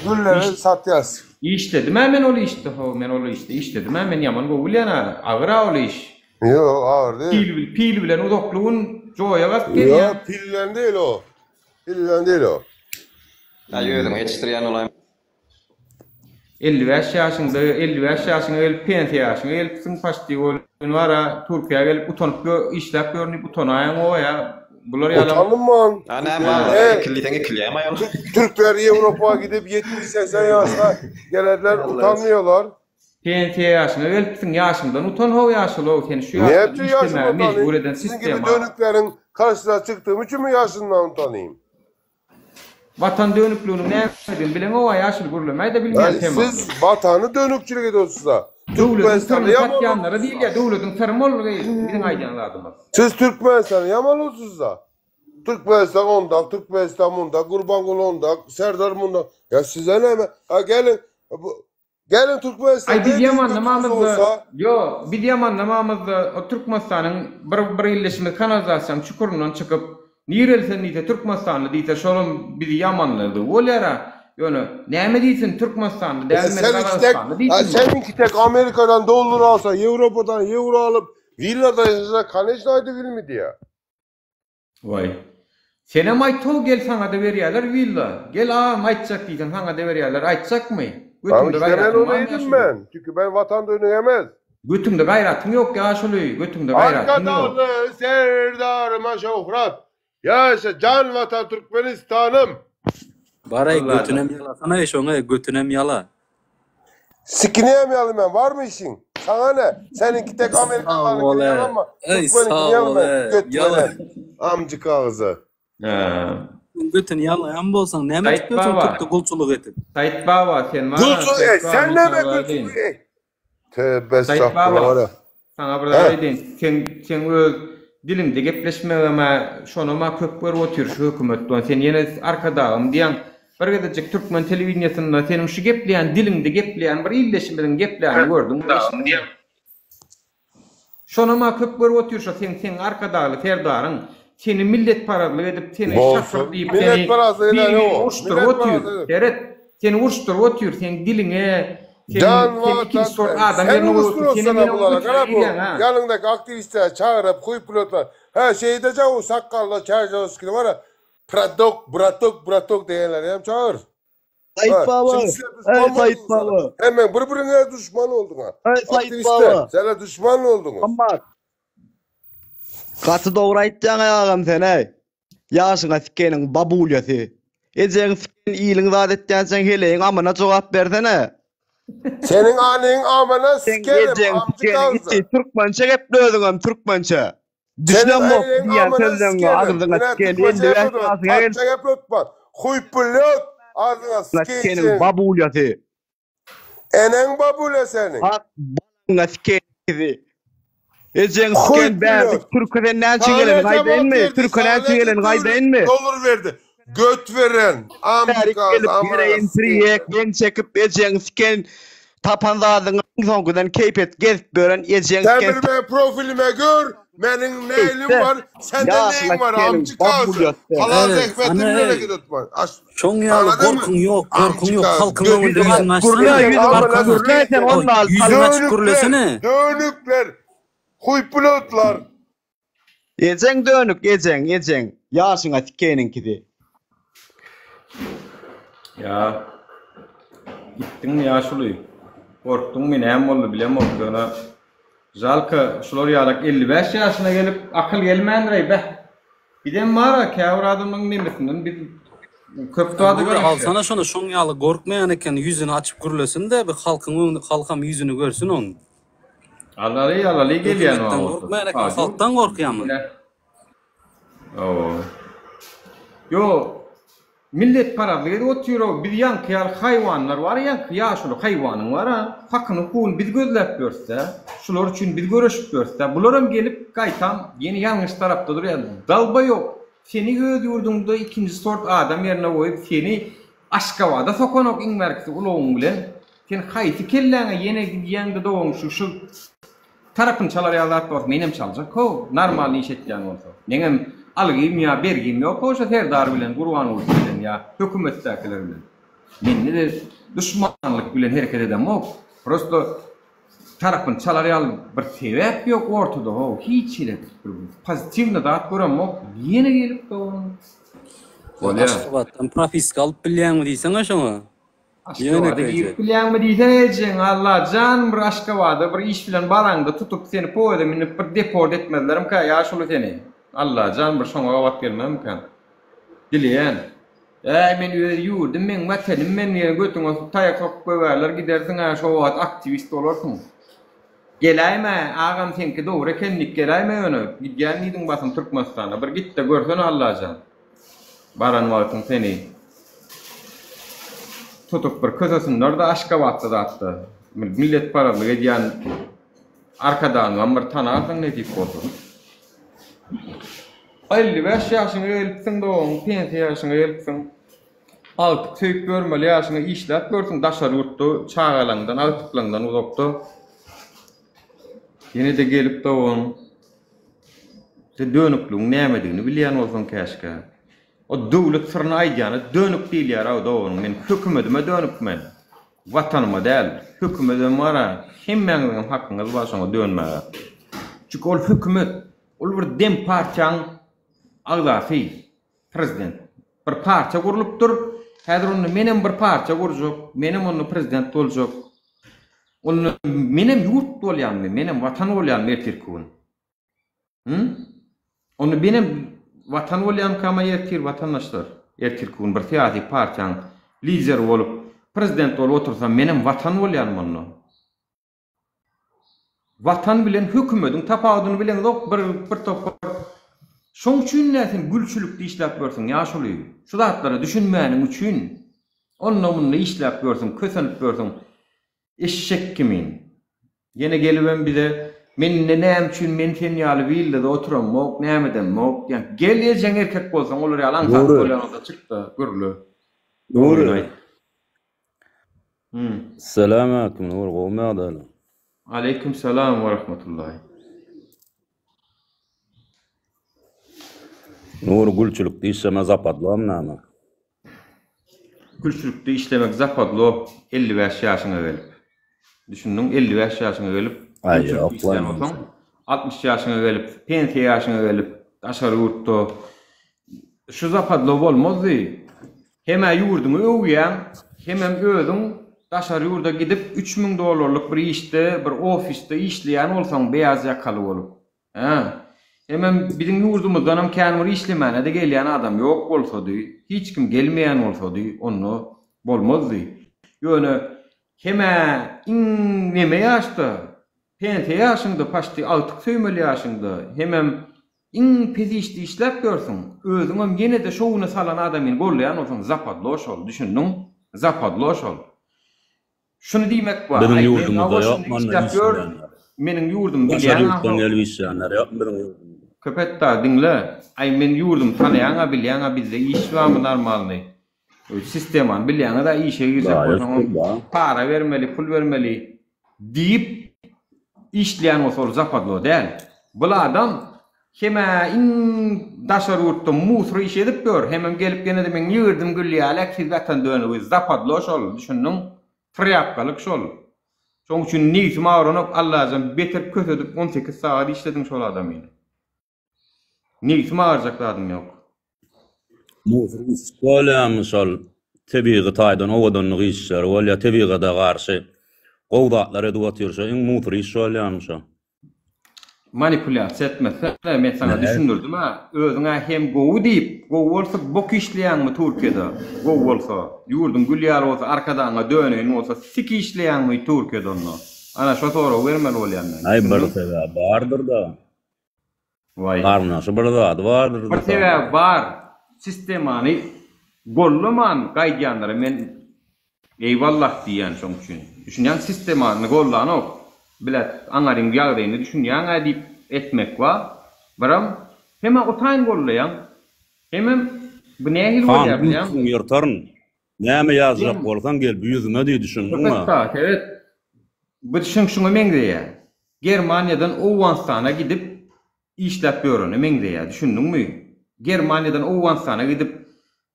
Gülleri Iş satacağız. işledim-ä men ol işde how men ol işde işledim-ä men ýaman gowy bilýän-ä agyr-a ol iş. Yok ağır değil. Pil pil bilen uzakly gün joýa gazyp gelýäň. Yok pillen değil o. Pillen değil o. Aý özüňi ýetişdirýän bolaýma. 55 ýaşyňda, 55 ýaşyňa gelip pensiýa ýaşyňa gelipsiň paçti ol bar-a Türkiýä gelip utanyp ýör, işläp ýörün diýip utanaýaň o ýa. Bular ýalam Utanman. A näme E, ekildiseň ekilýämi aýal? Türkler Ýewropa gidip 70-80 ýaşa gelenler utanmıyorlar. Pensiýa ýaşyňa gelipsiň, ýaşyňdan utan how ýaşuly-ow, seni şu Ne ýaşda yaptı işlemäge yaşımdan mejbur utanayım? eden Sizin gibi sistema. dönüklerin karşısına çıktığım için mi yaşından utanayım? Watan dönükliginiň nämedigini bileňow-a ýaşuly gürlemäý-de bilmeýän Yani temaňda. siz vatanı dönükçülük ediyorsunuz da. Döwletiň Türkmenistan'ı syryny yaman satýanlara olsunuz diýilýär, da. döwletiň syry boldugy biziň aýdýan zadymyz. Siz Türkmenistan'ı yaman olsunuz da. Türkmenistan onda, Türkmenistan bunda, Gurbanguly onda, Serdar bunda. Ya size ne? Ha gelin bu, gelin Türkmenistan'da Aý biz ne götünüz ýamanlamamyzda, olsa ýo, biz ýamanlamamyzda o Türkmenistanyň bir bir illeşimiz kanalizasiýanyň çukuryndan çykyp, nireli sen diýse Türkmenistanly diýse şolam bizi ýamanlady bolýara. Ýöne näme diýsin Türkmenistanly Ya däl men seninki tek, Gazagystanly ha diýsinmi? seninki tek Amerika'dan dolar alsa, Avrupa'dan euro alıp villada yaşasa Kaneşnaydı filmi diye. Waý. Senem aýt-how gel saňada berýäler willa. Gel agam aýtjak diýseň saňada berýäler aýtjakmy? Tamam Götüňde işte ben gaýratyň onu barmy yedim ýaşuly? ben. Çünkü ben vatan dönüyemez. Götüňde gaýratyň ýok ýaşuly, götüňde gaýratyň ýok. Arkadağlı Serdarıma şöhrat. Yaşa can vatan Türkmenistan'ım. Baraý Allajan. götünem ýalasana şoňa götünem ýala. Sikineyemeyelim ben var mı işin? Sana ne? Seninki tek Sag bol Amerikalılarınkini e. yalama. Eý Türkmeninkini sag bol yalama. e. Göt Ýala. veren. Amcık ağzı. Hä. Götüni ýalaýan bolsaň näme Saýt etip ýörsüň baba. türkde gulçulyk etip? Saýt baba sen bar Gülsü, Saýt e, baba sen men ne saňa be bir Gülsü? aýdaýyn. E, Tövbe Saýt estağfurullah baba var ya. saňa bir zat He. aýdaýyn. Sen sen öz diliňde gepleşmegeme şonama köp görüp otyr şu hökümet bilen. Sen ýene arkadagym diýýäň. Bir gezejik türkmen telewideniýesinde seniň şu gepleýän diliňde gepleýän bir ildeşimiziň geplänini gördüňmi eşitdiňmi? Şonam-a köp görüp otyr şo seň seň arkadagly serdaryň seni milletparazlyk edip seni şatyr Bolsun. diýip seni Milletparazlyk eden biri-birini o. uruşdyryp otyr. Milletparazlyk. Seret seni uruşdyryp otyr seň diliňe seniň Can seni ikinji vatan. sort adam Sen ýerine goýup otyr senem oluşturuyorsun ýene bunlara. götüne Kara bu. girýäň ha. Yanındaki aktivistler çağırıp koyup pilotlar. Ha şeyde o sakallı çarjavskini var ya. Pradok, bratok, bratok diyenler hem çağır. Said Ha, Baba. şimdi size Ey düşman mı Said oldunuz sana? Baba. Hemen birbirine düşman oldun ha. Ey Said Aktivistler, Baba. sana düşman oldunuz. Ammar. Gaty dogry aýtýaň agam sen ey. Ýaşyňa sikeniň babulýasy. Ejeň siken iliň zat etýänçäň heleýiň amyna jogap bersene. Senin annen amına Sen sikerim ejeň amcık sikeniň ağzı. içi türkmençe geple özüňem türkmençe. Senin Düşünem bok annen diýen amına sözleňe sikerim. agzyňa Yine sikeni Türkmençe 55 yapıyordun. ýaşyňa gel Patça yapıyordun. Huy pilot. Ağzına sikeniň sikeyim. babulýasy. Enen babule senin. Hak balaňa sikenizi. Ejeň Huy siken bärde pilot. türkeden näçe Sana gelen cevap gaýdaýynmy? verdi. Türkeden Sana näçe gelen döl- gaýdaýynmy? Dolar verdi. Göt veren. Amcık Bärik ağzı gelip amına gereýin sikeyim. triyek ben çekip ejeň siken tapan zadyňy soňkudan keýp et gezip bören ejeň Sen siken bir benim profilime gör. Benim neylim Eýse, var. Sende ýaşyňa neyin var sikeniň amcık ağzı. babulýasy. Halal Ey, zehmetin ana nereye ey. gidip Aç. Şoň ýaly Anladın mı? gorkuň ýok, gorkuň Amcık ýok. ağzı. Halkyň Göt öňünde veren. ýüzüňi Gürle açsana. ýüzüňi Amına Halkyň gürle sen Oý, onunla al ýüzüňi açyp Dönükler. gürlesene. Dönükler. Huy pilotlar. Ejeň dönük ejeň ejeň ýaşyňa sikeniňkisi. Ýa gitdiňmi ýaşuly? Gorkduňmy näme boldy bilemok ýöne žalka şular ýalak 55 ýaşyna gelip akyl gelmändir beh. Bizem bar käbir adamyň nemesinden biz köp zady Nuri görmüşler. alsana şony şoň ýaly gorkmaýan eken ýüzüni açyp gürlesin de bir halkyň öňünde halkam ýüzüni görsün oň. Alaly alaly gelýän Hökümetden o gorkmaýan eken bolsa. halkdan gorkýarmy? Oo. Yo milletparazlyk edip otyr o biz ýaňky ýaly haýwanlar bar ýaňky ýaşuly haýwanyň bar ha hakyny hukugyny biz gözläp ýörse, şular üçin biz göreşip ýörse, bularam gelip gaýtam ýene ýalňyş tarapda durýar. Dalba ýok. Seni öz ýurduňda ikinji sort adam ýerine goýup seni Aşgabada sokanok iň bärkisi ulagyň bilen. Sen haýsy kelläňe ýene gidýäňde dogan şu şu tarapyny çalar ýaly zat bolsa menem çaljak how normal iş etýän bolsa. Meňem algym ýa bergim ýok how şo Serdar bilen Gurbanguly bilen ýa hökümetdäkiler bilen. Mende de duşmanlyk bilen hereket edemok. Prosto tarapyny çalar ýaly bir sebäp ýok ortada how hiç hili bir pozitiwny zat göremok. Ýene gelip dogan. Bolýar. Aşgabatdan propiska alyp bilýäňmi diýseňe şoňa. Aşgabada Ýönekeýje. girip bilýäňmi diýsene ejeň Allajan bir Aşgabada bir iş bilen baraňda tutup seni poýeza münüp bir deport etmezlerimkä ýaşuly seni. Allajan bir şoňa gabat gelmemikäň? Dileýän. Äý men öz ýurdum meň watanym men diýen götüňe taýak sokup goýbärler gidersiň-ä şo wagt aktiwist bolarsyň. Geläýme agam seňki dogry eken diýip geläýme ýöne gidýän diýdiň basym Türkmenistana bir gitde görsene Allajan. Baran wagtyň seni tutup bir kösesinler-de Aşgabatda zatda milletparazlyk edýän Arkadagyňam bir tanarsyň nesip bolsa. 55 ýaşyňa gelipsiň dogan, pensiýa ýaşyňa gelipsiň. Agtyk söýüp ýörmeli ýaşyňa işläp ýörsüň daşary ýurtda çagalaňdan, agtyklaňdan uzakda. Ýene-de gelip dogan, sen dönükligiň nämedigini bilýän bolsaň käşgä. O döwlet syryny aýdýana dönük diýilýär-ow doganym, men hökümedime dönük men. Watanyma däl, hökümedem bar-a, hemmäňiziňem hakyňyz bar şoňa dönmäge. Çünki ol hökümet, ol bir dem partiýaň agzasy, prezident. Bir partiýa gurlupdyr, häzir onda menem bir partiýa gurjak, menem onda prezident boljak. Onda menem ýurt bolýanmy, menem watan bolýanmy ertirki gün? Hü? Onda menem watan bolýamkama ertir watandaşlar? Ertirki gün bir syýasy partiýaň lideri bolup, prezident bolup otursam menem watan bolýanmy onda? Watan bilen hökümediň tapawudyny bileňzok bir bir topar. Şoň üçin-dä sen gülçülikde işläp ýörsüň ýaşuly. Şu zatlara düşünmäniň üçin onda-munda işläp ýörsüň, kösenip ýörsüň. Eşek kimin. Ýene gelibem bize Men indi näme üçin men sen ýaly willada oturamok, näme edemok diýýän. Gel ejeň erkek bolsaň olar ýaly aňsat Nury. bolýan bolsa çyk-da gürle. Nury. Dogryny aýt. Hum. Salam aleýkum Nury gowmy ýagdaýlar? Aleýkum salam we rahmetullahi. Nury gülçülikde işleme zapadlomy näme? Gülçülikde işlemek zapadlo 55 ýaşyňa gelip. Düşündiň 55 ýaşyňa gelip Aý gülçülikde ýok işleýän bolsaň 60 ýaşyňa gelip pensiýa ýaşyňa gelip daşary ýurtda şu zapadlo bolmazdy. Hem-ä ýurduňy öwýäň, hemem özüň daşary ýurda gidip 3000 dollarlyk bir işde, bir ofisde işleýän bolsaň beýaz ýakaly bolup. Hä. Hemem biziň ýurdumyzdanam kän bir işlemäne-de gelýän adam ýok bolsady, hiç kim gelmeýän bolsady, onda bolmazdy. Ýöne hem-ä iň neme ýaşda, pensiýa ýaşyňda, paçti agtyk söýmeli ýaşyňda, hemem iň pes işde işläp ýörsüň, özüňem ýene-de şowuna salan adamyny gollaýan bolsaň, zapadlo şol, düşündiň? Zapadlo şol. Şuny diýmek bar. Biziň Aý, men ýurdumyzda hawa ýok şunda manda işläp ýör, işleýänler. meniň ýurdumy Daşary bilýäň ýurtdan ahyr. gelip işleýänler ýokmy biziň ýurdumyzda? Köpetdag diňle. Aý men ýurdumy tanaýaňa bilýäňa bizde iş barmy normalny. Sistemany bilýäňiz-a işe girjek Hudaýa bolsaňam şükür bar. para bermeli pul bermeli diýip işleýän bolsa ol zapadlo däl. Bul adam Hemä iň daşary ýurtda musor iş edip ýör, hemem gelip ýene-de meň ýigirdim gül ýaly äkiz watan dönügi, zapadlo şol, düşündiň? Trýapkalyk şol. Şoň üçin nebsim agranok Allajan beter kösedip 18 sagat işlediň şol adamyny. Nebsim agyrjak zadym ýok. Musor iş bolýamy şol tebigy taýdan owadanlyk işleri bolýa tebigada garşy gowy zatlar edip otyr şo iň musor iş bolýamy şo. Manipulýasiýa etmesene, men saňa düşündirdim-ä, özüň-ä hem gowy diýip, gowy bolsa bok işleýäňmi Türkiýede, gowy bolsa, ýurduň gül ýaly bolsa, arkadagyňa döneýin bolsa, sik işleýäňmi Türkiýede onda? Ana şo soragy bermeli bolýan men, Aý bir düşündiňmi? sebäbi bardyr-da. Waý. Garyndaşy bir zady bardyr Bir sebäbi bar, sistemany gollaman gaýdýanlara men Eýwallah diýýän şoň üçin. Düşünýäň sistemany gollanok. Bilet aňaryň ýagdaýyny düşünýäňä diýip etmek bar. Biram hemä otaýyn gollaýaň. Hemem bu nähili Han bolýar bilýäňmi? üstüňi ýyrtaryn. Näme ýazjak Sen bolsaň gel bu ýüzüme diý düşündiňmi? Köpetdag seret. Bu şuň şuňa meňzeýär. Germaniýadan Owganystana gidip işläp ýörene meňzeýär düşündiňmi? Germaniýadan Owganystana gidip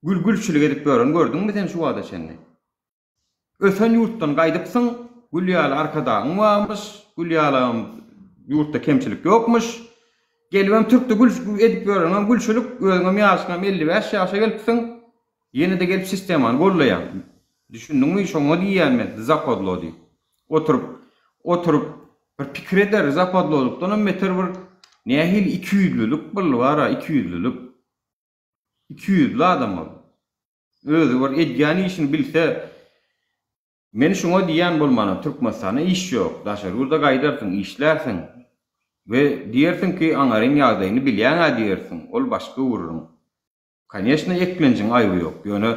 gül gülçülik edip ýören gördüňmi sen şu wagta çenli? Ösen ýurtdan gaýdypsyň, gül ýaly arkadagyň barmyş, gül ýalagam ýurtda kemçilik ýokmuş. Gelibem türkde gül edip ýöreniňem gülçülik, özüňem ýaşyňam 55 ýaşa gelipsiň. Ýene-de gelip sistemany gollaýaň. Düşündiňmi? Şoňa diýýän men zapadlo diýip. Oturyp, oturyp bir pikir eder, zapadlolukdanam beter bir. Nähili ikiýüzlülik bul bar-a, ikiýüzlülik. Ikiýüzli adam ol. Özi bir edýän işini bilse, men şuňa diýýän bolmana Türkmenistanda iş ýok, daşary ýurda gaýdarsyň, işlärsiň we diýersiň ki aňaryň ýagdaýyny bilýäň-ä diýersiň, ol başga gürrüň. Koneçno eklenjiň aýby ýok, ýöne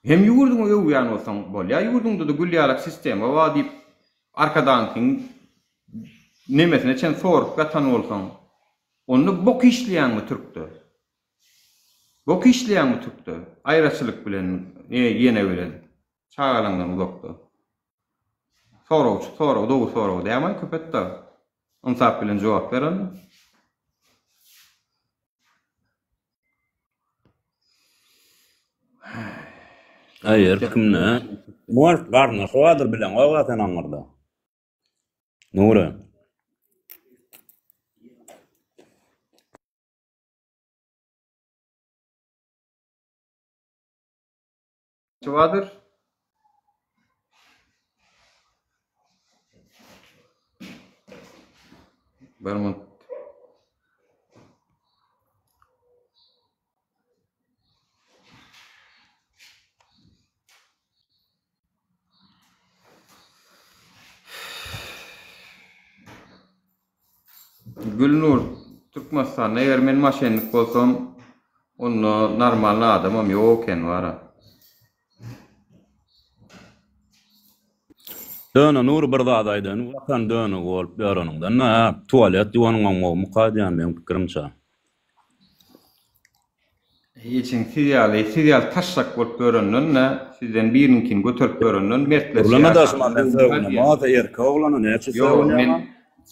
hem ýurduňy öwýän bolsaň bolýa ýurduňda-da gül ýalak sistema bar diýip arkadaňkyň nemesine çen sorup ýatan bolsaň, onda bok işleýäňmi türkde? Bok işleýäňmi türkde? Aýraçylyk bilen, ýene bilen, çagalaňdan uzakda. Soragçy sorag dogry sorag dämaý köpetdag? Ynsap bilen jogap ber onda. Aý her kimde Mort garyndaşy bardyr bileňok-a sen aňyrda. Nury. Bardyr. Bir minut. Gülnur, Türkmenistanda eger men maşennik bolsam, onda normalny adamam ýok eken wara. Döne Nury bir zat aýdaýyn, watan dönügi bolup ýöreniňden-de, tualet ýuwanyňam gowumyka diýýän meň pikirimçe. Hiçiň siz ýaly, siz ýaly taşşak bolup ýörenden-de, sizden biriniňkini göterip ýörenden mertlerçe Gürleme daşyma ýaşanyň men gowumyka sögünem diýýän. bolsa erkek oglana näçe Ýok, sögünýäň men a?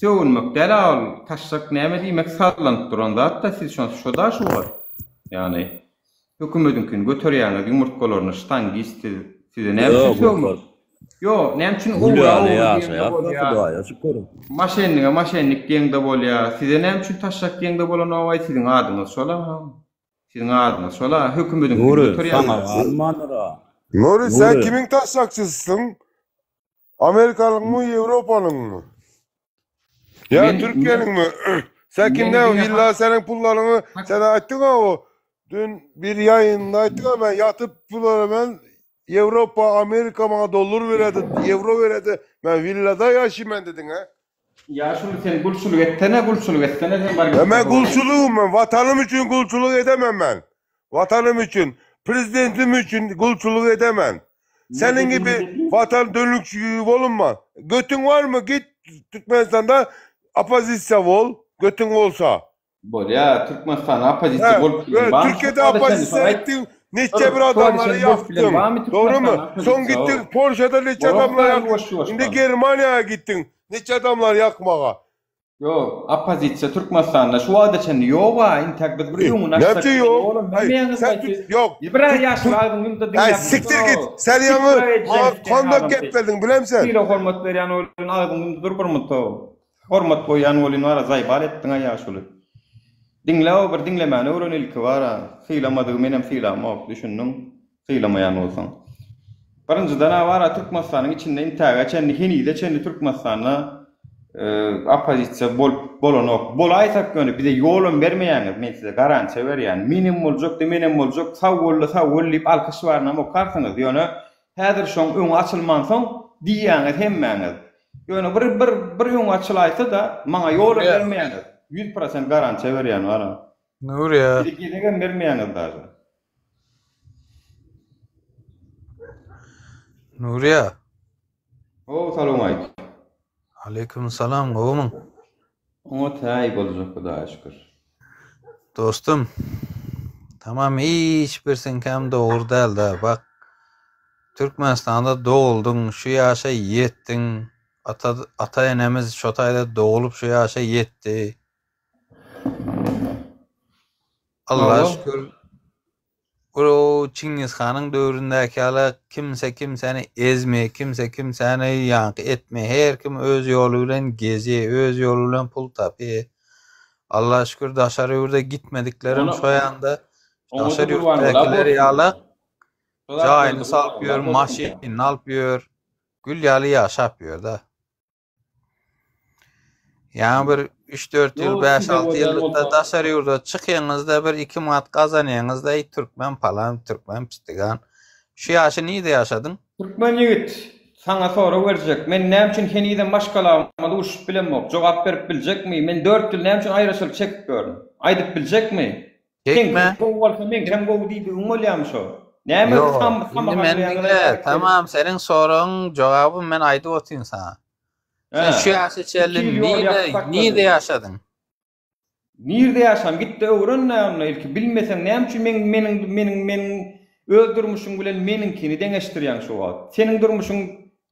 sögünmek däl-a ol, taşşak näme diýmek sallanyp duran zat-da, siz şo şo-da şu wagt. Ýagny hökümediňkini göterýäňiz ýumurtgalaryny ştangist siz, size näme üçin Ýok, sögmek? göter. Ýok, näme üçin Gül ogry ýaly ogry diýeňde ýaşaýas-da bolýa? Hudaýa şükür. Maşenlige maşennik diýeňde bolýa. Size näme üçin taşşak diýeňde bolanogaý siziň adyňyz şola. Siziň adyňyz şola hökümediňkini Nury, göterýäňiz. saňa galmandyr-a. Nury sen Nury. kimiň taşşakçysysyň? Amerikalyňmy, Ýewropalyňmy? Ýa Men Türkiýeniňmi? Sen men kimden diňe illa seniň pullaryňy sen aýtdyň-a o dün bir ýaýynda aýtdyň-a men ýatyp pullara men Ýewropa, Amerika maňa dollar beredi, ýewro beredi, men willada ýaşaýman men dediň-ä? Ýaşuly sen gulçulyk etsene, gulçulyk etsene sen bar Ya men gitde. gulçulygym men, watanym üçin gulçulyk edemem men. Watanym üçin, prezidentim üçin gulçulyk edemem. Seniň gibi watan dönükçi bolunma. Götüň barmy git Türkmenistanda oppozisiýa bol, götüň bolsa. Bolýa, Türkmenistanda oppozisiýa He, bolup bilen we barmy şu Türkiýede wada çenli şony oppozisiýa aýt. etdiň, Dur, neçe bir şu wada adamlary çenli bolup bilen ýakdyň. barmy Dogrymy? Türkmenistanda Soň oppozisiýa? gitdiň Polşada neçe Bolakda adamlary ýakdyň. ýuwaş Indi ýuwaşdan. Germaniýa gitdiň, neçe adamlary ýakmaga. Ýok, oppozisiýa Türkmenistanda şu wagta çenli ýog-a, intäk biz bir öňüni Näme açsak üçin bilen ýok? olam Aý, bilmeýäňiz sen gaýty. Türk ýok. Bir Türk ýaşuly Türk agzyň ýumda Aý, diňläp siktir git. dur. Sen ýaňy Siktir edjeň maňa sen kondak adam gep sen. berdiň, bilemsen. Sylag hormat berýän welin agzyň ýumda dur bir munta. Hormat goýýan welin bara zaýbal etdiň-a ýaşuly. Diňle-ow bir diňlemäni öwren ilki bara. Sylamadygy menem sylamok, düşündiň? Sylamaýan bolsaň. Birinjiden-ä bara Türkmenistanyň içinde intäge çenli henize çenli Türkmenistanda oppozisiýa bolup bolanok. Bolaýsak ýöne bize ýolam bermeýäňiz men size garantiýa berýän. Menem boljak-da menem boljak sag bolda sag bol diýip alkyş barynam okarsyňyz. Ýöne häzir şoň öňi açylmansoň diýýäňiz hemmäňiz. Ýöne bir bir bir öňi açylaýsa-da maňa ýolam bermeýäňiz. 100% garantiýa berýän bara. Nuriýa. Bize gezegem bermeýäňiz daže. Nuriýa. How salowmaýk. Aleýkum salam gowumyň? Oňat häý boljak hudaýa şükür. Dostum tamam hiç bir seňkäm dogry dälda bak Türkmenistanda doguldyň şu ýaşa ýetdiň ata ata enemiz şo taýda dogulup şu ýaşa ýetdi Allaha şükür o Çingiz hanyň döwründäki ýaly kimse kimsäni ezmeýär, kimse kimsäni ýaňky etmeýär. Her kim öz ýoly bilen gezýär, öz ýoly bilen pul tapýar. Allaha şükür daşary ýurda gitmediklerem şo ýanda daşary ýurtdakiler ýaly jaýyny salyp ýör, maşynyny alyp ýör, gül ýaly ýaşap ýör-de. Ýaňy bir 3-4 ýyl, Ýok, size 5-6 bolýan ýyllykda bolsa. daşary ýurda çykyňyzda bir 2 manat gazanýaňyzda eý türkmen palan, türkmen pitigan. Şu ýaşy nirde ýaşadyň? Türkmen ýigit, saňa sorag berjek. Men näme üçin henizem maşgalama duşup bilemok? Jogap berip biljekmi? Men 4 ýyl näme üçin aýraçylyk çekip ýörün? Aýdyp biljekmi? Çekme. Seňki gowy bolsa meňkem gowy diýdigiň bolýamy şo? Näme Ýok, sam indi meni diňle, tamam seniň soragyň jogaby men aýdyp otyryn saňa. Sen şu ýaşa çenli nirde nirde ýaşadyň? Nirde ýaşam gitde öwren-dä onda ilki bilmeseň näme üçin meň meniň meniň meniň öz durmuşyň bilen meniňkini deňeşdirýäň şu wagt? Seniň durmuşyň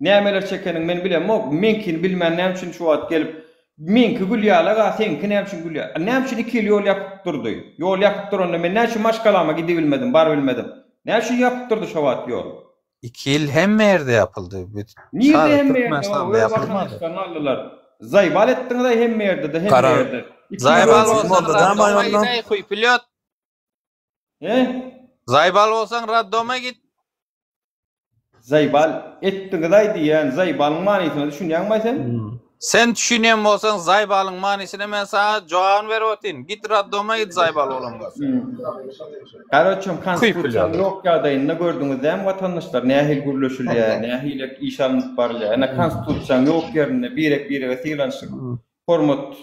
nämeler çekeniň men bilemok, meňkini bilmän näme üçin şu wagt gelip Meňki gül ýaly-a, seňki näme üçin gül ýaly? A näme üçin iki ýyl ýol ýapyk durdy? Ýol ýapyk duranda men näme üçin maşgalama gidibilmedim, barybilmedim? Näme üçin ýapyk durdy şo wagt ýol? Iki ýyl hemme ýerde ýapyldy. Nirde Sadece hemme ýerde? Türkmenistanda Öz ýapylmady. watandaşlaryny aldylar. Zaýbal etdiňiz-aý hemme ýerde-de, hemme Karar ýerde. Iki ýyl Zaýbal ýol bolsaň boldy da raddoma maýonda. git-aý huýpilýot. He? Zaýbal bolsaň raddoma git. Zaýbal etdiňiz-aý diýýän, zaýbalyň manysyna düşünýäňmi-aý sen? Sen düşünýän bolsaň zaýbalyň manysyna men saňa jogabyny berip otyryn. Git raddoma git zaýbal bolan bolsaň. Garoçem Köýüp konstitusiýanyň bilýärler. ýok ýagdaýynda gördüňiz dämi watandaşlar nähili gürleşilýär, nähili iş alnyp barylýar. Ine konstitusiýaň ýok ýerinde birek-birege sylanyşyk, hormat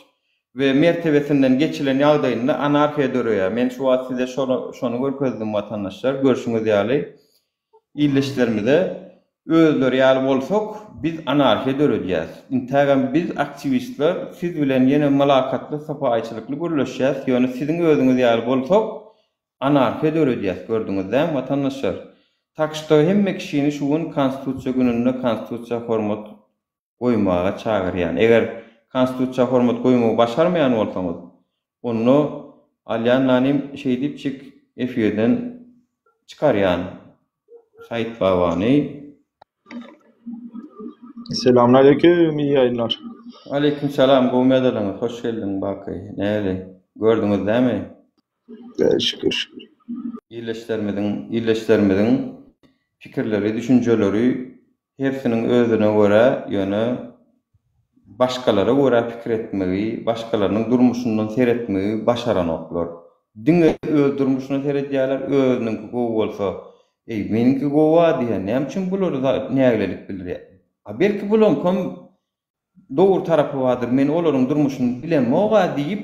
we mertebesinden geçilen ýagdaýynda anarhiýa döreýär. Men şu wagt size şony görkezdim watandaşlar, görşüňiz ýaly ildeşlerimize özleri ýaly bolsak biz anarhiýa döredýäs. Intägem biz aktiwistler siz bilen ýene mylakatly sypaýyçylykly gürleşýäs, ýöne siziň özüňiz ýaly bolsak anarhiýa döredýäs gördüňiz dämi watandaşlar. Tak şto hemme kişini şu gün konstitusiýa gününde konstitusiýa hormat goýmaga çagyrýan. Eger Konstitusiýa hormat goýmagy başarmaýan bolsaňyz, onda alýan nanym şeýdipjik efirden çykarýan Said babany. Selamünaleyküm, iyi yayınlar. Aleýkum salam gowy ýazalaňyz hoş geldiň Baky näli gördüňiz dämi? Şükür şükür. Ildeşlerimiziň ildeşlerimiziň pikirleri düşünjeleri Hersiniň özüne görä, ýöne başgalara görä pikir etmegi, başgalarynyň durmuşyndan seretmegi başaranoklar. Diňe öz durmuşyna seredýärler, özüniňki gowy bolsa, Eý, meniňki gowy-a diýýär, näme üçin bular nägilelik bildirýär? A belki bulaňkam dogry tarapy bardyr, men olaryň durmuşyny bilemog-a diýip,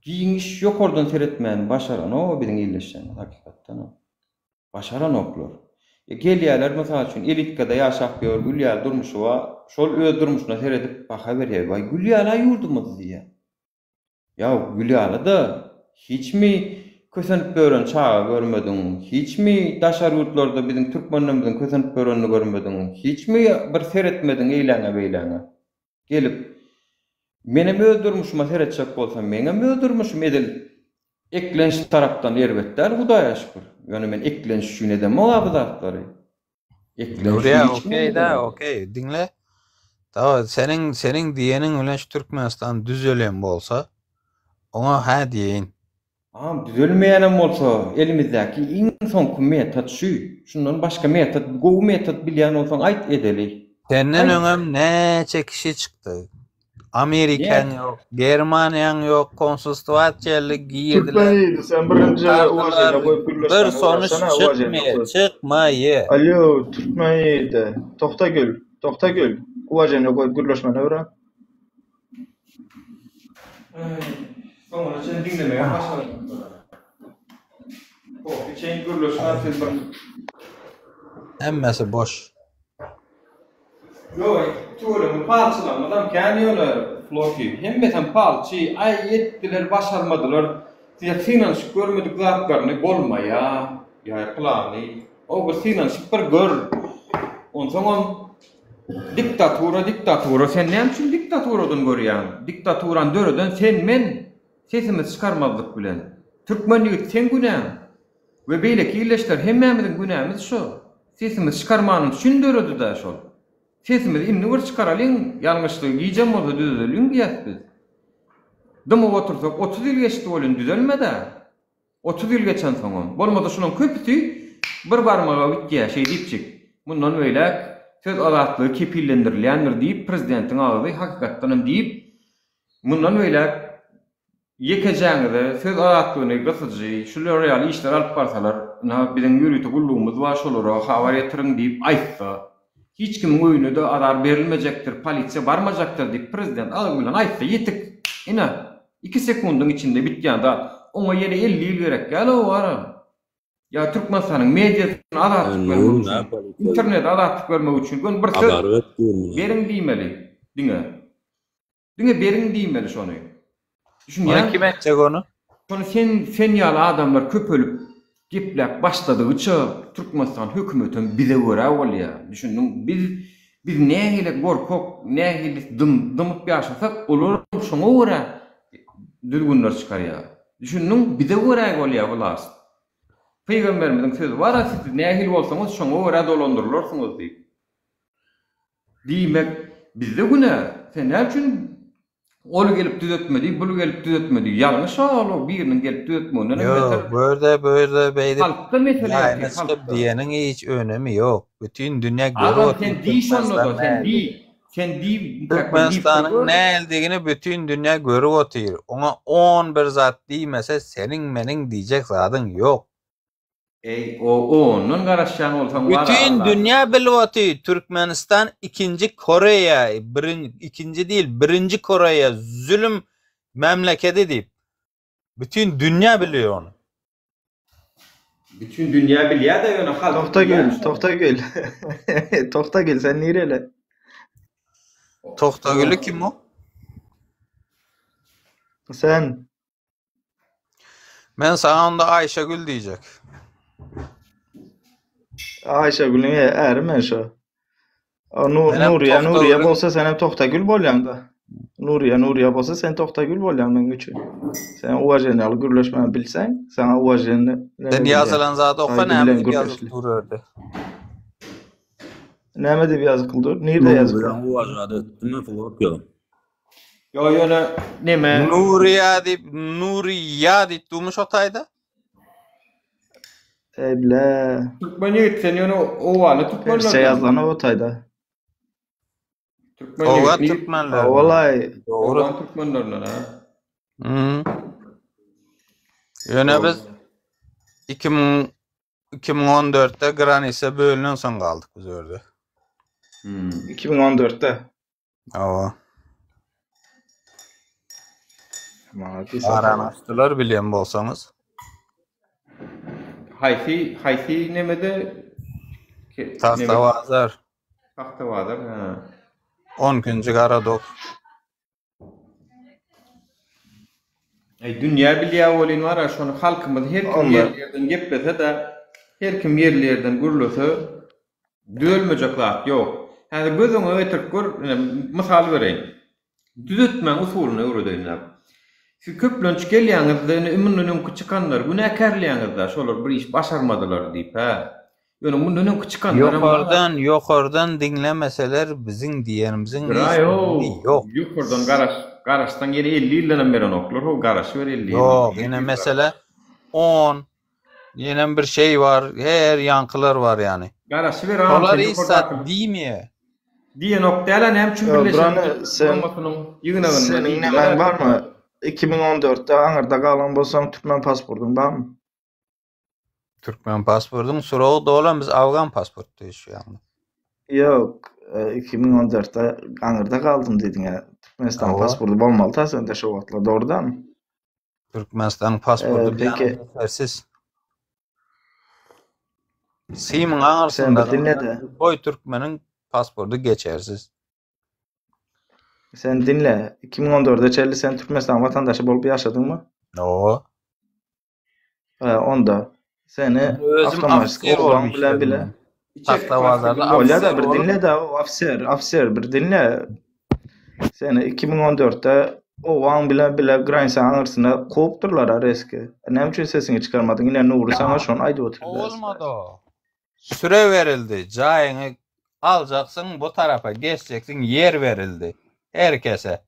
giňiş ýokardan seretmäni başaranok-a biziň ildeşlerimiz hakykatdanam. Başaranoklar. E gelýäler mysal üçin elitkada ýaşap ýör gül ýaly durmuşy bar şol öz durmuşyna seredip baha berýär waý gül ýala ýurdumyz diýýär. Ýa gül ýalyda hiçmi kösenip ýören çaga görmediň hiçmi daşary ýurtlarda biziň türkmenlerimiziň kösenip ýörenini görmediň hiçmi bir seretmediň eýläňe beýläňe. Gelip, menem öz durmuşyma seretjek bolsam, meňem öz durmuşym edil eklenç tarapdan erbet däl, Hudaýa şükür. Ýöne men eklenç üçin edemog-a bu zatlary. Eklenç üçin Nurýa, hiç kim okey da, edemok. okey. Diňle. Dawa, seniň seniň diýeniň bilen şu Türkmenistan düzelen bolsa, oňa hä diýeýin. Agam düzelmeýänem bolsa elimizdäki iň soňky metod şu. Şundan başga metod gowy metod bilýän bolsaň aýt edeli. Senden Aýt. öňem näçe kişi çykdy. Amerikaň Näçe? ýok, Germaniýaň ýok, konsulstwa çenli Türkmen girdiler, ýigidi sen birinji çykardylar, uwaženiýa goýup bir gürleşmäni sonuç öwrensene uwaženiýa çykmaýa, goýup. çykmaýa. Alýo türkmen ýigidi Tohtagül Tohtagül uwaženiýa goýup gürleşmäni öwren. Soňuna çenli diňlemegem başaranoklar. Kofe içeýin gürleşmän siz bir. Hemmesi boş. Ýok, tüweleme palçylarymyzam kän ýöne Floki. Hemmesem palçy. Aý etdiler, başarmadylar. Size synanyşyp görmedik zatlaryny bolmaýa. Ýa pylany. O bir synanyşyp bir gör. Onsoňam Diktatura diktatura sen näme üçin diktaturadan görýäň diktaturany döreden sen men sesimizi çykarmazlyk bilen türkmen ýigit seň günäň we beýleki illeşler hemmämiziň günämiz şo sesimizi çykarmanyň üçin döredidä şol sesimizi indi bir çykaralyň ýalňyşlygy gijem bolsa düzedeliň diýäs biz dymyp otursak 30 ýyl geçdi welin düzelmedä. 30 ýyl geçensoňam, bolmasa şulaň köpüsi bir barmaga bitýär, şeý diýipjik, mundan beýläk söz azatlygy kepillendirilýändir diýip prezidentiň agzy hakykatdanam diýip. Mundan beýläk ýekejäňize söz azatlygyny gysyjy şular ýaly işler alyp barsalar, ynha biziň ýörite gullugymyz bar şolara habar ýetiriň diýip aýtsa, hiç kimiň öýüne-de azar berilmejekdir, polisiýa barmajakdyr diýip prezident agy bilen aýtsa ýetik. Ine, iki sekundyň içinde bitýän zat. Oňa ýene 50 ýyl gerek däl-ow ara. Ýa Türkmenistanyň mediasyna azatlyk bermek üçin, internete azatlyk bermek üçin göni bir söz beriň diýmeli diňe. Diňe beriň diýmeli şony. Düşünýäňmi? Ony kim etjek ony? Şony sen sen ýaly adamlar köpelip gepläp başladygyça Türkmenistan hökümetem bize görä bolýar. Düşündiň? Biz biz nähili gorkak, nähili dym dymyp ýaşasak, olaram şoňa görä düzgünler çykarýar. Düşündiň? Bize görä bolýar wlast. Pygamberimiziň sözi bar-a siz nähili bolsaňyz şoňa görä dolandyrylarsyňyz diýip. Diýmek, bizde günä. Sen näme üçin ol gelip düzetmedi, bul gelip düzetmedi. Ýalňyş-a ol o biriniň gelip düzetmeginden hem beter. Ýok, bu ýerde, bu ýerde beýdip Halkda mesele ýaýyna ýatyr, çykyp halkda. diýeniň hiç önemi ýok. Bütin dünýä görüp Agam otyr sen diý şonda-da, Türkmenistan sen diý. nähilidigini. Sen diý, diýip Türkmenistanyň gör. nähilidigini bütin dünýä görüp otyr. Oňa on bir zat diýmese seniň meniň diýjek zadyň ýok. Eý, o ondan garaşýan bolsaň bar Bütin Allah. dünýä bilip otyr Türkmenistan ikinji Koreýa, birin, ikinji diýil, birinji Koreýa zülüm memlekedi diýip. Bütin dünýä bilýär ony. Bütin dünýä bilýär-de ýöne halk Tohtagül, bilýärmi şony? Tohtagül. Tohtagül sen nireli? Tohtagüli kim o? Sen. Men saňa onda Aýşegül diýjek. Aýşegülüň äri men şo. Nur, Menem Nuriýe, Nuriýe Tohtagülüň bolsa sen hem Tohtagül bolýaň-da. Nuriýe, Nuriýe bolsa sen Tohtagül bolýaň meň üçin. Sen uwaženiýaly gürleşmäni bilseň, saňa uwaženiýa Sen edilýär. ýazylan zady oka Saýgy näme bilen diýip ýazylyp gürleşli. dur örde. Näme diýip ýazykly dur? Nirde ýazykly? Nuriýe uwažat etdimi Flopio? Ýo ýöne neme Nuriýa diýip, Nuriýa diýip durmuş o taýda. Eý bile. Türkmen ýigit sen ýöne owganly Persçe türkmenlerden. ýazylan o taýda. Türkmen Owgan ýigit türkmenlerinden. Walaý. Dogry. Owgan türkmenlerinden ha. Hmm. Ýöne biz 2000 2014-de granisa bölünen soň galdyk biz orada. Hmm. 2014-de. Hawa. Maňa Arany açdylar bilýän bolsaňyz. Haýsy haýsy nemede Tagtabazar. Tagtabazar, ha. 12-nji garadok. Eý dünýä bilýä welin bar-a şony halkymyz her kim ýerli ýerden geplese-de, her kim ýerli ýerden gürlese düzelmejek zat ýok. Häzir göz öňüňe getirip gör, ine mysal bereýin. Düzetmäň usulyny öwredeýin näp. Siz köplenç gelýäňiz-de ine mundan öňki çykanlary günäkärleýäňiz-dä şolar bir iş başarmadylar diýip hä. Ýöne mundan öňki çykanlaram bar. Ýokardan, ýokardan diňlemeseler biziň diýenimiziň hiç Biraý-ow, önemi ýok. ýokardan garaş, garaşsaň ýene 50 ýyldanam berenoklar how, garaşyber 50 ýyl, Ýok, 100 ýene ýyl garaş. mesele 10, ýenem bir şey bar, her ýaňkylar bar ýany. Garaşyber agam Şolar sen hiç zat ýokardakylar diýmeýär. diýenok däl-ä näme üçin Ýok, Birleşen Brane, Milletler sen Guramasynyň ýygnagynda seniň diýdiler-ä nemäň barmy? türkmen. 2014-de aňyrda galan bolsaň türkmen pasportyň barmy? Türkmen pasportyň suragy dolan biz afgan pasportda ýaşaýanlar. Ýok, 2014-de aňyrda galdym diýdiň-ä. Türkmenistan Hawa. pasporty bolmaly ta sende şo wagtlar, dogrudanmy? Türkmenistanyň pasporty Ee, bir ýana peki geçersiz. Simiň sen aňyrsynda bir dinle-de. boý türkmeniň pasporty geçersiz. Sen dinle. 2014-e çenli sen Türkmenistan watandaşy bolup ýaşadyňmy? Hawa. He, onda seni Men özüm awtomatik ofiser bolup obaň bilen işledim bile men. Içerki Tagtabazarda Bolýa-da ofiser bir bolup dinle-de ofiser, ofiser bir dinle. Seni 2014-de obaň bilen bile granisa aňyrsyna kowupdyrlar-a reski. Näme üçin sesiňi çykarmadyň? Ine Nury saňa şony aýdyp otyr. Kowulmady o. Süre berildi. Jaýyňy aljaksyň, bu tarapa geçjeksiň, ýer berildi. Her kese.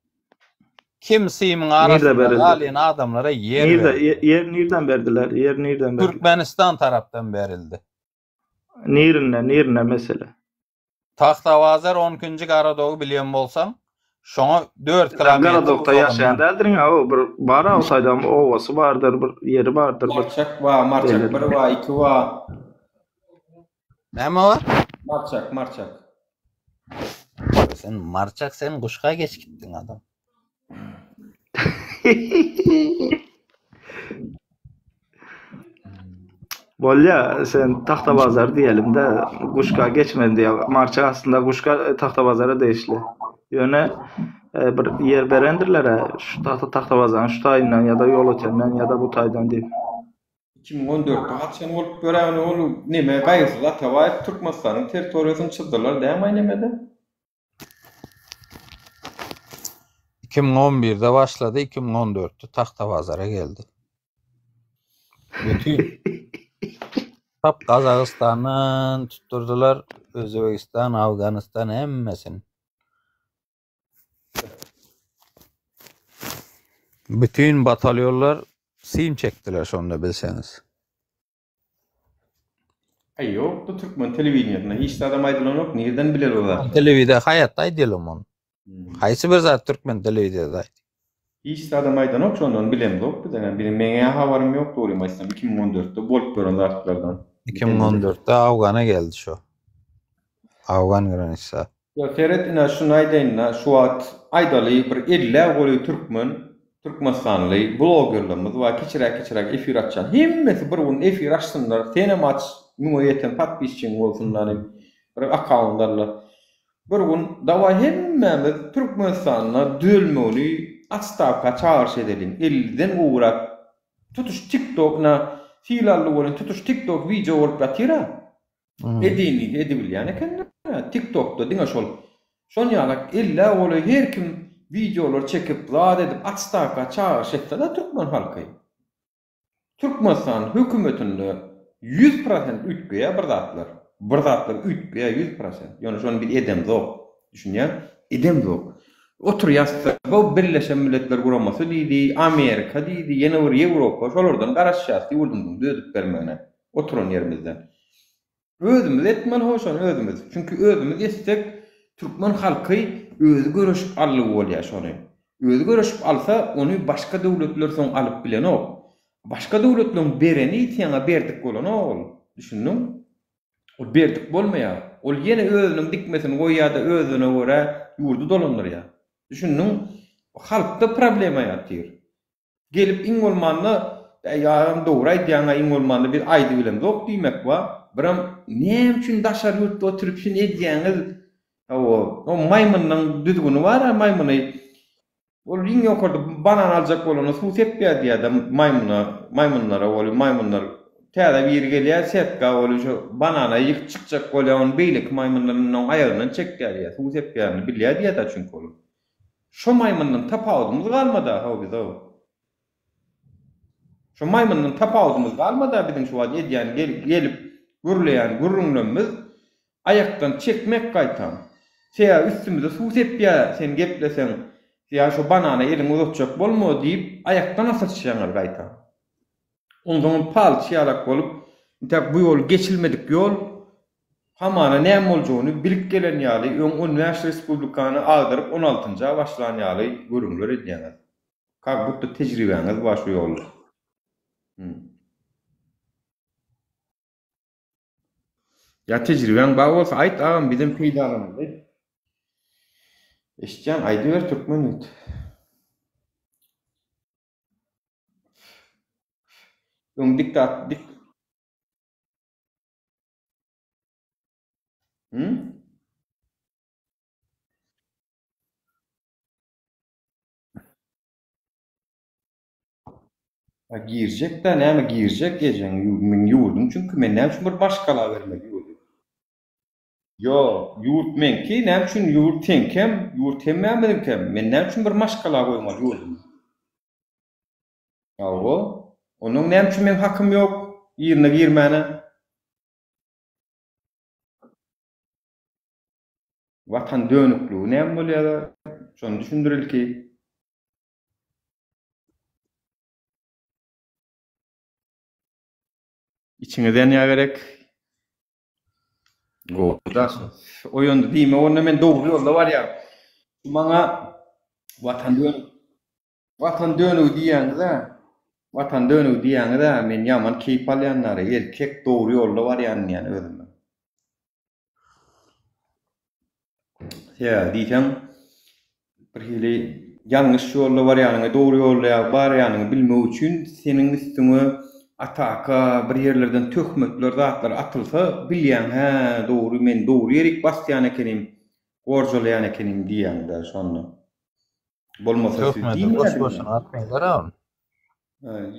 Kim simiň Nirde arasynda berildi? galýan adamlara ýer Nirde berildi. ýer nirden berdiler? Ýer nirden berdiler? Türkmenistan tarapdan berildi. Nirinde, nirinde mesele? Tagtabazar 12-nji garadogy bilýän bolsaň, Şoňa 4 kilometr Garadokda ýaşaýan däldirin-ä o bir bar-a o taýda obasy bardyr, bir ýeri bardyr bir. Marçak bar, Marçak bir bar, iki bar. Näme bar? Marçak, Marçak. Sen Marçak sen guşga geç gitdiň adam. Bolýa, sen Tagtabazar diýelim-de, Guşga geçmedi diýýär. Marçak aslynda Guşga e, Tagtabazara degişli. Ýöne e, bir ýer berendirler-ä, şu Tagta Tagtabazaryň şu taýyndan ýa-da Ýolötenden ýa-da bu taýdan diýip. 2014-de haçan bolup ýöräni ol neme Gaýgysyz Atabaýew Türkmenistanyň territoriýasyny çyzdylar dämaý nemede? 2011-de başlady, 2014-de Tagtabazara geldi. Bütün tap Gazagystandan tutdurdylar, Özbegistan, Afganistan hemmesini. Bütün batalýonlar sim çekdiler şonda bilseňiz. Aý ýokdy türkmen telewideniýesinde hiç zadam aýdylanok nirden bileli o zatlary. Telewiziýa haýatda aýdýalam ony. Haýsy bir zat türkmen telewiziýada aýdy. Hiç zadam aýdanok şondan bilemzok bizem biziň meňä habarym ýok dogrymy aýtsam 2014-de bolup ýören zatlardan. 2014-de Afgana geldi şo. Afgan granitsa. Ýa seret ine şuny aýdaýynda şu wagt aýdaly bir ellä golaý türkmen türkmenistanly blogerlerimiz bar kiçiräk kiçiräk efir açýan hemmesi bir gün efir açsynlar senem aç müňe ýeten podpisçiň bolsun dany bir akkaunt alla bir gün dawaý hemmämiz türkmenistanda düzelmegini otstawka çagyryş edeliň elliden gowrak tutuş tik tok ine sylally welin tutuş tik tok wideo bolup ýatyra Edini edibilýän ekenler tik tokda diňe şol şon ýalak ellä golaý her kim wideolar çekip zat edip atstawka çagyryş etsede türkmen halky Türkmenistan hökümetinde 100 prosent üýtgeýär bir zatlar bir zatlar üýtgeýär 100 prosent ýöne şony biz edemzok düşünýäň edemzok oturýas bu Birleşen Milletler Guramasy diýdi Amerika diýdi ýene bir Ýewropa şolardan garaşýas ýurdumyzyň düzedip bermegine Oturan ýerimizden. Özümiz etmeli ho şony özümiz. Çünki özümiz etsek türkmen halky özi göreşip aldygy bolýar şony. Özi göreşip alsa ony başga döwletler soň alyp bilenok. Başga döwletleň bereni saňa berdik bolanok ol. Düşündiň? Ol berdik bolmaýar. Ol ýene özüniň dikmesini goýýar-da özüne görä ýurdy dolandyrýar. Düşündiň? Halkda problema ýatyr. Gelip iň bolmanda Äý agam dogry aýdýaňa iň bolmanda biz aýdybilemzok diýmek bar. Biram näme üçin daşary ýurtda oturyp şuny edýäňiz hawa o maýmynyň düzgüni bar-a maýmyny ol iň ýokarda banan aljak bolanda suw sepýär diýýär-de maýmyna maýmynlara weli maýmynlar täze biri gelýär setka weli şo banana ýykyp çykjak bolýar ony beýleki maýmynlar indi oň aýagyndan çekýär diýýär suw sepýänini bilýär diýýär-de çünki ol. Şo maýmyndan tapawudymyz galmada how bizow. Şo maýmyndan tapawudymyz galmada biziň şu wagt edýän gelip gürleýän gürrüňlemmiz aýakdan çekmek gaýtam. Sebäbi üstümize suw sepýä sen gepleseň ýa şo banana eliňi uzatjak bolma diýip aýakdan asyrçýaňyz gaýtam. Onsoňam palçy ýalak bolup, intäk bu ýol geçilmedik ýol, hamana näme boljagyny bilip gelen ýaly, öň on bäş respublikany agdaryp on altynja başlan ýaly gürrüňler edýäňiz. Kak budda tejribäňiz bar şu ýolda. Hum. Ýa tejribäň bar bolsa aýt agam bizem peýdalanaly. Eşitýän aýdyber türkmen ýigit. Öň diktat dik Hum? A girjek-dä näme girjek ejeň meň ýurdum çünki men näme üçin bir maşgala bermeli ýurdy. Ýok, ýurt meňki, näme üçin ýurt seňkem, ýurt hemmämiziňkem, men näme üçin bir maşgala goýmaly ýurdumy. Hawa, onnoň näme üçin meň hakym ýok ýerine girmäne? Watan dönükligi näme bolýar? Şony düşündir ilki. Içiňiz ýanýa gerek. Gowy daş. Oýandy diýme onda men dogry ýolda barýan. Maňa. Watan dönük. Watan dönügi diýýäňiz-ä. Watan dönügi diýýäňiz-ä, men ýaman keýp alýan nary, erkek dogry ýolda barýan diýýän özüme. Sebäbi diýseň, birhili ýalňyş ýolda barýanyňy, dogry ýolda barýanyňy bilmek üçin seniň üstüňe ataka, bir ýerlerden töhmetler, zatlar atylsa, bilýäň, hä, dogry, men dogry ýerik basýan ekenim, gorjalaýan ekenim diýýäň-dä şonda. Bolmasa siz Töhmeti diýmeýärdiňiz. boş-boşuna atmaýlar-a ony.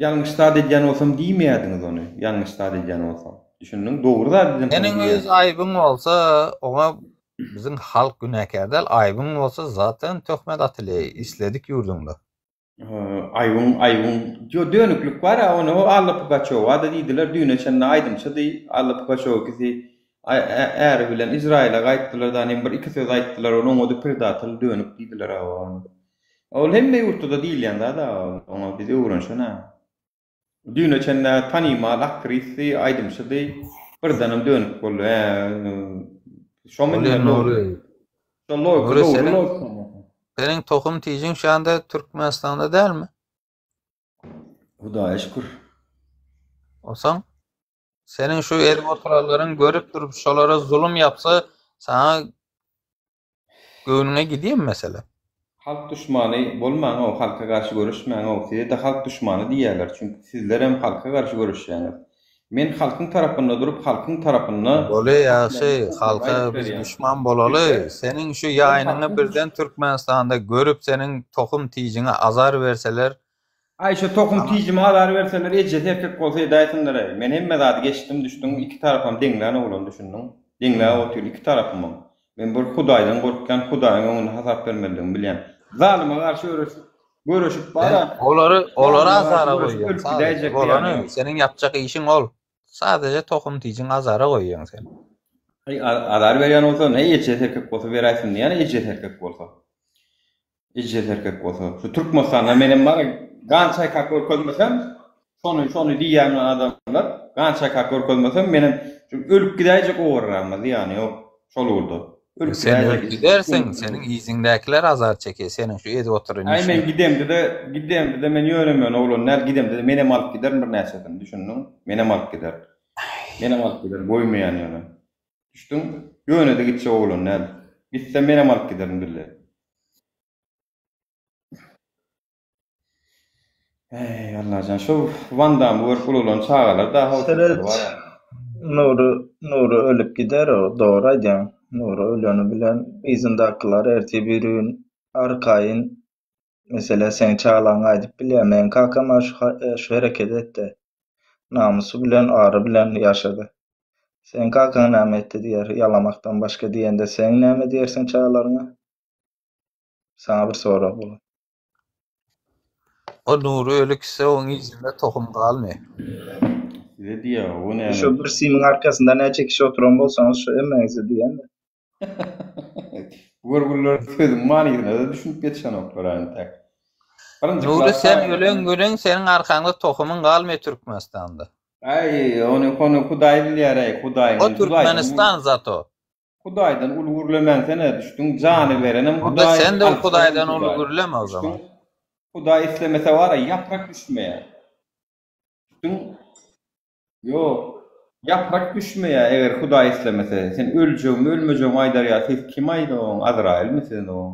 Ýalňyş zat edýän bolsam diýmeýärdiňiz ony. Ýalňyş zat edýän bolsam. Düşündiň? Dogry zat edemsoň Seniň öz diýýän. aýbyň bolsa, oňa biziň halk günäkär däl. Aýbyň bolsa zaten töhmet atylýar isledik ýurduňda. Aýbyň, aýbyň. Ýo dönüklik bar-a, ony o Alla Pugaçowa-da diýdiler, düýne çenli aýdymçydy. Alla Pugaçowa ikisi äri bilen Izraýyla gaýtdylar da, nem bir-iki söz aýtdylar, ony oňa-da predatel dönük diýdiler-a ony. Ol hemme ýurtda-da diýilýän zat-a ol, oňa biz öwrenişen-ä. Düýne çenli tanymal aktrisdy, aýdymçydy, birdenem dönük boldy. Hä, şo Bolýa mindi Nury. Şo logika Nury dogry seniň logika. seniň tohum tijiň şu anda Türkmenistanda dälmi? Hudaýa şükür. Onsoň seniň şu edip oturanlaryň görüp durup şolara zulum ýapsa saňa Göwnüňe gidýärmi mesele? Halk duşmany bolmaňow halka garşy göreşmäňow sizede halk duşmany diýýärler çünki sizlerem halka garşy göreşýäňiz men halkyň tarapynda durup halkyň tarapynda Boly ýagşy halka aýdyp biz berýän duşman bolaly sizler seniň şu sizler ýaýynyňy halkyň birden Türkmenistanda görüp seniň tohum tijiňe azar berseler Aý şo tohum saňa tijime azar berseler ejesi erkek bolsa edäýsinleräý men hemme zady geçdim düşdüň iki tarapam deňlän oglan düşündiň deňläp otyryn iki tarapymam Men bir Hudaýdan gorkýan, Hudaýyň öňünde hasap bermelidigimi bilýän. Zalyma garşy göreşip, göreşip Sen bara, olary olary zalyma garşy azara göreşip goýýaň ölüp sadece gidäýjek zyýany bolany ýok. seniň ýapjak işiň ol sadece tohum tijiň azara goýýaň sen. Eý, azar berýän bolsa, ne ejesi erkek bolsa beräýsin diýýän, ejesi erkek bolsa. Ejesi erkek bolsa. Şu Türkmenistanda menem bar, gan çaýkap görkezmesem, şony, şony diýýän adamlar, gan çaýkap görkezmesem, menem şu ölüp gidäýjek owarramma, zyýany ýok şol ugurda. Ölüp Sen gidäýjek. ölüp gidersiň, seniň yzyňdakiler azar çeker, seniň şu edip oturan Aý men işiň. gidemde-de, gidemde-de men ýöne-möne oglan däl, gidemde-de menem alyp giderin birnäçesini, düşündiň? Menem alyp giderin. Menem alyp giderin, goýmaýan ýöne. Düşdüň? Ýöne-de gitjek oglan däl. Gitsem menem alyp giderin bile. Eý, Allajan, şu Wan Dammy görüp ulalan çagalar da Seret, howsalaly bar. Nury, Nury ölüp gider o, dogry aýdýaň. Nury öleni bilen yzyndakylar ertir birigün arkaýyn, meselä seň çagalaň aýdyp bilýär, meň kakam-a şu şu hereketi etdi. Namysy bilen, ary bilen ýaşady. Seň kakaň näme etdi diýer, ýalamakdan başga diýende sen näme diýersiň çagalaryňa? Saňa bir sorag bolar. O Nury öli gitse oň yzynda tohum galmaýar. Size diýýär, o näme? Şu bir simiň arkasynda näçe kişi oturan bolsaňyz şu hemmäňize diýende. Bu görgüliler sözüň manysyna-da düşünip ýetişenoklar entek. Birinji Nury klas sen çagalary. ölen günüň seniň arkaňda tohumyň galmaýar Türkmenistanda. Aý, ony ony Hudaý bilýär-äý, Hudaýyň. O Türkmenistan zato. Hudaýdan uly gürlemänsene, düşdüň, jany berenem Onda Hudaý, sen-de alyp berenem Hudaýdan uly Hudaý. gürleme o Düşdüň? zaman. Hudaý islemese bar-a, ýaprak düşmeýär. Düşdüň? Ýok. Ýaprak düşmeýär, eger Hudaý islemese. Sen öljegimi, ölmejegimi aýdar ýaly ses kim aýdy oň, Azraýylmy sen oň?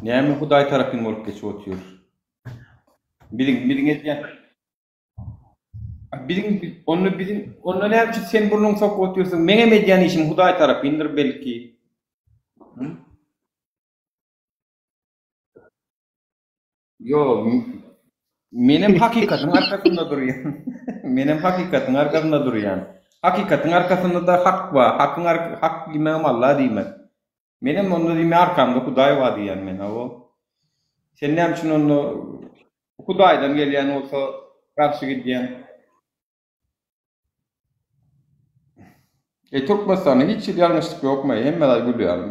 Näme Hudaý tarapyn bolup geçip otyr? Biziň biziň edýän Biziň onda biziň onda näme üçin sen burnuňy sokup otyrsyň? Meňem edýän işim Hudaý tarapyndyr belki. Hı? Ýok, menem hakykatyň arkasynda durýan. Menem hakykatyň arkasynda durýan. Hakykatyň arkasynda-da hak bar. Hakyň hak diýmegem Allah diýmek. Menem onda diýme arkamda Hudaý bar diýýän men hawa. Sen näme üçin onda Hudaýdan gelýän bolsa garşy gidýäň? E Türkmenistanda hiç hili ýalňyşlyk ýokmy? Hemme zat gül ýaly.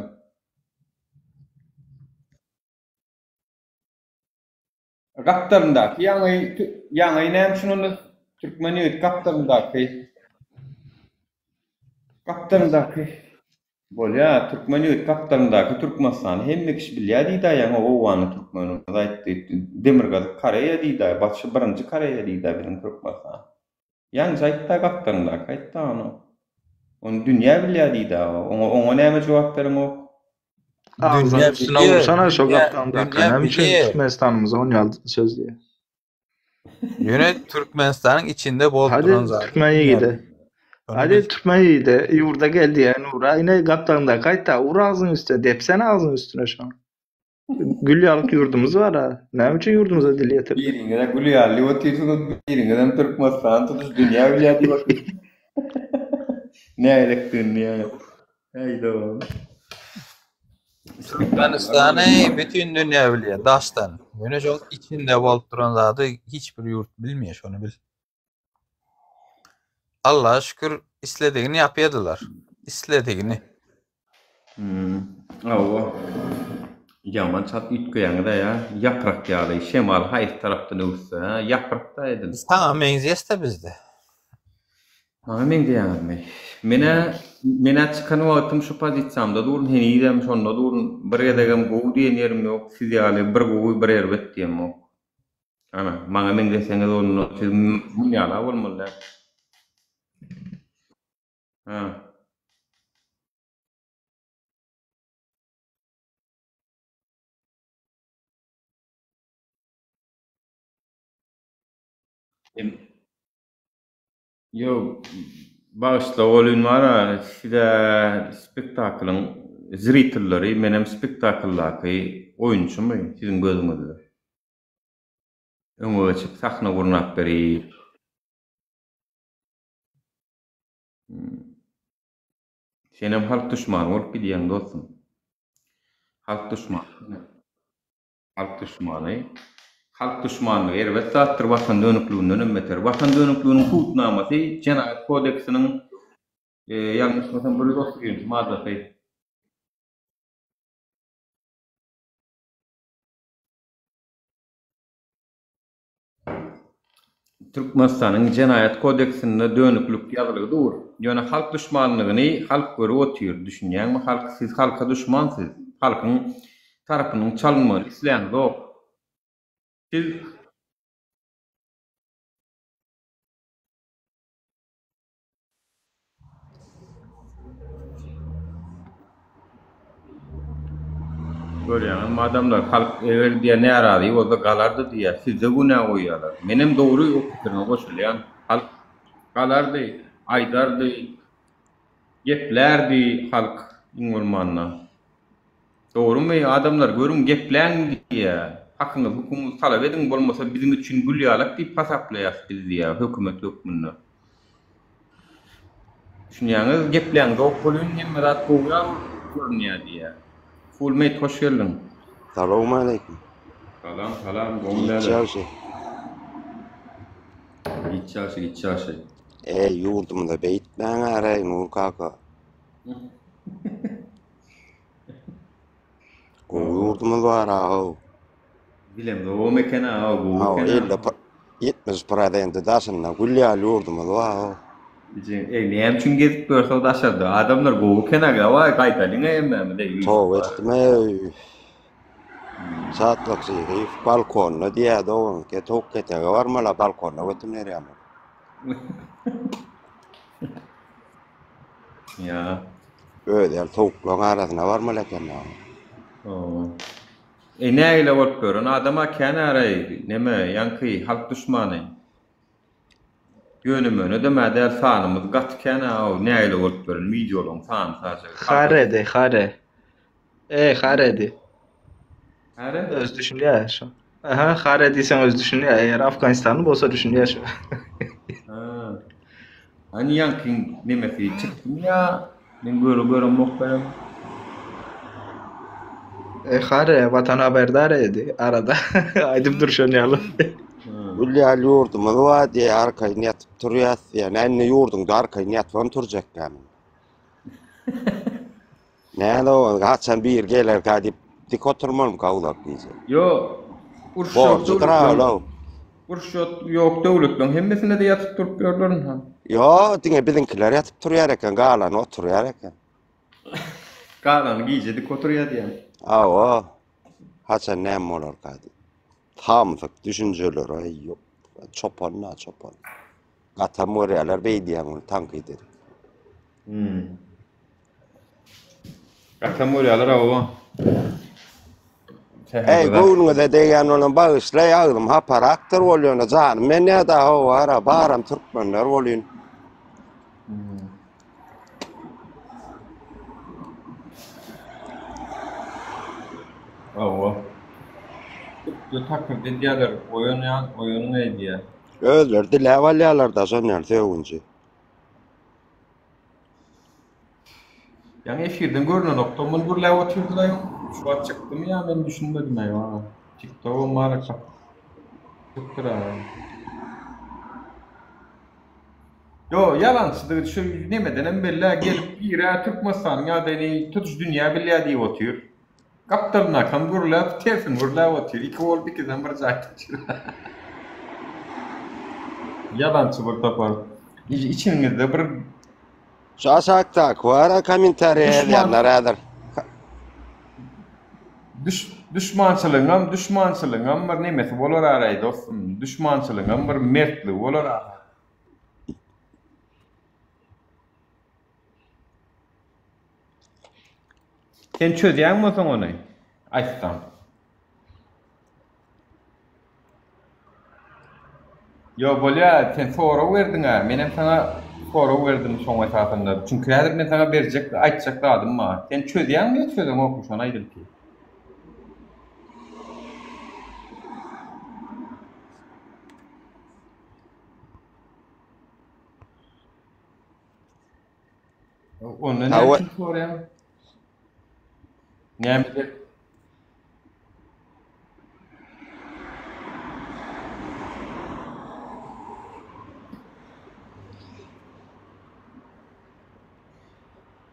Gapdalyndaky ýaňy ýaňy näme üçin onda? Türkmen ýigit gapdalyndaky. Gapdalyndaky. Bolýa, türkmen ýigit gapdalyndaky Türkmenistany hemme kişi bilýä diýdä ýaňy owganly türkmenimiz aýtdy. Demirgazyk Koreýa diýdä, batyşy birinji Koreýa diýdä biziň Türkmenistan. Ýaňja aýtda gapdalyndaky aýtda ony. Ony dünýä bilýä diýdä oňa oňa näme jogap bereňok. Agzyň Dünýä üstüne bilýär, ursana şo dünýä, gapdalyndaky dünýä näme üçin bilýär. Türkmenistanymyza onýaly söz diýýär. Ýöne Türkmenistanyň içinde bolup Hadi duran zady türkmen dünýä ýigidi. bilýär. Şony Hadi bil. türkmen ýigidi ýurda gel diýen Nura ine gapdalyndaky aýtda ur agzyň üstüne depsene agzyň üstüne şoň. Gül ýalyk ýurdumyz bar-a. Näme üçin ýurdumyza dil ýetirdi? Biriňiz-ä gül ýaly diýip otyrsyňyz, biriňizem Türkmenistany tutuş dünýä bilýär diýip otyrsyňyz. Nägerekdigini ýa. Äý dogan. Türkmenistany bütin dünýä bilýär daşdan. Ýöne şol içinde bolup duran zady hiç bir ýurt bilmeýär şony bil. Allaha şükür isledigini ýapýadylar. Isledigini. Hmm. Hawa. Ýaman çalt üýtgeýäňiz-ä ýa. Ýaprak ýaly şemal haýsy tarapdan öwüsse, hä? Ýaprak-da edil. Saňa meňzeýäs-dä bizde. Maňa meňzeýäňizmi? Menä menä çykan wagtym şu pozisiýamda durun, henizem şonda durun. Bir gezegem gowy diýen ýerim ýok. Siz ýaly bir gowy, bir erbet diýemok. Ana, maňa meňzeseňiz onda siz mun ýala bolmaly däl. Hä. Ýok, bagyşla welin bar-a, siz-ä spektaklyň zritelleri, menem spektakldaky oýunçymy siziň gözüňizde? Öňe geçip sahna gurnap berip. Senem halk duşmany bolup gidýäň dostum. Halk duşmany. Halk duşmany. Halk duşmanlygy erbet zatdyr, watan dönükligindenem beter. Watan dönükliginiň subutnamasy Jenaýat kodeksiniň ýalňyşmasam 131-nji maddasy. Türkmenistanyň Jenaýat kodeksinde dönüklik ýazylgy dur. Ýöne halk duşmanlygyny halk görüp otyr, düşünýäňmi halk siz halka duşman siz halkyň tarapynyň çalynmagyny isläňzok. Siz. Görýäňizmi adamlar halk eger diýýär närazy bolsa galardy diýýär sizde günä goýýarlar. Menem dogry o pikiriňe goşulýan. Halk galardy, aýdardy, geplärdi halk iň bolmanda. Dogrymy adamlar görüň gepläň diýýär. Hakyňyzy hukugyňyzy talap ediň bolmasa biziň üçin gül ýalak diýip hasaplaýas biz diýýär hökümet hökmünde. Düşünýäňiz gepläňzok welin hemme zat gowy ýaly görünýär diýýär. Full mate hoş geldiň. Salowmaleýkim. Salam salam gowy Giç däde. ýagşy. Giç ýagşy giç ýagşy. Eý ýurdumyza beýtmäň äreý Nur kaka. Gowy ýurdumyz bar ahow. Bilemzogam eken ahow gowy Hawa eken elde 70 prosenti daşynda gül ýaly ýurdumyz bar ahow. Ejeň eý näme üçin gezip ýörseň daşarda adamlar gowy eken aga waý gaýdalyň hemmämiz eý Toba etdim eý. Şatlyk Şyhyýew balkonda diýýär dogan towuk ketege barmaly balkonda götün berýär. Ýa. Özi ýaly towuklaryň arasyna barmaly eken dagy. Hawa. E nägile bolup ýören adama kän araý neme ýaňky halk duşmany. Ýöne möne demä däl sanymyz gaty kän a nägile bolup ýören wideolaryň sany saje. Haredi, hare. E, haredi. Hare? Özi düşünýär şo. Aha, hare diýseň özi düşünýär. Eger Afganistanly bolsa düşünýär şo. Ha. Hani ýaňkyň nemesi çykdymy ýa men göre göremok ben. E, hare, watan haberdar edi arada. Aýdyp durşan ýaly. Gül ýaly ýurdumyz bar diýýär, arkaýyn ýatyp turýas diýýär. Näme ýurduňda arkaýyn ýatybam turjakmy? Näme o, haçan bir gelerkä diýip dik oturmalymyka uzak gije. Ýok. Uruşjak Borjudyr-a döwletleriň ol-ow. Uruş ýok döwletleriň hemmesinde-de ýatyp turup ýörler ynha. Ýok, diňe biziňkiler ýatyp turýar eken, galany oturýar eken. Galany gije dik oturýar diýýäň. Hawa. Haçan näme bolarka diýip. Samsyk düşünjeler aý ýok. Çopan da çopan. Gatam görýärler beý diýýäň ony tankyt edip. Hmm. Gatam görýärler hawa. Eý göwnüňize degýän bolan bagyşlaý agzym haparakdyr bolýana janym men ýa-da howara baram türkmenler bolýyn. Hmm. Hawa. Ýa takyrdy edýärler, oýanýan, oýanyň edýär. Özleri diläp alýarlar-da şondan sögünji. Ýaňy efirden görnenokda muny gürläp otyrdylaý. Şu wagt çykdymy ýa men düşünmedim aý wala. Tiktogam bar eken. Çykypdyr a. Ýo ýalançydygy şu nemedenem belli a gelip girä Türkmenistanyň ýagdaýyny tutuş dünýä bilýä diýip otyr. Gapdalynakam gürläp tersini gürläp otyr. Iki bolup ikisem bir jaýda otyr. Ýalançy bir topar. Içiňizde bir Şu aşakdaky bar-a kommentariýa ýazýanlar häzir. Düş duşmançylygyňam duşmançylygyňam bir nemesi bolar araý dostum. Duşmançylygyňam bir mertligi bolar ara. Sen çözýäňmi onsoň ony? Aýtsaň. Ýo bolýa, sen sorag berdiň-ä, menem saňa sorag berdim şoň esasynda. Çünki häzir men saňa berjek, aýtjak zadym bar. Sen çözýäňmi ýa çözeňokmy, şony aýt ilki. Onda näme üçin soraýaň? Näme diýip?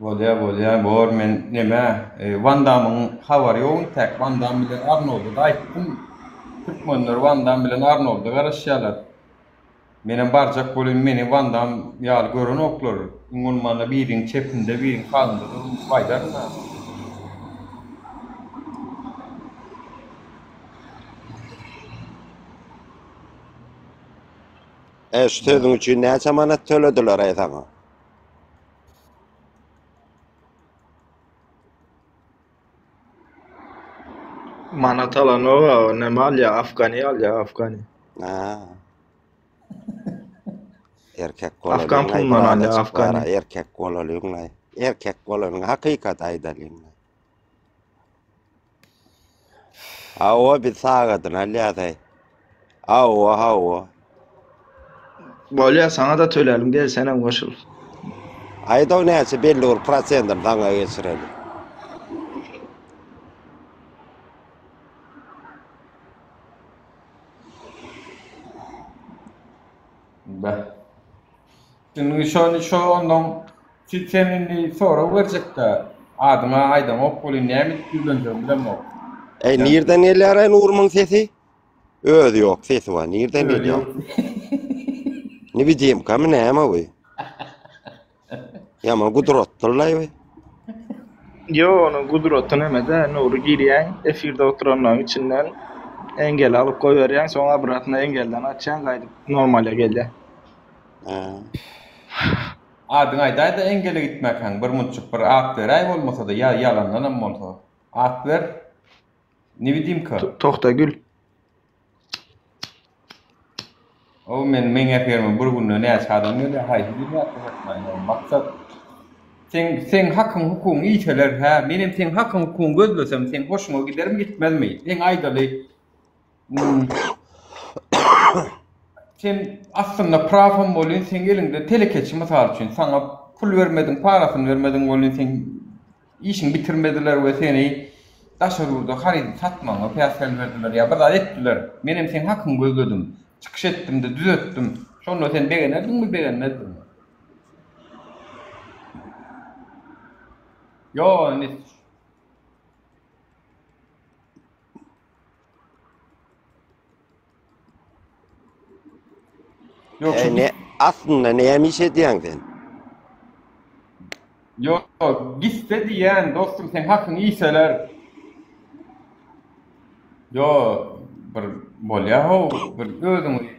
Bolýa, bolýa, bor men neme, e, Van Dammyň habary ýok intäk, Van Damm bilen Arnolda-da aýtdym. Türkmenler Van Damm bilen Arnolda garaşýarlar. Menem barjak bolyn meni Wandam ýaly görenoklar iň bolmanda biriň çepinde biriň sagynda durun diýip aýdaryn-a. E şu sözüň üçin näçe manat tölediler-aý saňa? Manat alanok-a, näme alýar, afgani alýar, afgani. Ha. Erkek Afgan bolalyň, aý pulundan alýar, birazajyk afgani. bara, erkek bolalyň, aý. Erkek bolalyň, hakykat aýdalyň. Hawa, biz sagadyny alýas, aý. Hawa, hawa. Bolýar, saňa-da tölälim, gel senem goşul. Aýdaw näçe belli bir prosentini saňa geçireli. Beh. Şimdi şony şo ondan siz sen indi sorag berjekde adyňa aýdaňok welin näme diýip ýüzlenjegimi bilemok. Eý nirden gelýär-aý Nurumyň sesi? Özi ýok, sesi bar. Nirden gelýär? Newidimkamy näme bu? Ýaman gudratdyr-laý bu. Ýok, onuň gudraty nämede, Nury girýäň, efirde oturanlaryň içinden engel alyp goýberýäň, soň obratno engelden açýaň, gaýdyp normala gelýär. Adyňy aýdaý-da engele gitmäkäň bir munçuk bir at beräý bolmasa-da ýa ýalandanam bolsa. At ber. Newidimka. Tohtagül. O men meň efirime bir günde näçe adam gelýär haýsy birini ýatlajakmaýyn ol maksat seň seň hakyň hukugyňy iýseler hä menem seň hakyň hukugyňy gözlesem seň hoşuňa gidermi gitmezmi seň aýdaly sen aslynda prawam bolýan seň eliňde telekeçi mysal üçin saňa pul bermediň parasyny bermediň bolýan seň Işiňi bitirmediler we seni daşary ýurda harydyny satmagyňa päsgel berdiler ýa bir zat etdiler. Menem seň hakyňy gözledim. Çykyş etdim-de düzetdim. Şonda sen begenerdiňmi, begenmezdiňmi? Ýok, indi. Ýok, E, şu ne, aslynda näme iş edýäň sen? Ýok, gitse diýýän, dostum seň hakyňy iýseler. Ýok, bir bolýa how, bir özüňi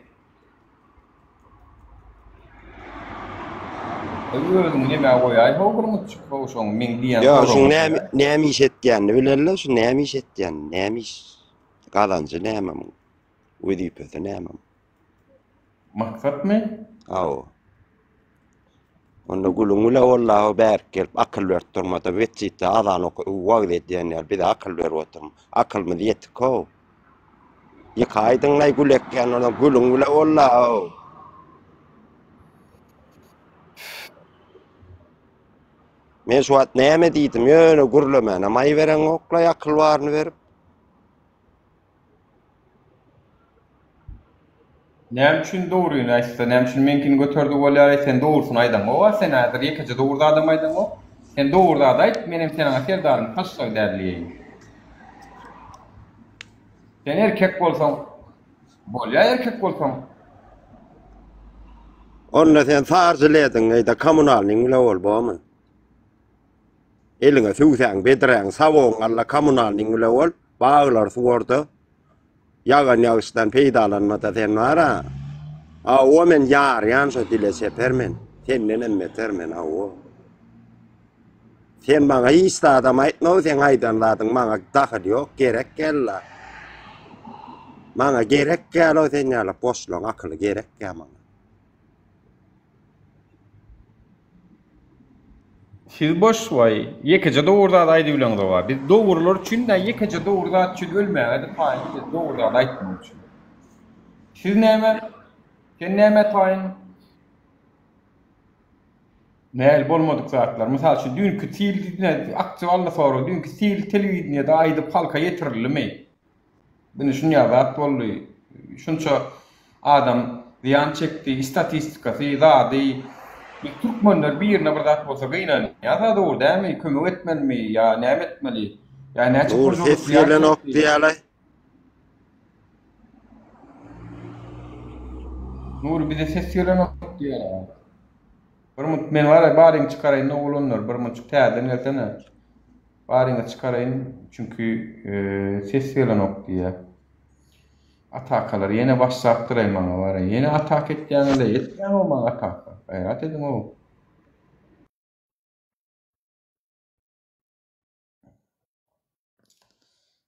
Özüňi nämä goýaý how bir mutçuk how şoň meň diýýän Ýok, şuň soragyma näme görä. näme iş etýänini bilerler, şu näme iş etýänini, näme iş gazanjy näme muň? Wezipesi näme muň? Maksatmy? Hawa. Onda gülüň bile walla bärik gelip akyl berip durmada metjitde azan oky wagyz edýän ýaly bize akyl berip oturma. Akylymyz ýetik how. Ýykaýdyňlaý gül ekýän bolsaň gülüň bile walla how. Men şu wagt näme diýdim ýöne gürlemäne maý bereňoklaý akyl baryny berip. Näme üçin dogryny aýtsa, näme üçin meňkini göterdi bolýar, sen dogrusyny aýdaňok-a, sen häzir ýekeje dogry zadam aýdaňok. Sen dogry zady aýt, menem seniň serdaryň taşlagy däl diýeýin. Sen erkek bolsaň, bolýa erkek bolsaň. Onda sen sarjylediň, eýde kommunalnyň bile bol, bormy? Eliňe süwsäň, bedräň, sabogyň alla kommunalnyň bile bol, baglar suwarda. Ýagan ýagyşdan peýdalanmada sen bar-a. Hawa men ýarýan şo dile çeper men. Sendenem beter men hawa. Sen maňa hiç zadam aýtma seň aýdan zadyň maňa dahyl ýok gerek gella. Maňa gerek gel o sen ýaly boşlaň akyly gerek gel maňa. Siz boş waý, ýekeje dogry zat aýdybileňzoga. Biz dogrular üçin dä ýekeje dogry zat üçin ölmäge-de taýyn biz dogry zat aýtmak üçin. Siz näme? Sen nämä taýyn? Näl bolmadyk zatlar. Mysal üçin düýnki sil aktualny sorag düýnki sil telewideniýede aýdyp halka ýetirildimi? Ine şunýa zat boldy. Şunça adam zyýan çekdi, statistikasy, zady. Biz türkmenler birine bir zat bolsa gynanýas-a dogry dälmi? Kömek etmelimi ýa näme etmeli? Ýa näçe Dogry hojalyk ses zyýan gelenok çekdi? diýýälaý. Nury bize ses gelenok diýýär. Bir munt men bar baryňy çykaraýyn oglanlar bir munçuk täzeden gelsene. Baryňy çykaraýyn çünki ses gelenok diýýär. Atakalar ýene başlapdyraý maňa bara. Ýene atak etýäňizle etmäň-ow maňa ataka. Gaýrat ediň-ow.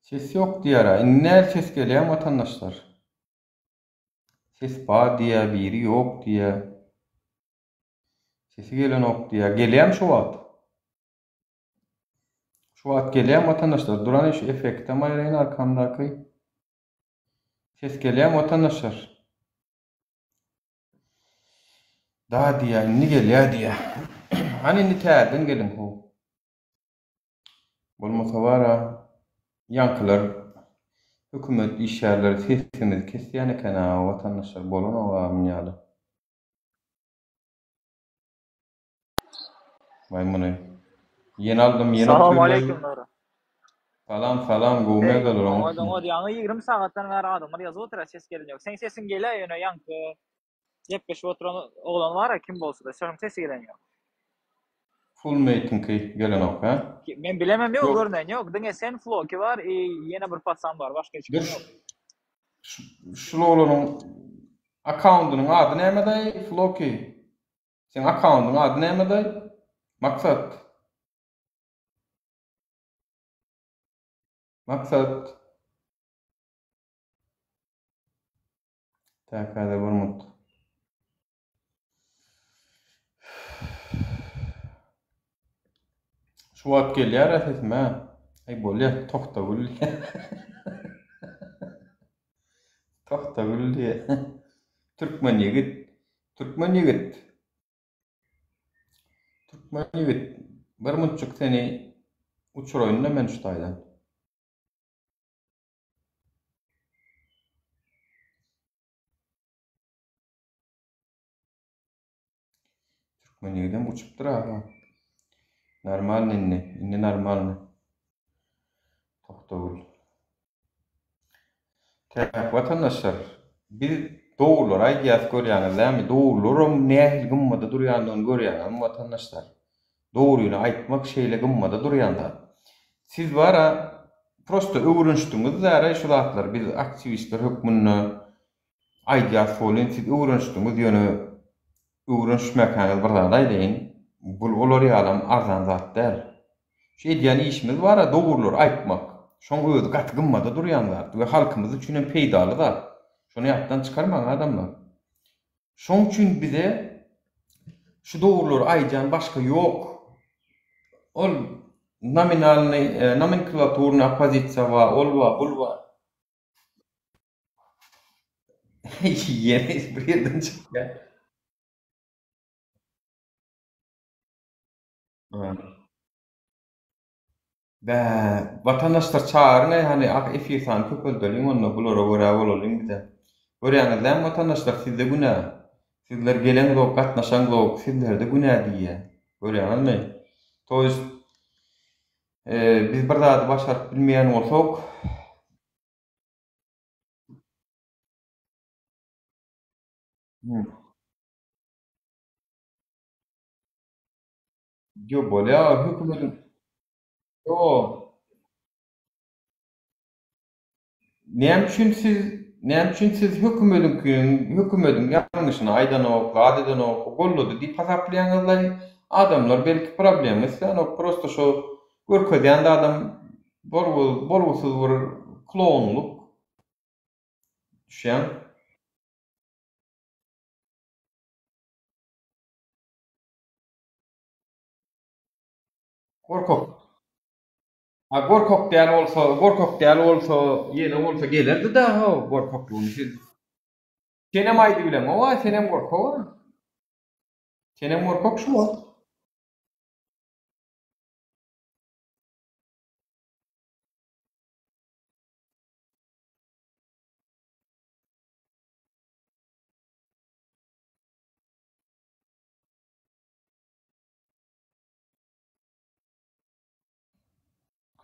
Ses ýok diýýär-ä. Indi näl ses gelýär watandaşlar? Ses bar diýýär, biri ýok diýýär. Sesi gelenok diýýär. Gelýärmi şu wagt? Şu wagt gelýärmi watandaşlar? Duran şu effektem aýraýyn arkamdaky. Ses gelýärmi watandaşlar? Da diýýär, indi gelýär diýýär. Hany indi täzeden geliň how. Bolmasa bara ýaňkylar hökümet işgärleri sesimizi kesýän eken-a watandaşlar bolanok-a munýaly. Waý muny. Ýene aldym ýene Salam otyryn. aleýkum Nura. Salam salam gowy Eý, mezeler oňat oňatmy? oňat ýaňy 20 sagatdan bäri adamlar ýazyp otyr ses gelen ýok. Seň sesiň gelýär ýöne ýaňky gepleşip oturan oglan bar-a kim bolsa-da şonuň sesi gelen ýok. Full mate'inki gelenok hä? Men bilemem ýok Ýok. görnen ýok. Diňe sen Floki bar i ýene bir patsan bar başga hiç kim Dur ýok. şul oglanyň akkaundynyň ady näme daýy Floki? Seň akkaundyň ady näme daýy? Maksat. Maksat. Tak häzir bir minut. Şu wagt gelýär-ä sesim hä. Aý bolýa, Tohtagül. Tohtagül diýýär. Türkmen ýigit. Türkmen ýigit. Türkmen ýigit. Bir munçuk seni uçuraýyn-da men şu taýdan. Türkmen ýigidem uçupdyr aga. Normalny indi. Indi normalny. Tohtagül. Täk watandaşlar, biz. dogrulary aýdýas görýäňiz dämi? Dogrularam nähili gymmada durýandygyny görýäňizmi watandaşlar? Dogryny aýtmak şeýle gymmada durýan zat. Siz bara prosto öwrenişdiňiz däraý şu zatlary biz aktiwistler hökmünde aýdýas welin siz öwrenişdiňiz ýöne öwrenişmäkäňiz bir zat aýdaýyn bul olar ýalam arzan zat däl. Şu edýän işimiz bara dogrulary aýtmak şoň özi gaty gymmada durýan zat we halkymyz üçin hem peýdaly zat. Şony ýatdan çykarmaň adamlar. Şoň üçin bize şu dogrulary aýdýan başga ýok. Ol nominalnyý, nomenklaturnyý oppozisiýa bar, ol bar, bul bar. Ýene bir ýerden çykýar. Bä, watandaşlar çagyryň-aý hany ah efir sany köpeldeliň onda bulara görä bolalyň bizem. Görýäňiz dämi watandaşlar sizde günä. Sizler geleňzok gatnaşaňzok sizlerde günä diýýä. Görýäňizmi? To ýest biz bir zady başaryp bilmeýän bolsak Ýok bolýa hökümediň Ýok. Näme üçin siz näme üçin siz hökümediňkiniň hökümediň ýalňyşyny aýdanok, zat edenok, gollady diýip hasaplaýaňyzlaý? Adamlar belki problema islänok, prosto şo görkezýän zadam bolgusyz bir klounlyk. Düşýäň? Gorkak. Ha gorkak däl bolsa, gorkak däl bolsa, ýene bolsa gelerdi-dä ho gorkaklygyny siz. Senem aýdybileňok-a, senem gorkak-a. Senem gorkak şu wagt.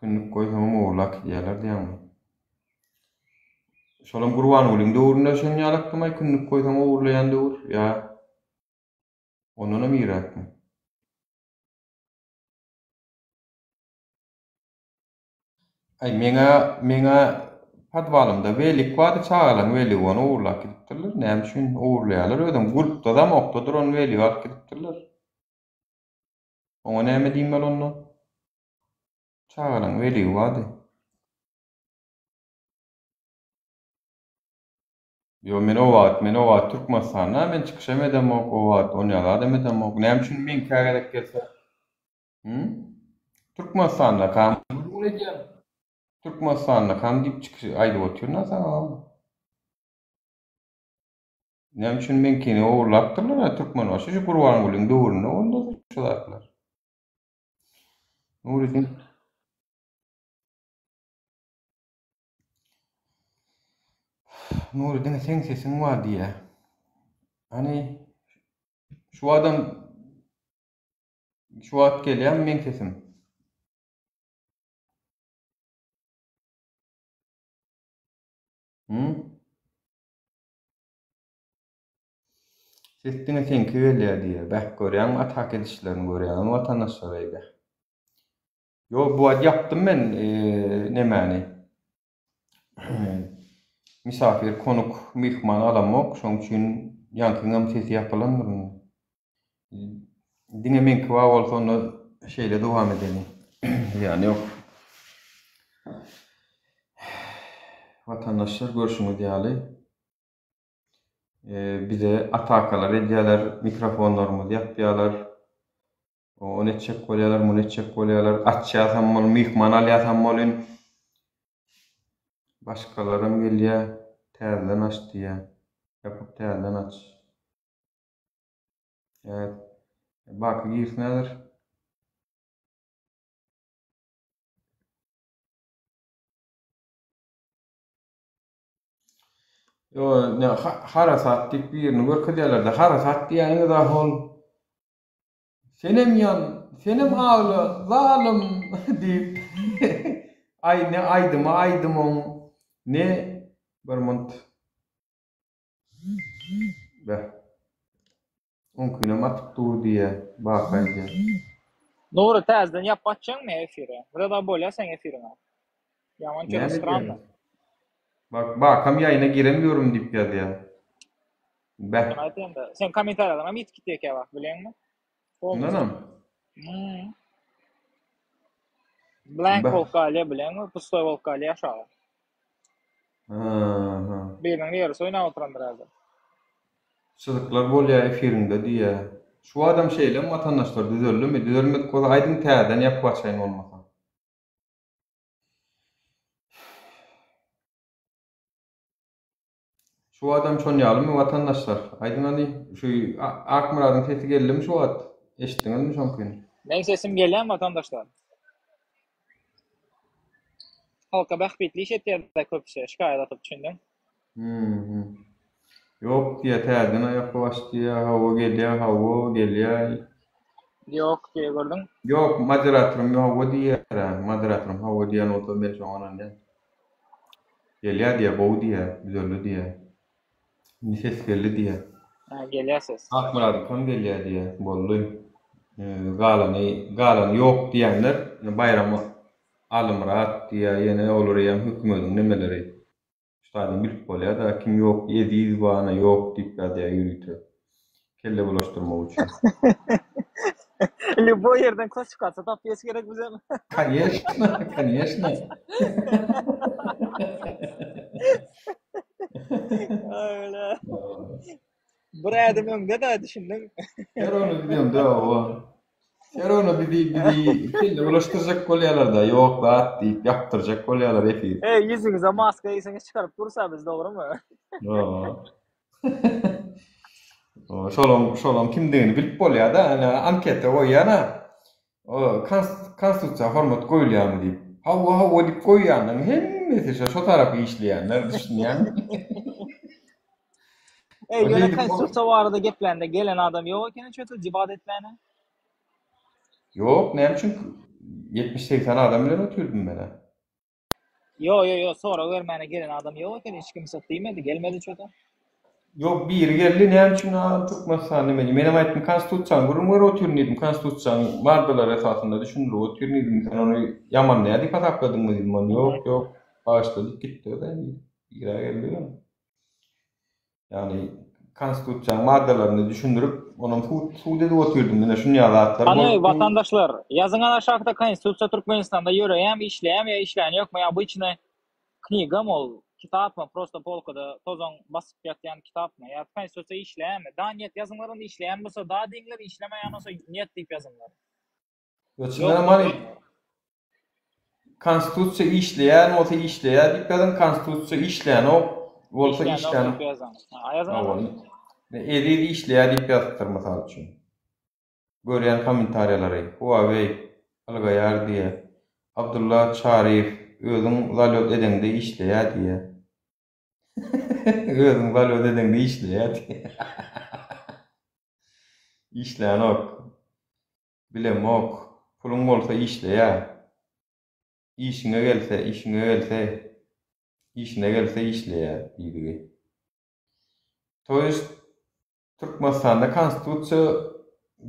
Kündük goýsaňam ogurlap gidýärler diýýäňmi? Şolam Gurbangulyň döwründe şon ýalakdymaý kündük goýsaň ogurlaýan döwür ýa ondanam irräkmi? Aý meňä meňä podwalymda welik bardy çagalaň weligi ony ogurlap gidipdirler näme üçin ogurlaýarlar özem gulpda zamokda duran weligi alyp gidipdirler. Oňa näme diýmeli onda? Çagalaň weligi bardy. Ýo men o wagt men o wagt Türkmenistanda men çykyşam edemok o wagt onýa zadam edemok. Näme üçin meňkä gezek gelse? Hü? Türkmenistandakam gürrüň edýän. Türkmenistandakam diýip çykyş aýdyp otyryn-a saňa. Näme üçin meňkini ogurlapdyrlar-a Türkmenbaşy şu Gurbangulyň döwründe boldy şu zatlar. Nury Nury diňe seň sesiň bar diýýä. Hany şu adam şu wagt gelýärmi meň sesim? Hı? Ses diňe seňki gelýär diýýär. Bäh görýäňmi atak edişlerini görýäňmi watandaşlar eý bäh. Ýok bu wagt ýapdym men nemäni. Misafir konuk myhman alamok şoň üçin ýaňkyňam sesi ýapylandyr indi. Diňe meňki bar bolsa onda şeýle dowam edeliň. Zyýany ýok. Watandaşlar görşüňiz ýaly bize atakalar edýärler, mikrofonlarymyzy ýapýarlar. Ony etjek bolýarlar, muny etjek bolýarlar. Açýasam bol, myhman alýasam bolyn. Başgalaram gelýär, täzeden aç diýýär. Ýapyp täzeden aç. Evet. Baky girsin häzir. Ýo, ne harasat diýip birini görkezýärler-de, harasat diýýäniňiz-ä hol. Senem ýan, senem agla, zalym diýip. Aý, ne aýdymy aýdymyň, ne bir munt. Beh. Oňkynem atyp dur diýýä, Baka aýdýa. Nury täzeden ýapyp açjaňmy efiri? Birada bolýa seň efiriňe. Ýaman çöre Näme stranno. edýäň? Bak, Bakam ýaýyna giremiyorum diýip ýazýa. Beh. Şony aýtýan-da. Seň kommentariýalaryňam ýitip gitýä käwagt bilýäňmi? Şundanam. Hmm. Blank Beh. bolup galýa bilýäňmi? Pustoý bolup galýa aşagy. Ha, ha. Biriniň ýerisi oýnap oturandyr häzir. Çyzyklar bolýa efiriňde diýýä. Şu adam şeýlemi watandaşlar düzeldimi? Düzelmedik bolsa aýdyň täzeden ýapyp açaýyn bolmasa. Şu adam şon ýalymy watandaşlar? Aýdyň hany şu Akmyradyň sesi geldimi şu wagt? Eşitdiňizmi şoňkyny? Meň sesim gelýämi watandaşlar? Halka bähbitli iş etýärler köpüsi şikaýat atyp düşündiň. Hmm. Ýok diýýä täzeden aýakga baş diýýä hawa gelýä hawa gelýä. Ýok diýýä gördüň. Ýok moderatorym hawa diýýärä moderatorym hawa diýen bolsa men şoňa ynanýan. Gelýä diýýä gowy diýýä düzeldi diýýä. Indi ses geldi diýýä. Hä gelýä ses. Akmyradyňkam gelýä diýýä boldy. Galany galany ýok diýenler Baýram Alymyrat diýýä ýene olar eýýäm hökümediň nemeleri. Şu taýdan bilip bolýa-da, kim ýok, Eziz bana ýok diýip ýazýa ýörite. Kelle bulaşdyrmak üçin. Lýuboý ýerden klassifikasiýa tapýas gerek bizem. Koneşno, koneşno. Öyle. Bir ädim öňde-de düşündiň. Her ony bizem hawa. Her ony bizi bizi kelle bulaşdyrjak bolýalar-da, ýok zat diýip ýapdyrjak bolýalar efir. Eý, ýüzüňize maska geýseňiz çykaryp dursa biz dogrymy? Hawa. Şolaň şolaň kimdigini bilip bolýar-da, ene anketa goýýan-a. O konstitusiýa hormat goýulýarmy diýip. Hawa, hawa diýip goýýanlaryň hemmesi şo şo tarapa işleýänler, düşünýäňmi? Eý, ýöne konstitusiýa barada geplände gelen adam ýok ekeni çöte debat etmäne. Ýok, näme üçin 70-80 adam bilen otyrdym men-ä. Ýo, ýo, ýo, sorag bermäne gelen adam ýok ekeni, hiç kim zat diýmedi, gelmedi çöte. Ýok, biri geldi, näme üçin agam Türkmenistan diýmedi. Menem aýtdym, konstitusiýany gürrüň berip otyryn diýdim, konstitusiýanyň maddalary esasynda düşündirip otyryn diýdim, sen ony ýaman nädip hasapladyňmy diýdim, ony ýok, ýok, bagyşla diýip gitdi o-da indi. Biri-ä geldi ýöne. Ýagny konstitusiýanyň maddalaryny düşündirip, onam sud sud edip otyrdym. Ine şunýa zatlar Hany bolupdy. watandaşlar, ýazyň ana aşakda konstitusiýa Türkmenistanda ýöreýämi, işleýämi ýa işlän ýokmy ýa bu içine knigamy ol, kitapmy, prosto polkada tozan basyp ýatýan kitapmy ýa konstitusiýa işleýämi? Da net ýazyňlar onda işleýän bolsa da diýiňler, işlemeýän bolsa net diýip ýazyňlar. Ýok, çyndanam hany Konstitusiýa işleýän bolsa işleýär diýip ýazyň, konstitusiýa işlänok bolsa Işlänok diýip ýazyň. Ha, ýazyň Hawa. Eziz işleýär diýip ýazypdyr mysal üçin. Görýän kommentariýalary. Huawei ylgaýar diýýär. Abdylla Çaryýew özüň zalýot edeňde işleýär diýýär. Özüň zalýot edeňde işleýär diýýär. Işlänok. Bilemok. Puluň bolsa işleýär. Işiňe gelse, işiňe gelse, işine gelse işleýär diýdigi. To ýest Türkmenistanda konstitusiýa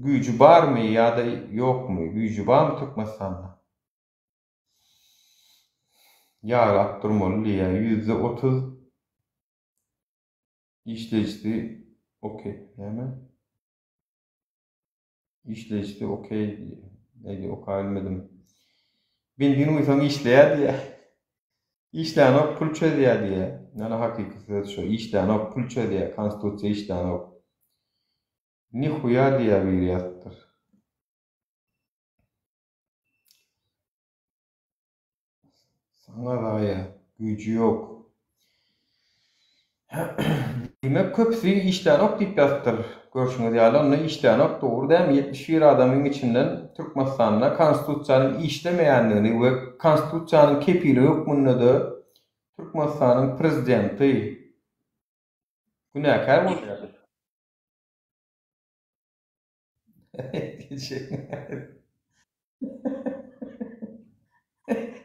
güýji barmy ýa-da ýokmy? Güýji barmy Türkmenistanda? Ýaglap durmaly diýýär. 30% işleýjisi okey. Näme? Işleýişde okey diýýär. Okabilmedim. Benzin guýsaň işleýär diýýär. Işlänok pul çözýär diýýär. Ýöne hakyky söz şo. Işlänok pul çözýär. Konstitusiýa işlänok. Nihuýa diýýär biri ýazypdyr. Saňa zaýa, güýji ýok. Diýmek köpüsi işlänok diýip ýazypdyr. Görşüňiz ýaly onda işlänok dogry dälmi 71 adamyň içinden Türkmenistanda konstitusiýanyň işlemeýändigini we konstitusiýanyň kepili hökmünde-de Türkmenistanyň prezidenti günäkär bolýar.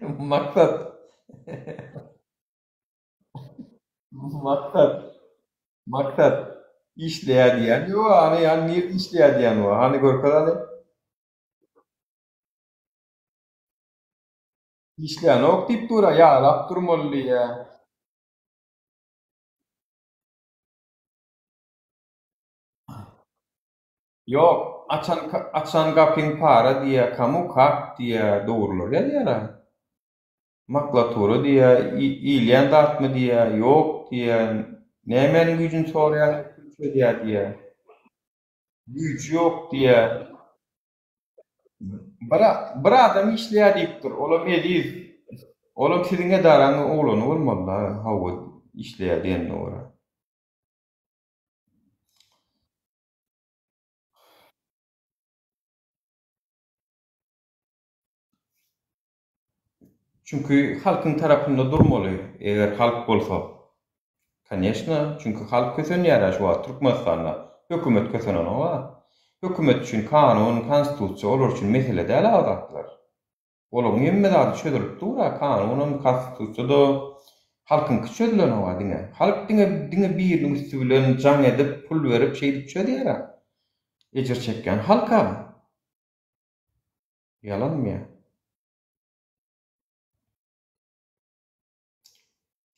Maksat. Maksat. Maksat. Işleýär diýýän ýok, hany, hany nirde işleýär diýýän bar. Hany görkez hany. Işlänok diýip dur-a, ýaglap durmaly diýýär. Ýok, açan açan gapyň para diýýär, kamu kak diýýär, dogrular ýazýar-a. Maklatura diýýär, iýilýän zatmy diýýär, ýok diýýär, nämäniň güýjüni sorýar, pul çözýär diýýär. Güýji ýok diýýär. Bir, bir adam işleýär diýipdir, olam Eziz. Olam siziň edaraňyň oglany bolmaly-da, hawa, işleýär diýenine görä. Çünki halkyň tarapynda durmaly, eger halk bolsa. Koneşna, çünki halk kösenýär-ä şu wagt Türkmenistanda. Hökümet kösenenok-a. Hökümet üçin kanun, konstitusiýa olar üçin mesele däl-ä o zatlar. Olaryň hemme zady çözülip dur-a, kanunam, konstitusiýa-da. Halkyňky çözülenok-a diňe. Halk diňe diňe biriniň üsti bilen jaň edip, pul berip şeýdip çözýär-ä. Ejir çekýän halk-a. Ýalanmy ýa?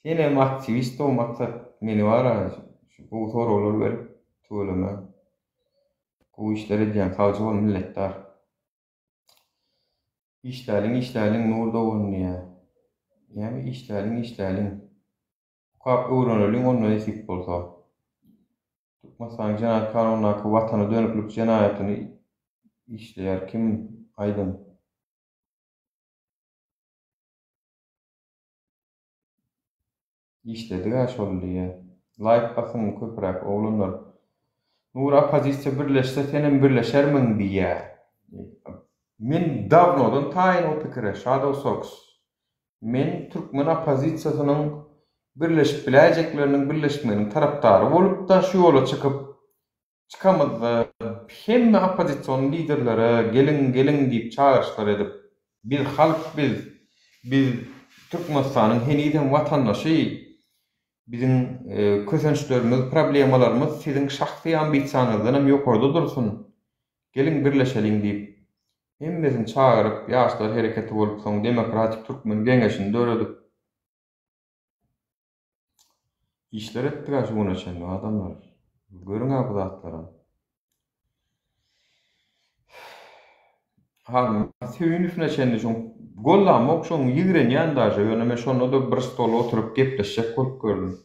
Senem aktiwist-ow Maksat, meni bar-a şu gowy soraglar berip tüweleme. Gowy işler edýäň, sagja bol minnetdar. Işläliň işläliň Nur dogan diýýä. Näme işläliň işläliň. Okap öwreneliň onda nesip bolsa. Türkmenistanyň jenaýat kanunyndaky watana dönüklik jenaýatyny işleýär kim aýdyň. Işledigä şol diýýä. Laýk basyň köpräk oglanlar. Nury oppozisiýa birleşse senem birleşermiň diýýä. Men dawnodan taýyn o pikire Shadow Sox. Men türkmen oppozisiýasynyň birleşip biläýjekleriniň birleşmeginiň tarapdary bolupda şu ýola çykyp Çykamyzda hemme oppozision liderlere geliň geliň diýip çagyryşlar edip, biz halk biz, biz Türkmenistanyň henizem watandaşy, biziň kösençlerimiz, problemalarymyz siziň şahsy ambisiýaňyzdanam ýokarda dursun, geliň birleşeliň diýip, hemmesini çagyryp, ýaşlar hereketi bolup soň Demokratik Türkmen Geňeşini döredip, Işler etdik-ä şu güne çenli adamlar. Görüň-ä bu zatlaram. Halmyrat Söýünowyna çenli şoň gollamok şoň ýigrenýän daže ýöne men şonda-da bir stolda oturyp gepleşjek bolup gördüm.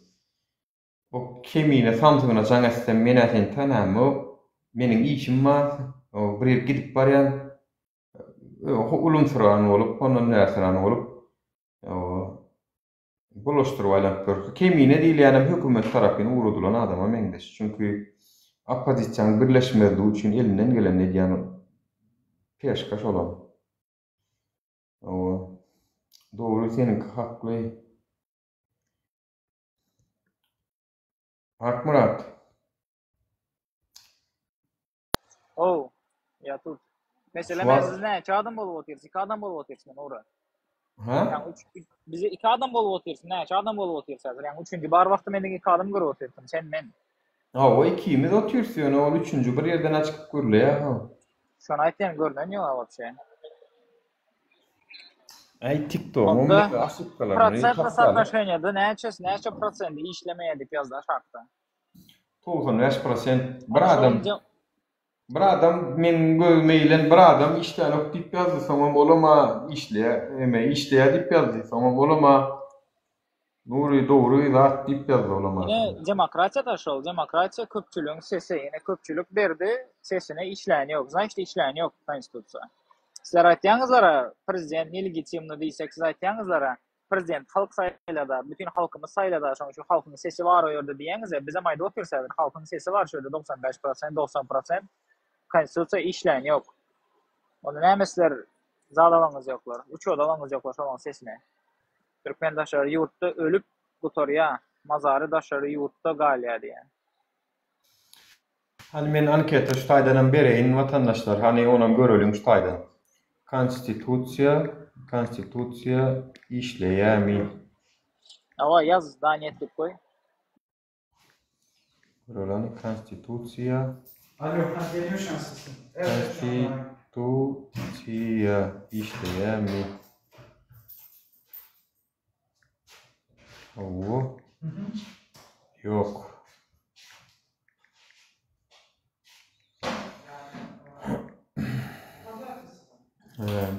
O kemine samsygyna jaň etsem men-ä seni tanamok, meniň işim bar, bir ýere gidip barýan. Ulumsyran bolup, ondan näsyran bolup, Bulaşdyryp aýlanyp ýörse. Kemine diýilýänem hökümet tarapyn ugradylan adama meňzeş. Çünki oppozisiýanyň birleşmezligi üçin elinden gelenini edýän peşka şolam. Hawa. Dogry seniňki hakly. Akmyrat. Ow, ýa tut. Mesele men siz näçe adam bolup otyrys? Iki adam bolup otyrys men ora. Ha? Ýa üç, bizi iki adam bolup otyrys. Näçe adam bolup otyrys häzir? Ýa üçünji bar wagty men diňe iki adam görüp otyrdym. Sen men. Hawa, ikimiz otyrys ýöne ol üçünji bir ýerden açyp gürleýär ha. Şony aýtýan görnen ýok wapşe. Äý TikTogyň Onda aşypkalaryny prosentli sootnoşeniýada näçe näçe prosendi işlemeýär diýip ýazdy aşakda. 95 prosent bir adam bir adam meň gözüme ilen bir adam işlänok diýip ýazdy soňam olama işleýär eme işleýär diýip ýazdy soňam olama Nury dogry zat diýip ýazdy olama. Ine demokratiýada şol demokratiýa köpçüligiň sesi ine köpçülik berdi sesine işläni ýok znaçt işläni ýok konstitusiýa. Sizler aýtýaňyzlara prezident nelegitimny diýsek siz aýtýaňyzlara Prezident halk saýlada, bütin halkymyz saýlada, şonuň üçin halkyň sesi bar o ýerde diýeňizä, bizem aýdyp otyrys häzir, halkyň sesi bar şu ýerde 95 prosent, 90 prosent, konstitusiýa işlän ýok. Onda näme sizler zat alaňyz ýoklar, uçýod alaňyz ýoklar şolaň sesine. Türkmen daşary ýurtda ölüp gutarýa, mazary daşary ýurtda galýa diýýän. Hany men anketa şu taýdanam bereýin watandaşlar hany onam göreliň şu taýdan. Konstitusiýa konstitusiýa işleýämi? Hawa ýaz da net diýip goý. Görelani konstitusiýa. Alo, ha geliyor şu an sesim. Evet, şu an var. Konstitusiýa işleýärmi? Hawa. Ýok.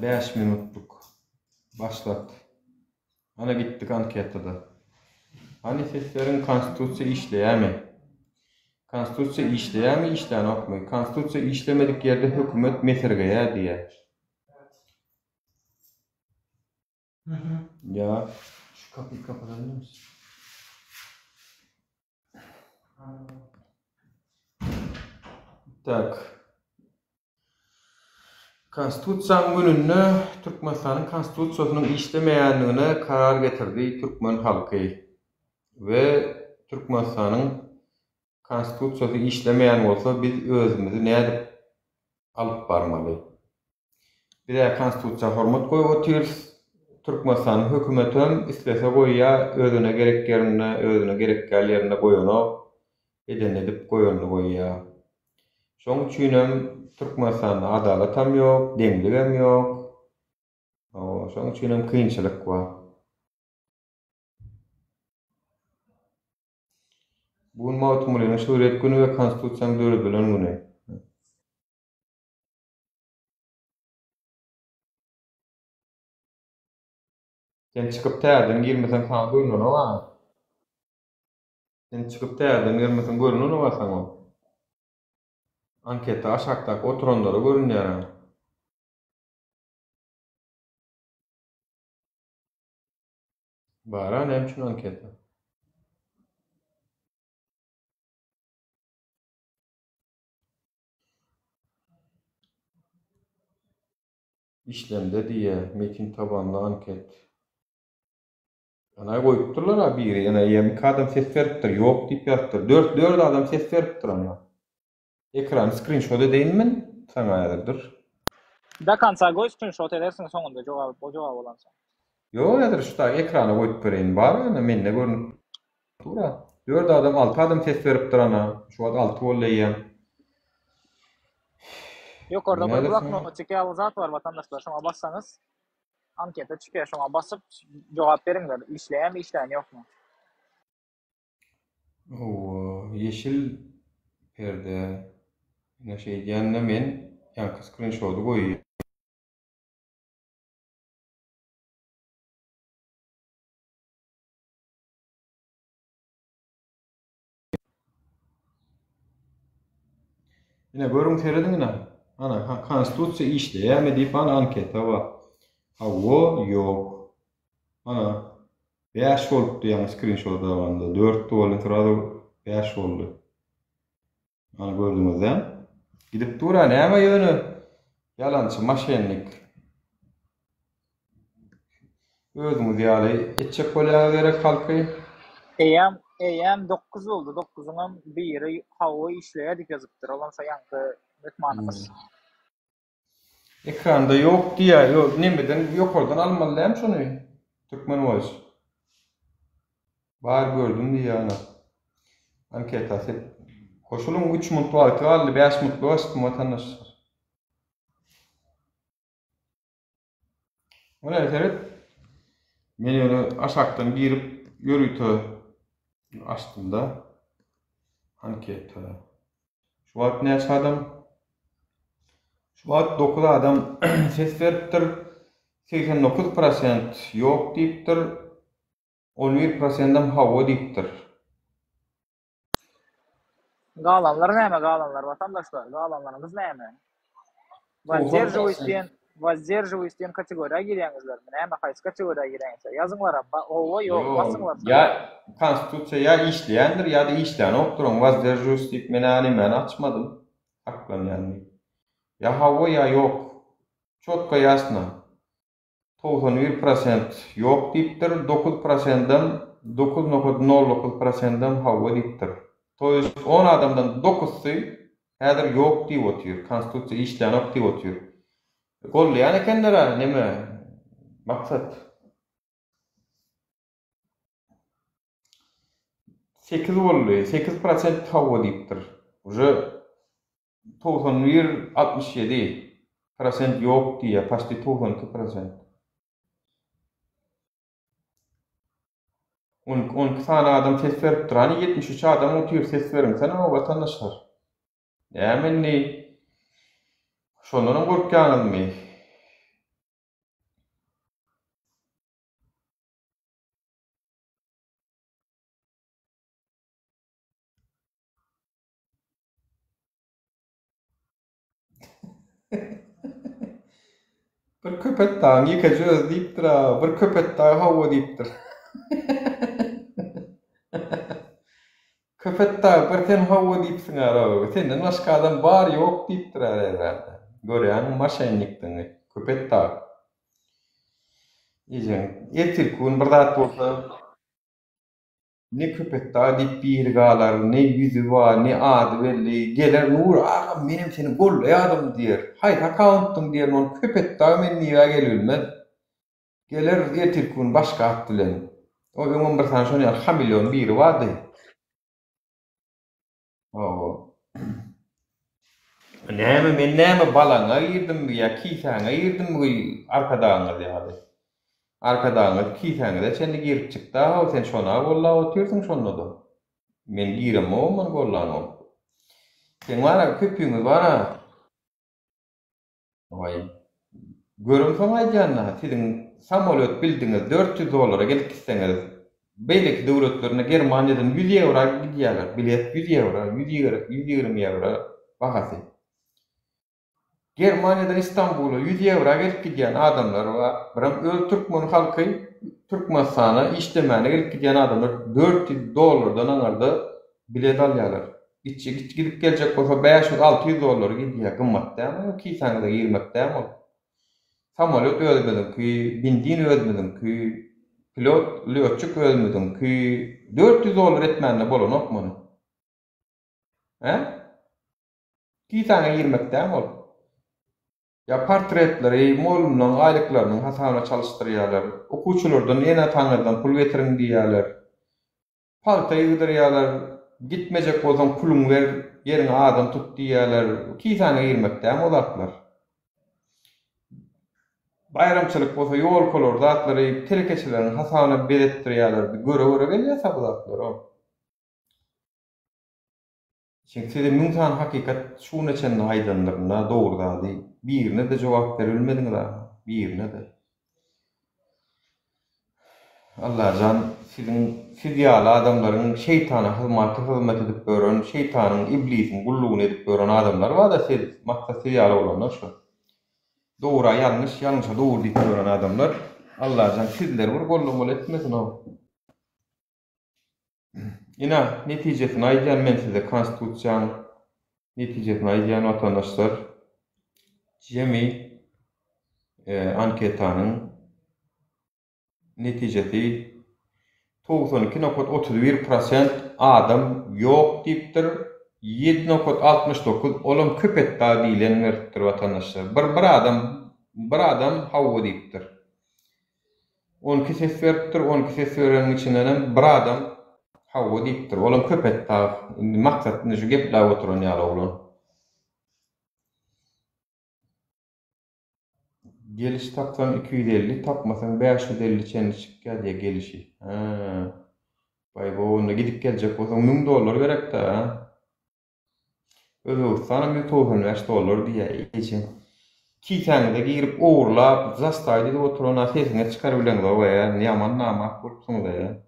5 minutlyk. Başlat. Ana gitdik anketada. Hany ses beriň konstitusiýa işleýärmi? Konstitusiýa işleýärmi işlänokmy? Konstitusiýa işlemedik ýerde hökümet mesirgeýär diýýär. Ýa şu kapyny kapadabilir misin? Tak. Konstitusiýanyň gününde Türkmenistanyň Konstitusiýasynyň işlemeýändigine karar getirdi türkmen halky we Türkmenistanyň Konstitusiýasy işlemeýän bolsa biz özümizi nädip alyp barmaly? Biz-ä Konstitusiýa hormat goýup otyrys. Türkmenistanyň hökümetem islese goýýa, özüne gerek ýerinde, özüne gerek däl ýerinde goýanok. Edenini edip goýanyny goýýa. Şoň üçinem Türkmenistanda adalatam ýok, deňligem ýok. Hawa, şoň üçinem kynçylyk bar. Bu gün Magtymgulynyň şygryýet güni we Konstitusiýanyň döredilen güni. Sen çykyp täzeden girmeseň saňa görnenok-a. Sen çykyp täzeden girmeseň görnenok-a saňa. Anketa aşakdaky oturanlara görünýär-ä. Bar-a näme üçin anketa? Işlemde diýýä, metin tabanly anket. Ana goýupdyrlar-a biri, ene ýem iki adam ses beripdir, ýok diýip ýazypdyr. Dört, dört adam ses beripdir ana. Ekrany skrinşot edeýin men saňa häzir dur. Do konca goý skrinşot edersiň soňunda jogap, o jogap bolansoň. Ýok häzir şu taý ekrana goýup bereýin bar ana mende görnüp dur-a. Dört adam alty adam ses beripdir ana. Şu wagt alty boldy eýýäm. Ýokarda bir Nädersiň? bloknotçik ýaly zat bar watandaşlar şoňa bassaňyz anketa çykýar şoňa basyp jogap beriňler işleýärmi işleýän ýokmy. Hawa ýeşil perde. Ine şeýdýän-de men ýaňky skrinşody goýýan. Ine görüň serediň ine. Ana konstitusiýa işleýärmi diýip ana anketa bar. Hawa, ýok. Ana 5 bolupdy ýaňy skrinşot alanda. 4 boldy, srazu 5 boldy. Ana gördüňiz-dä. Gidip dur-a näme ýöne ýalançy maşennik. Özüňiz ýaly etjek bolýaňyz gerek halky. Eýýäm eýýäm dokuz boldy dokuzyňam biri hawa işleýär diýip ýazypdyr olam şo ýaňky myhmanymyz. Ekranda ýok diýýär ýok nemeden ýokardan almaly dämi şony Türkmen voice. Bar gördüm diýýär ana. Anketa set. Goşulyň 3 minut wagty galdy 5 minutlyk açdym watandaşlar. Ine seret. Men ýöne aşakdan girip ýörite açdym-da. Anketa. Şu wagt näçe adam? Şu wagt 9 adam ses beripdir. 89% ýok diýipdir. 11%-em hawa diýipdir. Galanlar näme galanlar watandaşlar galanlaryňyz näme? Wazdерживаюсь diýen wazdерживаюсь diýen kategoriýa girýäňizlermi näme haýsy kategoriýa girýäňizler ýazyňlara hawa ýok basyňlar Ýa konstitusiýa ýa işleýändir ýa-da işlänokdyr oň wazdерживаюсь diýip men-ä nemäni açmadym saklanýan diýip. Ýa hawa ýa ýok. Çotko ýasno. 91 prosent ýok diýipdir, dokuz prosendem, dokuz nokat nol dokuz prosendem hawa diýipdir. To ýest on adamdan dokuzsy häzir ýok diýip otyr, konstitusiýa işlänok diýip otyr. Gollaýan ekenler-ä neme maksat. Sekiz boldy. 8% hawa diýipdir. Uje 91 67 prosent ýok diýýär, paçti 92 prosent. On iki sany adam ses beripdir. Hany 73 adam otyr ses beriňsene o watandaşlar. Näme indi? Şondanam gorkýaňyzmy? Bir Köpetdagyň ýekeje özi diýipdir-a, bir Köpetdag hawa diýipdir. Köpetdag bir sen hawa diýipsiň-ä, senden başga adam bar ýok diýipdir-ä bärde. Görýäňmi moşennikdigiňi, Köpetdag. Ejeň ertirki gün bir zat bolsa Ne Köpetdag diýip biri galar, ne ýüzi bar, ne ady belli. Geler Nury agam menem seni gollaýadym diýer. Haýsy akkauntdyň diýerin ony Köpetdag men diýibä gelibilmez. Geler ertirki gün başga at bilen. O öňem bir sany şon ýaly hameleon biri bardy. Hawa. Näme men näme balaňa girdimmi ýa kisäňe girdimmi arkadagyňyz ýaly. Arkadagyňyz kisäňize çenli girip çykda-how sen şona gollap otyrsyň şonda-da. Men giremogam ony gollanok. Seň bar-a köpüňiz bar-a. Waý. Göremsoň aýdýan-da, siziň samolýot bildiňiz 400 dollara gelip gitseňiz, beýleki döwletlerine Germaniýadan 100 ýewra gidýärler, bilet 100 ýewro, 120 ýewro bahasy. Germaniýadan Istanbula 100 ýewra gelip gidýän adamlar bar. Birem öz türkmen halky Türkmenistana işlemäne gelip gidýän adamlar 400 dollardan aňyrda bilet alýarlar. Gitjek gidip geljek bolsa 500 600 dollar gidýär. Gymmat dälmi ol kisäňize girmek dälmi ol. Samolýot özümiziňki, benzin özümiziňki, pilot, lýotçik özümiziňki. 400 dollar etmände bolanok muny. Hä? Kisäňe girmek dälmi ol. Ýa portretleri mugallymlaryň aýlyklarynyň hasabyna çalyşdyrýarlar. Okuwçylardan ene-ataňyzdan pul getiriň diýýärler. Pagta ýygdyrýarlar, gitmejek bolsaň puluňy ber, ýeriňe adam tut diýýärler. Kisäňe girmek dämi o zatlar? Baýramçylyk bolsa ýolkalary zatlary telekeçileriň hasabyna bezetdirýärler. Biz göre-göre gelýäs-ä bu zatlary. Çünki size müň sany hakykat şu güne çenli aýdandyryn-da dogry zady. Birine-de jogap beribilmediňiz-a, birine-de. Allajan siziň siz ýaly adamlaryň şeýtana hyzmaty hyzmat edip ýören, şeýtanyň, iblisiň gullugyny edip ýören adamlar bar-da siz, maksat siz ýaly bolanlar şo. Dogura ýalňyş, ýalňyşa dogry diýip ýören adamlar. Allajan sizleri bir gollamaly etmesin-ow. Ine, netijesini aýdýan men size konstitusiýaň netijesini aýdýan watandaşlar. Jemi anketanyň netijesi 92 nokat 31 prosent adam ýok diýipdir, 7 nokat 69 olam Köpetdag diýlen beripdir watandaşlar. Bir bir adam bir adam hawa diýipdir. 12 ses beripdir, 12 ses bereniň içindenem bir adam hawa diýipdir. Olam Köpetdag. Indi maksat indi şu gepläp oturan ýaly oglan. Geliş tapsaň 250, tapmasaň 550 çenli çykýar diýýär gelişi. Hä. Baý bo, onda gidip geljek bolsaň 1000 dollar gerek-dä. Özbegistanam 195 dollar diýýär eje. Kisäňize girip ogurlap, zastaýt edip oturana sesiňizi çykarybileňzok-eý, ýaman namart bolupsyňyz-eý.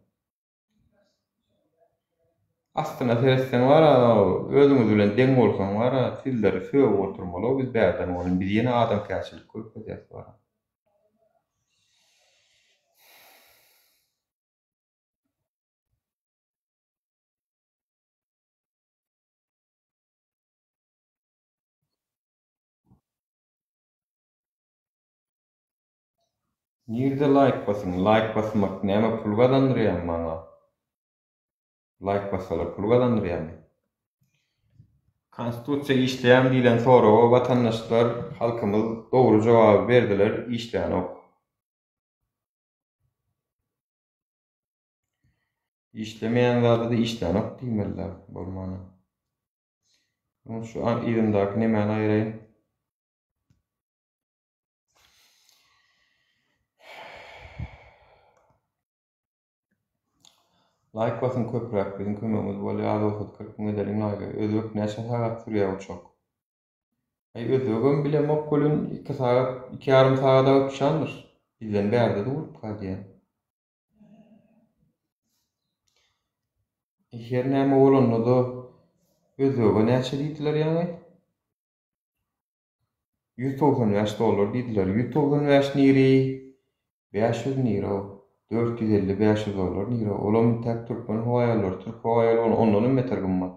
Aslyna seretseň bar-a, özüňiz bilen deň bolsaň bar-a, sizleri sögüp oturmaly-ow biz bärden welin, biz ýene adamkärçilik görkezýäs bar-a. Nirde laýk basyň? Laýk basmak näme pul gazandyrýamy maňa? Laýk bassalar pul gazandyrýamy? Konstitusiýa işleýärmi diýlen soraga watandaşlar halkymyz dogry jogaby berdiler işlänok. Işlemeýän zada-da işlänok diýmeli-dä bolmana. Şu yzymdaky nemäni aýyraýyn. Laýk basyň köpräk biziň kömegimiz bolýar az bolsada 40 müň edeliň laýgy. Özbek näçe sagat sürýär uçak? Aý özbegem bilemok welin 2 sagat, 2 ýarym sagada uçýandyr. Bizden bärde durupka diýýän. Her näme bolanda-da özbege näçe diýdiler ýaňy? 195 dollar diýdiler. 195 niri, 500 niro, 450 500 dollar niro. Olam intäk Türkmen howaýollary, türk howaýoly ondanam beter gymmat.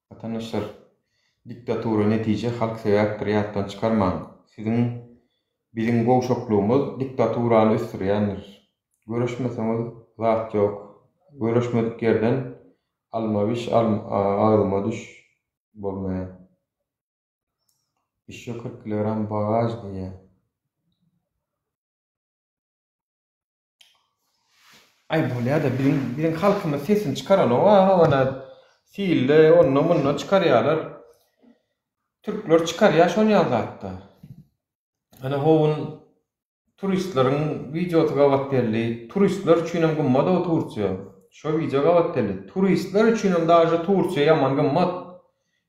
Watandaşlar, diktatura netije halk sebäpdir ýatdan çykarmaň. Siziň biziň gowşaklygymyz diktaturany ösdürýändir. Göreşmeseňiz zat ýok. Göreşmedik ýerden alma biş agzyma düş bolmaýar. Ýeşşe 40 kilogram bagaž diýýär. Aý bolýada biziň biziň halkymyz sesini çykaranok a hawana silde onda munda çykarýalar. Türkler çykarýa şon ýaly zatda. Ana howun turistleriň wideosy gabat geldi. Turistler üçinem gymmat o Tursiýa. Şo wideo gabat geldi. Turistler üçinem daže Tursiýa ýaman gymmat.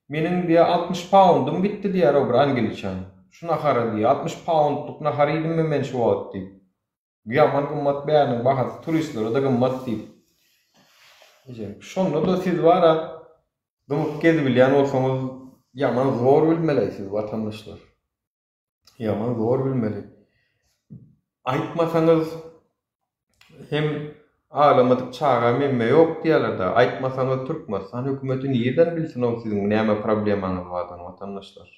Meniň diýýär 60 paundym gitdi diýýär o bir angliçan. Şu nahara diýýär 60 paundlyk nahar iýdimmi men şu wagt diýip. Ýaman gymmat bäriniň bahasy turistlere-de gymmat diýip. Ejem, şonda-da siz bar-a dymyp gezibilýän bolsaňyz ýaman zor bilmeli siz watandaşlar. Ýaman zor bilmeli. Aýtmasaňyz hem aglamadyk çaga memme ýok diýýärler-dä. Aýtmasaňyz Türkmenistan hökümeti nirden bilsin ol siziň näme problemaňyz bardygyny watandaşlar.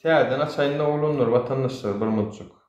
Täzeden açaýyn-da oglanlar, watandaşlar bir munçuk.